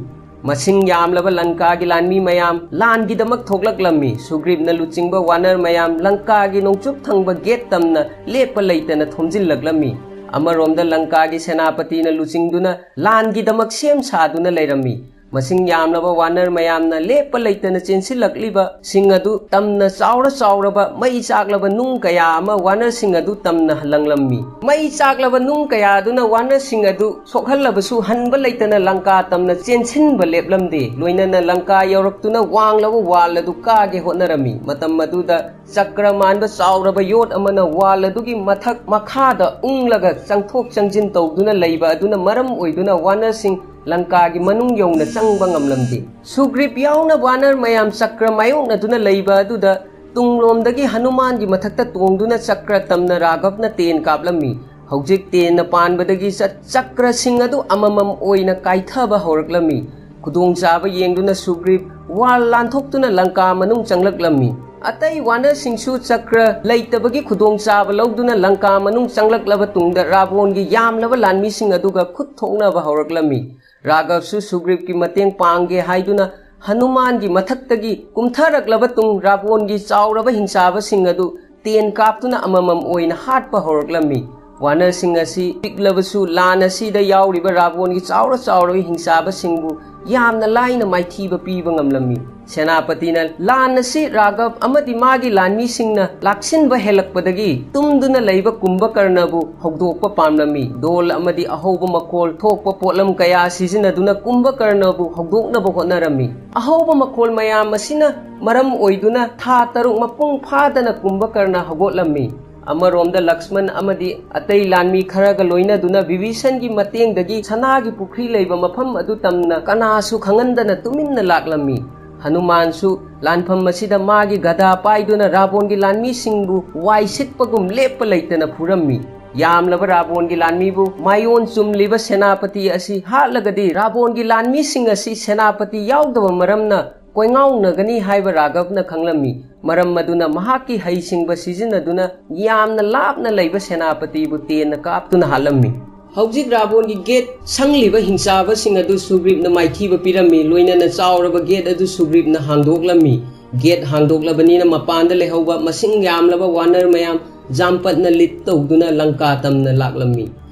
ꯃꯁꯤꯡ ꯌꯥꯝꯂꯕ ꯂꯪꯀꯥꯒꯤ ꯂꯥꯟꯃꯤ ꯃꯌꯥꯝ ꯂꯥꯟꯒꯤꯗꯃꯛ ꯊꯣꯛꯂꯛꯂꯝꯃꯤ꯫ ꯁꯨꯒ꯭ꯔꯤꯞꯅ ꯂꯨꯆꯤꯡꯕ ꯋꯥꯅꯔ ꯃꯌꯥꯝ ꯂꯪꯀꯥꯒꯤ ꯅꯣꯡꯆꯨꯞ ꯊꯪꯕ ꯒꯦꯠ ꯇꯝꯅ ꯂꯦꯞꯄ ꯂꯩꯇꯅ ꯊꯣꯝꯖꯤꯜꯂꯛꯂꯝꯃꯤ꯫ ꯑꯃꯔꯣꯝꯗ ꯂꯪꯀꯥꯒꯤ ꯁꯦꯅꯥꯄꯇꯤꯅ ꯂꯨꯆꯤꯡꯗꯨꯅ ꯂꯥꯟꯒꯤꯗꯃꯛ ꯁꯦꯝ ꯁꯥꯗꯨꯅ ꯂꯩꯔꯝꯃꯤ꯫ ꯃꯁꯤꯡ ꯌꯥꯝꯂꯕ ꯋꯥꯅꯔ ꯃꯌꯥꯝꯅ ꯂꯦꯞꯄ ꯂꯩꯇꯅ ꯆꯦꯟꯁꯤꯜꯂꯛꯂꯤꯕꯁꯤꯡ ꯑꯗꯨ ꯇꯝꯅ ꯆꯥꯎꯔ ꯆꯥꯎꯔꯕ ꯃꯩ ꯆꯥꯛꯂꯕ ꯅꯨꯡ ꯀꯌꯥ ꯑꯃ ꯋꯥꯅꯔꯁꯤꯡ ꯑꯗꯨ ꯇꯝꯅ ꯂꯪꯂꯝꯃꯤ꯫ ꯃꯩ ꯆꯥꯛꯂꯕ ꯅꯨꯡ ꯀꯌꯥ ꯑꯗꯨꯅ ꯋꯥꯅꯔꯁꯤꯡ ꯑꯗꯨ ꯁꯣꯛꯍꯜꯂꯕꯁꯨ ꯍꯟꯕ ꯂꯩꯇꯅ ꯂꯪꯀꯥ ꯇꯝꯅ ꯆꯦꯟꯁꯤꯟꯕ ꯂꯦꯞꯂꯝꯗꯦ꯫ ꯂꯣꯏꯅꯅ ꯂꯪꯀꯥ ꯌꯧꯔꯛꯇꯨꯅ ꯋꯥꯡꯂꯕ ꯋꯥꯜ ꯑꯗꯨ ꯀꯥꯒꯦ ꯍꯣꯠꯅꯔꯝꯃꯤ꯫ ꯃꯇꯝ ꯑꯗꯨꯗ ꯆꯀ꯭ꯔ ꯃꯥꯟꯕ ꯆꯥꯎꯔꯕ ꯌꯣꯠ ꯑꯃꯅ ꯋꯥꯜ ꯑꯗꯨꯒꯤ ꯃꯊꯛ ꯃꯈꯥꯗ ꯎꯪꯂꯒ ꯆꯪꯊꯣꯛ ꯆꯪꯁꯤꯟ ꯇꯧꯗꯨꯅ ꯂꯩꯕ ꯑꯗꯨꯅ ꯃꯔꯝ ꯑꯣꯏꯗꯨꯅ ꯋꯥꯅꯔꯁꯤꯡ ꯂꯪꯀꯥꯒꯤ ꯃꯅꯨꯡ ꯌꯧꯅ ꯆꯪꯕ ꯉꯝꯂꯝꯗꯦ꯫ ꯁꯨꯒ꯭ꯔꯤꯞ ꯌꯥꯎꯅ ꯋꯥꯅꯔ ꯃꯌꯥꯝ ꯆꯀ꯭ꯔ ꯃꯥꯌꯣꯛꯅꯗꯨꯅ ꯂꯩꯕ ꯑꯗꯨꯗ ꯇꯨꯡꯂꯣꯝꯗꯒꯤ ꯍꯅꯨꯃꯥꯟꯒꯤ ꯃꯊꯛꯇ ꯇꯣꯡꯗꯨꯅ ꯆꯀ꯭ꯔ ꯇꯝꯅ ꯔꯥꯘꯕꯅ ꯇꯦꯟ ꯀꯥꯞꯂꯝꯃꯤ꯫ ꯍꯧꯖꯤꯛ ꯇꯦꯟꯅ ꯄꯥꯟꯕꯗꯒꯤ ꯆ-, ꯆꯀ꯭ꯔꯁꯤꯡ ꯑꯗꯨ ꯑꯃꯃꯝ ꯑꯣꯏꯅ ꯀꯥꯏꯊꯕ ꯍꯧꯔꯛꯂꯝꯃꯤ꯫ ꯈꯨꯗꯣꯡꯆꯥꯕ ꯌꯦꯡꯗꯨꯅ ꯁꯨꯒ꯭ꯔꯤꯞ ꯋꯥꯜ ꯂꯥꯟꯊꯣꯛꯇꯨꯅ ꯂꯪꯀꯥ ꯃꯅꯨꯡ ꯆꯪꯂꯛꯂꯝꯃꯤ꯫ ꯑꯇꯩ ꯋꯥꯅꯔꯁꯤꯡꯁꯨ ꯆꯀ꯭ꯔ ꯂꯩꯇꯕꯒꯤ ꯈꯨꯗꯣꯡꯆꯥꯕ ꯂꯧꯗꯨꯅ ꯂꯪꯀꯥ ꯃꯅꯨꯡ ꯆꯪꯂꯛꯂꯕ ꯇꯨꯡꯗ ꯔꯥꯕꯣꯟꯒꯤ ꯌꯥꯝꯂꯕ ꯂꯥꯟꯃꯤꯁꯤꯡ ꯑꯗꯨꯒ ꯈꯨꯠ ꯊꯣꯛꯅꯕ ꯍꯧꯔꯛꯂꯝꯃꯤ꯫ ꯔꯥꯘꯕꯁꯨ ꯁꯨꯒ꯭ꯔꯤꯞꯀꯤ ꯃꯇꯦꯡ ꯄꯥꯡꯒꯦ ꯍꯥꯏꯗꯨꯅ ꯍꯅꯨꯃꯥꯟꯒꯤ ꯃꯊꯛꯇꯒꯤ ꯀꯨꯝꯊꯔꯛꯂꯕ ꯇꯨꯡ ꯔꯥꯕꯣꯟꯒꯤ ꯆꯥꯎꯔꯕ ꯍꯤꯡꯆꯥꯕꯁꯤꯡ ꯑꯗꯨ ꯇꯦꯟ ꯀꯥꯞꯇꯨꯅ ꯑꯃꯃꯝ ꯑꯣꯏꯅ ꯍꯥꯠꯄ ꯍꯧꯔꯛꯂꯝꯃꯤ꯫ ꯋꯥꯅꯔꯁꯤꯡ ꯑꯁꯤ ꯄꯤꯛꯂꯕꯁꯨ ꯂꯥꯟ ꯑꯁꯤꯗ ꯌꯥꯎꯔꯤꯕ ꯔꯥꯕꯣꯟꯒꯤ ꯆꯥꯎꯔ ꯆꯥꯎꯔꯕ ꯍꯤꯡꯆꯥꯕꯁꯤꯡꯕꯨ ꯌꯥꯝꯅ ꯂꯥꯏꯅ ꯃꯥꯏꯊꯤꯕ ꯄꯤꯕ ꯉꯝꯂꯝꯃꯤ꯫ ꯁꯦꯅꯥꯄꯇꯤꯅ ꯂꯥꯟ ꯑꯁꯤ ꯔꯥꯘꯕ ꯑꯃꯗꯤ ꯃꯥꯒꯤ ꯂꯥꯟꯃꯤꯁꯤꯡꯅ ꯂꯥꯛꯁꯤꯟꯕ ꯍꯦꯜꯂꯛꯄꯗꯒꯤ ꯇꯨꯝꯗꯨꯅ ꯂꯩꯕ ꯀꯨꯝꯚꯀꯔꯅꯕꯨ ꯍꯧꯗꯣꯛꯄ ꯄꯥꯝꯂꯝꯃꯤ꯫ ꯗꯣꯜ ꯑꯃꯗꯤ ꯑꯍꯧꯕ ꯃꯈꯣꯜ ꯊꯣꯛꯄ ꯄꯣꯠꯂꯝ ꯀꯌꯥ ꯁꯤꯖꯤꯟꯅꯗꯨꯅ ꯀꯨꯝꯚꯀꯔꯅꯕꯨ ꯍꯧꯗꯣꯛꯅꯕ ꯍꯣꯠꯅꯔꯝꯃꯤ꯫ ꯑꯍꯧꯕ ꯃꯈꯣꯜ ꯃꯌꯥꯝ ꯑꯁꯤꯅ ꯃꯔꯝ ꯑꯣꯏꯗꯨꯅ ꯊꯥ ꯇꯔꯨꯛ ꯃꯄꯨꯡ ꯐꯥꯗꯅ ꯀꯨꯝꯚꯀꯔꯅ ꯍꯧꯒꯠꯂꯝꯃꯤ꯫ ꯑꯃꯔꯣꯝꯗ ꯂꯛꯁꯃꯟ ꯑꯃꯗꯤ ꯑꯇꯩ ꯂꯥꯟꯃꯤ ꯈꯔꯒ ꯂꯣꯏꯅꯗꯨꯅ ꯕꯤꯚꯤꯁꯟꯒꯤ ꯃꯇꯦꯡꯗꯒꯤ ꯁꯅꯥꯒꯤ ꯄꯨꯈ꯭ꯔꯤ ꯂꯩꯕ ꯃꯐꯝ ꯑꯗꯨ ꯇꯝꯅ ꯀꯅꯥꯁꯨ ꯈꯪꯍꯟꯗꯅ ꯇꯨꯃꯤꯟꯅ ꯂꯥꯛꯂꯝꯃꯤ꯫ ꯍꯅꯨꯃꯥꯟꯁꯨ ꯂꯥꯟꯐꯝ ꯑꯁꯤꯗ ꯃꯥꯒꯤ ꯒꯗꯥ ꯄꯥꯏꯗꯨꯅ ꯔꯥꯕꯣꯟꯒꯤ ꯂꯥꯟꯃꯤꯁꯤꯡꯕꯨ ꯋꯥꯏ ꯁꯤꯠꯄꯒꯨꯝ ꯂꯦꯞꯄ ꯂꯩꯇꯅ ꯐꯨꯔꯝꯃꯤ꯫ ꯌꯥꯝꯂꯕ ꯔꯥꯕꯣꯟꯒꯤ ꯂꯥꯟꯃꯤꯕꯨ ꯃꯥꯏꯑꯣꯟ ꯆꯨꯝꯂꯤꯕ ꯁꯦꯅꯥꯄꯇꯤ ꯑꯁꯤ ꯍꯥꯠꯂꯒꯗꯤ ꯔꯥꯕꯣꯟꯒꯤ ꯂꯥꯟꯃꯤꯁꯤꯡ ꯑꯁꯤ ꯁꯦꯅꯥꯄꯇꯤ ꯌꯥꯎꯗꯕ ꯃꯔꯝꯅ ꯀꯣꯏꯉꯥꯎꯅꯒꯅꯤ ꯍꯥꯏꯕ ꯔꯥꯘꯕꯅ ꯈꯪꯂꯝꯃꯤ꯫ ꯃꯔꯝ ꯑꯗꯨꯅ ꯃꯍꯥꯛꯀꯤ ꯍꯩꯁꯤꯡꯕ ꯁꯤꯖꯤꯟꯅꯗꯨꯅ ꯌꯥꯝꯅ ꯂꯥꯞꯅ ꯂꯩꯕ ꯁꯦꯅꯥꯄꯇꯤꯕꯨ ꯇꯦꯟꯅ ꯀꯥꯞꯇꯨꯅ ꯍꯥꯠꯂꯝꯃꯤ꯫ ꯍꯧꯖꯤꯛ ꯔꯥꯕꯣꯟꯒꯤ ꯒꯦꯠ ꯁꯪꯂꯤꯕ ꯍꯤꯡꯆꯥꯕꯁꯤꯡ ꯑꯗꯨ ꯁꯨꯒ꯭ꯔꯤꯞꯅ ꯃꯥꯏꯊꯤꯕ ꯄꯤꯔꯝꯃꯤ, ꯂꯣꯏꯅꯅ ꯆꯥꯎꯔꯕ ꯒꯦꯠ ꯑꯗꯨ ꯁꯨꯒ꯭ꯔꯤꯞꯅ ꯍꯥꯡꯗꯣꯛꯂꯝꯃꯤ꯫ ꯒꯦꯠ ꯍꯥꯡꯗꯣꯛꯂꯕꯅꯤꯅ ꯃꯄꯥꯟꯗ ꯂꯩꯍꯧꯕ ꯃꯁꯤꯡ ꯌꯥꯝꯂꯕ ꯋꯥꯅꯔ ꯃꯌꯥꯝ ꯖꯥꯝꯄꯠꯅ ꯂꯤꯠ ꯇꯧꯗꯨꯅ ꯂꯪꯀꯥ ꯇꯝꯅ ꯂꯥꯛꯂꯝꯃꯤ꯫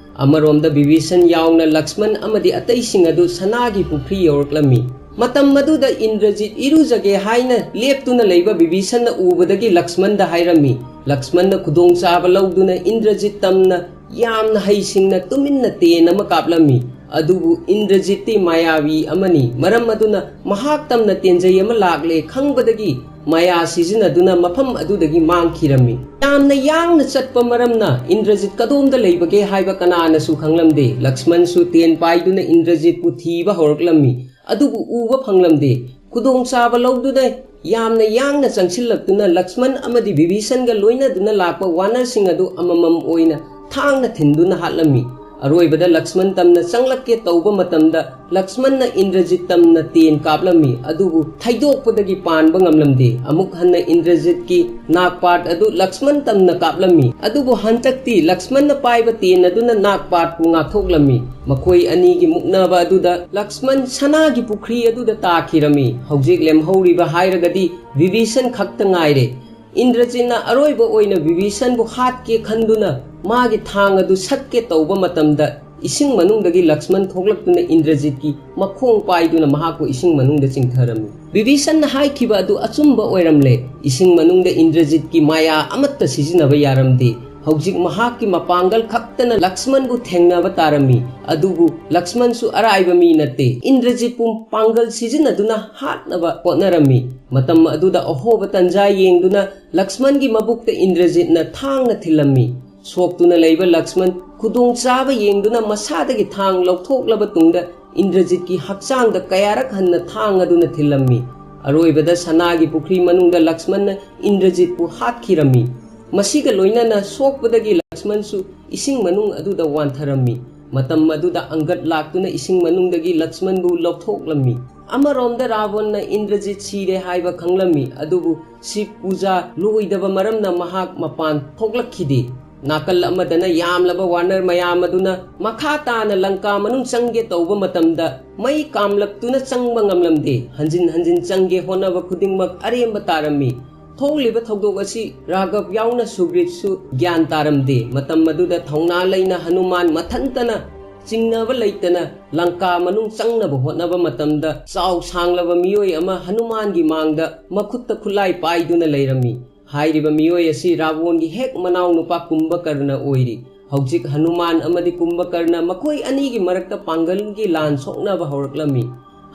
ꯑꯃꯔꯣꯝꯗ ꯕꯤꯚꯤꯁꯟ ꯌꯥꯎꯅ ꯂꯛꯁꯃꯟ ꯑꯃꯗꯤ ꯑꯇꯩꯁꯤꯡ ꯑꯗꯨ ꯁꯅꯥꯒꯤ ꯄꯨꯈ꯭ꯔꯤ ꯌꯧꯔꯛꯂꯝꯃꯤ꯫ ꯃꯇꯝ ꯑꯗꯨꯗ ꯏꯟꯗ꯭ꯔꯖꯤꯠ ꯏꯔꯨꯖꯒꯦ ꯍꯥꯏꯅ ꯂꯦꯞꯇꯨꯅ ꯂꯩꯕ ꯕꯤꯚꯤꯁꯟꯅ ꯎꯕꯗꯒꯤ ꯂꯛꯁꯃꯟꯗ ꯍꯥꯏꯔꯝꯃꯤ꯫ ꯂꯛꯁꯃꯟꯅ ꯈꯨꯗꯣꯡꯆꯥꯕ ꯂꯧꯗꯨꯅ ꯏꯟꯗ꯭ꯔꯖꯤꯠ ꯇꯝꯅ ꯌꯥꯝꯅ ꯍꯩꯁꯤꯡꯅ ꯇꯨꯃꯤꯟꯅ ꯇꯦꯟ ꯑꯃ ꯀꯥꯞꯂꯝꯃꯤ꯫ ꯑꯗꯨꯕꯨ ꯏꯟꯗ꯭ꯔꯖꯤꯠꯇꯤ ꯃꯥꯌꯥꯕꯤ ꯑꯃꯅꯤ꯫ ꯃꯔꯝ ꯑꯗꯨꯅ ꯃꯍꯥꯛ ꯇꯝꯅ ꯇꯦꯟꯖꯩ ꯑꯃ ꯂꯥꯛꯂꯦ ꯈꯪꯕꯗꯒꯤ ꯃꯥꯌꯥ ꯁꯤꯖꯤꯟꯅꯗꯨꯅ ꯃꯐꯝ ꯑꯗꯨꯗꯒꯤ ꯃꯥꯡꯈꯤꯔꯝꯃꯤ꯫ ꯌꯥꯝꯅ ꯌꯥꯡꯅ ꯆꯠꯄ ꯃꯔꯝꯅ ꯏꯟꯗ꯭ꯔꯖꯤꯠ ꯀꯗꯣꯝꯗ ꯂꯩꯕꯒꯦ ꯍꯥꯏꯕ ꯀꯅꯥꯅꯁꯨ ꯈꯪꯂꯝꯗꯦ꯫ ꯂꯛꯁꯃꯟꯁꯨ ꯇꯦꯟ ꯄꯥꯏꯗꯨꯅ ꯏꯟꯗ꯭ꯔꯖꯤꯠꯄꯨ ꯊꯤꯕ ꯍꯧꯔꯛꯂꯝꯃꯤ꯫ ꯑꯗꯨꯕꯨ ꯎꯕ ꯐꯪꯂꯝꯗꯦ꯫ ꯈꯨꯗꯣꯡꯆꯥꯕ ꯂꯧꯗꯨꯅ ꯌꯥꯝꯅ ꯌꯥꯡꯅ ꯆꯪꯁꯤꯜꯂꯛꯇꯨꯅ ꯂꯛꯁꯃꯟ ꯑꯃꯗꯤ ꯕꯤꯚꯤꯁꯟꯒ ꯂꯣꯏꯅꯗꯨꯅ ꯂꯥꯛꯄ ꯋꯥꯅꯔꯁꯤꯡ ꯑꯗꯨ ꯑꯃꯃꯝ ꯑꯣꯏꯅ ꯊꯥꯡꯅ ꯊꯤꯟꯗꯨꯅ ꯍꯥꯠꯂꯝꯃꯤ꯫ ꯑꯔꯣꯏꯕꯗ ꯂꯛꯁꯃꯟ ꯇꯝꯅ ꯆꯪꯂꯛꯀꯦ ꯇꯧꯕ ꯃꯇꯝꯗ ꯂꯛꯁꯃꯟꯅ ꯏꯟꯗ꯭ꯔꯖꯤꯠ ꯇꯝꯅ ꯇꯦꯟ ꯀꯥꯞꯂꯝꯃꯤ, ꯑꯗꯨꯕꯨ ꯊꯩꯗꯣꯛꯄꯗꯒꯤ ꯄꯥꯟꯕ ꯉꯝꯂꯝꯗꯦ꯫ ꯑꯃꯨꯛ ꯍꯟꯅ ꯏꯟꯗ꯭ꯔꯖꯤꯠꯀꯤ ꯅꯥꯛꯄꯥꯠ ꯑꯗꯨ ꯂꯛꯁꯃꯟ ꯇꯝꯅ ꯀꯥꯞꯂꯝꯃꯤ, ꯑꯗꯨꯕꯨ ꯍꯟꯗꯛꯇꯤ ꯂꯛꯁꯃꯟꯅ ꯄꯥꯏꯕ ꯇꯦꯟ ꯑꯗꯨꯅ ꯅꯥꯛꯄꯥꯠꯄꯨ ꯉꯥꯛꯊꯣꯛꯂꯝꯃꯤ꯫ ꯃꯈꯣꯏ ꯑꯅꯤꯒꯤ ꯃꯨꯛꯅꯕ ꯑꯗꯨꯗ ꯂꯛꯁꯃꯟ ꯁꯅꯥꯒꯤ ꯄꯨꯈ꯭ꯔꯤ ꯑꯗꯨꯗ ꯇꯥꯈꯤꯔꯝꯃꯤ꯫ ꯍꯧꯖꯤꯛ ꯂꯦꯝꯍꯧꯔꯤꯕ ꯍꯥꯏꯔꯒꯗꯤ ꯕꯤꯚꯤꯁꯟ ꯈꯛꯇ ꯉꯥꯏꯔꯦ꯫ ꯏꯟꯗ꯭ꯔꯖꯤꯠꯅ ꯑꯔꯣꯏꯕ ꯑꯣꯏꯅ ꯕꯤꯚꯤꯁꯟꯕꯨ ꯍꯥꯠꯀꯦ ꯈꯟꯗꯨꯅ ꯃꯥꯒꯤ ꯊꯥꯡ ꯑꯗꯨ ꯁꯠꯀꯦ ꯇꯧꯕ ꯃꯇꯝꯗ ꯏꯁꯤꯡ ꯃꯅꯨꯡꯗꯒꯤ ꯂꯛꯁꯃꯟ ꯊꯣꯛꯂꯛꯇꯨꯅ ꯏꯟꯗ꯭ꯔꯖꯤꯠꯀꯤ ꯃꯈꯣꯡ ꯄꯥꯏꯗꯨꯅ ꯃꯍꯥꯛꯄꯨ ꯏꯁꯤꯡ ꯃꯅꯨꯡꯗ ꯆꯤꯡꯊꯔꯝꯃꯤ꯫ ꯕꯤꯚꯤꯁꯟꯅ ꯍꯥꯏꯈꯤꯕ ꯑꯗꯨ ꯑꯆꯨꯝꯕ ꯑꯣꯏꯔꯝꯂꯦ꯫ ꯏꯁꯤꯡ ꯃꯅꯨꯡꯗ ꯏꯟꯗ꯭ꯔꯖꯤꯠꯀꯤ ꯃꯥꯌꯥ ꯑꯃꯠꯇ ꯁꯤꯖꯤꯟꯅꯕ ꯌꯥꯔꯝꯗꯦ꯫ ꯍꯧꯖꯤꯛ ꯃꯍꯥꯛꯀꯤ ꯃꯄꯥꯡꯒꯜ ꯈꯛꯇꯅ ꯂꯛꯁꯃꯟꯕꯨ ꯊꯦꯡꯅꯕ ꯇꯥꯔꯝꯃꯤ꯫ ꯑꯗꯨꯕꯨ ꯂꯛꯁꯃꯟꯁꯨ ꯑꯔꯥꯏꯕ ꯃꯤ ꯅꯠꯇꯦ꯫ ꯏꯟꯗ꯭ꯔꯖꯤꯠꯄꯨ ꯄꯥꯡꯒꯜ ꯁꯤꯖꯤꯟꯅꯗꯨꯅ ꯍꯥꯠꯅꯕ ꯍꯣꯠꯅꯔꯝꯃꯤ꯫ ꯃꯇꯝ ꯑꯗꯨꯗ ꯑꯍꯣꯕ ꯇꯟꯖꯥ ꯌꯦꯡꯗꯨꯅ ꯂꯛꯁꯃꯟꯒꯤ ꯃꯕꯨꯛꯇ ꯏꯟꯗ꯭ꯔꯖꯤꯠꯅ ꯊꯥꯡꯅ ꯊꯤꯜꯂꯝꯃꯤ꯫ ꯁꯣꯛꯇꯨꯅ ꯂꯩꯕ ꯂꯛꯁꯃꯟ ꯈꯨꯗꯣꯡꯆꯥꯕ ꯌꯦꯡꯗꯨꯅ ꯃꯁꯥꯗꯒꯤ ꯊꯥꯡ ꯂꯧꯊꯣꯛꯂꯕ ꯇꯨꯡꯗ ꯏꯟꯗ꯭ꯔꯖꯤꯠꯀꯤ ꯍꯛꯆꯥꯡꯗ ꯀꯌꯥꯔꯛ ꯍꯟꯅ ꯊꯥꯡ ꯑꯗꯨꯅ ꯊꯤꯜꯂꯝꯃꯤ꯫ ꯑꯔꯣꯏꯕꯗ ꯁꯅꯥꯒꯤ ꯄꯨꯈ꯭ꯔꯤ ꯃꯅꯨꯡꯗ ꯂꯛꯁꯃꯟꯅ ꯏꯟꯗ꯭ꯔꯖꯤꯠꯄꯨ ꯍꯥꯠꯈꯤꯔꯝꯃꯤ꯫ ꯃꯁꯤꯒ ꯂꯣꯏꯅꯅ ꯁꯣꯛꯄꯗꯒꯤ ꯂꯛꯁꯃꯟꯁꯨ ꯏꯁꯤꯡ ꯃꯅꯨꯡ ꯑꯗꯨꯗ ꯋꯥꯟꯊꯔꯝꯃꯤ꯫ ꯃꯇꯝ ꯑꯗꯨꯗ ꯑꯪꯒꯠ ꯂꯥꯛꯇꯨꯅ ꯏꯁꯤꯡ ꯃꯅꯨꯡꯗꯒꯤ ꯂꯛꯁꯃꯟꯕꯨ ꯂꯧꯊꯣꯛꯂꯝꯃꯤ꯫ ꯑꯃꯔꯣꯝꯗ ꯔꯥꯕꯣꯟꯅ ꯏꯟꯗ꯭ꯔꯖꯤꯠ ꯁꯤꯔꯦ ꯍꯥꯏꯕ ꯈꯪꯂꯝꯃꯤ, ꯑꯗꯨꯕꯨ ꯁꯤꯕ ꯄꯨꯖꯥ ꯂꯣꯏꯗꯕ ꯃꯔꯝꯅ ꯃꯍꯥꯛ ꯃꯄꯥꯟ ꯊꯣꯛꯂꯛꯈꯤꯗꯦ꯫ ꯅꯥꯀꯜ ꯑꯃꯗꯅ ꯌꯥꯝꯂꯕ ꯋꯥꯅꯔ ꯃꯌꯥꯝ ꯑꯗꯨꯅ ꯃꯈꯥ ꯇꯥꯅ ꯂꯪꯀꯥ ꯃꯅꯨꯡ ꯆꯪꯒꯦ ꯇꯧꯕ ꯃꯇꯝꯗ ꯃꯩ ꯀꯥꯝꯂꯛꯇꯨꯅ ꯆꯪꯕ ꯉꯝꯂꯝꯗꯦ꯫ ꯍꯟꯖꯤꯟ ꯍꯟꯖꯤꯟ ꯆꯪꯒꯦ ꯍꯣꯠꯅꯕ ꯈꯨꯗꯤꯡꯃꯛ ꯑꯔꯦꯝꯕ ꯇꯥꯔꯝꯃꯤ꯫ ꯊꯣꯛꯂꯤꯕ ꯊꯧꯗꯣꯛ ꯑꯁꯤ ꯔꯥꯘꯕ ꯌꯥꯎꯅ ꯁꯨꯒ꯭ꯔꯤꯠꯁꯨ ꯒ꯭ꯌꯥꯟ ꯇꯥꯔꯝꯗꯦ꯫ ꯃꯇꯝ ꯑꯗꯨꯗ ꯊꯧꯅꯥ ꯂꯩꯅ ꯍꯅꯨꯃꯥꯟ ꯃꯊꯟꯇꯅ ꯆꯤꯡꯅꯕ ꯂꯩꯇꯅ ꯂꯪꯀꯥ ꯃꯅꯨꯡ ꯆꯪꯅꯕ ꯍꯣꯠꯅꯕ ꯃꯇꯝꯗ ꯆꯥꯎ ꯁꯥꯡꯂꯕ ꯃꯤꯑꯣꯏ ꯑꯃ ꯍꯅꯨꯃꯥꯟꯒꯤ ꯃꯥꯡꯗ ꯃꯈꯨꯠꯇ ꯈꯨꯠꯂꯥꯏ ꯄꯥꯏꯗꯨꯅ ꯂꯩꯔꯝꯃꯤ꯫ ꯍꯥꯏꯔꯤꯕ ꯃꯤꯑꯣꯏ ꯑꯁꯤ ꯔꯥꯕꯣꯟꯒꯤ ꯍꯦꯛ ꯃꯅꯥꯎꯅꯨꯄꯥ ꯀꯨꯝꯚꯀꯔꯅ ꯑꯣꯏꯔꯤ꯫ ꯍꯧꯖꯤꯛ ꯍꯅꯨꯃꯥꯟ ꯑꯃꯗꯤ ꯀꯨꯝꯚꯀꯔꯅ ꯃꯈꯣꯏ ꯑꯅꯤꯒꯤ ꯃꯔꯛꯇ ꯄꯥꯡꯒꯜꯒꯤ ꯂꯥꯟ ꯁꯣꯛꯅꯕ ꯍꯧꯔꯛꯂꯝꯃꯤ꯫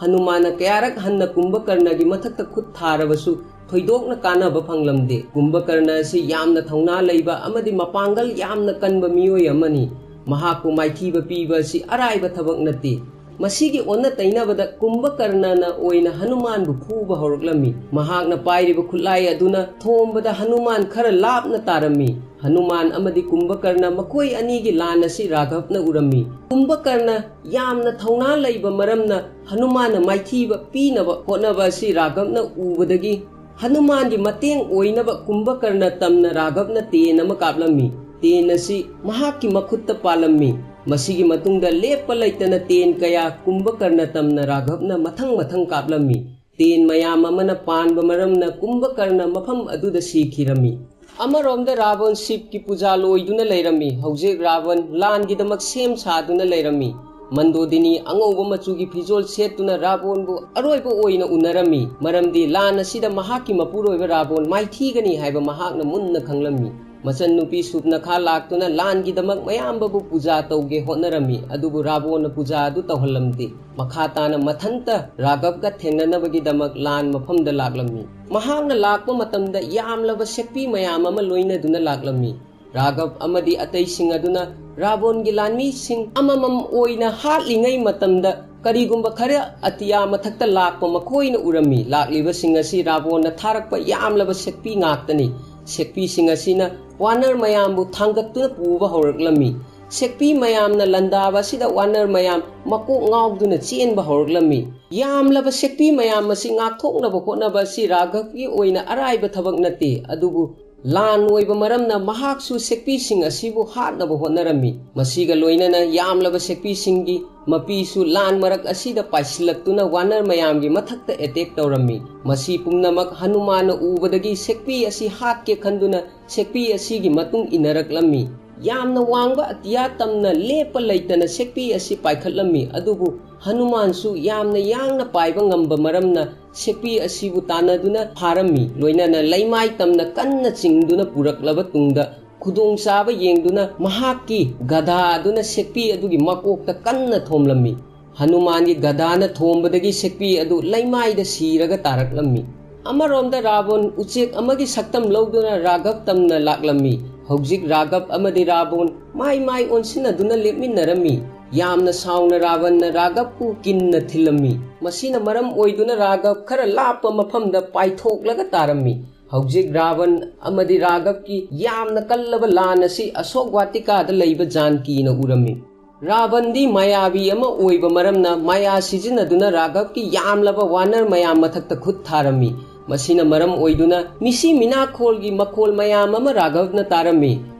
ꯍꯅꯨꯃꯥꯟꯅ ꯀꯌꯥꯔꯛ ꯍꯟꯅ ꯀꯨꯝꯚꯀꯔꯅꯒꯤ ꯃꯊꯛꯇ ꯈꯨꯠ ꯊꯥꯔꯕꯁꯨ ꯊꯣꯏꯗꯣꯛꯅ ꯀꯥꯟꯅꯕ ꯐꯪꯂꯝꯗꯦ꯫ ꯀꯨꯝꯚꯀꯔꯅ ꯑꯁꯤ ꯌꯥꯝꯅ ꯊꯧꯅꯥ ꯂꯩꯕ ꯑꯃꯗꯤ ꯃꯄꯥꯡꯒꯜ ꯌꯥꯝꯅ ꯀꯟꯕ ꯃꯤꯑꯣꯏ ꯑꯃꯅꯤ꯫ ꯃꯍꯥꯛꯄꯨ ꯃꯥꯏꯊꯤꯕ ꯄꯤꯕ ꯑꯁꯤ ꯑꯔꯥꯏꯕ ꯊꯕꯛ ꯅꯠꯇꯦ꯫ ꯃꯁꯤꯒꯤ ꯑꯣꯟꯅ ꯇꯩꯅꯕꯗ ꯀꯨꯝꯚꯀꯔꯅꯅ ꯑꯣꯏꯅ ꯍꯅꯨꯃꯥꯟꯕꯨ ꯐꯨꯕ ꯍꯧꯔꯛꯂꯝꯃꯤ꯫ ꯃꯍꯥꯛꯅ ꯄꯥꯏꯔꯤꯕ ꯈꯨꯠꯂꯥꯏ ꯑꯗꯨꯅ ꯊꯣꯝꯕꯗ ꯍꯅꯨꯃꯥꯟ ꯈꯔ ꯂꯥꯞꯅ ꯇꯥꯔꯝꯃꯤ꯫ ꯍꯅꯨꯃꯥꯟ ꯑꯃꯗꯤ ꯀꯨꯝꯚꯀꯔꯅ ꯃꯈꯣꯏ ꯑꯅꯤꯒꯤ ꯂꯥꯟ ꯑꯁꯤ ꯔꯥꯘꯕꯅ ꯎꯔꯝꯃꯤ꯫ ꯀꯨꯝꯚꯀꯔꯅ ꯌꯥꯝꯅ ꯊꯧꯅꯥ ꯂꯩꯕ ꯃꯔꯝꯅ ꯍꯅꯨꯃꯥꯟꯅ ꯃꯥꯏꯊꯤꯕ ꯄꯤꯅꯕ ꯍꯣꯠꯅꯕ ꯑꯁꯤ ꯔꯥꯘꯕꯅ ꯎꯕꯗꯒꯤ ꯍꯅꯨꯃꯥꯟꯒꯤ ꯃꯇꯦꯡ ꯑꯣꯏꯅꯕ ꯀꯨꯝꯚꯀꯔꯅ ꯇꯝꯅ ꯔꯥꯘꯕꯅ ꯇꯦꯟ ꯑꯃ ꯀꯥꯞꯂꯝꯃꯤ꯫ ꯇꯦꯟ ꯑꯁꯤ ꯃꯍꯥꯛꯀꯤ ꯃꯈꯨꯠꯇ ꯄꯥꯜꯂꯝꯃꯤ꯫ ꯃꯁꯤꯒꯤ ꯃꯇꯨꯡꯗ ꯂꯦꯞꯄ ꯂꯩꯇꯅ ꯇꯦꯟ ꯀꯌꯥ ꯀꯨꯝꯚꯀꯔꯅ ꯇꯝꯅ ꯔꯥꯘꯕꯅ ꯃꯊꯪ ꯃꯊꯪ ꯀꯥꯞꯂꯝꯃꯤ꯫ ꯇꯦꯟ ꯃꯌꯥꯝ ꯑꯃꯅ ꯄꯥꯟꯕ ꯃꯔꯝꯅ ꯀꯨꯝꯚꯀꯔꯅ ꯃꯐꯝ ꯑꯗꯨꯗ ꯁꯤꯈꯤꯔꯝꯃꯤ꯫ ꯑꯃꯔꯣꯝꯗ ꯔꯥꯕꯣꯟ ꯁꯤꯕꯀꯤ ꯄꯨꯖꯥ ꯂꯣꯏꯗꯨꯅ ꯂꯩꯔꯝꯃꯤ꯫ ꯍꯧꯖꯤꯛ ꯔꯥꯕꯣꯟ ꯂꯥꯟꯒꯤꯗꯃꯛ ꯁꯦꯝ ꯁꯥꯗꯨꯅ ꯂꯩꯔꯝꯃꯤ꯫ ꯃꯟꯗꯣꯗꯤꯅꯤ ꯑꯉꯧꯕ ꯃꯆꯨꯒꯤ ꯐꯤꯖꯣꯜ ꯁꯦꯠꯇꯨꯅ ꯔꯥꯕꯣꯟꯕꯨ ꯑꯔꯣꯏꯕ ꯑꯣꯏꯅ ꯎꯅꯔꯝꯃꯤ, ꯃꯔꯝꯗꯤ ꯂꯥꯟ ꯑꯁꯤꯗ ꯃꯍꯥꯛꯀꯤ ꯃꯄꯨꯔꯣꯏꯕ ꯔꯥꯕꯣꯟ ꯃꯥꯏꯊꯤꯒꯅꯤ ꯍꯥꯏꯕ ꯃꯍꯥꯛꯅ ꯃꯨꯟꯅ ꯈꯪꯂꯝꯃꯤ꯫ ꯃꯆꯟꯅꯨꯄꯤ ꯁꯨꯞꯅꯈꯥ ꯂꯥꯛꯇꯨꯅ ꯂꯥꯟꯒꯤꯗꯃꯛ ꯃꯌꯥꯝꯕꯕꯨ ꯄꯨꯖꯥ ꯇꯧꯒꯦ ꯍꯣꯠꯅꯔꯝꯃꯤ, ꯑꯗꯨꯕꯨ ꯔꯥꯕꯣꯟꯅ ꯄꯨꯖꯥ ꯑꯗꯨ ꯇꯧꯍꯜꯂꯝꯗꯦ꯫ ꯃꯈꯥ ꯇꯥꯅ ꯃꯊꯟꯇ ꯔꯥꯘꯕꯒ ꯊꯦꯡꯅꯅꯕꯒꯤꯗꯃꯛ ꯂꯥꯟ ꯃꯐꯝꯗ ꯂꯥꯛꯂꯝꯃꯤ꯫ ꯃꯍꯥꯛꯅ ꯂꯥꯛꯄ ꯃꯇꯝꯗ ꯌꯥꯝꯂꯕ ꯁꯦꯛꯄꯤ ꯃꯌꯥꯝ ꯑꯃ ꯂꯣꯏꯅꯗꯨꯅ ꯂꯥꯛꯂꯝꯃꯤ꯫ ꯔꯥꯘꯕ ꯑꯃꯗꯤ ꯑꯇꯩꯁꯤꯡ ꯑꯗꯨꯅ ꯔꯥꯕꯣꯟꯒꯤ ꯂꯥꯟꯃꯤꯁꯤꯡ ꯑꯃꯃꯝ ꯑꯣꯏꯅ ꯍꯥꯠꯂꯤꯉꯩ ꯃꯇꯝꯗ ꯀꯔꯤꯒꯨꯝꯕ ꯈꯔ ꯑꯇꯤꯌꯥ ꯃꯊꯛꯇ ꯂꯥꯛꯄ ꯃꯈꯣꯏꯅ ꯎꯔꯝꯃꯤ꯫ ꯂꯥꯛꯂꯤꯕꯁꯤꯡ ꯑꯁꯤ ꯔꯥꯕꯣꯟꯅ ꯊꯥꯔꯛꯄ ꯌꯥꯝꯂꯕ ꯁꯦꯛꯄꯤ ꯉꯥꯛꯇꯅꯤ꯫ ꯁꯦꯛꯄꯤꯁꯤꯡ ꯑꯁꯤꯅ ꯋꯥꯅꯔ ꯃꯌꯥꯝꯕꯨ ꯊꯥꯡꯒꯠꯇꯨꯅ ꯄꯨꯕ ꯍꯧꯔꯛꯂꯝꯃꯤ꯫ ꯁꯦꯛꯄꯤ ꯃꯌꯥꯝꯅ ꯂꯥꯟꯗꯥꯕ ꯑꯁꯤꯗ ꯋꯥꯅꯔ ꯃꯌꯥꯝ ꯃꯀꯣꯛ ꯉꯥꯎꯗꯨꯅ ꯆꯦꯟꯕ ꯍꯧꯔꯛꯂꯝꯃꯤ꯫ ꯌꯥꯝꯂꯕ ꯁꯦꯛꯄꯤ ꯃꯌꯥꯝ ꯑꯁꯤ ꯉꯥꯛꯊꯣꯛꯅꯕ ꯍꯣꯠꯅꯕ ꯑꯁꯤ ꯔꯥꯘꯕꯒꯤ ꯑꯣꯏꯅ ꯑꯔꯥꯏꯕ ꯊꯕꯛ ꯅꯠꯇꯦ, ꯑꯗꯨꯕꯨ ꯂꯥꯟ ꯑꯣꯏꯕ ꯃꯔꯝꯅ ꯃꯍꯥꯛꯁꯨ ꯁꯦꯛꯄꯤꯁꯤꯡ ꯑꯁꯤꯕꯨ ꯍꯥꯠꯅꯕ ꯍꯣꯠꯅꯔꯝꯃꯤ꯫ ꯃꯁꯤꯒ ꯂꯣꯏꯅꯅ ꯌꯥꯝꯂꯕ ꯁꯦꯛꯄꯤꯁꯤꯡꯒꯤ ꯃꯄꯤꯁꯨ ꯂꯥꯟ ꯃꯔꯛ ꯑꯁꯤꯗ ꯄꯥꯏꯁꯤꯜꯂꯛꯇꯨꯅ ꯋꯥꯅꯔ ꯃꯌꯥꯝꯒꯤ ꯃꯊꯛꯇ ꯑꯦꯇꯦꯛ ꯇꯧꯔꯝꯃꯤ꯫ ꯃꯁꯤ ꯄꯨꯝꯅꯃꯛ ꯍꯅꯨꯃꯥꯟꯅ ꯎꯕꯗꯒꯤ ꯁꯦꯛꯄꯤ ꯑꯁꯤ ꯍꯥꯠꯀꯦ ꯈꯟꯗꯨꯅ ꯁꯦꯛꯄꯤ ꯑꯁꯤꯒꯤ ꯃꯇꯨꯡ ꯏꯟꯅꯔꯛꯂꯝꯃꯤ꯫ ꯌꯥꯝꯅ ꯋꯥꯡꯕ ꯑꯇꯤꯌꯥ ꯇꯝꯅ ꯂꯦꯞꯄ ꯂꯩꯇꯅ ꯁꯦꯛꯄꯤ ꯑꯁꯤ ꯄꯥꯏꯈꯠꯂꯝꯃꯤ, ꯑꯗꯨꯕꯨ ꯍꯅꯨꯃꯥꯟꯁꯨ ꯌꯥꯝꯅ ꯌꯥꯡꯅ ꯄꯥꯏꯕ ꯉꯝꯕ ꯃꯔꯝꯅ ꯁꯦꯛꯄꯤ ꯑꯁꯤꯕꯨ ꯇꯥꯟꯅꯗꯨꯅ ꯐꯥꯔꯝꯃꯤ꯫ ꯂꯣꯏꯅꯅ ꯂꯩꯃꯥꯏ ꯇꯝꯅ ꯀꯟꯅ ꯆꯤꯡꯗꯨꯅ ꯄꯨꯔꯛꯂꯕ ꯇꯨꯡꯗ, ꯈꯨꯗꯣꯡꯆꯥꯕ ꯌꯦꯡꯗꯨꯅ ꯃꯍꯥꯛꯀꯤ ꯒꯙꯥ ꯑꯗꯨꯅ ꯁꯦꯛꯄꯤ ꯑꯗꯨꯒꯤ ꯃꯀꯣꯛꯇ ꯀꯟꯅ ꯊꯣꯝꯂꯝꯃꯤ꯫ ꯍꯅꯨꯃꯥꯟꯒꯤ ꯒꯙꯥꯅ ꯊꯣꯝꯕꯗꯒꯤ ꯁꯦꯛꯄꯤ ꯑꯗꯨ ꯂꯩꯃꯥꯏꯗ ꯁꯤꯔꯒ ꯇꯥꯔꯛꯂꯝꯃꯤ꯫ ꯑꯃꯔꯣꯝꯗ ꯔꯥꯕꯣꯟ ꯎꯆꯦꯛ ꯑꯃꯒꯤ ꯁꯛꯇꯝ ꯂꯧꯗꯨꯅ ꯔꯥꯘꯕ ꯇꯝꯅ ꯂꯥꯛꯂꯝꯃꯤ꯫ ꯍꯧꯖꯤꯛ ꯔꯥꯘꯕ ꯑꯃꯗꯤ ꯔꯥꯕꯣꯟ ꯃꯥꯏ ꯃꯥꯏ ꯑꯣꯟꯁꯤꯟꯅꯗꯨꯅ ꯂꯦꯞꯃꯤꯟꯅꯔꯝꯃꯤ꯫ ꯌꯥꯝꯅ ꯁꯥꯎꯅ ꯔꯥꯕꯟꯅ ꯔꯥꯘꯕꯄꯨ ꯀꯤꯟꯅ ꯊꯤꯜꯂꯝꯃꯤ꯫ ꯃꯁꯤꯅ ꯃꯔꯝ ꯑꯣꯏꯗꯨꯅ ꯔꯥꯘꯕ ꯈꯔ ꯂꯥꯞꯄ ꯃꯐꯝꯗ ꯄꯥꯏꯊꯣꯛꯂꯒ ꯇꯥꯔꯝꯃꯤ꯫ ꯍꯧꯖꯤꯛ ꯔꯥꯕꯟ ꯑꯃꯗꯤ ꯔꯥꯘꯕꯀꯤ ꯌꯥꯝꯅ ꯀꯜꯂꯕ ꯂꯥꯟ ꯑꯁꯤ ꯑꯁꯣꯛ ꯋꯥꯇꯤꯀꯥꯗ ꯂꯩꯕ ꯖꯥꯟꯀꯤꯅ ꯎꯔꯝꯃꯤ꯫ ꯔꯥꯕꯟꯗꯤ ꯃꯥꯌꯥꯕꯤ ꯑꯃ ꯑꯣꯏꯕ ꯃꯔꯝꯅ ꯃꯥꯌꯥ ꯁꯤꯖꯤꯟꯅꯗꯨꯅ ꯔꯥꯘꯕꯀꯤ ꯌꯥꯝꯂꯕ ꯋꯥꯅꯔ ꯃꯌꯥꯝ ꯃꯊꯛꯇ ꯈꯨꯠ ꯊꯥꯔꯝꯃꯤ꯫ ꯃꯁꯤꯅ ꯃꯔꯝ ꯑꯣꯏꯗꯨꯅ ꯃꯤꯁꯤ ꯃꯤꯅꯥꯈꯣꯜꯒꯤ ꯃꯈꯣꯜ ꯃꯌꯥꯝ ꯑꯃ ꯔꯥꯘꯕꯅ ꯇꯥꯔꯝꯃꯤ꯫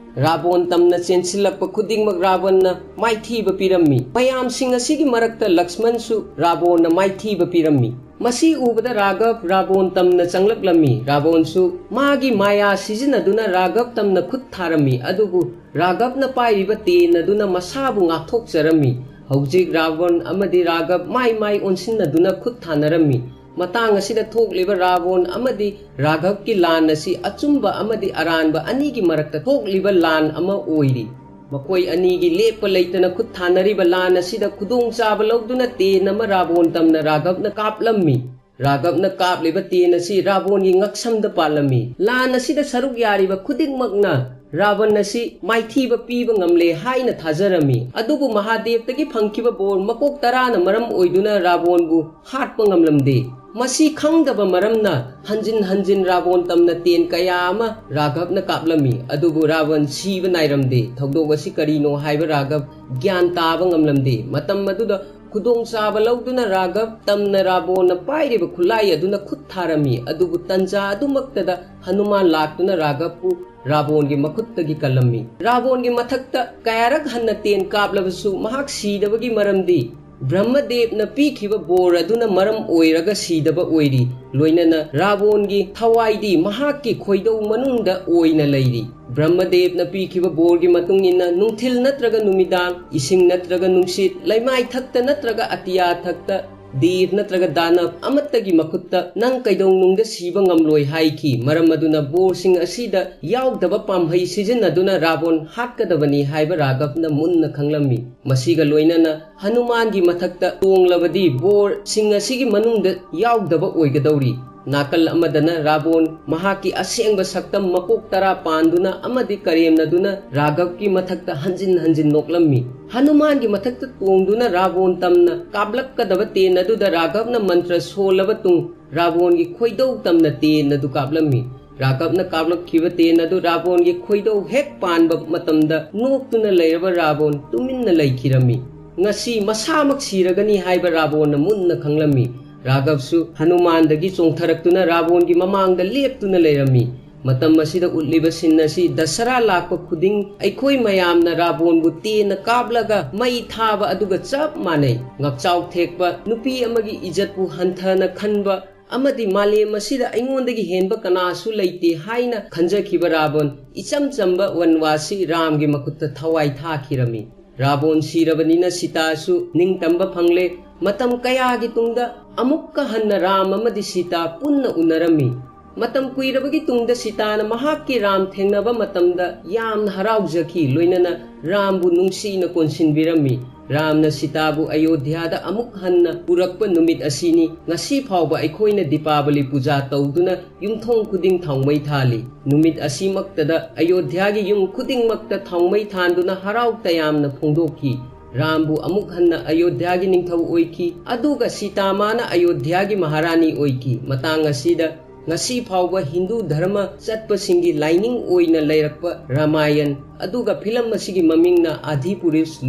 ꯔꯥꯕꯣꯟ ꯇꯝꯅ ꯆꯦꯟꯁꯤꯜꯂꯛꯄ ꯈꯨꯗꯤꯡꯃꯛ ꯔꯥꯕꯟꯅ ꯃꯥꯏꯊꯤꯕ ꯄꯤꯔꯝꯃꯤ꯫ ꯃꯌꯥꯝꯁꯤꯡ ꯑꯁꯤꯒꯤ ꯃꯔꯛꯇ ꯂꯛꯁꯃꯟꯁꯨ ꯔꯥꯕꯣꯟꯅ ꯃꯥꯏꯊꯤꯕ ꯄꯤꯔꯝꯃꯤ꯫ ꯃꯁꯤ ꯎꯕꯗ ꯔꯥꯘꯕ ꯔꯥꯕꯣꯟ ꯇꯝꯅ ꯆꯪꯂꯛꯂꯝꯃꯤ꯫ ꯔꯥꯕꯣꯟꯁꯨ ꯃꯥꯒꯤ ꯃꯥꯌꯥ ꯁꯤꯖꯤꯟꯅꯗꯨꯅ ꯔꯥꯘꯕ ꯇꯝꯅ ꯈꯨꯠ ꯊꯥꯔꯝꯃꯤ, ꯑꯗꯨꯕꯨ ꯔꯥꯘꯕꯅ ꯄꯥꯏꯔꯤꯕ ꯇꯦꯟ ꯑꯗꯨꯅ ꯃꯁꯥꯕꯨ ꯉꯥꯛꯊꯣꯛꯆꯔꯝꯃꯤ꯫ ꯍꯧꯖꯤꯛ ꯔꯥꯕꯣꯟ ꯑꯃꯗꯤ ꯔꯥꯘꯕ ꯃꯥꯏ ꯃꯥꯏ ꯑꯣꯟꯁꯤꯟꯅꯗꯨꯅ ꯈꯨꯠ ꯊꯥꯅꯔꯝꯃꯤ꯫ ꯃꯇꯥꯡ ꯑꯁꯤꯗ ꯊꯣꯛꯂꯤꯕ ꯔꯥꯕꯣꯟ ꯑꯃꯗꯤ ꯔꯥꯘꯕꯀꯤ ꯂꯥꯟ ꯑꯁꯤ ꯑꯆꯨꯝꯕ ꯑꯃꯗꯤ ꯑꯔꯥꯟꯕ ꯑꯅꯤꯒꯤ ꯃꯔꯛꯇ ꯊꯣꯛꯂꯤꯕ ꯂꯥꯟ ꯑꯃ ꯑꯣꯏꯔꯤ꯫ ꯃꯈꯣꯏ ꯑꯅꯤꯒꯤ ꯂꯦꯞꯄ ꯂꯩꯇꯅ ꯈꯨꯠ ꯊꯥꯅꯔꯤꯕ ꯂꯥꯟ ꯑꯁꯤꯗ ꯈꯨꯗꯣꯡꯆꯥꯕ ꯂꯧꯗꯨꯅ ꯇꯦꯟ ꯑꯃ ꯔꯥꯕꯣꯟ ꯇꯝꯅ ꯔꯥꯘꯕꯅ ꯀꯥꯞꯂꯝꯃꯤ꯫ ꯔꯥꯘꯕꯅ ꯀꯥꯞꯂꯤꯕ ꯇꯦꯟ ꯑꯁꯤ ꯔꯥꯕꯣꯟꯒꯤ ꯉꯛꯁꯝꯗ ꯄꯥꯜꯂꯝꯃꯤ꯫ ꯂꯥꯟ ꯑꯁꯤꯗ ꯁꯔꯨꯛ ꯌꯥꯔꯤꯕ ꯈꯨꯗꯤꯡꯃꯛꯅ ꯔꯥꯕꯟ ꯑꯁꯤ ꯃꯥꯏꯊꯤꯕ ꯄꯤꯕ ꯉꯝꯂꯦ ꯍꯥꯏꯅ ꯊꯥꯖꯔꯝꯃꯤ꯫ ꯑꯗꯨꯕꯨ ꯃꯍꯥꯗꯦꯕꯇꯒꯤ ꯐꯪꯈꯤꯕ ꯕꯣꯔ ꯃꯀꯣꯛ ꯇꯔꯥꯅ ꯃꯔꯝ ꯑꯣꯏꯗꯨꯅ ꯔꯥꯕꯣꯟꯕꯨ ꯍꯥꯠꯄ ꯉꯝꯂꯝꯗꯦ꯫ ꯃꯁꯤ ꯈꯪꯗꯕ ꯃꯔꯝꯅ ꯍꯟꯖꯤꯟ ꯍꯟꯖꯤꯟ ꯔꯥꯕꯣꯟ ꯇꯝꯅ ꯇꯦꯟ ꯀꯌꯥ ꯑꯃ ꯔꯥꯘꯕꯅ ꯀꯥꯞꯂꯝꯃꯤ, ꯑꯗꯨꯕꯨ ꯔꯥꯕꯟ ꯁꯤꯕ ꯅꯥꯏꯔꯝꯗꯦ꯫ ꯊꯧꯗꯣꯛ ꯑꯁꯤ ꯀꯔꯤꯅꯣ ꯍꯥꯏꯕ ꯔꯥꯘꯕ ꯒ꯭ꯌꯥꯟ ꯇꯥꯕ ꯉꯝꯂꯝꯗꯦ꯫ ꯃꯇꯝ ꯑꯗꯨꯗ ꯈꯨꯗꯣꯡꯆꯥꯕ ꯂꯧꯗꯨꯅ ꯔꯥꯘꯕ ꯇꯝꯅ ꯔꯥꯕꯣꯟꯅ ꯄꯥꯏꯔꯤꯕ ꯈꯨꯠꯂꯥꯏ ꯑꯗꯨꯅ ꯈꯨꯠ ꯊꯥꯔꯝꯃꯤ꯫ ꯑꯗꯨꯕꯨ ꯇꯟꯖꯥ ꯑꯗꯨꯃꯛꯇꯗ ꯍꯅꯨꯃꯥꯟ ꯂꯥꯛꯇꯨꯅ ꯔꯥꯘꯕꯄꯨ ꯔꯥꯕꯣꯟꯒꯤ ꯃꯈꯨꯠꯇꯒꯤ ꯀꯜꯂꯝꯃꯤ꯫ ꯔꯥꯕꯣꯟꯒꯤ ꯃꯊꯛꯇ ꯀꯌꯥꯔꯛ ꯍꯟꯅ ꯇꯦꯟ ꯀꯥꯞꯂꯕꯁꯨ ꯃꯍꯥꯛ ꯁꯤꯗꯕꯒꯤ ꯃꯔꯝꯗꯤ ꯕ꯭ꯔꯍꯃꯗꯦꯕꯅ ꯄꯤꯈꯤꯕ ꯕꯣꯔ ꯑꯗꯨꯅ ꯃꯔꯝ ꯑꯣꯏꯔꯒ ꯁꯤꯗꯕ ꯑꯣꯏꯔꯤ꯫ ꯂꯣꯏꯅꯅ ꯔꯥꯕꯣꯟꯒꯤ ꯊꯋꯥꯏꯗꯤ ꯃꯍꯥꯛꯀꯤ ꯈꯣꯏꯗꯧ ꯃꯅꯨꯡꯗ ꯑꯣꯏꯅ ꯂꯩꯔꯤ꯫ ꯕ꯭ꯔꯍꯃꯗꯦꯕꯅ ꯄꯤꯈꯤꯕ ꯕꯣꯔꯒꯤ ꯃꯇꯨꯡ ꯏꯟꯅ ꯅꯨꯡꯊꯤꯜ ꯅꯠꯇ꯭ꯔꯒ ꯅꯨꯃꯤꯗꯥꯡ, ꯏꯁꯤꯡ ꯅꯠꯇ꯭ꯔꯒ ꯅꯨꯡꯁꯤꯠ, ꯂꯩꯃꯥꯏꯊꯛꯇ ꯅꯠꯇ꯭ꯔꯒ ꯑꯇꯤꯌꯥꯊꯛꯇ, ꯗꯦꯕ ꯅꯠꯇ꯭ꯔꯒ ꯗꯥꯅꯕ ꯑꯃꯠꯇꯒꯤ ꯃꯈꯨꯠꯇ ꯅꯪ ꯀꯩꯗꯧꯅꯨꯡꯗ ꯁꯤꯕ ꯉꯝꯂꯣꯏ ꯍꯥꯏꯈꯤ꯫ ꯃꯔꯝ ꯑꯗꯨꯅ ꯕꯣꯔꯁꯤꯡ ꯑꯁꯤꯗ ꯌꯥꯎꯗꯕ ꯄꯥꯝꯕꯩ ꯁꯤꯖꯤꯟꯅꯗꯨꯅ ꯔꯥꯕꯣꯟ ꯍꯥꯠꯀꯗꯕꯅꯤ ꯍꯥꯏꯕ ꯔꯥꯘꯕꯅ ꯃꯨꯟꯅ ꯈꯪꯂꯝꯃꯤ꯫ ꯃꯁꯤꯒ ꯂꯣꯏꯅꯅ ꯍꯅꯨꯃꯥꯟꯒꯤ ꯃꯊꯛꯇ ꯇꯣꯡꯂꯕꯗꯤ ꯕꯣꯔꯁꯤꯡ ꯑꯁꯤꯒꯤ ꯃꯅꯨꯡꯗ ꯌꯥꯎꯗꯕ ꯑꯣꯏꯒꯗꯧꯔꯤ꯫ ꯅꯥꯀꯜ ꯑꯃꯗꯅ ꯔꯥꯕꯣꯟ ꯃꯍꯥꯛꯀꯤ ꯑꯁꯦꯡꯕ ꯁꯛꯇꯝ ꯃꯀꯣꯛ ꯇꯔꯥ ꯄꯥꯟꯗꯨꯅ ꯑꯃꯗꯤ ꯀꯔꯦꯝꯅꯗꯨꯅ ꯔꯥꯘꯕꯀꯤ ꯃꯊꯛꯇ ꯍꯟꯖꯤꯟ ꯍꯟꯖꯤꯟ ꯅꯣꯛꯂꯝꯃꯤ꯫ ꯍꯅꯨꯃꯥꯟꯒꯤ ꯃꯊꯛꯇ ꯇꯣꯡꯗꯨꯅ ꯔꯥꯕꯣꯟ ꯇꯝꯅ ꯀꯥꯞꯂꯛꯀꯗꯕ ꯇꯦꯟ ꯑꯗꯨꯗ ꯔꯥꯘꯕꯅ ꯃꯟꯇ꯭ꯔ ꯁꯣꯜꯂꯕ ꯇꯨꯡ ꯔꯥꯕꯣꯟꯒꯤ ꯈꯣꯏꯗꯧ ꯇꯝꯅ ꯇꯦꯟ ꯑꯗꯨ ꯀꯥꯞꯂꯝꯃꯤ꯫ ꯔꯥꯘꯕꯅ ꯀꯥꯞꯂꯛꯈꯤꯕ ꯇꯦꯟ ꯑꯗꯨ ꯔꯥꯕꯣꯟꯒꯤ ꯈꯣꯏꯗꯧ ꯍꯦꯛ ꯄꯥꯟꯕ ꯃꯇꯝꯗ ꯅꯣꯛꯇꯨꯅ ꯂꯩꯔꯕ ꯔꯥꯕꯣꯟ ꯇꯨꯃꯤꯟꯅ ꯂꯩꯈꯤꯔꯝꯃꯤ꯫ ꯉꯁꯤ ꯃꯁꯥꯃꯛ ꯁꯤꯔꯒꯅꯤ ꯍꯥꯏꯕ ꯔꯥꯕꯣꯟꯅ ꯃꯨꯟꯅ ꯈꯪꯂꯝꯃꯤ꯫ ꯔꯥꯘꯕꯁꯨ ꯍꯅꯨꯃꯥꯟꯗꯒꯤ ꯆꯣꯡꯊꯔꯛꯇꯨꯅ ꯔꯥꯕꯣꯟꯒꯤ ꯃꯃꯥꯡꯗ ꯂꯦꯞꯇꯨꯅ ꯂꯩꯔꯝꯃꯤ꯫ ꯃꯇꯝ ꯑꯁꯤꯗ ꯎꯠꯂꯤꯕ ꯁꯤꯟ ꯑꯁꯤ ꯗꯁꯔꯥ ꯂꯥꯛꯄ ꯈꯨꯗꯤꯡ ꯑꯩꯈꯣꯏ ꯃꯌꯥꯝꯅ ꯔꯥꯕꯣꯟꯕꯨ ꯇꯦꯟꯅ ꯀꯥꯞꯂꯒ ꯃꯩ ꯊꯥꯕ ꯑꯗꯨꯒ ꯆꯞ ꯃꯥꯟꯅꯩ꯫ ꯉꯛꯆꯥꯎ ꯊꯦꯛꯄ ꯅꯨꯄꯤ ꯑꯃꯒꯤ ꯏꯖꯠꯄꯨ ꯍꯟꯊꯅ ꯈꯟꯕ ꯑꯃꯗꯤ ꯃꯥꯂꯦꯝ ꯑꯁꯤꯗ ꯑꯩꯉꯣꯟꯗꯒꯤ ꯍꯦꯟꯕ ꯀꯅꯥꯁꯨ ꯂꯩꯇꯦ ꯍꯥꯏꯅ ꯈꯟꯖꯈꯤꯕ ꯔꯥꯕꯣꯟ ꯏꯆꯝ ꯆꯝꯕ ꯋꯟꯋꯥꯁꯤ ꯔꯥꯝꯒꯤ ꯃꯈꯨꯠꯇ ꯊꯋꯥꯏ ꯊꯥꯈꯤꯔꯝꯃꯤ꯫ ꯔꯥꯕꯣꯟ ꯁꯤꯔꯕꯅꯤꯅ ꯁꯤꯇꯥꯁꯨ ꯅꯤꯡꯇꯝꯕ ꯐꯪꯂꯦ꯫ ꯃꯇꯝ ꯀꯌꯥꯒꯤ ꯇꯨꯡꯗ ꯑꯃꯨꯛꯀ ꯍꯟꯅ ꯔꯥꯝ ꯑꯃꯗꯤ ꯁꯤꯇꯥ ꯄꯨꯟꯅ ꯎꯅꯔꯝꯃꯤ꯫ ꯃꯇꯝ ꯀꯨꯏꯔꯕꯒꯤ ꯇꯨꯡꯗ ꯁꯤꯇꯥꯅ ꯃꯍꯥꯛꯀꯤ ꯔꯥꯝ ꯊꯦꯡꯅꯕ ꯃꯇꯝꯗ ꯌꯥꯝꯅ ꯍꯔꯥꯎꯖꯈꯤ, ꯂꯣꯏꯅꯅ ꯔꯥꯝꯕꯨ ꯅꯨꯡꯁꯤꯅ ꯀꯣꯟꯁꯤꯟꯕꯤꯔꯝꯃꯤ꯫ ꯔꯥꯝꯅ ꯁꯤꯇꯥꯕꯨ ꯑꯌꯣꯙ꯭ꯌꯥꯗ ꯑꯃꯨꯛ ꯍꯟꯅ ꯄꯨꯔꯛꯄ ꯅꯨꯃꯤꯠ ꯑꯁꯤꯅꯤ꯫ ꯉꯁꯤ ꯐꯥꯎꯕ ꯑꯩꯈꯣꯏꯅ ꯗꯤꯄꯥꯕꯂꯤ ꯄꯨꯖꯥ ꯇꯧꯗꯨꯅ ꯌꯨꯝꯊꯣꯡ ꯈꯨꯗꯤꯡ ꯊꯥꯎꯃꯩ ꯊꯥꯜꯂꯤ꯫ ꯅꯨꯃꯤꯠ ꯑꯁꯤꯃꯛꯇꯗ ꯑꯌꯣꯙ꯭ꯌꯥꯒꯤ ꯌꯨꯝ ꯈꯨꯗꯤꯡꯃꯛꯇ ꯊꯥꯎꯃꯩ ꯊꯥꯟꯗꯨꯅ ꯍꯔꯥꯎ ꯇꯌꯥꯝꯅ ꯐꯣꯡꯗꯣꯛꯈꯤ꯫ ꯔꯥꯝꯕꯨ ꯑꯃꯨꯛ ꯍꯟꯅ ꯑꯌꯣꯙ꯭ꯌꯥꯒꯤ ꯅꯤꯡꯊꯧ ꯑꯣꯏꯈꯤ, ꯑꯗꯨꯒ ꯁꯤꯇꯥꯃꯥꯅ ꯑꯌꯣꯙ꯭ꯌꯥꯒꯤ ꯃꯍꯥꯔꯥꯅꯤ ꯑꯣꯏꯈꯤ꯫ ꯃꯇꯥꯡ ꯑꯁꯤꯗ ꯉꯁꯤ ꯐꯥꯎꯕ ꯍꯤꯟꯗꯨ ꯙꯔꯃ ꯆꯠꯄꯁꯤꯡꯒꯤ ꯂꯥꯏꯅꯤꯡ ꯑꯣꯏꯅ ꯂꯩꯔꯛꯄ ꯔꯥꯃꯥꯌꯟ, ꯑꯗꯨꯒ ꯐꯤꯂꯝ ꯑꯁꯤꯒꯤ ꯃꯃꯤꯡꯅ ꯑꯥꯙꯤ ꯄꯨꯔꯨꯁ